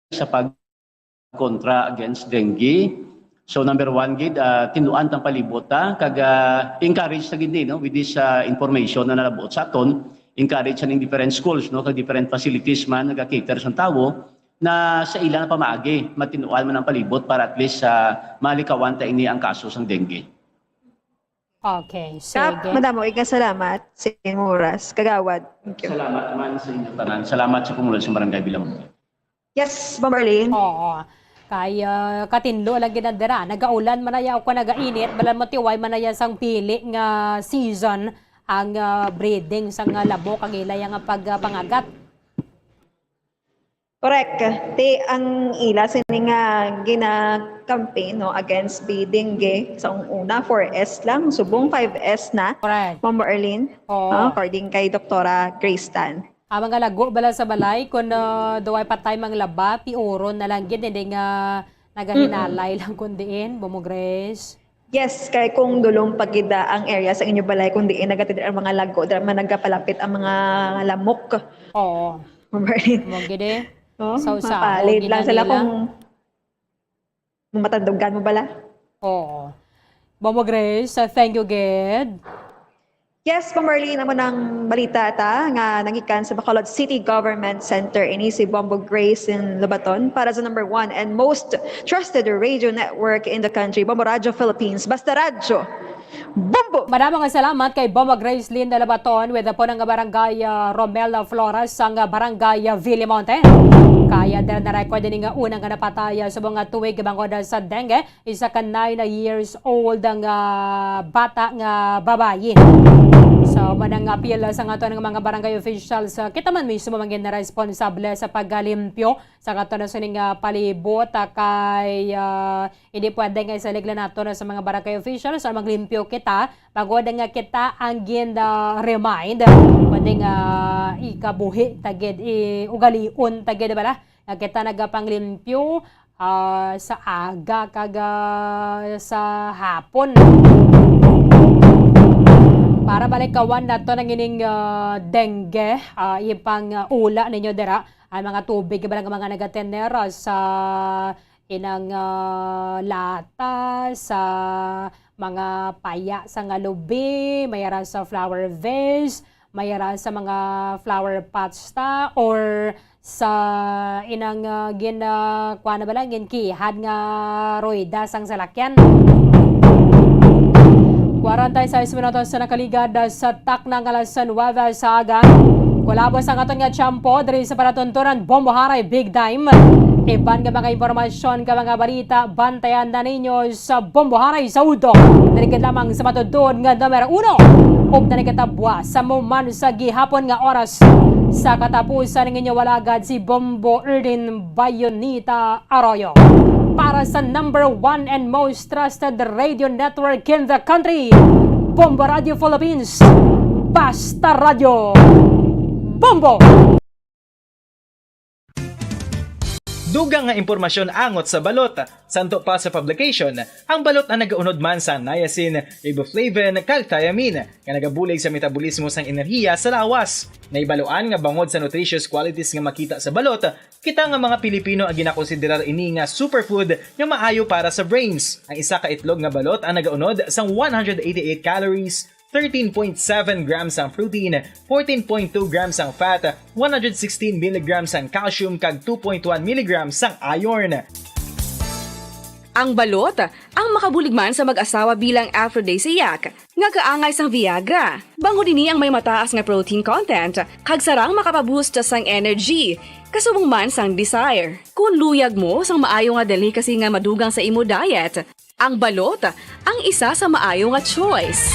sa pagkontra against dengue. So, number one gid, ah, tinduan tang palibot ta, kag, ah, encourage ta gid ni, no, with this, ah, information na nalabuot sa aton, encourage sa ning different schools, no, kag different facilities man nagakater sang tawo na sa ila nga pamaagi matinduan man ang palibot para at least, ah, malikawan ta ini ang kaso sang dengue. Okay, Kap, sige. Madamo nga salamat sa inyong oras. Kagawad, thank you. Salamat man sa inyo tanan. Salamat sa pumuluyo sa Barangay Villamonte. Yes, Ma'am Arlene. Oo. Kay, ah, katinlo lang gid na dira. Nagaulan man na ya o kung nagainit, balan mo tiway man na ya sang pili nga season ang, ah, breeding sang, ah, lamok kag ila ya nga pag, ah, pangagat. Correct. Ti ang ila sini nga gina-campaign, no, against breeding, eh, sa una, four S lang, subong five S na, Correct. Ma'am Arlene. Oo. Ah, according kay Doktora Grace Tan. Ang mga lago bala sa balay, kung, ah, duway patay manglaba, piuron na lang gid, hindi nga nagahinalay Mm-mm. lang kun diin, Bombo Grace. Yes, kay kung dulom pa gid ang area sa inyo balay, kung diin nagatid ang mga lago, dira man nagapalapit ang mga lamok. Oo. Ma'am Arlene. Mo gid eh. Oh, Sa usaho, mapalid lang sila ginanila. Kung matandugan mo bala. Oo. Bombo Grace, uh, thank you gid. Yes, Ma'am Arlene, amo nang balita ta nga nangikan sa Bacolod City Government Center. Ini si Bombo Grace in Lobaton para sa number one and most trusted radio network in the country, Bombo Radyo Philippines. Basta Radyo, Bombo! Madamo nga salamat kay Bombo Grace Linda Lobaton with the punong nga barangay, uh, Romel Flores sang, uh, barangay, uh, Villamonte. Kaya dira na record ini nga una nga napatay, uh, sa mga tuig bangod, uh, sa dengue. Isa ka nine years old nga bata nga babayi. So, manang apil sa aton nga mga barangay officials, ah, kita man mismo man gid na responsable sa paglimpyo sa aton sining, ah, palibot, ah, kay, ah, hindi pwede nga isalig lang nato na sa mga barangay officials or maglimpyo kita, bangod nga kita ang gin, ah, remind, pwede nga ikabuhi ta gid, i-, ugalion ta gid, bala, nga kita nagapanglimpyo, ah, sa aga kag, ah, sa hapon. Para malikawan nato ang ining, ah, dengue, ah, ipang, ah, ula ninyo dira ang mga tubig, iba lang mga nagatener, ah, sa inang, ah, lata, sa mga paya sa nga lubi, may ara sa flower vase, may ara sa mga flower pots ta, or sa inang, ah, gin-, ah, kuwan na ba lang, ginkihad nga rueda sang salakyan. Kwarenta y seis minutos sa nakaligad, ah, sa takna nga alas nuebe sa aga. Kulabos ang aton nga tiyempo diri sa palatuntunan Bombo Haray Big Time. Iban nga mga impormasyon ka mga balita, bantayan na ninyo sa Bombo Haray sa udto. Diri gid lamang sa matuod nga numero uno. Ug na nagkatabwa sa mo man sa gihapon nga oras sa katapusan ng inyong walagad si Bombo Erdin Bayonita Arroyo. Para sa number one and most trusted radio network in the country, Bombo Radio Philippines. Basta Radio Bombo! Dugang nga impormasyon angot sa balot. Santo pa sa publication, ang balot ang nagaunod man sang niacin, riboflavin, kag thiamine, nga nagabulig sa metabolismo sang enerhiya sa lawas. Naibaluan nga bangod sa nutritious qualities nga makita sa balot, kita nga mga Pilipino ang ginakonsiderar ini nga superfood nga maayo para sa brains. Ang isa ka itlog nga balot ang nagaunod sang one hundred eighty-eight calories, thirteen point seven grams ang protein, fourteen point two grams ang fat, one hundred sixteen milligrams ang calcium, kag two point one milligrams ang iron. Ang balot, ang makabulig man sa mag-asawa bilang aphrodisiac, nga kaangay sang Viagra. Bangod ini ang may mataas nga protein content, kag sarang makapaboost sang energy, kasubong man sang desire. Kung luyag mo sang maayo nga delicacy nga madugang sa imo diet, ang balot ang isa sa maayo nga choice.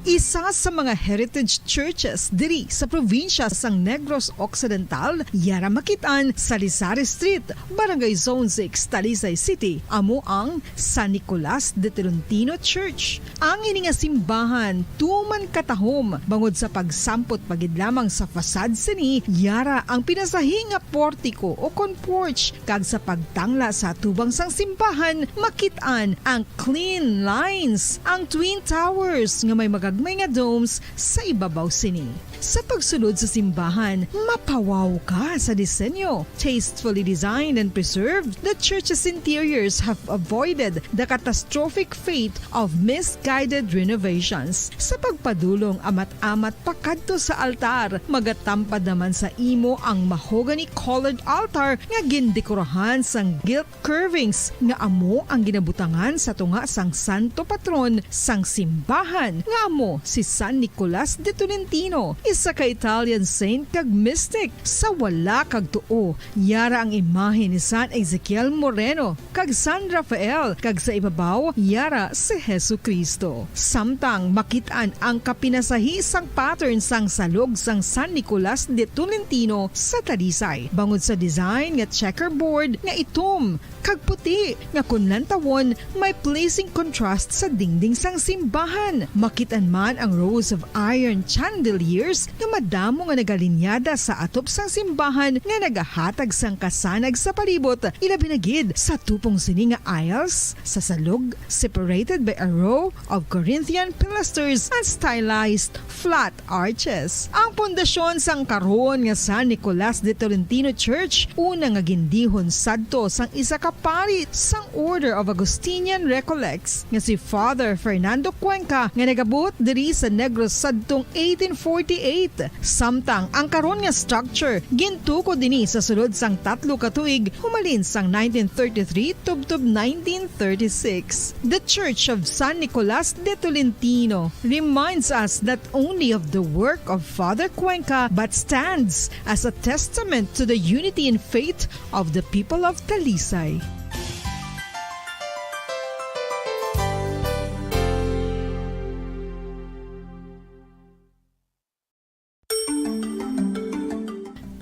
Isa sa mga heritage churches diri sa probinsya sang Negros Occidental, yara makit-an sa Lizares Street, Barangay Zone six, Talisay City, amo ang San Nicolas de Tolentino Church. Ang ini nga simbahan tuman katahom bangod sa pagsampot pa gid lamang sa facade sini, yara ang pinasahi nga portiko o kon porch, kag sa pagtangla sa atubang sang simbahan, makit-an ang clean lines, ang twin towers nga may magagmay nga domes sa ibabaw sini. Sa pagsulod sa simbahan, mapawaw ka sa disenyo. Tastefully designed and preserved, the church's interiors have avoided the catastrophic fate of misguided renovations. Sa pagpadulong amat-amat pakadto sa altar, magatampad naman sa imo ang mahogany-colored altar nga gindekorahan sang gilt curvings nga amo ang ginabutangan sa tunga sang santo patron sang simbahan, nga amo si San Nicolas de Tolentino, isa ka Italian saint kag mystic. Sa wala kag tuo, yara ang imahe ni San Ezekiel Moreno kag San Rafael, kag sa ibabaw, yara si Jesu-Cristo. Samtang makit-an ang kapinasahi sang pattern sang salog sang San Nicolas de Tolentino sa Talisay, bangod sa design nga checkerboard nga itom kag puti, nga kon lantawon, may pleasing contrast sa dingding sang simbahan. Makit-an man ang rows of iron chandeliers nga madamo nga nagalinyada sa atop sang simbahan nga nagahatag sang kasanag sa palibot, ilabi na gid sa tupong sini nga aisles sa salog, separated by a row of Corinthian pilasters and stylized flat arches. Ang pundasyon sang karon nga San Nicolas de Tolentino Church, una nga gindihon sadto sang isa ka pari sang Order of Augustinian Recollects nga si Father Fernando Cuenca, nga nagabot diri sa Negros sadtong eighteen forty-eight. Samtang ang karon nga structure gintukod ini sa sulod sang tatlo ka tuig, humalin sang nineteen thirty-three tubtob nineteen thirty-six. The Church of San Nicolas de Tolentino reminds us not only of the work of Father Cuenca, but stands as a testament to the unity in faith of the people of Talisay.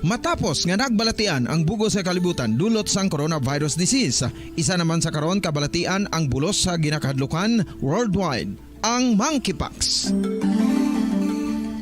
Matapos nga nagbalatian ang bug-os nga kalibutan dulot sang coronavirus disease, isa naman sa karon kabalatian ang bulos sa ginakahadlukan worldwide, ang monkeypox.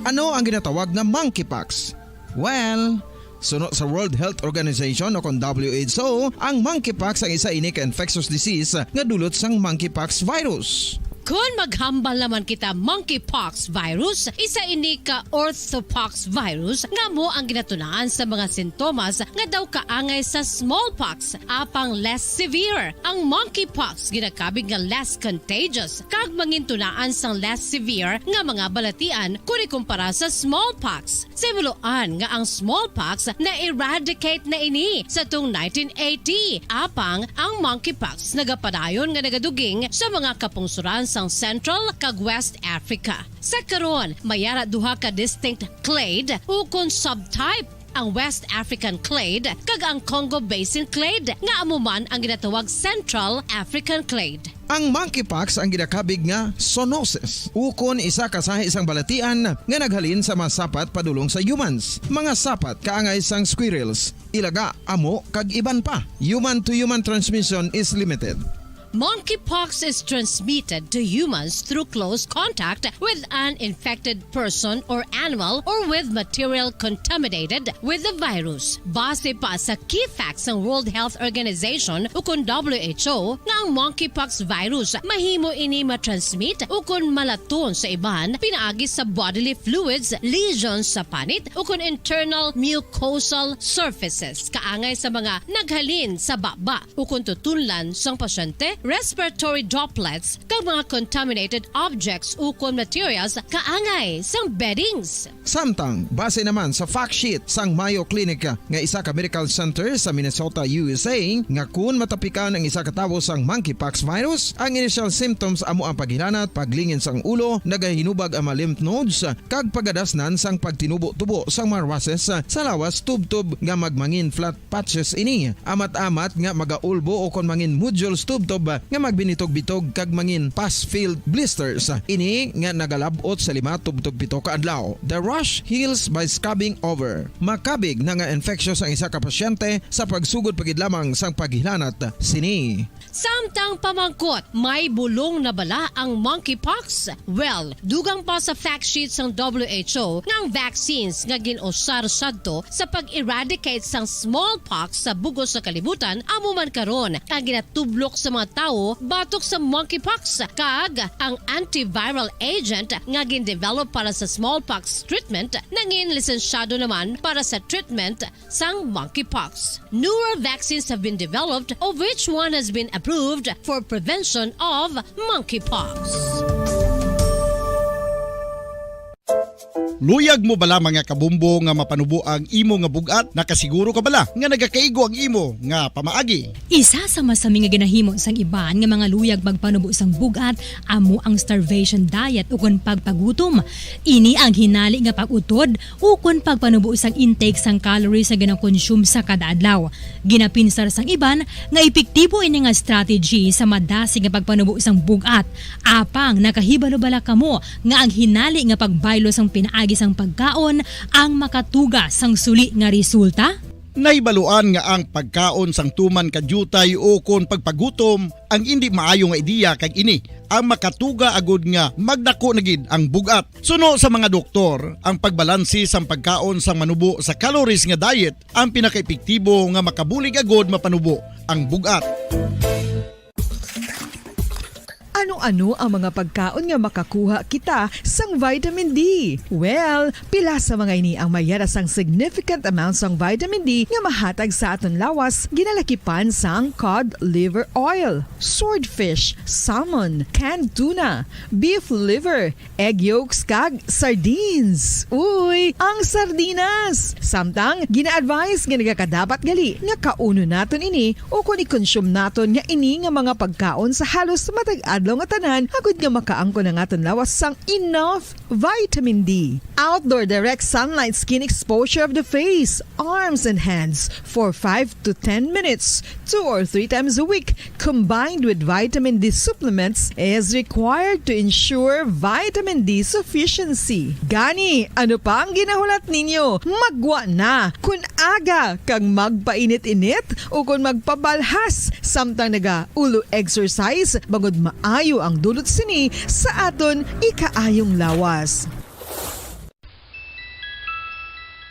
Ano ang ginatawag nga monkeypox? Well, Suno sa World Health Organization o kon W H O, ang monkeypox ang isa ini ka infectious disease nga dulot sang monkeypox virus. Kon maghambal naman kita monkeypox virus, isa ini ka orthopox virus nga amo ang ginatunaan sa mga sintomas nga daw kaangay sa smallpox, apang less severe. Ang monkeypox ginakabig nga less contagious kag mangintunaan sang less severe nga mga balatian kon ikumpara sa smallpox. Sa himuloan nga ang smallpox na-eradicate na ini sa tung nineteen eighty, apang ang monkeypox nagapadayon nga nagaduging sa mga kapungsoran sang Central kag West Africa. Sa karon, may ara duha ka distinct clade ukon subtype, ang West African clade kag ang Congo Basin clade, nga amo man ang ginatawag Central African clade. Ang monkeypox ang ginakabig nga zoonosis, ukon isa ka sahi sang balatian nga naghalin sa mga sapat padulong sa humans. Mga sapat kaangay sang squirrels, ilaga, amo, kag iban pa. Human-to-human transmission is limited. Monkeypox is transmitted to humans through close contact with an infected person or animal or with material contaminated with the virus. Base pa sa key facts sang World Health Organization ukon W H O nga ang monkeypox virus mahimo ini matransmit ukon malaton sa iban pinaagi sa bodily fluids, lesions sa panit, ukon internal mucosal surfaces kaangay sa mga naghalin sa baba ukon tutunlan sang pasyente, respiratory droplets, kag mga contaminated objects ukon materials kaangay sang beddings. Samtang, base naman sa fact sheet sang Mayo Clinic nga isa ka medical center sa Minnesota, U S A, nga kun matapikan ang isa ka tawo sang monkeypox virus, ang initial symptoms amo ang paghilanat, paglingin sang ulo, nagahinubag ang mga lymph nodes, kag pagadasnan sang pagtinubo-tubo sang mga rushes sa lawas tubtob nga magmangin flat patches ini, amat-amat nga magaulbo ukon mangin nodules tubtob nga magbinitog-bitog kag mangin pus-filled blisters. Ini nga nagalab-ot sa lima tubtob pito ka adlaw. The rash heals by scabbing over. Makabig na nga infectious ang isa ka pasyente sa pagsugod pa gid lamang sang paghilanat sini. Samtang pamangkot, may bulong na bala ang monkeypox? Well, dugang pa sa fact sheet sang W H O nga ang vaccines nga gin-usar sadto sa pag-eradicate sang smallpox sa bug-os nga kalibutan amo man karon ang ginatublok sa mga tawo batok sa monkeypox, kag ang antiviral agent nga gin-develop para sa smallpox treatment nangin lisensyado naman para sa treatment sang monkeypox. Newer vaccines have been developed, of which one has been approved for prevention of monkeypox. Luyag mo bala, mga kabumbo, nga mapanubo ang imo nga bug-at? Nakasiguro ka bala nga nagakaigo ang imo nga pamaagi? Isa sa masami nga ginahimo sang iban nga mga luyag magpanubo sang bug-at amo ang starvation diet ukon pagpagutom. Ini ang hinali nga pag-utod ukon pagpanubo sang intake sang calories nga ginakonsume sa kada adlaw. Ginapinsar sang iban nga epektibo ini nga strategy sa madasig nga pagpanubo sang bug-at. Apang nakahibalo bala kamo nga ang hinali nga pagbaylo sang pinaagi sang pagkaon ang makatuga sang suli nga resulta? Nahibaluan nga ang pagkaon sang tuman ka diutay ukon pagpagutom ang indi maayo nga ideya, kag ini ang makatuga agud nga magdako na gid ang bug-at. Suno sa mga doktor, ang pagbalanse sang pagkaon sang manubo sa calories nga diet ang pinakaepektibo nga makabulig agud mapanubo ang bug-at. Ano-ano ang mga pagkaon nga makakuha kita sang vitamin D? Well, pila sa mga ini ang may ara sang significant amount sang vitamin D nga mahatag sa aton lawas, ginalakipan sang cod liver oil, swordfish, salmon, canned tuna, beef liver, egg yolks, kag sardines. Uy, ang sardinas! Samtang, gina-advise nga nagakadapat gali nga kaunon naton ini ukon i-consume naton nga ini nga mga pagkaon sa halos matag adlaw nga tanan, agud nga makaangkon ang aton lawas sang enough vitamin D. Outdoor direct sunlight skin exposure of the face, arms, and hands for five to ten minutes, two or three times a week, combined with vitamin D supplements, is required to ensure vitamin D sufficiency. Gani, ano pa ang ginahulat ninyo? Maggwa na! Kon aga kag magpainit-init ukon magpabalhas samtang naga-ulo exercise, bangod maayo ang dulot sini sa aton ikaayong lawas.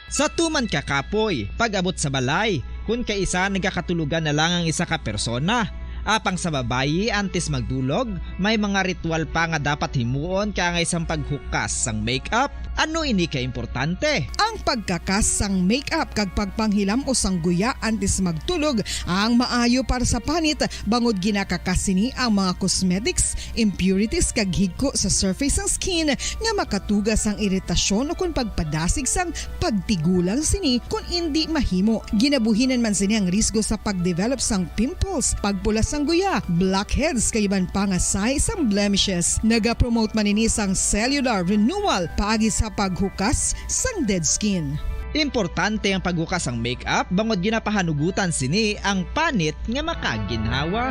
Sa tuman ka kapoy, pag-abot sa balay, kun kaisa nagakatulogan na lang ang isa ka persona. Apang sa babayi, antes magdulog, may mga ritual pa nga dapat himuon kaangay sang paghukas sang makeup. Ano ini ka importante? Ang pagkakas sang makeup kag pagpanghilamos sang guya antes magtulog ang maayo para sa panit, bangod ginakakas sini ang mga cosmetics, impurities kag higko sa surface sang skin nga makatuga sang iritasyon ukon pagpadasig sang pagtigulang sini kon indi mahimo. Ginabuhinan man sini ang risgo sa pag-develop sang pimples, pagpula sang guya, blackheads kag iban pa nga sahi sang blemishes. Nagapromote man ini sang cellular renewal paagi sa paghukas sang dead skin. Importante ang paghukas sang makeup bangod ginapahanugutan sini ang panit nga makaginhawa.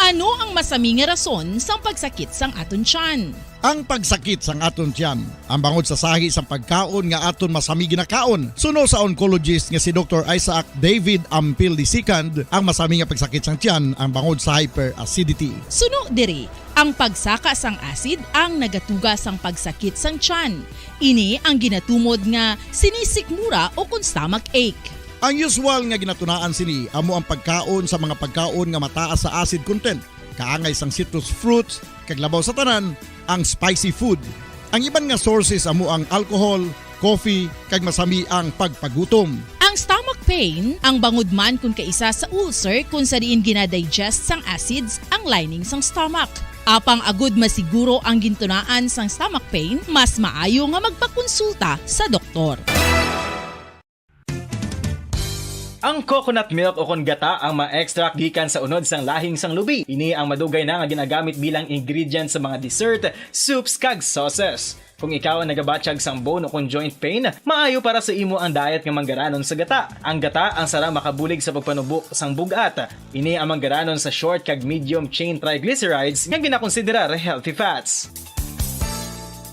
Ano ang masami nga rason sang pagsakit sang aton tiyan? Ang pagsakit sang aton tiyan, ang bangod sa sahi sang pagkaon nga aton masami ginakaon. Suno sa oncologist nga si Doktor Isaac David Ampil the second, ang masami nga pagsakit sang tiyan ang bangod sa hyperacidity. Suno diri, ang pagsaka sang acid ang nagatuga sang pagsakit sang tiyan. Ini ang ginatumod nga sinisikmura ukon stomach ache. Ang usual nga ginatunaan sini amo ang pagkaon sa mga pagkaon nga mataas sa acid content, kaangay sang citrus fruits, kag labaw sa tanan, ang spicy food. Ang iban nga sources amo ang alcohol, coffee, kag masami ang pagpagutom. Ang stomach pain, ang bangod man kon kaisa sa ulcer kon sa diin ginadigest sang acids ang lining sang stomach. Apang agud masiguro ang gintunaan sang stomach pain, mas maayo nga magpakonsulta sa doktor. Ang coconut milk ukon gata ang ma-extract gikan sa unod sang lahing sang lubi. Ini ang madugay na nga ginagamit bilang ingredient sa mga dessert, soups, kag sauces. Kung ikaw ang nagabatyag sang bone ukon joint pain, maayo para sa imo ang diet nga manggaranon sa gata. Ang gata ang sarang makabulig sa pagpanubo sang bug-at. Ini ang manggaranon sa short kag medium chain triglycerides nga ginakonsiderar healthy fats.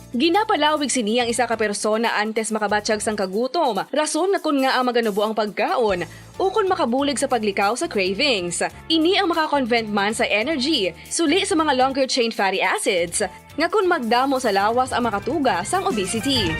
Ginapalawig sini ang isa ka persona antes makabatyag sang kagutom, rason nga kon ngaa maganubo ang pagkaon, ukon makabulig sa paglikaw sa cravings. Ini ang makakonvert man sa energy, suli sa mga longer chain fatty acids, nga kon magdamo sa lawas ang makatuga sang obesity.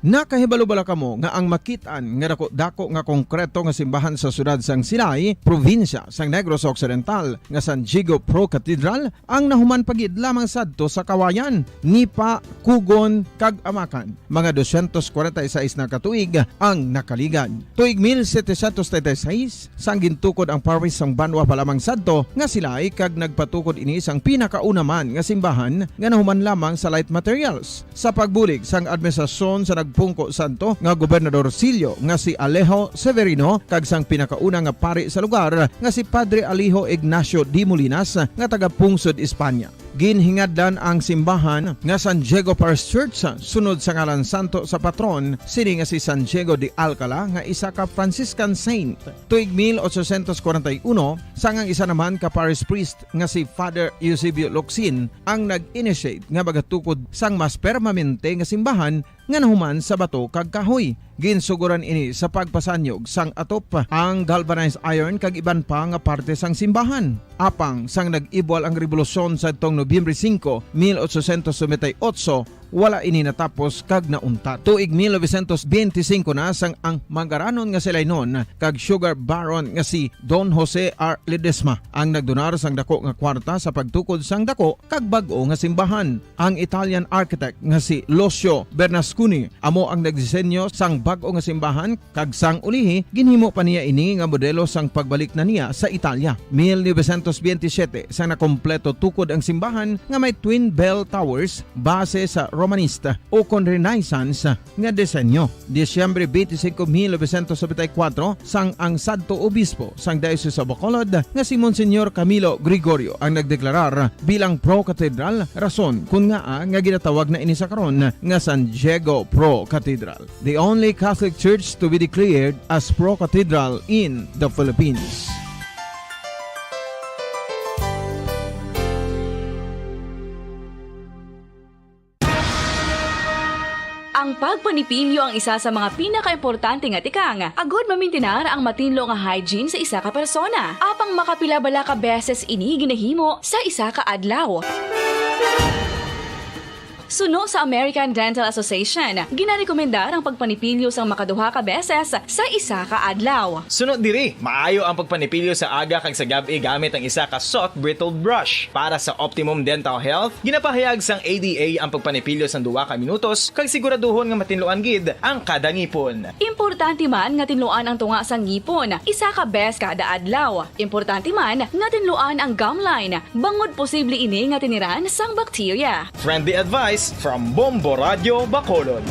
Nakahibalo bala kamo nga ang makit-an nga dako-dako nga konkreto nga simbahan sa siyudad sang Silay, probinsya sang Negros Occidental, nga San Diego Pro Cathedral, ang nahuman pa gid lamang sadto sa Kawayan, Nipa, Cugon, kag Amacan? Mga dosyentos kwarenta y seis na ka tuig ang nakaligad. Tuig mil setecientos treinta y seis, sang gintukod ang parish sang banwa pa lamang sadto nga Silay, kag nagpatukod ini sang pinakauna man nga simbahan nga nahuman lamang sa light materials. Sa pagbulig sang administrasyon sa nagpungko sadto nga gobernador silyo nga si Alejo Severino kag sang pinakauna nga pari sa lugar nga si Padre Alejo Ignacio de Molinas nga taga-pungsod Espanya. Ginhingadlan ang simbahan nga San Diego Parish Church sunod sa ngalan santo sa patron sini nga si San Diego de Alcala nga isa ka Franciscan saint. Tuig mil ochocientos kwarenta y uno, sang ang isa naman ka parish priest nga si Father Eusebio Locsin ang nag-initiate nga magatukod sang mas permanente nga simbahan nga nahuman sa bato kag kahoy. Ginsugoran ini sa pagpasanyog sang atop, ang galvanized iron kag iban pa nga parte sang simbahan. Apang sang nag-ibwal ang rebolusyon sadtong Nobyembre singko, mil ochocientos noventa y ocho, wala ini natapos kag nauntat. Tuig mil novecientos benti singko na sang ang manggaranon nga si Lainon kag sugar baron nga si Don Jose R. Ledesma ang nagdonar sang dako nga kwarta sa pagtukod sang dako kag bag-o nga simbahan. Ang Italian architect nga si Lucio Bernasconi amo ang nagdisenyo sang bag-o nga simbahan, kag sang ulihi, ginhimo pa niya ini nga modelo sang pagbalik na niya sa Italia. Mil novecientos benti siyete, sang nakompleto tukod ang simbahan nga may twin bell towers base sa Romanista ukon Renaissance nga disenyo. Disyembre benti singko, mil novecientos nobenta y kuwatro, sang ang sadto obispo sang Diocese of Bacolod nga si Monsignor Camilo Gregorio ang nagdeklarar bilang pro-cathedral, rason kon ngaa nga ginatawag na ini sa karon nga San Diego Pro Cathedral, the only Catholic church to be declared as pro-cathedral in the Philippines. Ang pagpanipilyo ang isa sa mga pinakaimportante nga tikang agud mamintinar ang matinlo nga hygiene sa isa ka persona. Apang makapila bala ka beses ini ginahimo sa isa ka adlaw? Suno sa American Dental Association, ginarekomendar ang pagpanipilyo sang makaduha ka beses sa isa ka adlaw. Suno diri, maayo ang pagpanipilyo sa aga kag sa gab-i gamit ang isa ka soft bristled brush. Para sa optimum dental health, ginapahayag sang A D A ang pagpanipilyo sang duha ka minutos kag siguraduhon nga matinluan gid ang kada ngipon. Importante man nga tinluan ang tunga sang ngipon isa ka bes kada adlaw. Importante man nga tinluan ang gum line, bangod posible ini nga tiniran sang bakterya. Friendly advice from Bombo Radio Bacolod.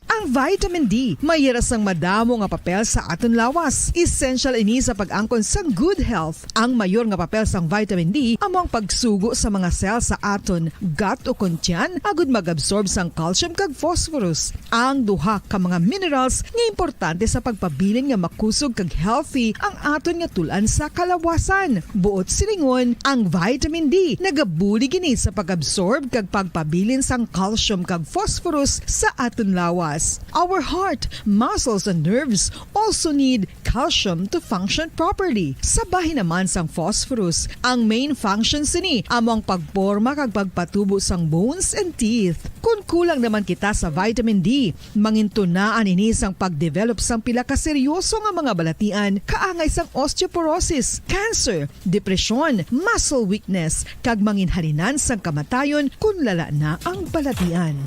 Ang vitamin D may ira sang madamo nga papel sa aton lawas. Essential ini sa pag-angkon sang good health. Ang mayor nga papel sang vitamin D amo ang pagsugo sa mga cell sa aton gut o kon tiyan agud mag-absorb sang calcium kag phosphorus, ang duha ka mga minerals nga importante sa pagpabilin nga makusog kag healthy ang aton nga tul-an sa kalawasan. Buot silingon, ang vitamin D nagabulig ini sa pag-absorb kag pagpabilin sang calcium kag phosphorus sa aton lawas. Our heart, muscles, and nerves also need calcium to function properly. Sa bahin naman sang phosphorus, ang main function sini amo ang pagporma kag pagpatubo sang bones and teeth. Kon kulang naman kita sa vitamin D, mangintunaan ini sang pag-develop sang pila ka seryoso nga mga balatian, kaangay sang osteoporosis, cancer, depresyon, muscle weakness, kag manginhalinan sang kamatayon kon lala na ang balatian.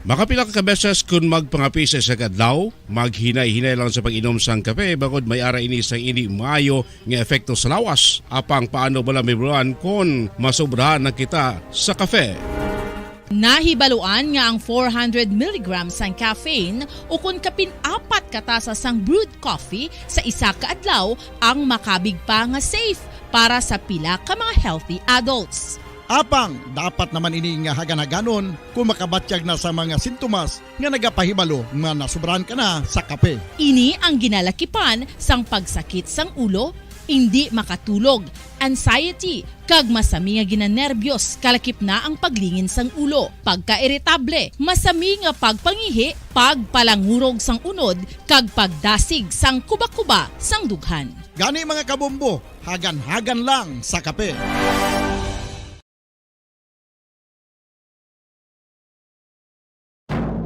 Makapila ka beses kon magpangape sa isa ka adlaw, maghinay-hinay lang sa pag-inom sang kape, bangod may ara ini sang indi maayo nga epekto sa lawas. Apang paano bala mahibaluan kon masobrahan na kita sa kape? Nahibaluan nga ang four hundred milligrams sang caffeine, ukon kapin apat ka tasa sang brewed coffee sa isa ka adlaw, ang makabig pa nga safe para sa pila ka mga healthy adults. Apang dapat naman ini nga hagan-haganon kon makabatyag na sa mga sintomas nga nagapahibalo nga nasobrahan ka na sa kape. Ini ang ginalakipan sang pagsakit sang ulo, indi makatulog, anxiety, kag masami nga ginanerbyos, kalakip na ang paglingin sang ulo, pagkairitable, masami nga pagpangihi, pagpalangurog sang unod, kag pagdasig sang kuba-kuba sang dughan. Gani, mga kabombo, hagan-hagan lang sa kape.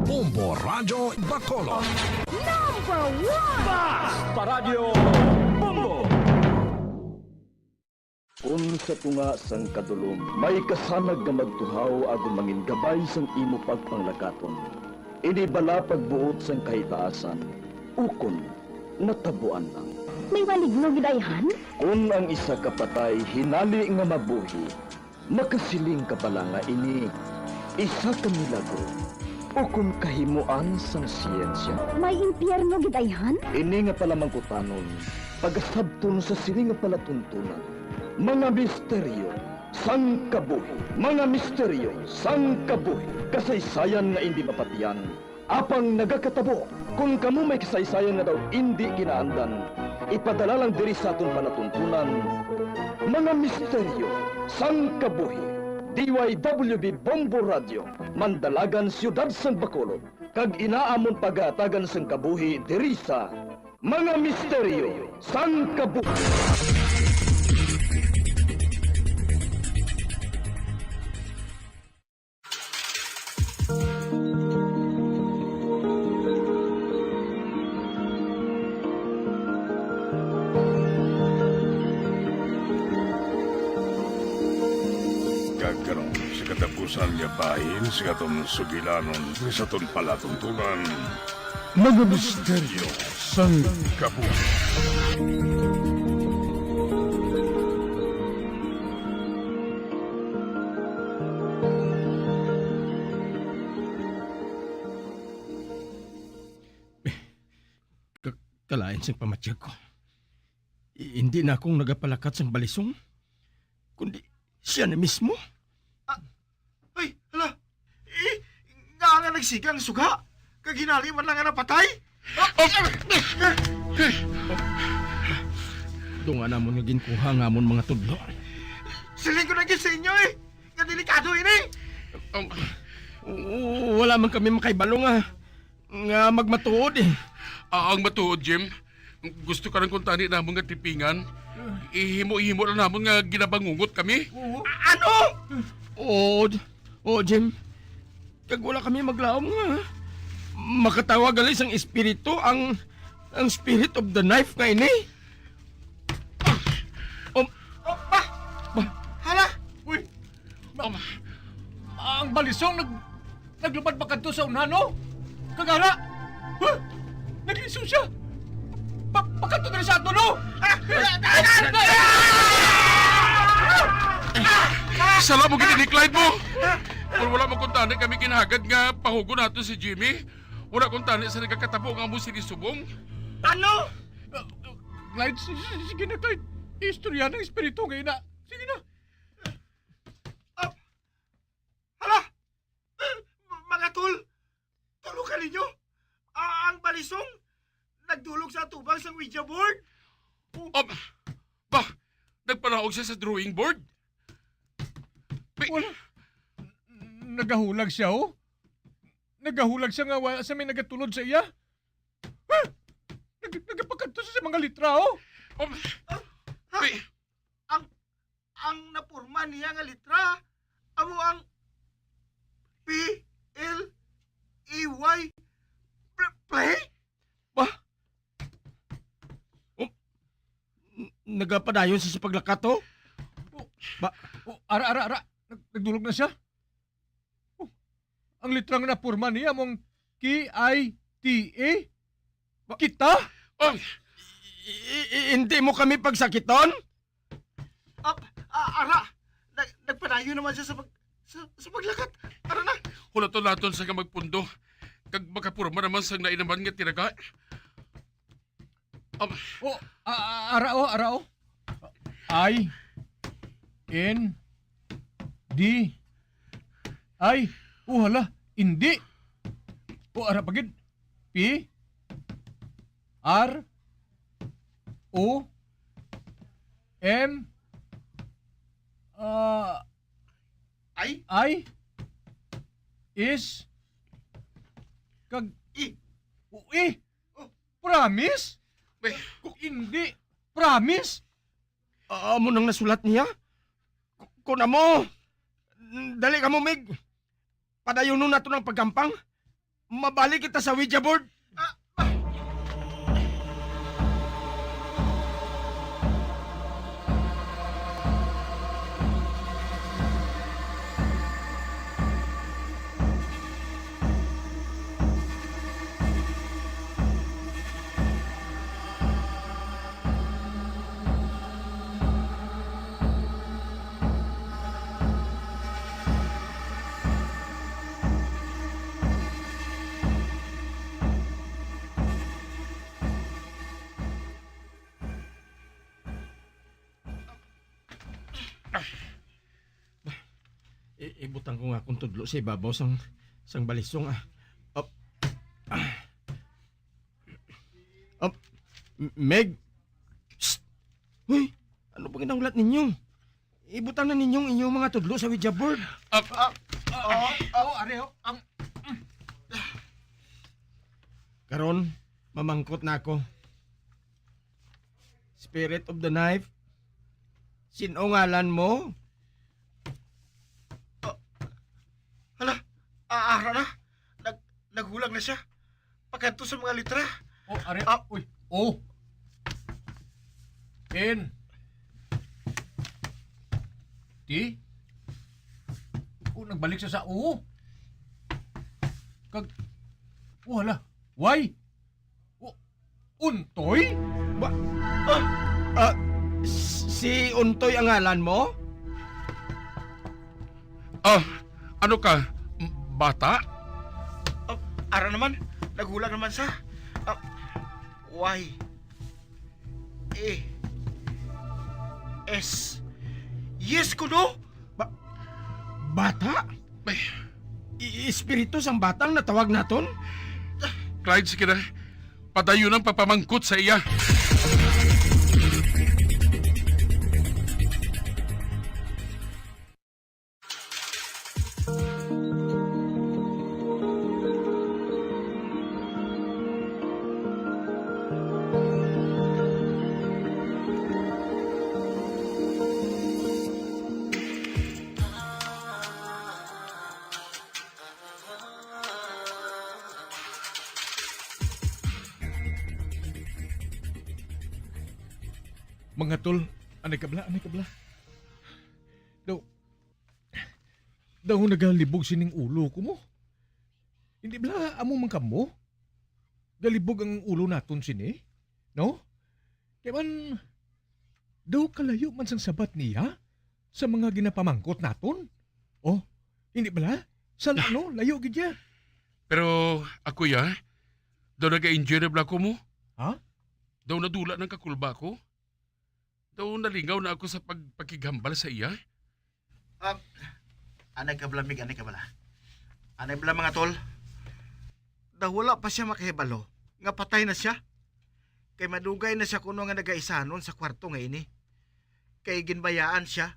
Bombo Radyo Bacolod. Number one! Basta Radyo Bombo! Kon sa tunga sang kadulom may kasanag nga magtuhaw agud mangin gabay sang imo pagpanglakaton, ini bala pagbuot sang kahitaasan, ukon natabuan lang? May maligno gid ayhan? Kon ang isa ka patay hinali nga mabuhi, makasiling ka bala nga ini isa ka milagro ukon kahimoan sang siyensya? May impyerno gid ayhan? Ini nga palamangkutanon pagasabton sa sini nga palatuntunan, mga misteryo sang kabuhi. Mga misteryo sang kabuhi, kasaysayan nga indi mapatian, apang nagakatabo. Kon kamo may kasaysayan nga daw indi kinaandan, ipadala lang diri sa aton palatuntunan, Mga Misteryo sang Kabuhi. D Y W B Bombo Radio, Mandalagan, Siyudad sang Bacolod, kag ina amon pagahatagan sang kabuhi diri sa Mga Misteryo sang Kabuhi. Kag karon, sa katapusan nga bahin sa aton sugilanon, sa aton palatuntunan, Mga Misteryo sang Kabuhi. Ka-, kalain sing pamatyag ko. I-, hindi na akong nagapalakat sang balisong, kundi siya na mismo. Ah, ay, hala. Eh, nga nga nagsiga ang suga, kag hinali man lang nga napatay. Dunga namon nga ginkuha ang amon mga tudlo. Siling ko na gyud sa inyo, eh, nga delikado ini. Um, w-, wala man kami makahibalo nga, nga magmatuod, eh. Ah, ang matuod, Jim, gusto ka lang kuntani namon nga tipingan? Ihimo-ihimo lang namon nga ginabangungot kami? Oo. A-, ano? Oo, Oo, Jim. Kag wala kami maglaom nga makatawag gali sang espiritu, ang, ang spirit of the knife nga ini. Um, Oh, ba? Ba? Hala! Uy! Ma-, ang balisong nag-, naglupad pa kadto sa unhan, no? Kag ara, ha? Naglisod siya. Pa-, pakadto diri sa ato, no? Sala mo gid ni Clyde mo. Kung wala mo kuntani kami ginhagad nga pahugon nato si Jimmy, wala kuntani sa nagakatabo nga amo sini subong. Ano? Ah, ah, Clyde, s-, s-, sige na, Clyde. Istorya ng espiritu nga ina. Sige na. Ah, hala! Mga tol, tulo ka ninyo? Ah, ang balisong nagdulog sa atubang sang Ouija board. Oh. Um, ba, nagpanaog siya sa drawing board? May Wala. Nagahulag siya, oh. Nagahulag siya nga wala sa may nagatulod sa iya. Ha? Nag-, nagapakadto siya sa mga litra, oh. Um, Ah, ha? May Ang, ang naporma niya nga litra amo ang P L E Y. Pl-, play? Ba? Oh, n-, nagapadayon siya sa paglakat, oh. Oh, Ba? Oh, ara, ara, ara. Nag-, nagdulog na siya. Oh, ang litra nga naporma niya amo ang K I T A. Ba? Kita? Oh, I-, i-, hindi mo kami pagsakiton? Ah, ah, ara, nag-, nagpadayon naman siya sa pag-, sa, sa paglakat. Ara na. Hulaton naton sa nga magpundo. Kag makaporma naman sang nainaman nga tinaga. Um, Oh, ah, ah, ara, oh, ara, oh. I, N, D, I. Oh, hala, hindi. Oh, ara pa gid. P, R, O, M, ah, Ay? I, S, kag E. O, E. Oh. Promise? May Kung hindi, promise? Ah, amo nang nasulat niya? Ku-, kun amo, dali kamo, Mig. Padayonon naton ang paggampang. Mabalik kita sa Ouija board. Ah, ah. I-, ibutang ko nga akong tudlo sa ibabaw sang, sang balisong, ah. Up. Ah. Up. M-, Meg. Psst. Hoy, ano ba ginahulat ninyo? Ibutang na ninyo ang inyong mga tudlo sa Ouija board. Ah, ah, ah, oh, are, oh, ang Karon, mamangkot na ako. Spirit of the knife, sin-o ngalan mo? Ah, hala, aara na. Nag-, naghulag na siya. Pakadto sa mga litra. Oh, are. Ah. Uy. O. N. T. Oh, nagbalik siya sa O. Kag, oh, hala. Y. Oh, Untoy? Ba, ah, ah, s-, si Untoy ang ngalan mo? Ah, ano ka? M-, bata? Ah, ara naman, naghulag naman sa, ah, Y, A, S. Yes kuno! Ba-, bata? Ay. I-, espiritu sang batang natawag naton? Clyde, sige na. Padayon ang pagpamangkot sa iya. Mga tol, anay ka bala, anay ka bala. Daw, daw nagalibog sining ulo ko mo. Hindi bala amo man kamo? Galibog ang ulo naton sini, no? Kay man, daw kalayo man sang sabat niya sa mga ginapamangkot naton. Oh, hindi bala? Sa ano, layo gid ya. Pero ako, ya, daw nag-enjoy na bala ko mo. Ha? Daw nadula ng kakulba ko. Daw nalingaw na ako sa pagpakighambal sa iya. Ah, anay ka bala, Mig, anay ka bala. Anay bala, mga tol. Daw wala pa siya makahibalo nga patay na siya. Kay madugay na siya kuno nga nagaisanon sa kwarto nga ini. Kay ginbayaan siya,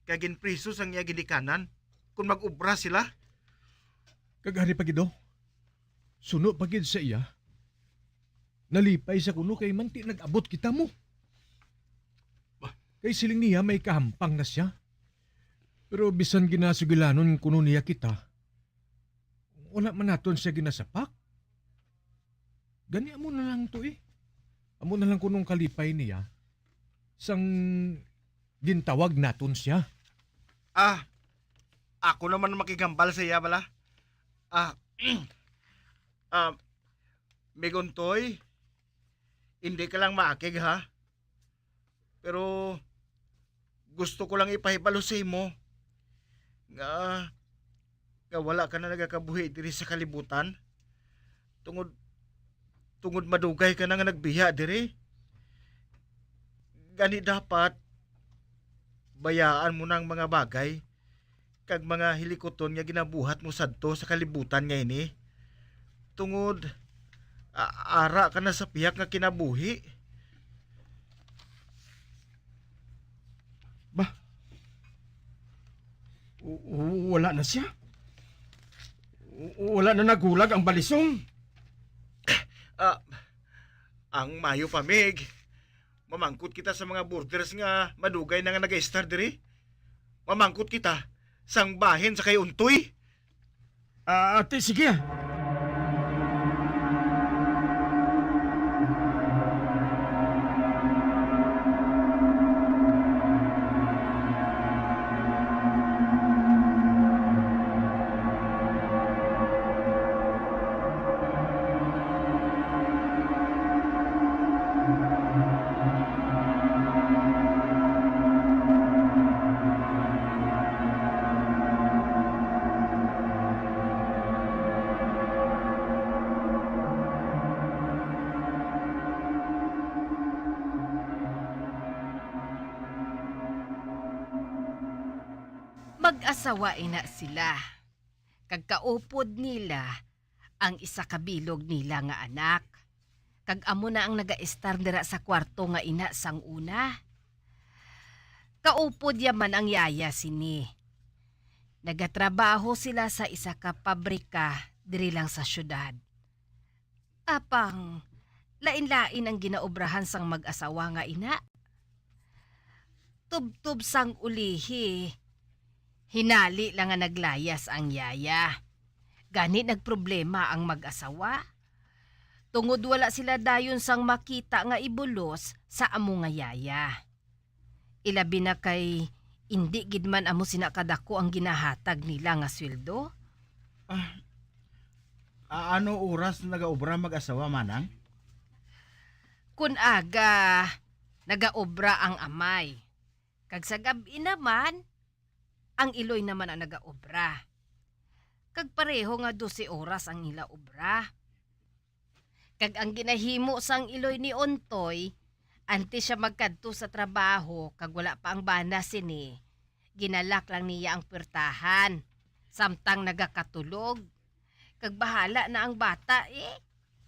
kay ginpriso sang iya ginikanan kung mag-obra sila. Kag ari pa gid, oh. Suno pa gid sa iya, nalipay sa kuno kay manti nag-abot kita mo. Bah. Kay siling niya may kahampang na siya. Pero bisan ginasugilanon kuno niya kita, wala man naton siya ginasapak. Gani amo na lang to, eh. Amo na lang kunong kalipay niya sang gintawag naton siya. Ah, ako naman makighambal sa iya bala. Ah, ah, Miguntoy, hindi ka lang maakig, ha? Pero gusto ko lang ipahibalo sa imo nga, nga wala ka na nagakabuhi diri sa kalibutan. Tungod, tungod madugay ka na nga nagbiya diri. Gani dapat bayaan mo na ang mga bagay kag mga hilikuton nga ginabuhat mo sadto sa kalibutan nga ini. Tungod, a-, ara ka na sa pihak nga kinabuhi. Ba? W-, w-, wala na siya. W-, wala na naghulag ang balisong. Ah, ang mayo pa, Mig. Mamangkot kita sa mga borders nga madugay na nga nag-estar diri. Mamangkot kita sang bahin sa kay Untoy. Ah, ate, sige. Mag-asawa ina sila, kag kaupod nila ang isa ka bilog nila nga anak, kag amo na ang nagaestar dira sa kwarto nga ina sang una. Kaupod ya man ang yaya sini. Nagatrabaho sila sa isa ka pabrika diri lang sa siyudad. Apang, lain-lain ang ginaobrahan sang mag-asawa nga ina. Tubtob sang ulihi, hinali lang nga naglayas ang yaya. Gani nagproblema ang mag-asawa. Tungod wala sila dayon sang makita nga ibulos sa amo nga yaya. Ilabi na kay indi gid man amo sina kadako ang ginahatag nila nga sweldo. Ah, a-, ano oras nagaobra mag-asawa, manang? Kun aga, nagaobra ang amay. Kag sa gab-i naman, ang iloy naman ang nagaobra. Kag pareho nga dose oras ang ila obra. Kag ang ginahimo sang iloy ni Ontoy, antes siya magkadto sa trabaho kag wala pa ang bana sini, ginalak lang niya ang puwertahan, samtang nagakatulog. Kag bahala na ang bata, eh,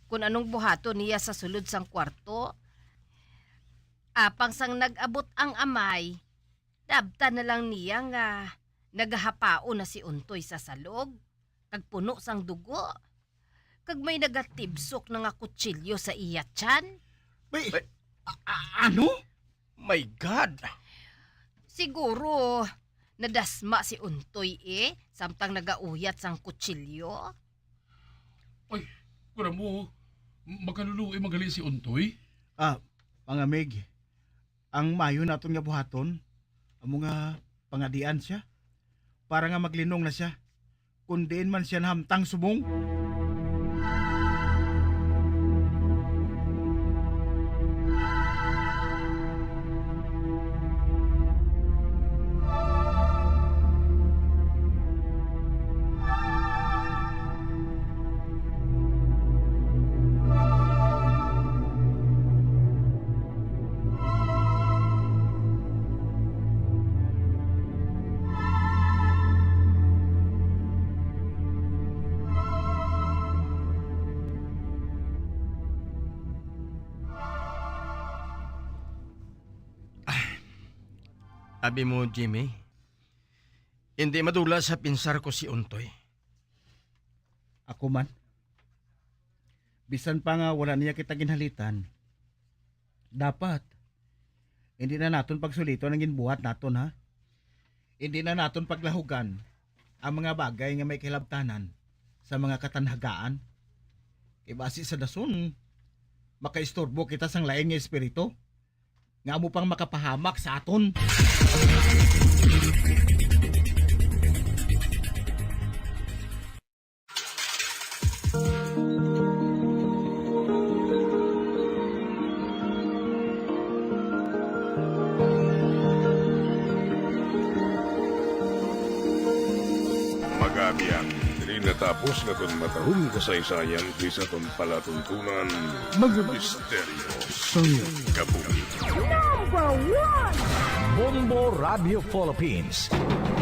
kun anong buhaton niya sa sulod sang kwarto. Apang sang nag-abot ang amay, naabtan na lang niya nga nagahapaon na si Ontoy sa salog, kag puno sang dugo. Kag may nagatibsok na nga kutsilyo sa iya tiyan. May, May a-, a-, ano? My God! Siguro, nadasma si Untoy, eh, samtang nagauyat sang kutsilyo. Ay, kura mo, makaluluoy man gali si Untoy? Ah, mga mig, Ang maayo naton nga buhaton, amo nga pangadian sia, para nga maglinong na sia, kon diin man sia nahamtang subong. Abi mo, Jimmy, hindi madula sa pinsar ko si Untoy. Ako man. Bisan pa nga wala niya kita ginhalitan, dapat hindi na naton pagsuliton ang ginbuhat naton, ha? Hindi na naton paglahugan ang mga bagay nga may kahilabtanan sa mga katanhagaan. Kay basi sa dason, makaistorbo kita sang lain nga espiritu nga amo pang makapahamak sa aton. Magabiak, diri natapos nga aton matahong kasaysayan diri sa aton palatuntunan, Mga Misteryo sang Kabuhi. Number one! Bombo Radio Philippines,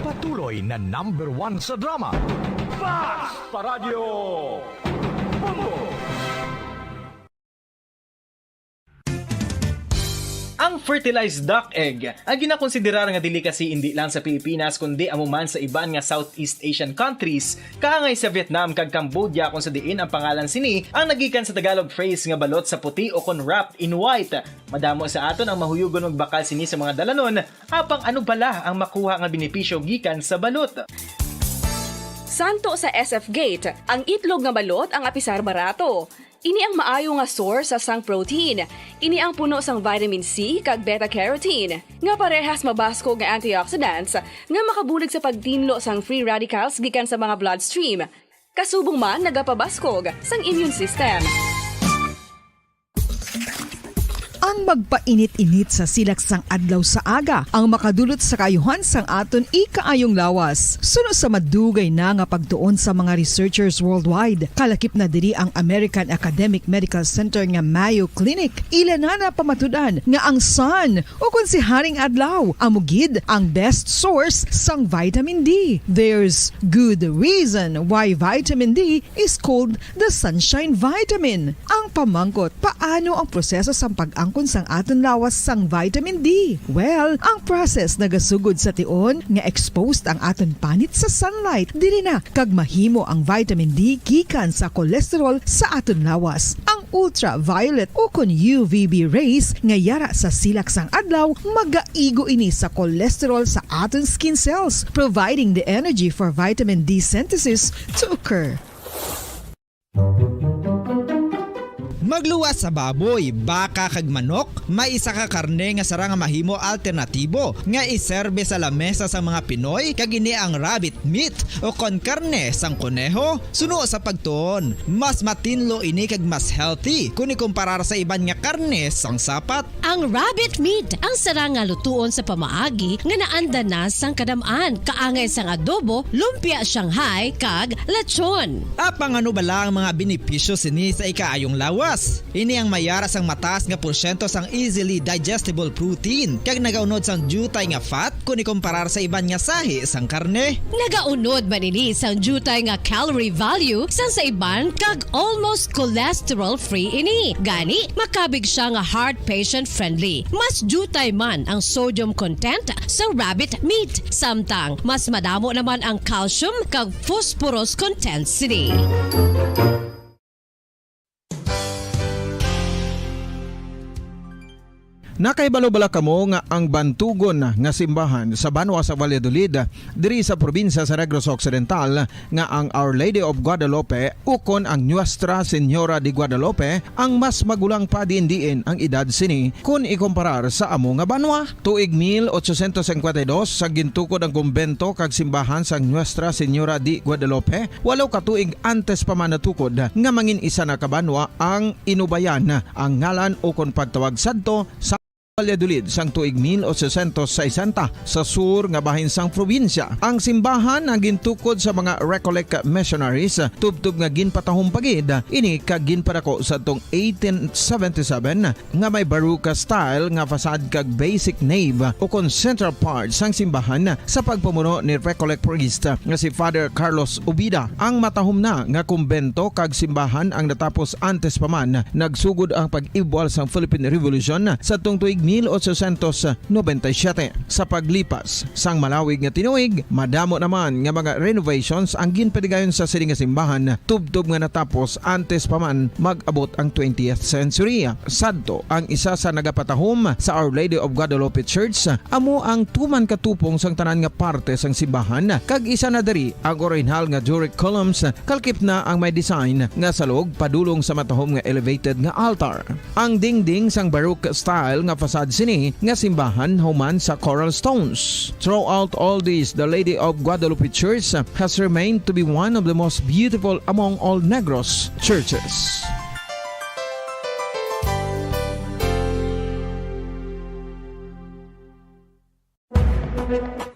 patuloy na number one sa drama. Fast Paradyo! Bombo! Ang fertilized duck egg ang ginakonsiderar nga delicacy indi lang sa Pilipinas, kundi amo man sa iban nga Southeast Asian countries, kaangay sa Vietnam kag Cambodia, kung sa diin ang pangalan sini ang nagikan sa Tagalog phrase nga balot sa puti o kon wrapped in white. Madamo sa aton ang mahuyugon magbakal sini sa mga dalanon, apang ano bala ang makuha nga benepisyo gikan sa balot? Santo sa S F Gate, ang itlog nga balot ang apisar barato. Ini ang maayo nga source sa sang protein. Ini ang puno sang vitamin C kag beta carotene, nga parehas mabaskog nga antioxidants nga makabulig sa pagtinlo sang free radicals gikan sa mga bloodstream. Kasubong man nagapabaskog sang immune system. Ang magpainit-init sa silak sang adlaw sa aga ang makadulot sa kaayuhan sang aton ikaayong lawas. Suno sa madugay na nga pagtuon sa mga researchers worldwide, kalakip na diri ang American Academic Medical Center nga Mayo Clinic. Ila na napamatud-an nga ang sun, o kon si Haring Adlaw, amo gid ang best source sang vitamin D. There's good reason why vitamin D is called the sunshine vitamin. Ang pamangkot, paano ang proseso sang pag-angkon sang aton lawas sang vitamin D? Well, ang process nagasugod sa tion nga exposed ang aton panit sa sunlight. Diri na kag mahimo ang vitamin D gikan sa cholesterol sa aton lawas. Ang ultraviolet o kon U V B rays nga yara sa silak sang adlaw magaigo ini sa cholesterol sa aton skin cells, providing the energy for vitamin D synthesis to occur. Magluwas sa baboy, baka, kag manok, may isa ka karne nga sarang nga mahimo alternatibo nga iserbe sa lamesa sang mga Pinoy, kag ini ang rabbit meat o kon karne sang koneho. Suno sa pagtuon, mas matinlo ini kag mas healthy kon ikumparar sa iban nga karne sang sapat. Ang rabbit meat ang sarang nga lutuon sa pamaagi nga naanda na sang kadam-an, kaangay sang adobo, lumpia Shanghai, kag lechon. Apang ano bala ang mga benepisyo sini sa ikaayong lawas? Ini ang mayara sang mataas nga porsyento sang easily digestible protein, kag nagaunod sang diutay nga fat kon ikumparar sa iban nga sahi sang karne. Nagaunod man ini sang diutay nga calorie value sang sa iban, kag almost cholesterol-free ini. Gani, makabig sia nga heart patient-friendly. Mas diutay man ang sodium content sa rabbit meat, samtang mas madamo naman ang calcium kag phosphorus content sini. Nakahibalo bala kamo nga ang bantugon nga simbahan sa banwa sa Valladolid, diri sa probinsya sa Negros Occidental, nga ang Our Lady of Guadalupe ukon ang Nuestra Señora de Guadalupe ang mas magulang pa diin-diin ang edad sini kon ikumparar sa amo nga banwa? Tuig mil ochocientos cincuenta y dos, sa gintukod ang kumbento kag simbahan sang Nuestra Señora de Guadalupe, walo ka tuig antes pa man natukod nga mangin isa na ka banwa ang Inubayan, ang ngalan ukon pagtawag sadto sa Valladolid sang tuig mil ochocientos sesenta, sa sur nga bahin sang probinsya. Ang simbahan ang gintukod sa mga Recollect missionaries, tubtob nga ginpatahom pa gid ini kag ginpadako sadtong eighteen seventy-seven, nga may Baroque style nga facade kag basic nave ukon central part sang simbahan sa pagpamuno ni Recollect priest nga si Father Carlos Ubida. Ang matahom na nga kumbento kag simbahan ang natapos antes pa man nagsugod ang pag-ibwal sang Philippine Revolution sadtong tuig mil ochocientos noventa y siete. Sa paglipas sang malawig nga tinuig, madamo naman nga mga renovations ang ginpadigayon sa sini nga simbahan, tubtob nga natapos antes pa man mag-abot ang twentieth century. Sadto, ang isa sa nagapatahom sa Our Lady of Guadalupe Church amo ang tuman ka tupong sang tanan nga parte sang simbahan, kag isa na diri ang orihinal nga Doric columns, kalkip na ang may design nga salog padulong sa matahom nga elevated nga altar. Ang dingding sang Baroque style nga facade sini nga simbahan human sa coral stones. Throughout all this, the Lady of Guadalupe Church has remained to be one of the most beautiful among all Negros churches.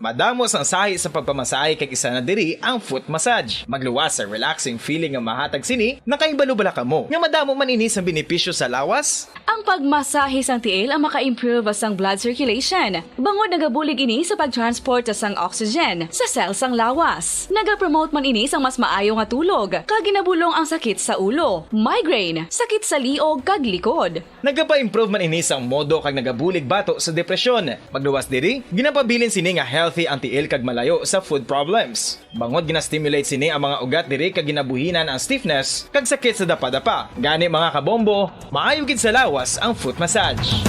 Madamo sang sahi sa pagpamasahe kag isa na diri ang foot massage. Magluwas sa relaxing feeling nga mahatag sini, nakahibalo bala kamo nga madamo man ini sang benepisyo sa lawas? Ang pagmasahe sang tiil ang maka-improve sang blood circulation, bangod nagabulig ini sa pag-transport sang oxygen sa cell sang lawas. Nagapromote man ini sang mas maayo nga tulog, kag ginabulong ang sakit sa ulo, migraine, sakit sa liog kag likod. Nagapa-improve man ini sang modo kag nagabulig bato sa depresyon. Magluwas diri, ginapabilin sini nga healthy ang tiil kag malayo sa foot problems. Bangod gina-stimulate sini ang mga ugat diri kag ginabuhinan ang stiffness kag sakit sa dapadapa. Gani, mga kabombo, maayo gid sa lawas ang foot massage.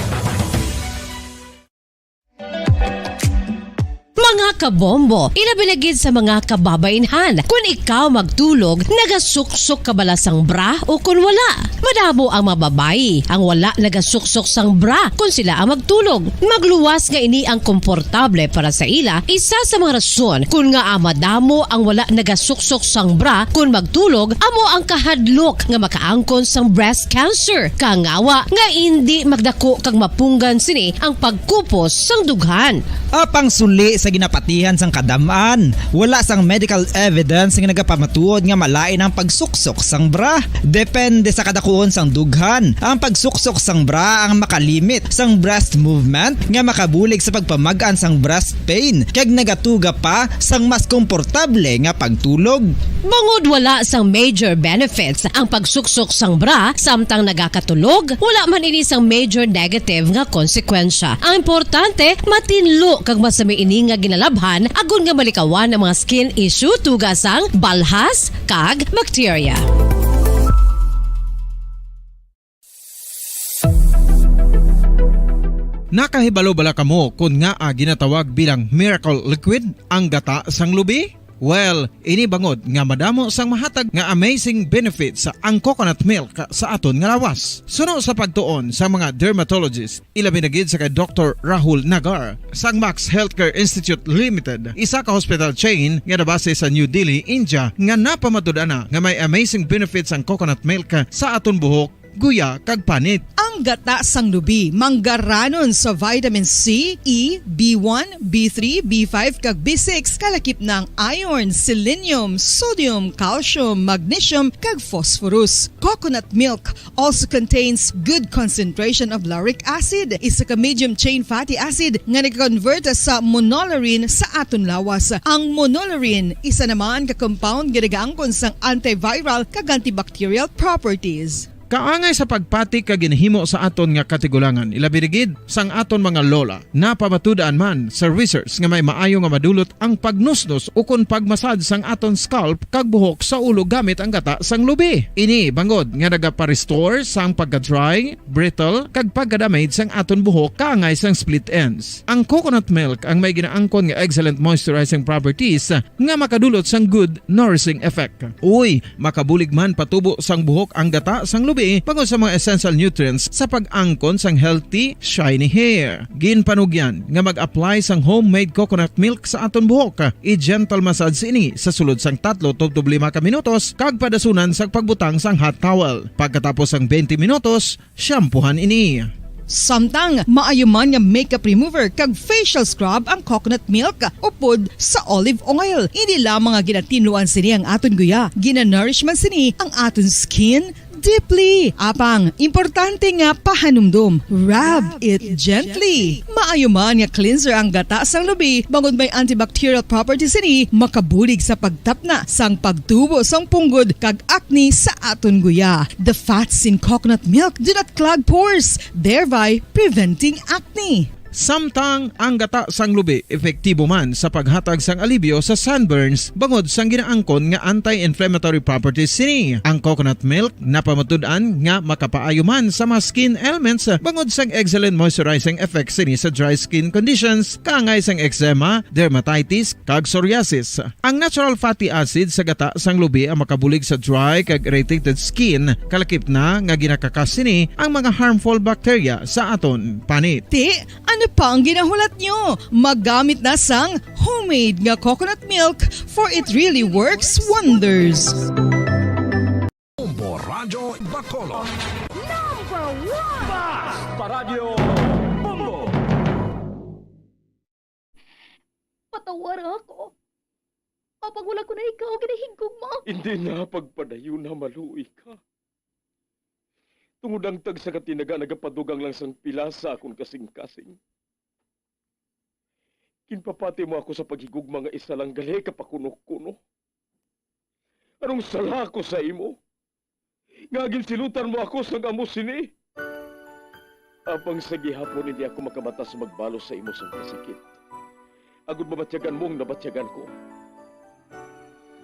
Mga kabombo, ilabi na gid sa mga kababainhan, kun ikaw magtulog, nagasuksok ka bala sang bra o kun wala? Madamo ang mga babayi ang wala nagasuksok sang bra kun sila ang magtulog. Magluwas nga ini ang komportable para sa ila, isa sa mga rason kun ngaa madamo ang wala nagasuksok sang bra kun magtulog amo ang kahadlok nga makaangkon sang breast cancer, kangawa nga indi magdako kag mapunggan sini ang pagkupos sang dughan. Apang suli sa ginapatihan sang kadam-an, wala sang medical evidence nga nagapamatuod nga malain ang pagsuksok sang bra. Depende sa kadakuon sang dughan, ang pagsuksok sang bra ang makalimit sang breast movement nga makabulig sa pagpamag-an sang breast pain kag nagatuga pa sang mas komportable nga pagtulog. Bangod wala sang major benefits ang pagsuksok sang bra samtang nagakatulog, wala man ini sang major negative nga konsekwensya. Ang importante, matinlo kag masami ini nga ginalabhan agod nga malikawan ang mga skin issue tuga sang balhas kag bakterya. Nakahibalo bala kamo kon ngaa ginatawag bilang miracle liquid ang gata sang lubi? Well, ini bangod nga madamo sang mahatag nga amazing benefits ang coconut milk sa aton nga lawas. Suno sa pagtuon sa mga dermatologist, ilabi na gid sa kay Doktor Rahul Nagar sang Max Healthcare Institute Limited, isa ka hospital chain nga nabase sa New Delhi, India, nga napamatud-an na nga may amazing benefits ang coconut milk sa aton buhok, guya, kag panit. Ang gata sang lubi manggaranon sa vitamin C, E, B one, B three, B five, kag B six, kalakip na ang iron, selenium, sodium, calcium, magnesium, kag phosphorus. Coconut milk also contains good concentration of lauric acid, isa ka medium chain fatty acid nga nag-convert sa monolaurin sa aton lawas. Ang monolaurin, isa naman ka compound nga nagaangkon sang antiviral kag antibacterial properties. Kaangay sa pagpati kag ginhimo sa aton nga katigulangan, ilabi na gid sang aton mga lola. Napamatud-an man sa research nga may maayo nga madulot ang pagnusnos ukon pagmasad sang aton scalp kag buhok sa ulo gamit ang gata sang lubi. Ini bangod nga nagapa-restore sang pagka-dry, brittle, kag pagka-damage sang aton buhok kaangay sang split ends. Ang coconut milk ang may ginaangkon nga excellent moisturizing properties nga makadulot sang good nourishing effect. Uy, makabulig man patubo sang buhok ang gata sang lubi bangod sa mga essential nutrients sa pag-angkon sang healthy, shiny hair. Ginpanugyan nga mag-apply sang homemade coconut milk sa aton buhok. I-gentle massage ini sa sulod sang tatlo tubtob lima ka minutos kag padasunan sang pagbutang sang hot towel. Pagkatapos sang twenty minutos, shampoohan ini. Samtang maayo man nga makeup remover kag facial scrub ang coconut milk upod sa olive oil. Hindi lamang nga ginatinluan sini ang aton guya, ginanourish man sini ang aton skin deeply. Apang, importante nga pahanumdom, rub it gently. Maayo man nga cleanser ang gata sang lubi, bangod may antibacterial properties sini, makabulig sa pagtapna sang pagtubo sang punggod kag acne sa aton guya. The fats in coconut milk do not clog pores, thereby preventing acne. Samtang ang gata sang lubi epektibo man sa paghatag sang alibyo sa sunburns bangod sang ginaangkon nga anti-inflammatory properties sini. Ang coconut milk napamatud-an nga makapaayo man sa mga skin ailments bangod sang excellent moisturizing effect sini sa dry skin conditions, kaangay sang eczema, dermatitis, kag psoriasis. Ang natural fatty acid sa gata sang lubi ang makabulig sa dry kag irritated skin, kalakip na nga ginakakas sini ang mga harmful bacteria sa aton panit. Ti, ano pa ang ginahulat nyo? Magamit na sang homemade nga coconut milk, for it really works wonders. Bombo Radyo Bacolod. Number one! Basta Radyo Bombo! Patawara ako. Apang wala ko na ikaw ginahigugma. Hindi na pagpadayon na maluoy ka. Tungod ang tagsa ka tinaga nagapadugang lang sang pila sa akon kasing-kasing. Ginpapati mo ako sa paghigugma nga isa lang gali ka pakuno-kuno. Anong sala ko sa imo? Nga ginsilutan mo ako sang amo sini? Apang sa gihapon hindi ako makamata sa magbalos sa imo sang kasakit, agod mabatyagan mo ang nabatyagan ko.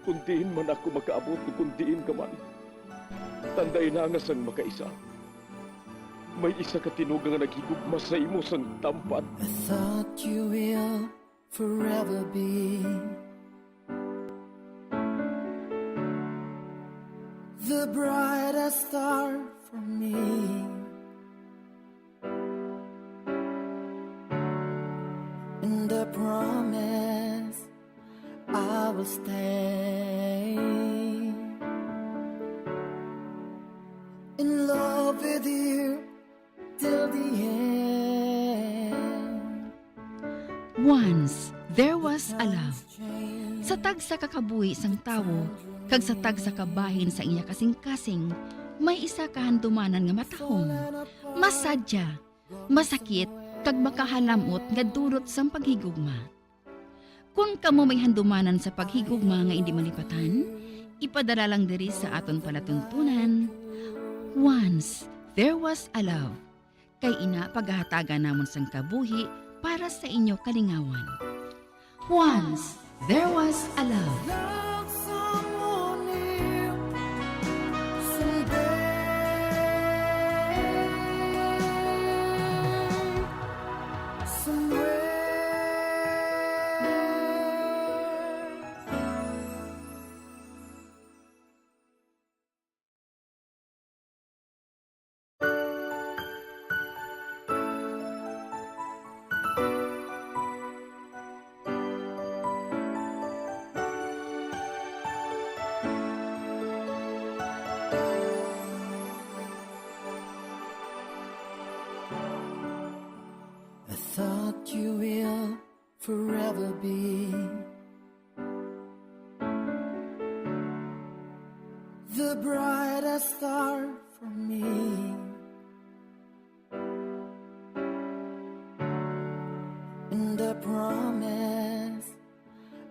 Kung diin man ako makaabot, kung diin ka man, tandai na nga sang makaisa, may isa ka tinuga nga naghigugma sa imo sang tampad. I thought you will forever be the brightest star for me. And I promise I will stay in love with you till the end. Once, there was a love. Sa tagsa ka kabuhi sang tawo, kag sa tagsa ka bahin sa iya kasing-kasing, may isa ka handumanan nga matahom, masadya, masakit, kag makahalamot nga dulot sang paghigugma. Kon kamo may handumanan sa paghigugma nga indi malipatan, ipadala lang diri sa aton palatuntunan, Once There Was a Love. Kay ina pagahatagan namon sang kabuhi para sa inyo kalingawan. Once There Was a Love. I thought you will forever be the brightest star for me. And I promise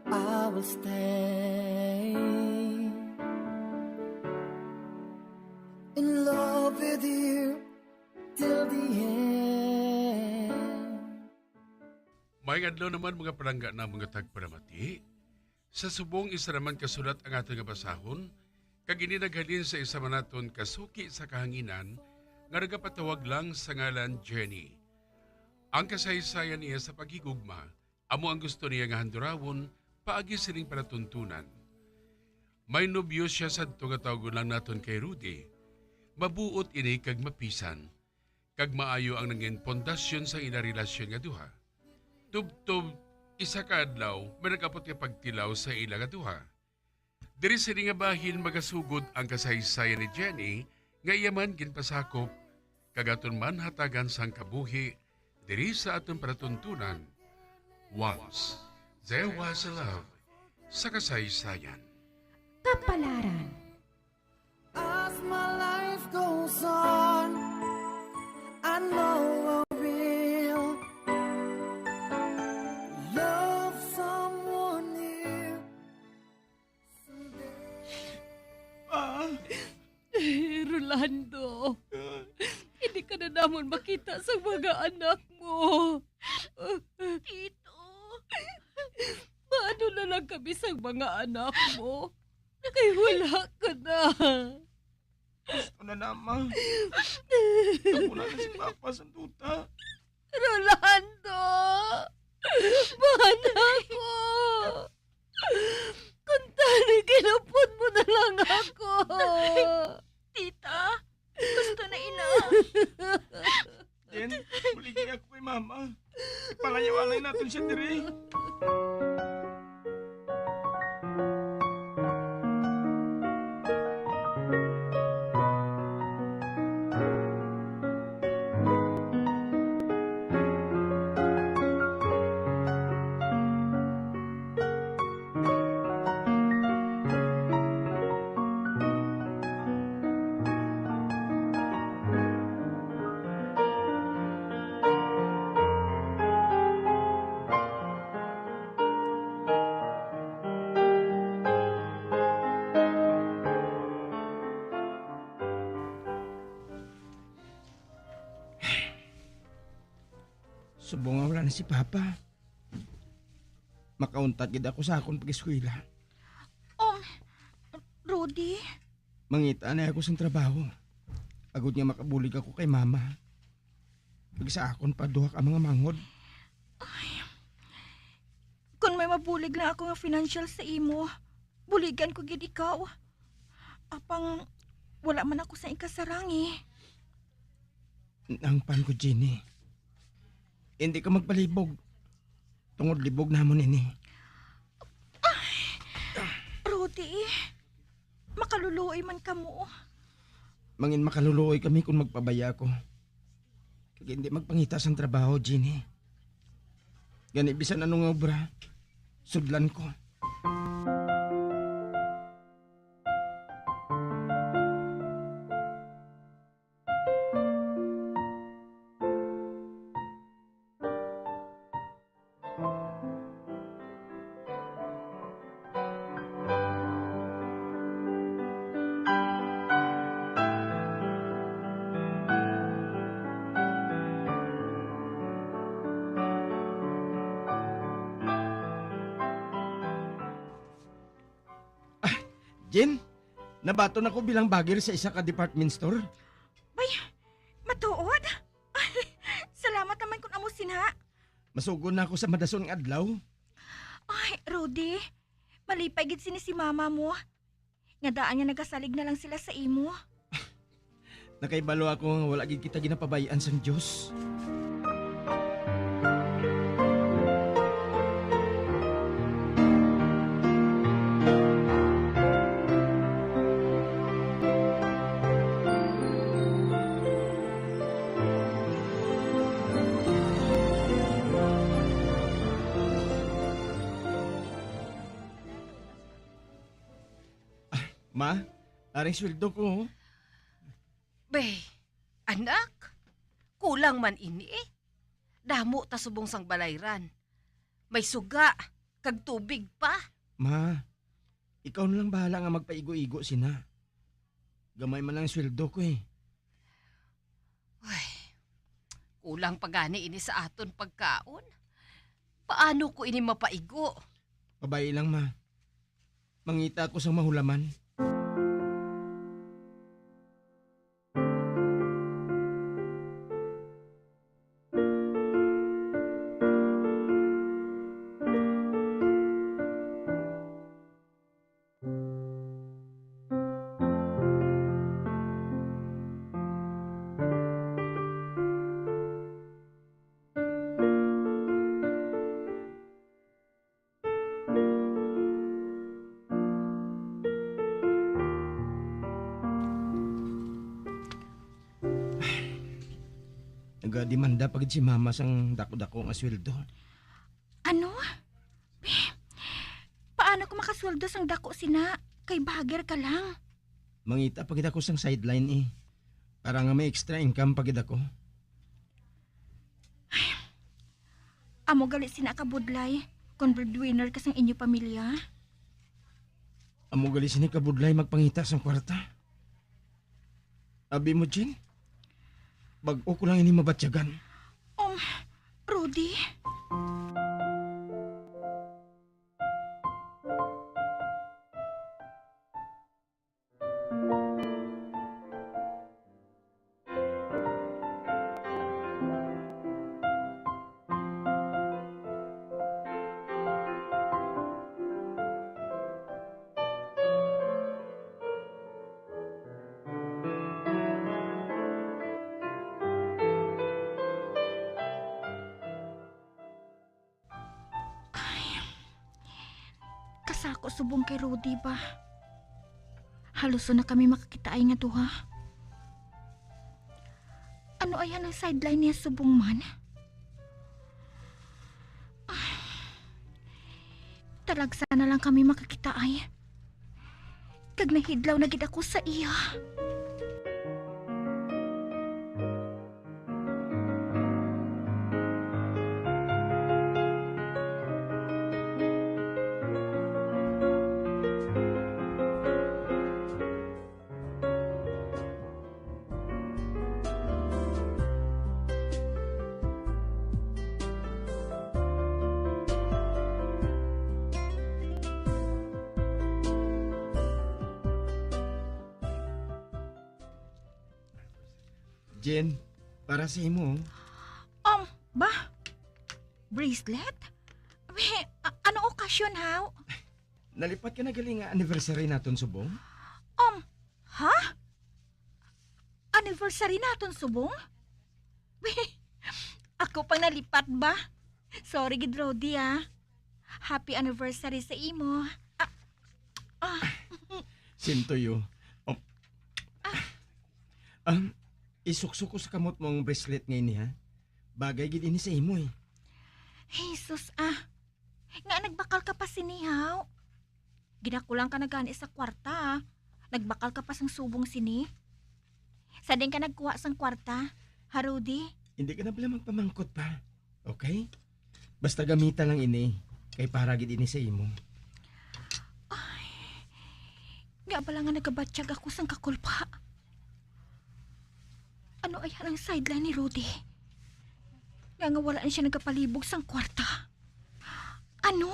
I will stay in love Maayong adlaw naman, mga palangga namon nga tagpalamati. Sa subong, isa naman ka sulat ang aton nga basahon, kag ini naghalin sa isa man naton ka suki sa kahanginan nga nagapatawag lang sa ngalan Jenny. Ang kasaysayan niya sa paghigugma amo ang gusto niya nga handurawon paagi sining palatuntunan. May nobyo sia sadto nga tawgon lang naton kay Rudy. Mabuot ini kag mapisan, kag maayo ang nangin pundasyon sang ila relasyon nga duha. Tubtob, isa ka adlaw, may nag-abot nga pagtilaw sa ila nga duha. Diri sini nga bahin magasugod ang kasaysayan ni Jenny nga iya man ginpasakop, kag aton man hatagan sang kabuhi diri sa aton palatuntunan. Once There Was a Love, sa kasaysayan. Kapalaran. As my life goes on, I know I will love someone new. Pa! Rolando, hindi ka na namon makita sa mga anak mo. Tito. Paano na lang kami sa mga anak mo? Kay wala ka na. Gusto na na, ma. Wala na si Papa sa duta. Rolando! Mana ko! Kuntani, kinupod mo na lang ako! Tita, gusto na ina. Jen, buligi ako kay Mama. Ipalayaw-alay naton siya diri. Subong nga wala na si Papa, makauntat gid ako sa akon pag-eskwela. Um, Rudy? Mangita na ako sang trabaho, agod nga makabulig ako kay Mama, kag sa akon pa duha ka mga manghod. Ay, kon may mabulig lang ako nga financial sa imo, buligan ko gid ikaw. Apang wala man ako sa ikasarangi. Nangpan ko, Jenny. Hindi ka magpalibog. Tungod libog namon ini. Ay, Rudy, makaluluoy man kamo. Mangin makaluluoy kami kung magpabaya ko. Kag hindi magpangita sang trabaho, Jenny. Gani, bisan ano nga obra, sudlan ko. Ah, Jen, nabaton ako bilang bagger sa isa ka department store. Bay, matuod? Ay, salamat naman kung amo sina. Masugon na ako sa madason nga adlaw. Ay, Rudy, malipay gid sini si mama mo. Nga daan nga nagasalig na lang sila sa imo. Nakahibalo ako nga wala gid kita ginapabay-an sang Dios. Ah, ma, ari ang sweldo ko. Bay, anak, kulang man ini. Damo ta subong sang balayran. May suga, kag tubig pa. Ma, ikaw na lang bahala nga magpaigo-igo sina. Gamay man ang sweldo ko eh. Ay, kulang pa gani ini sa aton pagkaon. Paano ko ini mapaigo? Pabay lang, ma. Mangita ako sang mahulaman. Nagademanda pa gid si Mama sang dako-dako nga sweldo. Ano? Be, paano ko makasweldo sang dako sina? Kay vlogger ka lang. Mangita pa gid ako sang sideline, eh. Para nga may extra income pa gid ako. Amo gali sina kabudlay kon breadwinner ka sang inyo pamilya. Amo gali sini kabudlay magpangita sang kwarta. Abi mo, Jen? Bag-o ko lang ini mabatyagan. Um, Rudy? Ay, kasako subong kay Rudy ba? Halos na kami makakitaay nga duha. Ano ay ang sideline niya subong man? Ay, talagsa na lang kami makakitaay. Kag nahidlaw na gid ako sa iya. Jen, para sa imo. Um, ba? Bracelet? Weh, a-, ano okasyon, haw? Nalipat ka na gali nga anniversary naton subong? Um, ha? Anniversary naton subong? Weh, ako pang nalipat ba? Sorry gid, Rudy, ah. Happy anniversary sa imo. Ah, ah. Same to you. Oh. Ah. Um, isuksok ko sa kamot mo ang bracelet nga ini, ha? Bagay gid ini sa imo, eh. Jesus, ah. Nga nagbakal ka pa sini, haw? Ginakulang ka na gani sa kwarta, ah. Nagbakal ka pa sang subong sini. Sa din ka nagkuha sang kwarta, ha, Rudy? Hindi ka na bala magpamangkot pa, okay? Basta gamita lang ini, kay para gid ini sa imo. Ay, nga bala nga nagabatyag ako sang kakulpa. Ano ay ang sideline ni Rudy? Nga, nga wala na siya nagapalibog sang kwarta. Ano?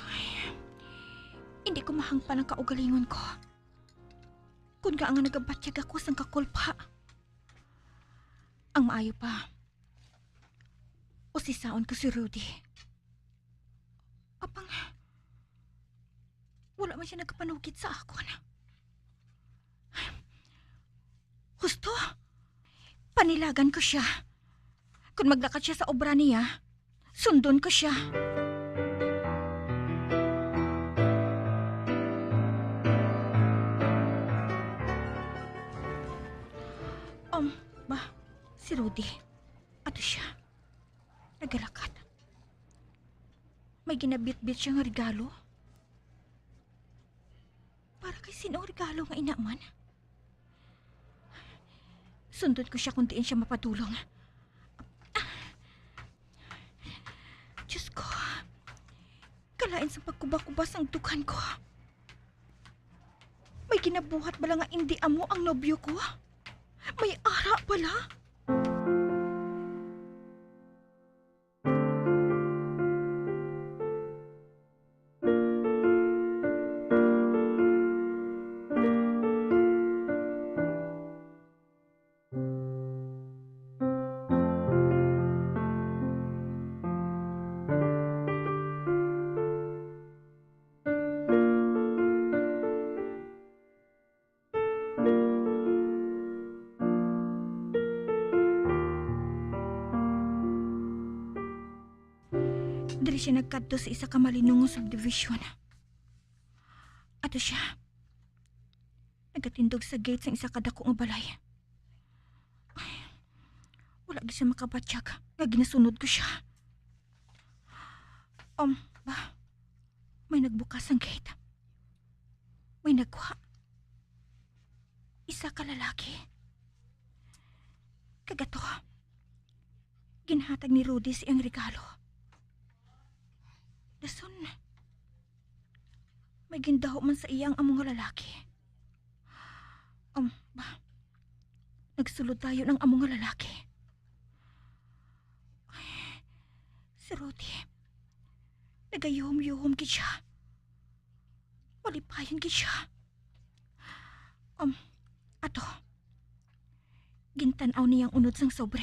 Ay, hindi ko mahangpan ang kaugalingon ko. Kun nga nga nagabatyag ako sang kakulpa. Ang maayo pa, usisaon ko si Rudy. Apang, wala man siya nagkapanugid sa akon. Husto, panilagan ko siya. Kung maglakat siya sa obra niya, sundon ko siya. Di, ato siya. Nagalakat. May ginabitbit siya nga regalo. Para kay sino ang regalo nga ina man? Sundon ko siya kung diin siya mapadulong. Diyos ko, kalain sa pagkuba-kuba sang dughan ko. May ginabuhat bala nga indi amo ang nobyo ko? May ara bala? Diri siya nagkadto sa isa ka malinong nga subdivision. Ato siya. Nagatindog sa gate sang isa ka dako nga balay. Ay, wala gid siya makabatyag nga ginasunod ko siya. Um, ba? May nagbukas ang gate. May nagwa. Isa ka lalaki. Kag ato, ginhatag ni Rudy sa iyang regalo. Dason, may gindaho man sa iya ang amo nga lalaki. Um, ba? Nagsulod dayon ang amo nga lalaki. Ay, si Rudy, nagayuhom-yuhom gid siya. Malipayon gid siya. Um, ato. Gintan-aw niya ang unod sang sobre.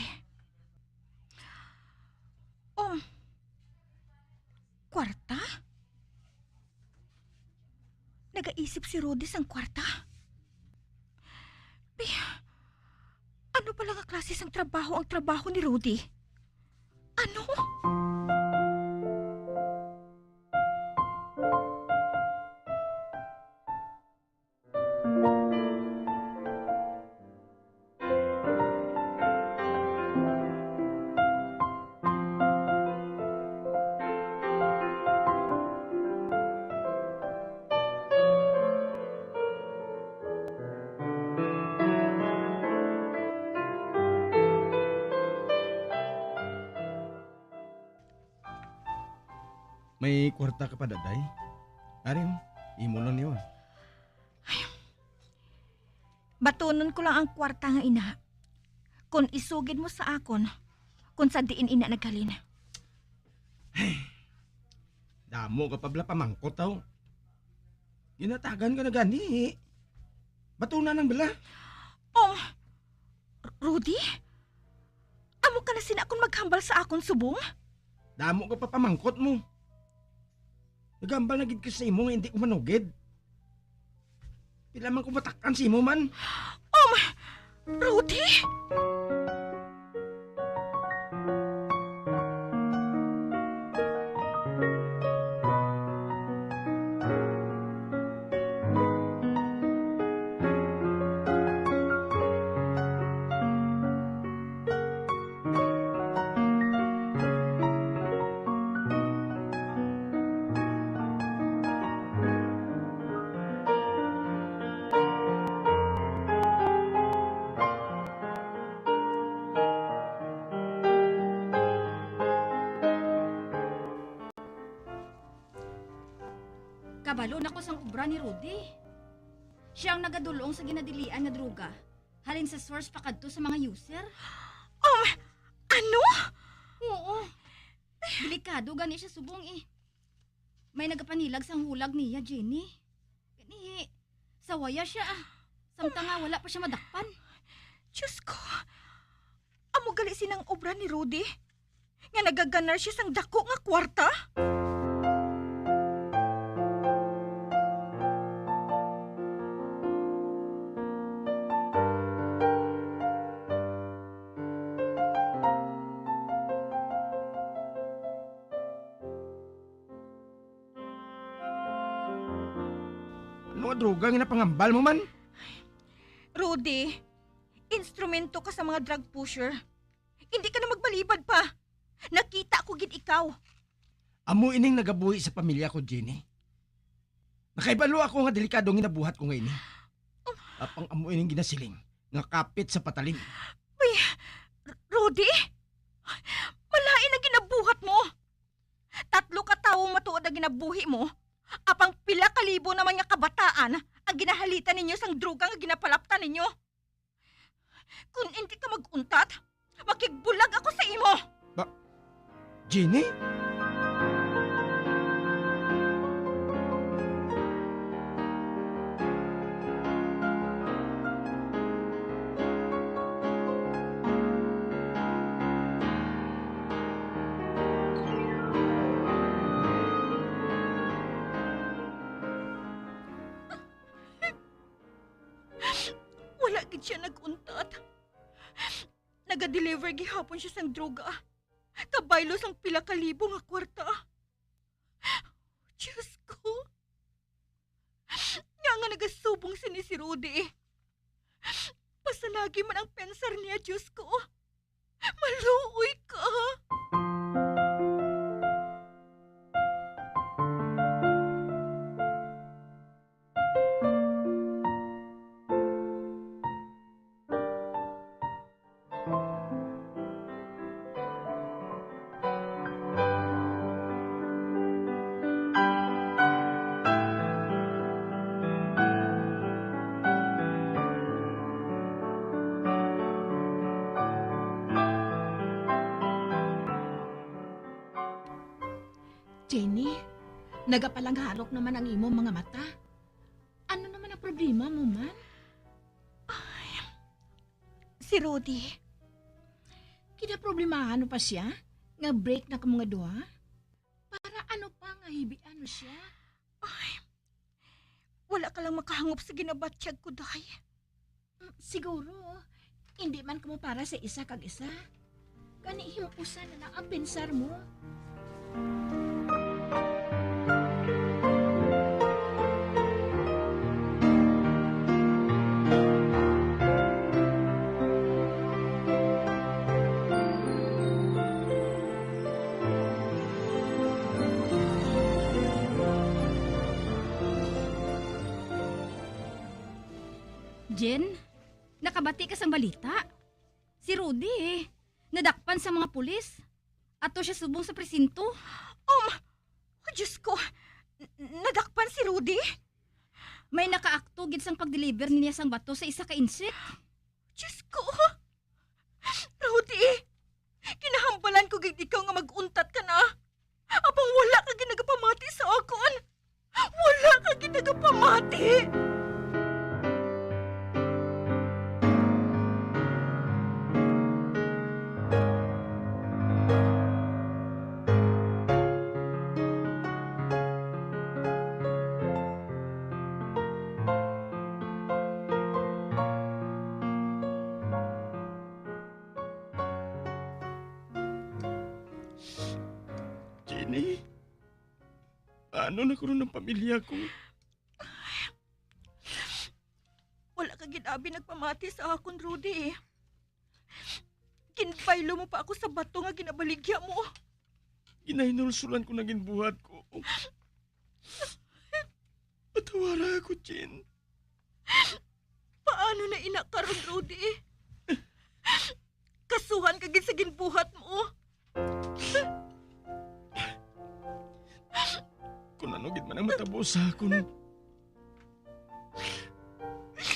Um, kwarta? Nagaisip si Rudy sang kwarta? Pi-, ano pala nga klase sang trabaho ang trabaho ni Rudy? Ano? May kwarta ka pa, Daday? Ari, oh. Imo lang niyo, ah. Batunon ko lang ang kwarta nga ina, kon isugid mo sa akon kon sa diin ina naghalin. Damo ka pa bala pamangkot, aw. Ginatagan ka na gani. Batuna nang bala. Oh, Rudy? Amo ka na sina kon maghambal sa akon subong? Damo ka pa pamangkot mo. Nagambal na gid ka sa imo nga hindi ko manugid. Pila man ko matak-an sa imo man. Um, Rudy? Kabalo na ko sang obra ni Rudy. Siya ang nagadulong sa ginadilian nga droga, halin sa source pakadto sa mga user. Um, ano? Oo. Delikado gani siya subong eh. May nagapanilag sang hulag niya, Jenny. Gani, sawaya siya ah. Samtang nga wala pa siya madakpan. Diyos ko, amo gali sinang obra ni Rudy? Nga nagaganar siya sang dako nga kwarta? Ano nga droga nga napangambal mo man? Rudy, instrumento ka sa mga drug pusher. Hindi ka na magbalibad pa. Nakita ko gid ikaw. Amo ining nagabuhi sa pamilya ko, Jenny. Nakahibalo ako nga delikado ang ginabuhat ko nga ini. Apang amo ining ginasiling nga kapit sa patalim. Uy, R-, Rudy? Malain ang ginabuhat mo. Tatlo ka tawo matuod ang ginabuhi mo. Apang pila ka libo naman nga kabataan ang ginahalitan ninyo sang droga nga ginapalaptan ninyo. Kung hindi ka mag-untat, makigbulag ako sa imo! Ba, Jenny? Wala gid siya nag-untat. Naga-deliver gihapon siya sang droga. Kabaylo sang pila ka libo nga kwarta. Diyos ko! Nga nga nagasubong sini si Rudy. Pasanagi man ang pensar niya, Diyos ko. Maluoy ka. Jenny, nagapalangharok naman ang imong mga mata. Ano naman ang problema mo man? Ay, si Rudy. Kinaproblemahan mo pa siya? Nga break na kamo nga duha? Para ano pa nga hibian mo siya? Ay, wala ka lang makahangop sa ginabatyag ko, day. Mm, siguro, hindi man kamo para sa isa kag isa. Gani, himupusan na lang ang pensar mo. Jen, nakabati ka sang balita? Si Rudy, eh, nadakpan sa mga pulis. Ato siya subong sa presinto. Um, oh, Diyos ko, n-, nadakpan si Rudy? May nakaakto gid sang pag-deliver niya sang bato sa isa ka insik. Diyos ko! Rudy, kinahambalan ko gid ikaw nga mag-untat ka na. Apang wala ka gid nagapamati sa akon. Wala ka gid nagapamati. Jenny, ano na kuno ang pamilya ko? Wala ka gid abi nagpamati sa akon, Rudy, eh. Ginbaylo mo pa ako sa bato nga ginabaligya mo. Ginahinulsulan ko na gid buhat ko. Patawara ako, Jen. Paano na ina karon, Rudy? Kasuhan ka gid sa ginbuhat mo. Kung ano gid man ang matabo sa akon,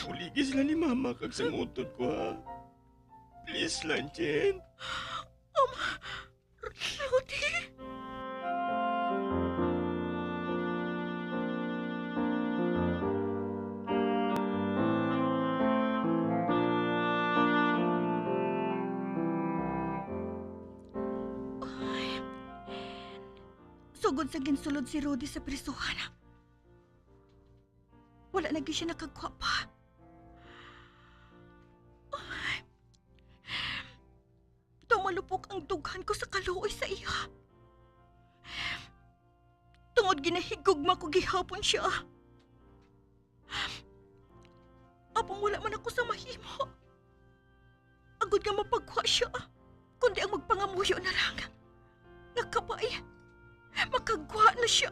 uligi sila ni Mama kag sang utod ko, ha? Please lang, Jen. Um, Rudy? Ay. Sugod sa ginsulod si Rudy sa prisuhan, wala na gyud siya nakagwa pa. Ay. Daw malupok ang dughan ko sa kaluoy sa iya. Tungod ginahigugma ko gihapon siya. Apang wala man ako sa mahimo. Agod nga mapagwa siya. kundi ang magpangamuyo na lang nga kabay makagwa na sia,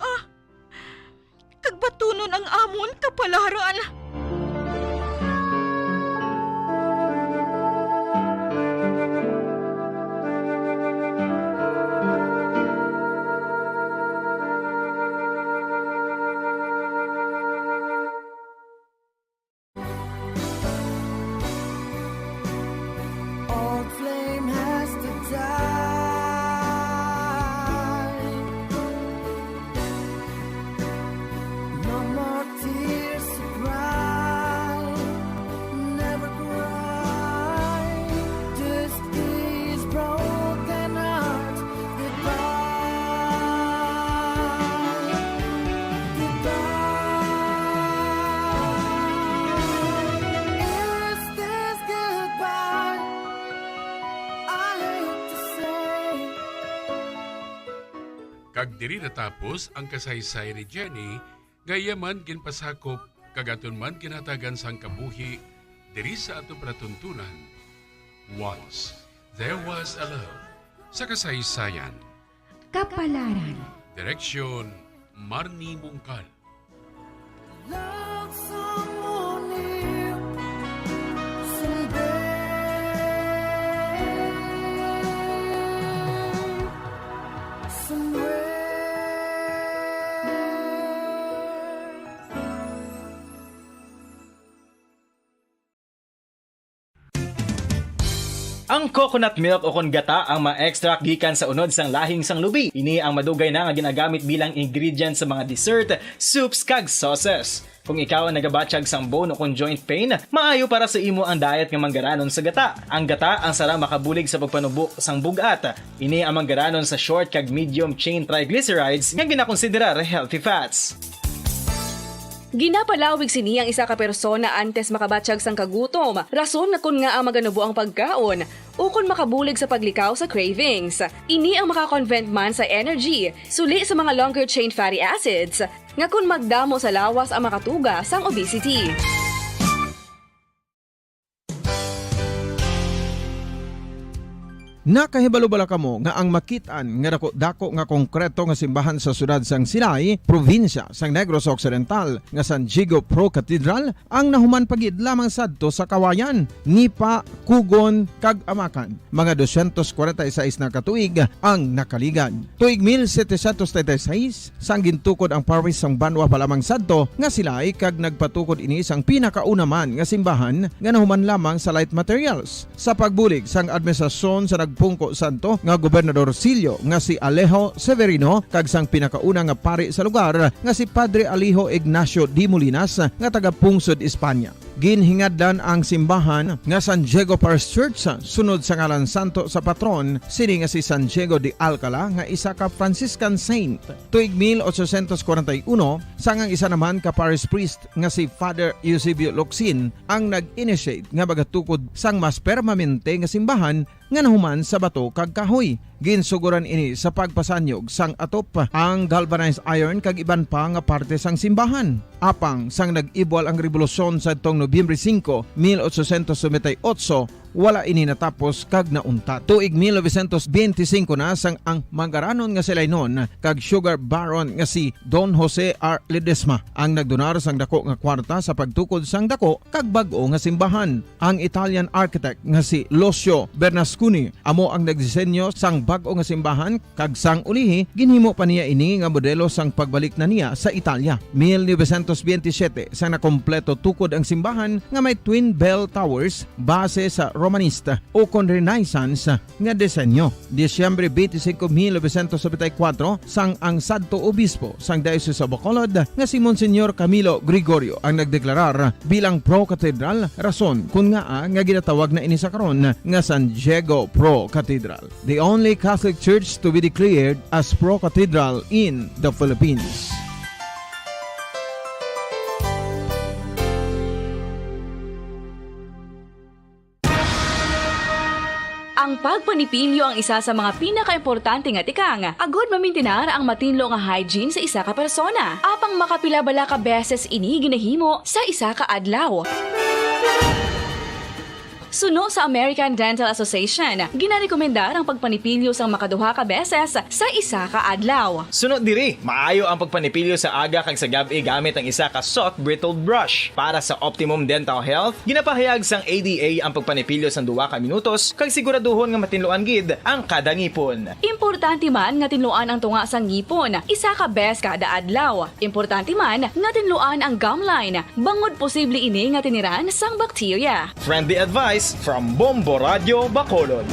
kag batunon ang amon kapalaran. Old flame has to die. No more tears to cry. Never cry. This is broken heart. Goodbye. Goodbye. Is this goodbye? I hate to say. Kag diri natapos ang kasaysay ni Jenny, nga iya man ginpasakop kag aton man ginhatagan sang kabuhi diri sa aton palatuntunan. Once There Was a Love, sa kasaysayan. Kapalaran. Direksyon, Marnie Mungkal. Love someone new someday, somewhere. Ang coconut milk o kon gata ang ma-extract gikan sa unod sang lahing sang lubi. Ini ang madugay na nga ginagamit bilang ingredient sa mga dessert, soups, kag sauces. Kung ikaw ang nagabatyag sang bone o kon joint pain, maayo para sa imo ang diet nga manggaranon sa gata. Ang gata ang sara makabulig sa pagpanubo sang bug-at. Ini ang manggaranon sa short kag medium chain triglycerides nga ginakonsiderar healthy fats. Ginapalawig sini ang isa ka persona antes makabatyag sang kagutom, rason nga kon ngaa maganubo ang pagkaon, ukon makabulig sa paglikaw sa cravings. Ini ang makakonvert man sa energy, suli sa mga longer chain fatty acids, nga kon magdamo sa lawas ang makatuga sang obesity. Nakahibalo bala kamo nga ang makit-an nga daku-daku nga konkreto nga simbahan sa siyudad sang Silay, probinsya sang Negros Occidental, nga San Diego Pro Cathedral, ang nahuman pa gid lamang sadto sa kawayan, nipa, kugon, kag amakan? Mga dosyentos kwarenta y seis na ka tuig ang nakaligad. Tuig mil setecientos treinta y seis, sang gintukod ang parish sang banwa pa lamang sadto nga Silay, kag nagpatukod ini sang pinakauna man nga simbahan nga nahuman lamang sa light materials. Sa pagbulig sang administrasyon sa nagpungko sadto nga Gobernador Silio nga si Alejo Severino kag sang pinakauna nga pari sa lugar nga si Padre Alejo Ignacio de Molinas nga taga-pungsod Espanya, ginhingadlan ang simbahan nga San Diego Parish Church sunod sa ngalan santo sa patron sini nga si San Diego de Alcala nga isa ka Franciscan saint. Tuig mil ochocientos kwarenta y uno, sang ang isa naman ka parish priest nga si Father Eusebio Locsin ang nag-initiate nga magatukod sang mas permanente nga simbahan nga nahuman sa bato kag kahoy. Ginsugoran ini sa pagpasanyog sang atop, ang galvanized iron kag iban pa nga parte sang simbahan. Apang sang nag-ibwal ang rebolusyon sadtong Nobyembre singko, mil ochocientos noventa y ocho, wala ini natapos kag nauntat. Tuig mil novecientos benti singko na sang ang manggaranon nga Silaynon kag sugar baron nga si Don Jose R. Ledesma ang nagdonar sang dako nga kwarta sa pagtukod sang dako kag bag-o nga simbahan. Ang Italian architect nga si Lucio Bernasconi amo ang nagdisenyo sang bag-o nga simbahan, kag sang ulihi ginhimo pa niya ini nga modelo sang pagbalik na niya sa Italia. Mil novecientos benti siyete, sang nakompleto tukod ang simbahan nga may twin bell towers base sa Romanista o kon Renaissance nga disenyo. Disyembre twenty-five, mil novecientos noventa y cuatro, sang ang sadto obispo sang Diocese of Bacolod nga si Monsignor Camilo Gregorio ang nagdeklarar bilang Pro Cathedral, rason kon ngaa nga ginatawag na ini sa karon nga San Diego Pro Cathedral, the only Catholic church to be declared as Pro Cathedral in the Philippines. Ang pagpanipilyo ang isa sa mga pinakaimportante nga tikang agod mamintinar ang matinlo nga hygiene sa isa ka persona. Apang makapila bala ka beses ini ginahimo sa isa ka adlaw? Suno sa American Dental Association, ginarekomendar ang pagpanipilyo sang makaduha ka beses sa isa ka adlaw. Suno diri, maayo ang pagpanipilyo sa aga kag sa gab-i gamit ang isa ka soft bristled brush. Para sa optimum dental health, ginapahayag sang A D A ang pagpanipilyo sang duha ka minutos kag siguraduhon nga matinluan gid ang kada ngipon. Importante man nga tinluan ang tunga sang ngipon isa ka bes kada adlaw. Importante man nga tinluan ang gum line, bangod posible ini nga tiniran sang bakterya. Friendly advice from Bombo Radio Bacolod.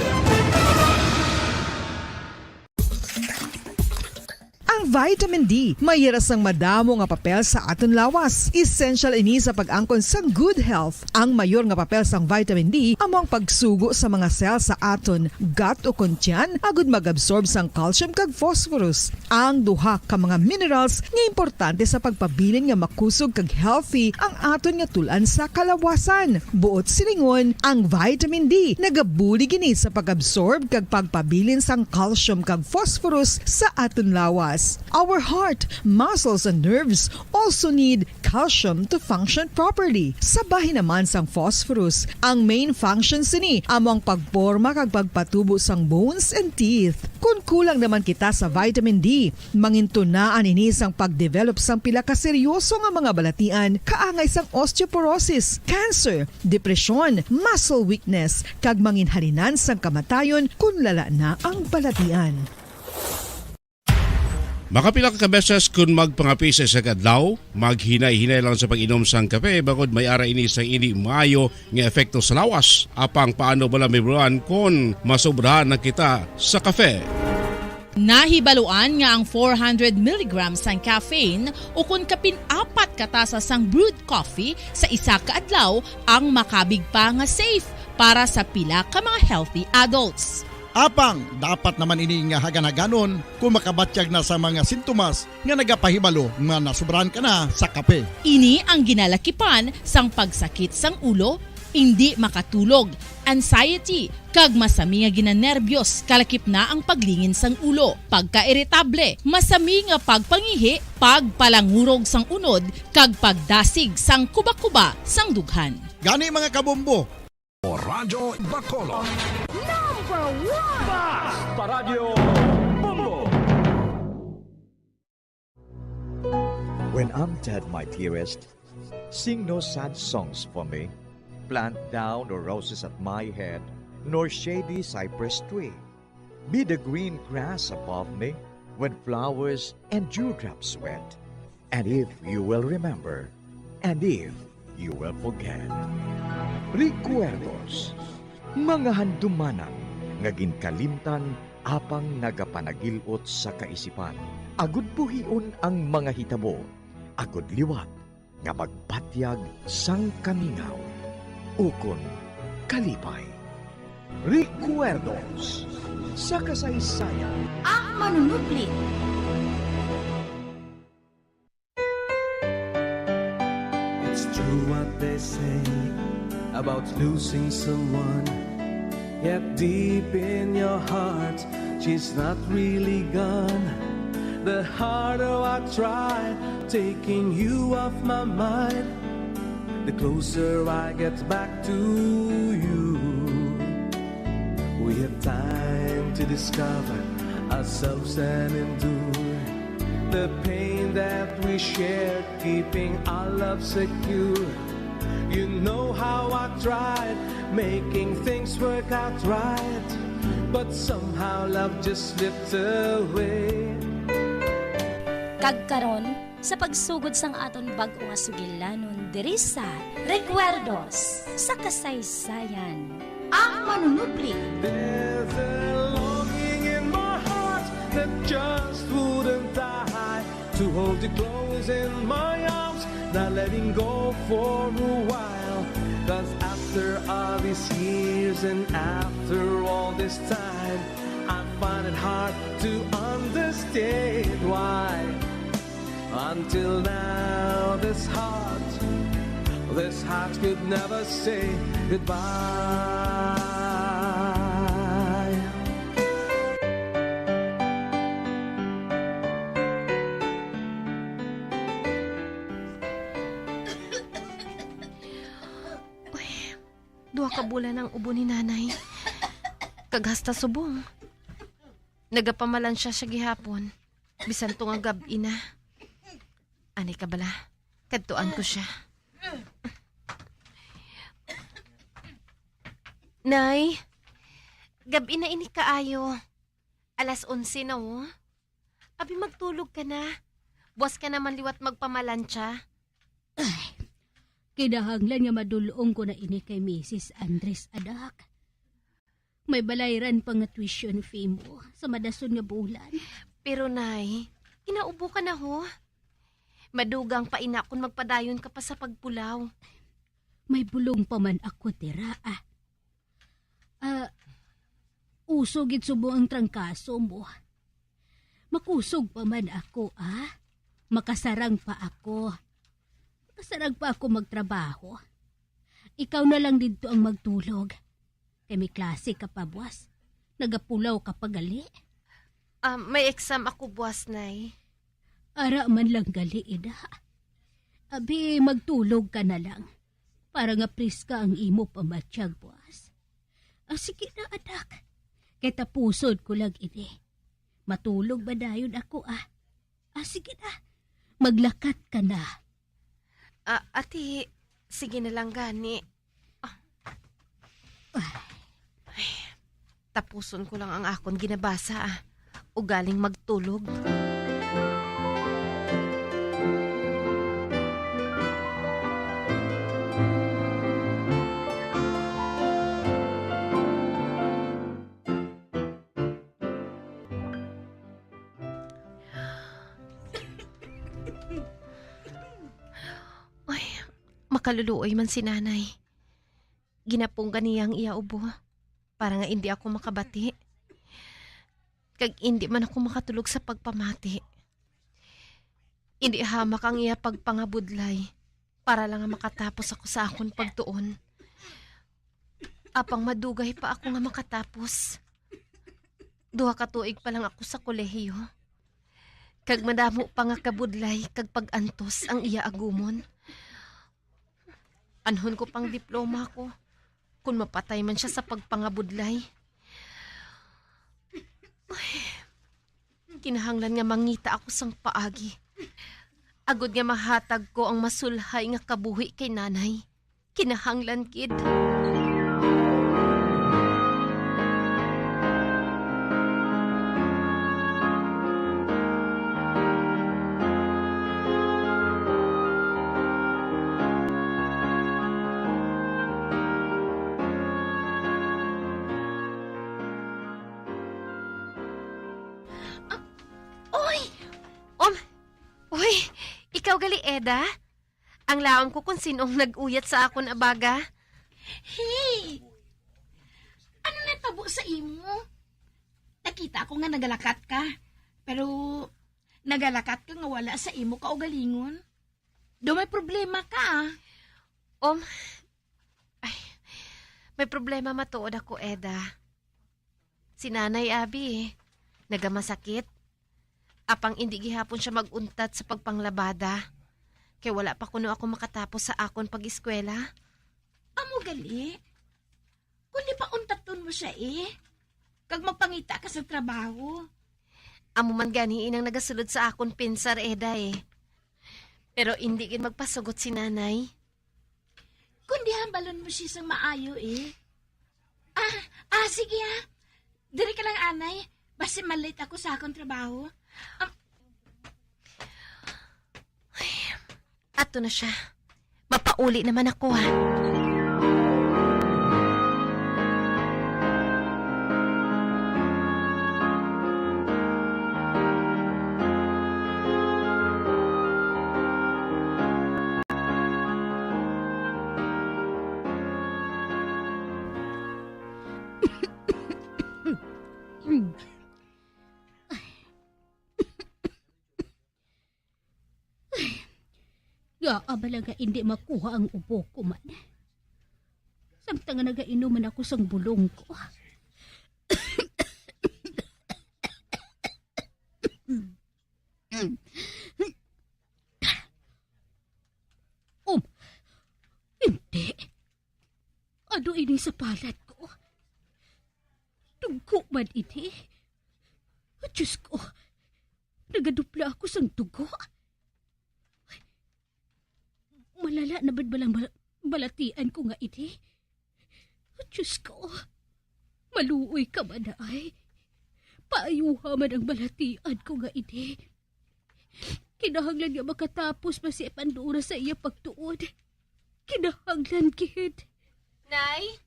Ang vitamin D may hira sang madamo nga papel sa aton lawas. Essential ini sa pag-angkon sang good health. Ang mayor nga papel sang vitamin D amo ang pagsugo sa mga cell sa aton gut ukon tiyan, agud mag-absorb sang calcium kag phosphorus, ang duha ka mga minerals nga importante sa pagpabilin nga makusog kag healthy ang aton nga tul-an sa kalawasan. Buot silingon, ang vitamin D nagabulig ini sa pag-absorb kag pagpabilin sang calcium kag phosphorus sa aton lawas. Our heart, muscles, and nerves also need calcium to function properly. Sa bahin naman sang phosphorus, ang main function sini amo ang pagporma kag pagpatubo sang bones and teeth. Kon kulang naman kita sa vitamin D, mangintunaan ini sang pagdevelop sang pila ka seryoso nga mga balatian, kaangay sang osteoporosis, cancer, depresyon, muscle weakness, kag manginhalinan sang kamatayon kon lala na ang balatian. Makapila ka beses kon magpangape sa isa ka adlaw, maghinay-hinay lang sa pag-inom sang kape, bangod may ara ini sang indi maayo nga epekto sa lawas. Apang paano bala mahibaluan kon masobrahan na kita sa kape? Nahibaluan nga ang four hundred milligrams sang caffeine ukon kapin apat ka tasa sang brewed coffee sa isa ka adlaw ang makabig pa nga safe para sa pila ka mga healthy adults. Apang dapat naman ini nga hagan-haganon kon makabatyag na sa mga sintomas nga nagapahibalo nga nasobrahan ka na sa kape. Ini ang ginalakipan sang pagsakit sang ulo, indi makatulog, anxiety, kag masami nga ginanerbyos, kalakip na ang paglingin sang ulo, pagkairitable, masami nga pagpangihi, pagpalangurog sang unod, kag pagdasig sang kubakuba sang dughan. Gani, mga kabombo, Radyo Bacolod. Number one! Bas! Paradyo Bombo! When I'm dead, my dearest, sing no sad songs for me. Plant thou no roses at my head, nor shady cypress tree. Be the green grass above me when flowers and dewdrops wet. And if you will remember, and if you will forget. Recuerdos, mga handumanan nga ginkalimtan apang nagapanagil-ot sa kaisipan. Agud buhion ang mga hitabo, agud liwat nga magbatyag sang kamingaw ukon kalipay. Recuerdos sa kasaysayan. Ang manunubli. It's true what they say about losing someone. Yet deep in your heart, she's not really gone. The harder I try taking you off my mind, the closer I get back to you. We have time to discover ourselves and endure the pain that we shared, keeping our love secure. You know how I tried, making things work out right, but somehow love just slipped away. Kag karon, sa pagsugod sang aton bag-o nga sugilanon diri sa Recuerdos sa Kasaysayan, ang manunubli. There's a longing in my heart that just wouldn't die, to hold you close in my arms, not letting go for a while. 'Cause after all these years and after all this time, I find it hard to understand why, until now, this heart, this heart could never say goodbye. Duha ka bulan ang ubo ni Nanay. Kag hasta subong, nagapamalansya siya gihapon, bisan to nga gab-i na. Anay ka bala, kadtuan ko siya. Nay, gab-i na ini kaayo. Alas onse na, oh. Abi, magtulog ka na. Buwas ka naman liwat magpamalantsa. Kinahanglan nga madul-ong ko na ini kay Misis Andres, anak. May balayran pa nga tuition fee mo sa madason nga bulan. Pero, Nay, kinaubo ka na, ho. Madugang pa ina kon magpadayon ka pa sa pagpulaw. May bulong pa man ako dira, ah. Ah, uso gid subong ang trangkaso mo. Makusog pa man ako, ah. Makasarang pa ako. Makasarang pa ako magtrabaho. Ikaw na lang didto ang magtulog. Kay may klase ka pa, buwas. Nagapulaw ka pa gali. Ah, may exam ako buwas, Nay. Ara man lang gali, ina. Abi, magtulog ka na lang. Para nga priska ang imo pamatyag, buwas. Ah, sige na, anak. Kay tapuson ko lang ini. Matulog ba dayon ako, ah? Ah, sige na. Maglakat ka na. Ah, ate, sige na lang gani. Ah. Ay, tapuson ko lang ang akon ginabasa, ah. Ugaling magtulog. Ay, makaluluoy man si Nanay. Ginapunggan niya ang iya ubo para nga indi ako makabati. Kag indi man ako makatulog sa pagpamati. Indi hamak ang iya pagpangabudlay para lang nga makatapos ako sa akon pagtuon. Apang madugay pa ako nga makatapos. Duha ka tuig pa lang ako sa kolehiyo. Kag madamo pa nga kabudlay kag pag-antos ang iya agumon. Anhon ko pang diploma ko, kun mapatay man siya sa pagpangabudlay. Ay, kinahanglan nga mangita ako sang paagi, agod nga mahatag ko ang masulhay nga kabuhi kay Nanay. Kinahanglan gid. Ah, oy! Um, uy, ikaw gali, Eda? Ang laom ko kung sin-ong nag-uyat sa akon abaga. Hey! Ano natabo sa imo? Nakita ko nga nagalakat ka, pero nagalakat ka nga wala sa imo kaugalingon. Daw may problema ka, ah. Um, ay, may problema matuod ako, Eda. Si Nanay abi, nagamasakit. Apang indi gihapon siya mag-untat sa pagpanglabada, kay wala pa kuno ako makatapos sa akon pag-eskwela. Amo gali. Kundi pauntaton mo siya, eh. Kag magpangita ka sa trabaho. Amo man gani inang nagasulod sa akon pensar, Eda, eh. Pero indi gid magpasugot si Nanay. Kundi hambalon mo siya sang maayo, eh. Ah, ah, sige, ah. Diri ka lang, anay. Basi malate ako sa akon trabaho. Um, Ato na siya. Mapauli naman ako, ha. Ngaa bala nga indi makuha ang ubo ko man? Samtang nga nagainom man ako sang bulong ko. Um, hindi. Ano ini sa palad ko. Dugo man ini. Diyos ko, nagadupla ako sang dugo. Malala na bala ang bal-, balatian ko nga ini? Diyos ko, maluoy ka man ay. Paayuha man ang balatian ko nga ini. Kinahanglan nga makatapos pa si Pandora sa iya pagtuon. Kinahanglan gid. Nay?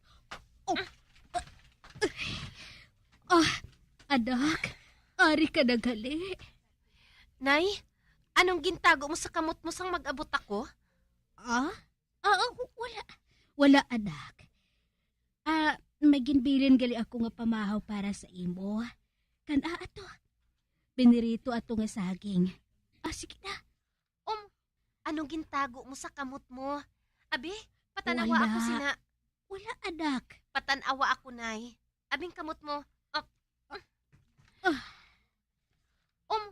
Oh. Ah, anak, ari ka na gali. Nay, anong gintago mo sa kamot mo sang mag-abot ako? Ah? Ah, ah, wala. Wala, anak. Ah, may ginbilin gali ako nga pamahaw para sa imo. Kan-a ato. Pinirito ato nga saging. Ah, sige na. Um, anong gintago mo sa kamot mo? Abi, patanawa Wala. ako sina. Wala, anak. Patanawa ako, Nay. Abing kamot mo. Ah. Ah. Um,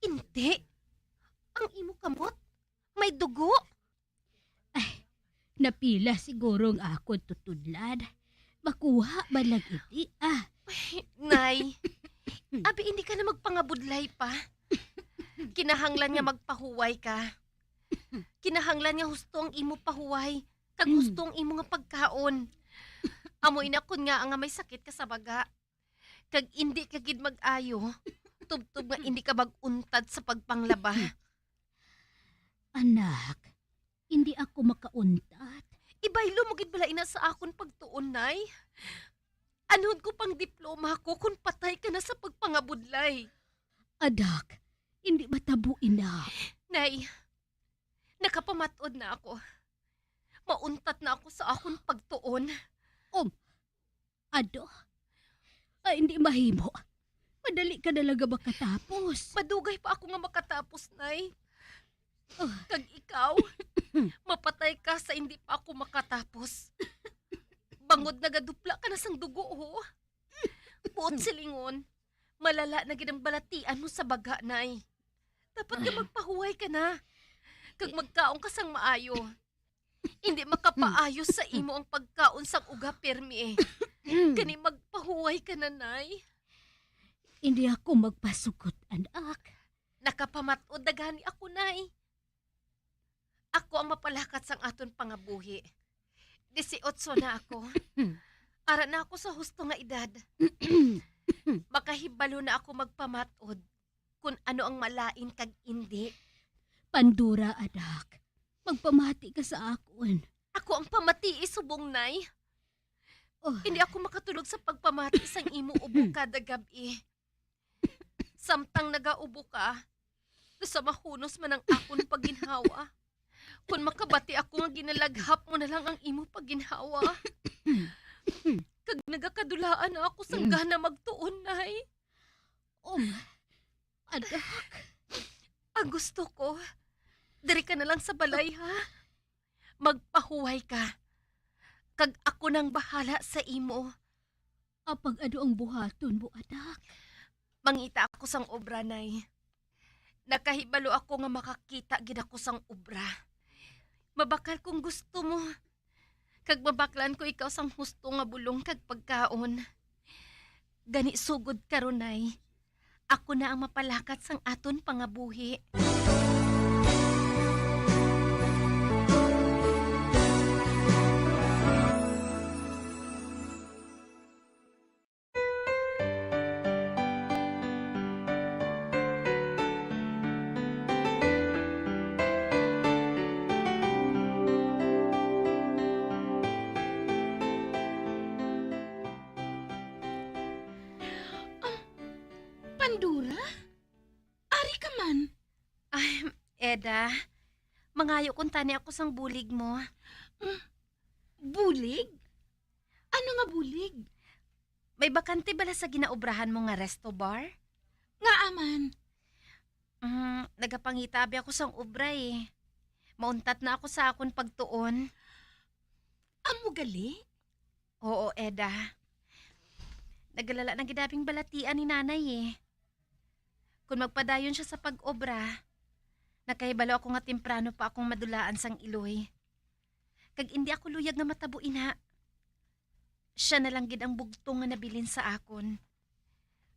hindi. Ang imo kamot, may dugo. Ay, napila siguro ang akon tutudlan. Makuha ba lang ini, ah? Ay, Nay, abi, hindi ka na magpangabudlay pa. Kinahanglan nga magpahuway ka. Kinahanglan nga husto ang imo pahuway, kag Mm. husto ang imo nga pagkaon. Amo ina kon nga nga may sakit ka sa baga, kag indi ka gid mag-ayo, tubtob nga indi ka mag-untad sa pagpanglaba. Anak, hindi ako makauntat. Ibaylo mo gid bala ina sa akon pagtuon, Nay? Anhon ko pang diploma ko kon patay ka na sa pagpangabudlay? Anak, hindi matabo ina. Nay, nakapamat-od na ako. Mauntat na ako sa akon pagtuon. Um, Ado? Ay, hindi mahimo. Madali ka na lang nga makatapos. Madugay pa ako nga makatapos, Nay. Ah. Kag ikaw, mapatay ka sa hindi pa ako makatapos. Bangod nagadupla ka na sang dugo, ho. Buot silingon, malala na gid ang balatian mo sa baga, Nay. Dapat nga magpahuway ka na. Kag magkaon ka sang maayo. Hindi makapaayo sa imo ang pagkaon sang uga pirmi, eh. Kani magpahuway ka na, Nay. Hindi ako magpasugot, anak. Nakapamat-od na gani ako, Nay. Ako ang mapalakat sang aton pangabuhi. Disiotso na ako. Ara na ako sa husto nga edad. Makahibalo na ako magpamat-od kon ano ang malain kag indi. Pandora, anak, magpamati ka sa akon. Ako ang pamatii subong, Nay. Oh. Hindi ako makatulog sa pagpamati sang imo ubo kada gab-i. Samtang nagaubo ka, nasa mahunos man ang akon paginhawa. Kon makabati ako nga ginalaghap mo na lang ang imo paginhawa. Kag nagakadulaan na ako sang gana magtuon, Nay. Um, anak. Ang gusto ko, diri ka na lang sa balay, ha? Magpahuway ka. Kag ako nang bahala sa imo. Apang ano ang buhaton mo, anak? Mangita ako sang obra, Nay. Nakahibalo ako nga makakita gid ako sang obra. Mabakal kung gusto mo. Kag mabaklan ko ikaw sang husto nga bulong kag pagkaon. Gani sugod karon, Nay. Ako na ang mapalakat sang aton pangabuhi. Um, Pandora? Ari ka man? Ay, Eda, mangayo kuntani ako sang bulig mo. Mm, bulig? Ano nga bulig? May bakante bala sa ginaobrahan mo nga resto bar? Ngaa man? Mm, nagapangita abi ako sang obra, eh. Mauntat na ako sa akon pagtuon. Amo gali? Oo, Eda. Nagalala na gid abing balatian ni Nanay, eh. Kon magpadayon siya sa pag-obra, nakahibalo ako nga temprano pa akong madulaan sang iloy. Kag indi ako luyag nga matabo ina. Sia na lang gid ang bugtong nga nabilin sa akon.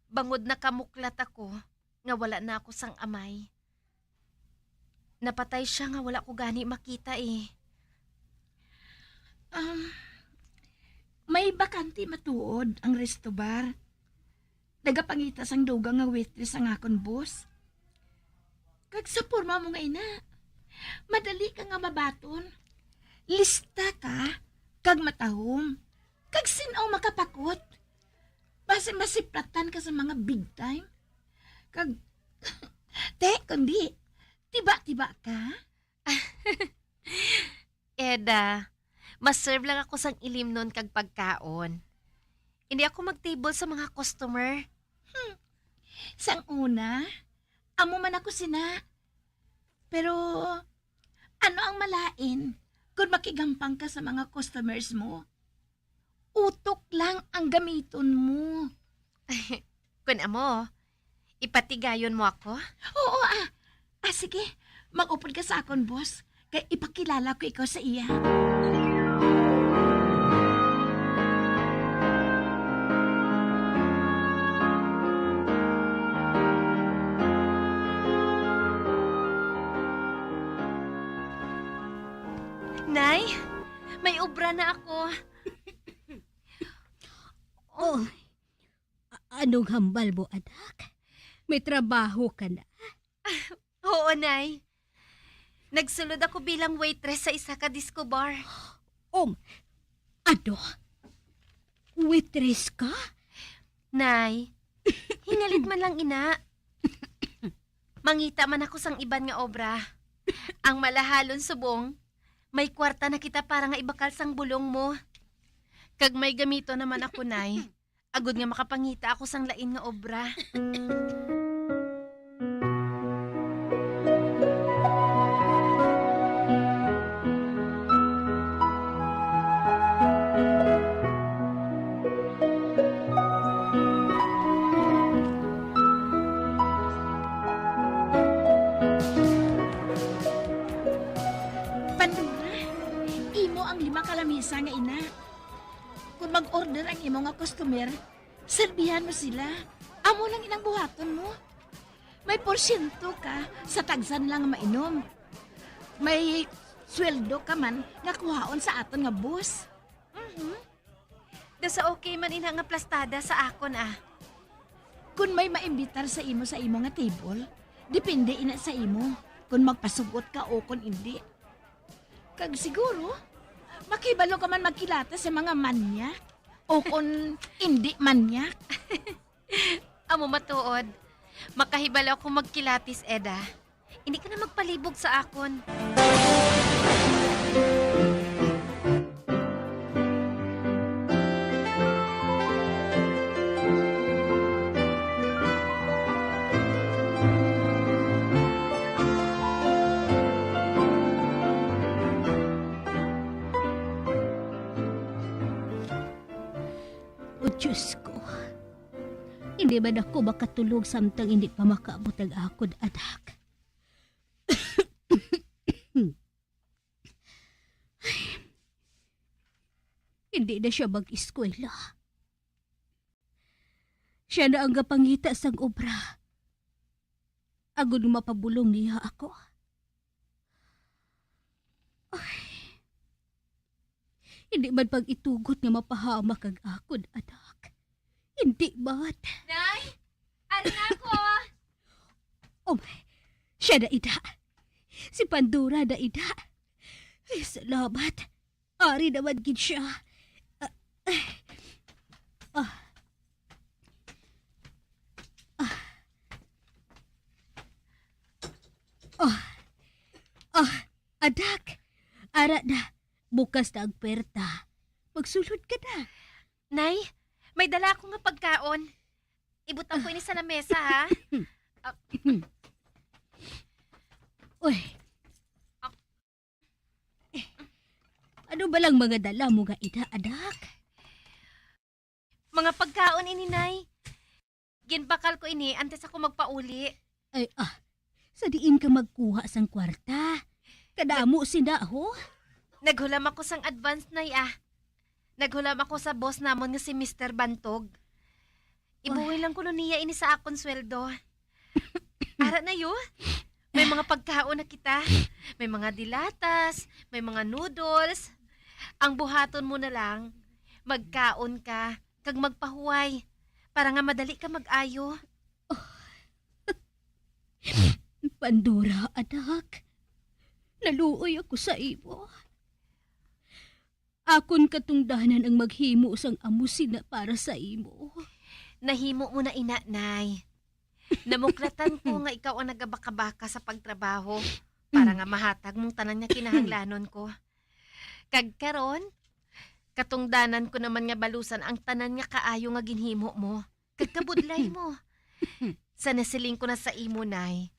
Bangod nakamuklat ako nga wala na ako sang amay. Napatay sia nga wala ko gani makita, eh. Um, may bakante matuod ang resto bar. Nagapangita sang dugang nga waitress ang akon boss. Kag sa porma mo nga ina, madali ka nga mabaton. Lista ka, kag matahom, kag sin-aw makapakot. Basi masiplatan ka sa mga big time. Kag, te, kundi, tiba-tiba ka. Eda, ma-serve lang ako sang ilimnon kag pagkaon. Hindi ako mag-table sa mga customer. Hmm. Sang una, amo man ako sina. Pero, ano ang malain kung makigampang ka sa mga customers mo? Utok lang ang gamiton mo. Kun amo, ipatigayon mo ako? Oo, ah. Ah, sige. Mag-upod ka sa akon, boss. Kay ipakilala ko ikaw sa iya. Nay, may obra na ako. Oh, a- anong hambal mo, anak? May trabaho ka na? Oo, Nay. Nagsulod ako bilang waitress sa isa ka disco bar. Um, ano? Waitress ka? Nay, hingalit man lang ina. Mangita man ako sang iban nga obra. Ang malahalon subong, may kwarta na kita para nga ibakal sang bulong mo. Kag may gamito naman ako, Nay. Agod nga makapangita ako sang lain nga obra. Pandura, imo ang lima ka lamisa nga ina. Kung mag-order ang imo nga customer, serbihan mo sila. Amo lang inang buhaton mo. May porsyento ka sa tagsa nila nga mainom. May sweldo ka man nga kuhaon sa aton nga boss. Mhm. Daw sa okay man ina nga plastada sa akon, ah. Kung may maimbitar sa imo sa imo nga table, depende ina sa imo kung magpasugot ka o kung indi. Kag siguro, makahibalo ka man magkilati sa mga manyak o kon indi manyak. Amo matuod, makahibalo ako magkilatis, Eda. Hindi ka na magpalibog sa akon. O Diyos ko, hindi man ako makatulog samtang hindi pa makaabot ang akon anak. Hindi na siya mag-eskwela. Siya na ang gapangita sang obra. Agod nga mapabulong niya ako. Ay. Hindi man pag-itugot nga mapahamak ang akon anak. Hindi man. Nay! Ari na ako! Oh, siya na, ida. Si Pandora na, ida. Ay, salamat. Ari naman gid siya. Ah, ah. Ah. Ah. Ah. Ah, anak. Ara na. Bukas na ang puwerta. Magsulod ka na. Nay, may dala ako nga pagkaon. Ibutang ko ini sa lamesa, ha? Ah. Uy. Eh, ano ba lang mga dala mo nga ina, anak? Mga pagkaon ini, Nay. Ginbakal ko ini antes ako magpauli. Ay, ah, sa diin ka magkuha sang kwarta? Kadamo sina, ho? Naghulam ako sang advance, Nay, ah. Naghulam ako sa boss namon nga si Mister Bantog. Ibuhi lang kuno niya ini sa akon sweldo. Ara na, yo. May mga pagkaon na kita. May mga dilatas, may mga noodles. Ang buhaton mo na lang, magkaon ka, kag magpahuway, para nga madali ka mag-ayo. Pandora, anak, naluoy ako sa imo. Akon katungdanan ang maghimo sang amo sina para sa imo. Nahimo mo na ina, Nay. Namuklatan ko nga ikaw ang nagabakabaka sa pagtrabaho para nga mahatag mong tanan nga kinahanglanon ko. Kag karon, katungdanan ko naman nga balusan ang tanan nga kaayo nga ginhimo mo, kag kabudlay mo. Sa nasiling ko na sa imo, Nay,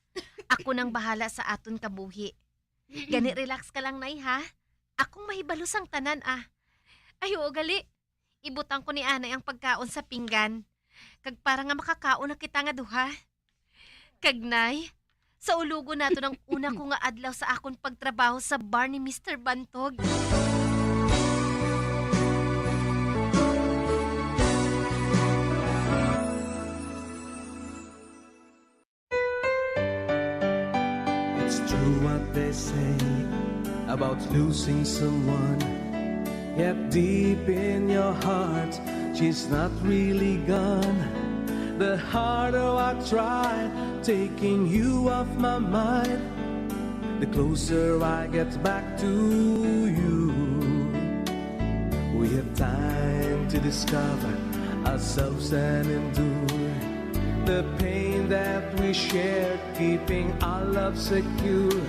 ako nang bahala sa aton kabuhi. Gani, relax ka lang, Nay, ha? Akong mahibalo sang tanan, ah. Ay, oo, gali. Ibutang ko ni Anay ang pagkaon sa pinggan. Kag para nga makakaon na kita nga duha. Kag, Nay, sa ulugon nato ang una ko nga adlaw sa akon pagtrabaho sa bar ni Mister Bantog. It's true what they say about losing someone. Yet deep in your heart, she's not really gone. The harder I try taking you off my mind, the closer I get back to you. We have time to discover ourselves and endure the pain that we shared, keeping our love secure.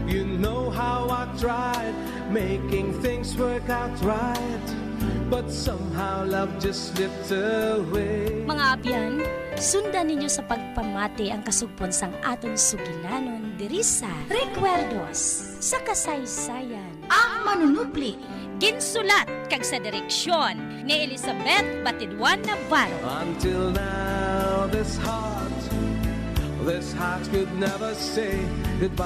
You know how I tried making things work out right, but somehow love just slipped away. Mga abyan, sundan ninyo sa pagpamati ang kasugpon sang aton sugilanon diri sa Recuerdos sa Kasaysayan. Ang Manunupli. Ginsulat kag sa direksyon ni Elizabeth Batidwan Navarro. Until now, this heart, this heart could never say goodbye.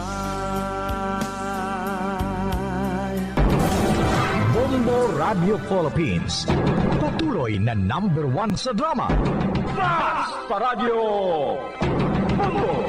Bombo Radio Philippines, patuloy na number one sa drama. Basta Radyo Bombo!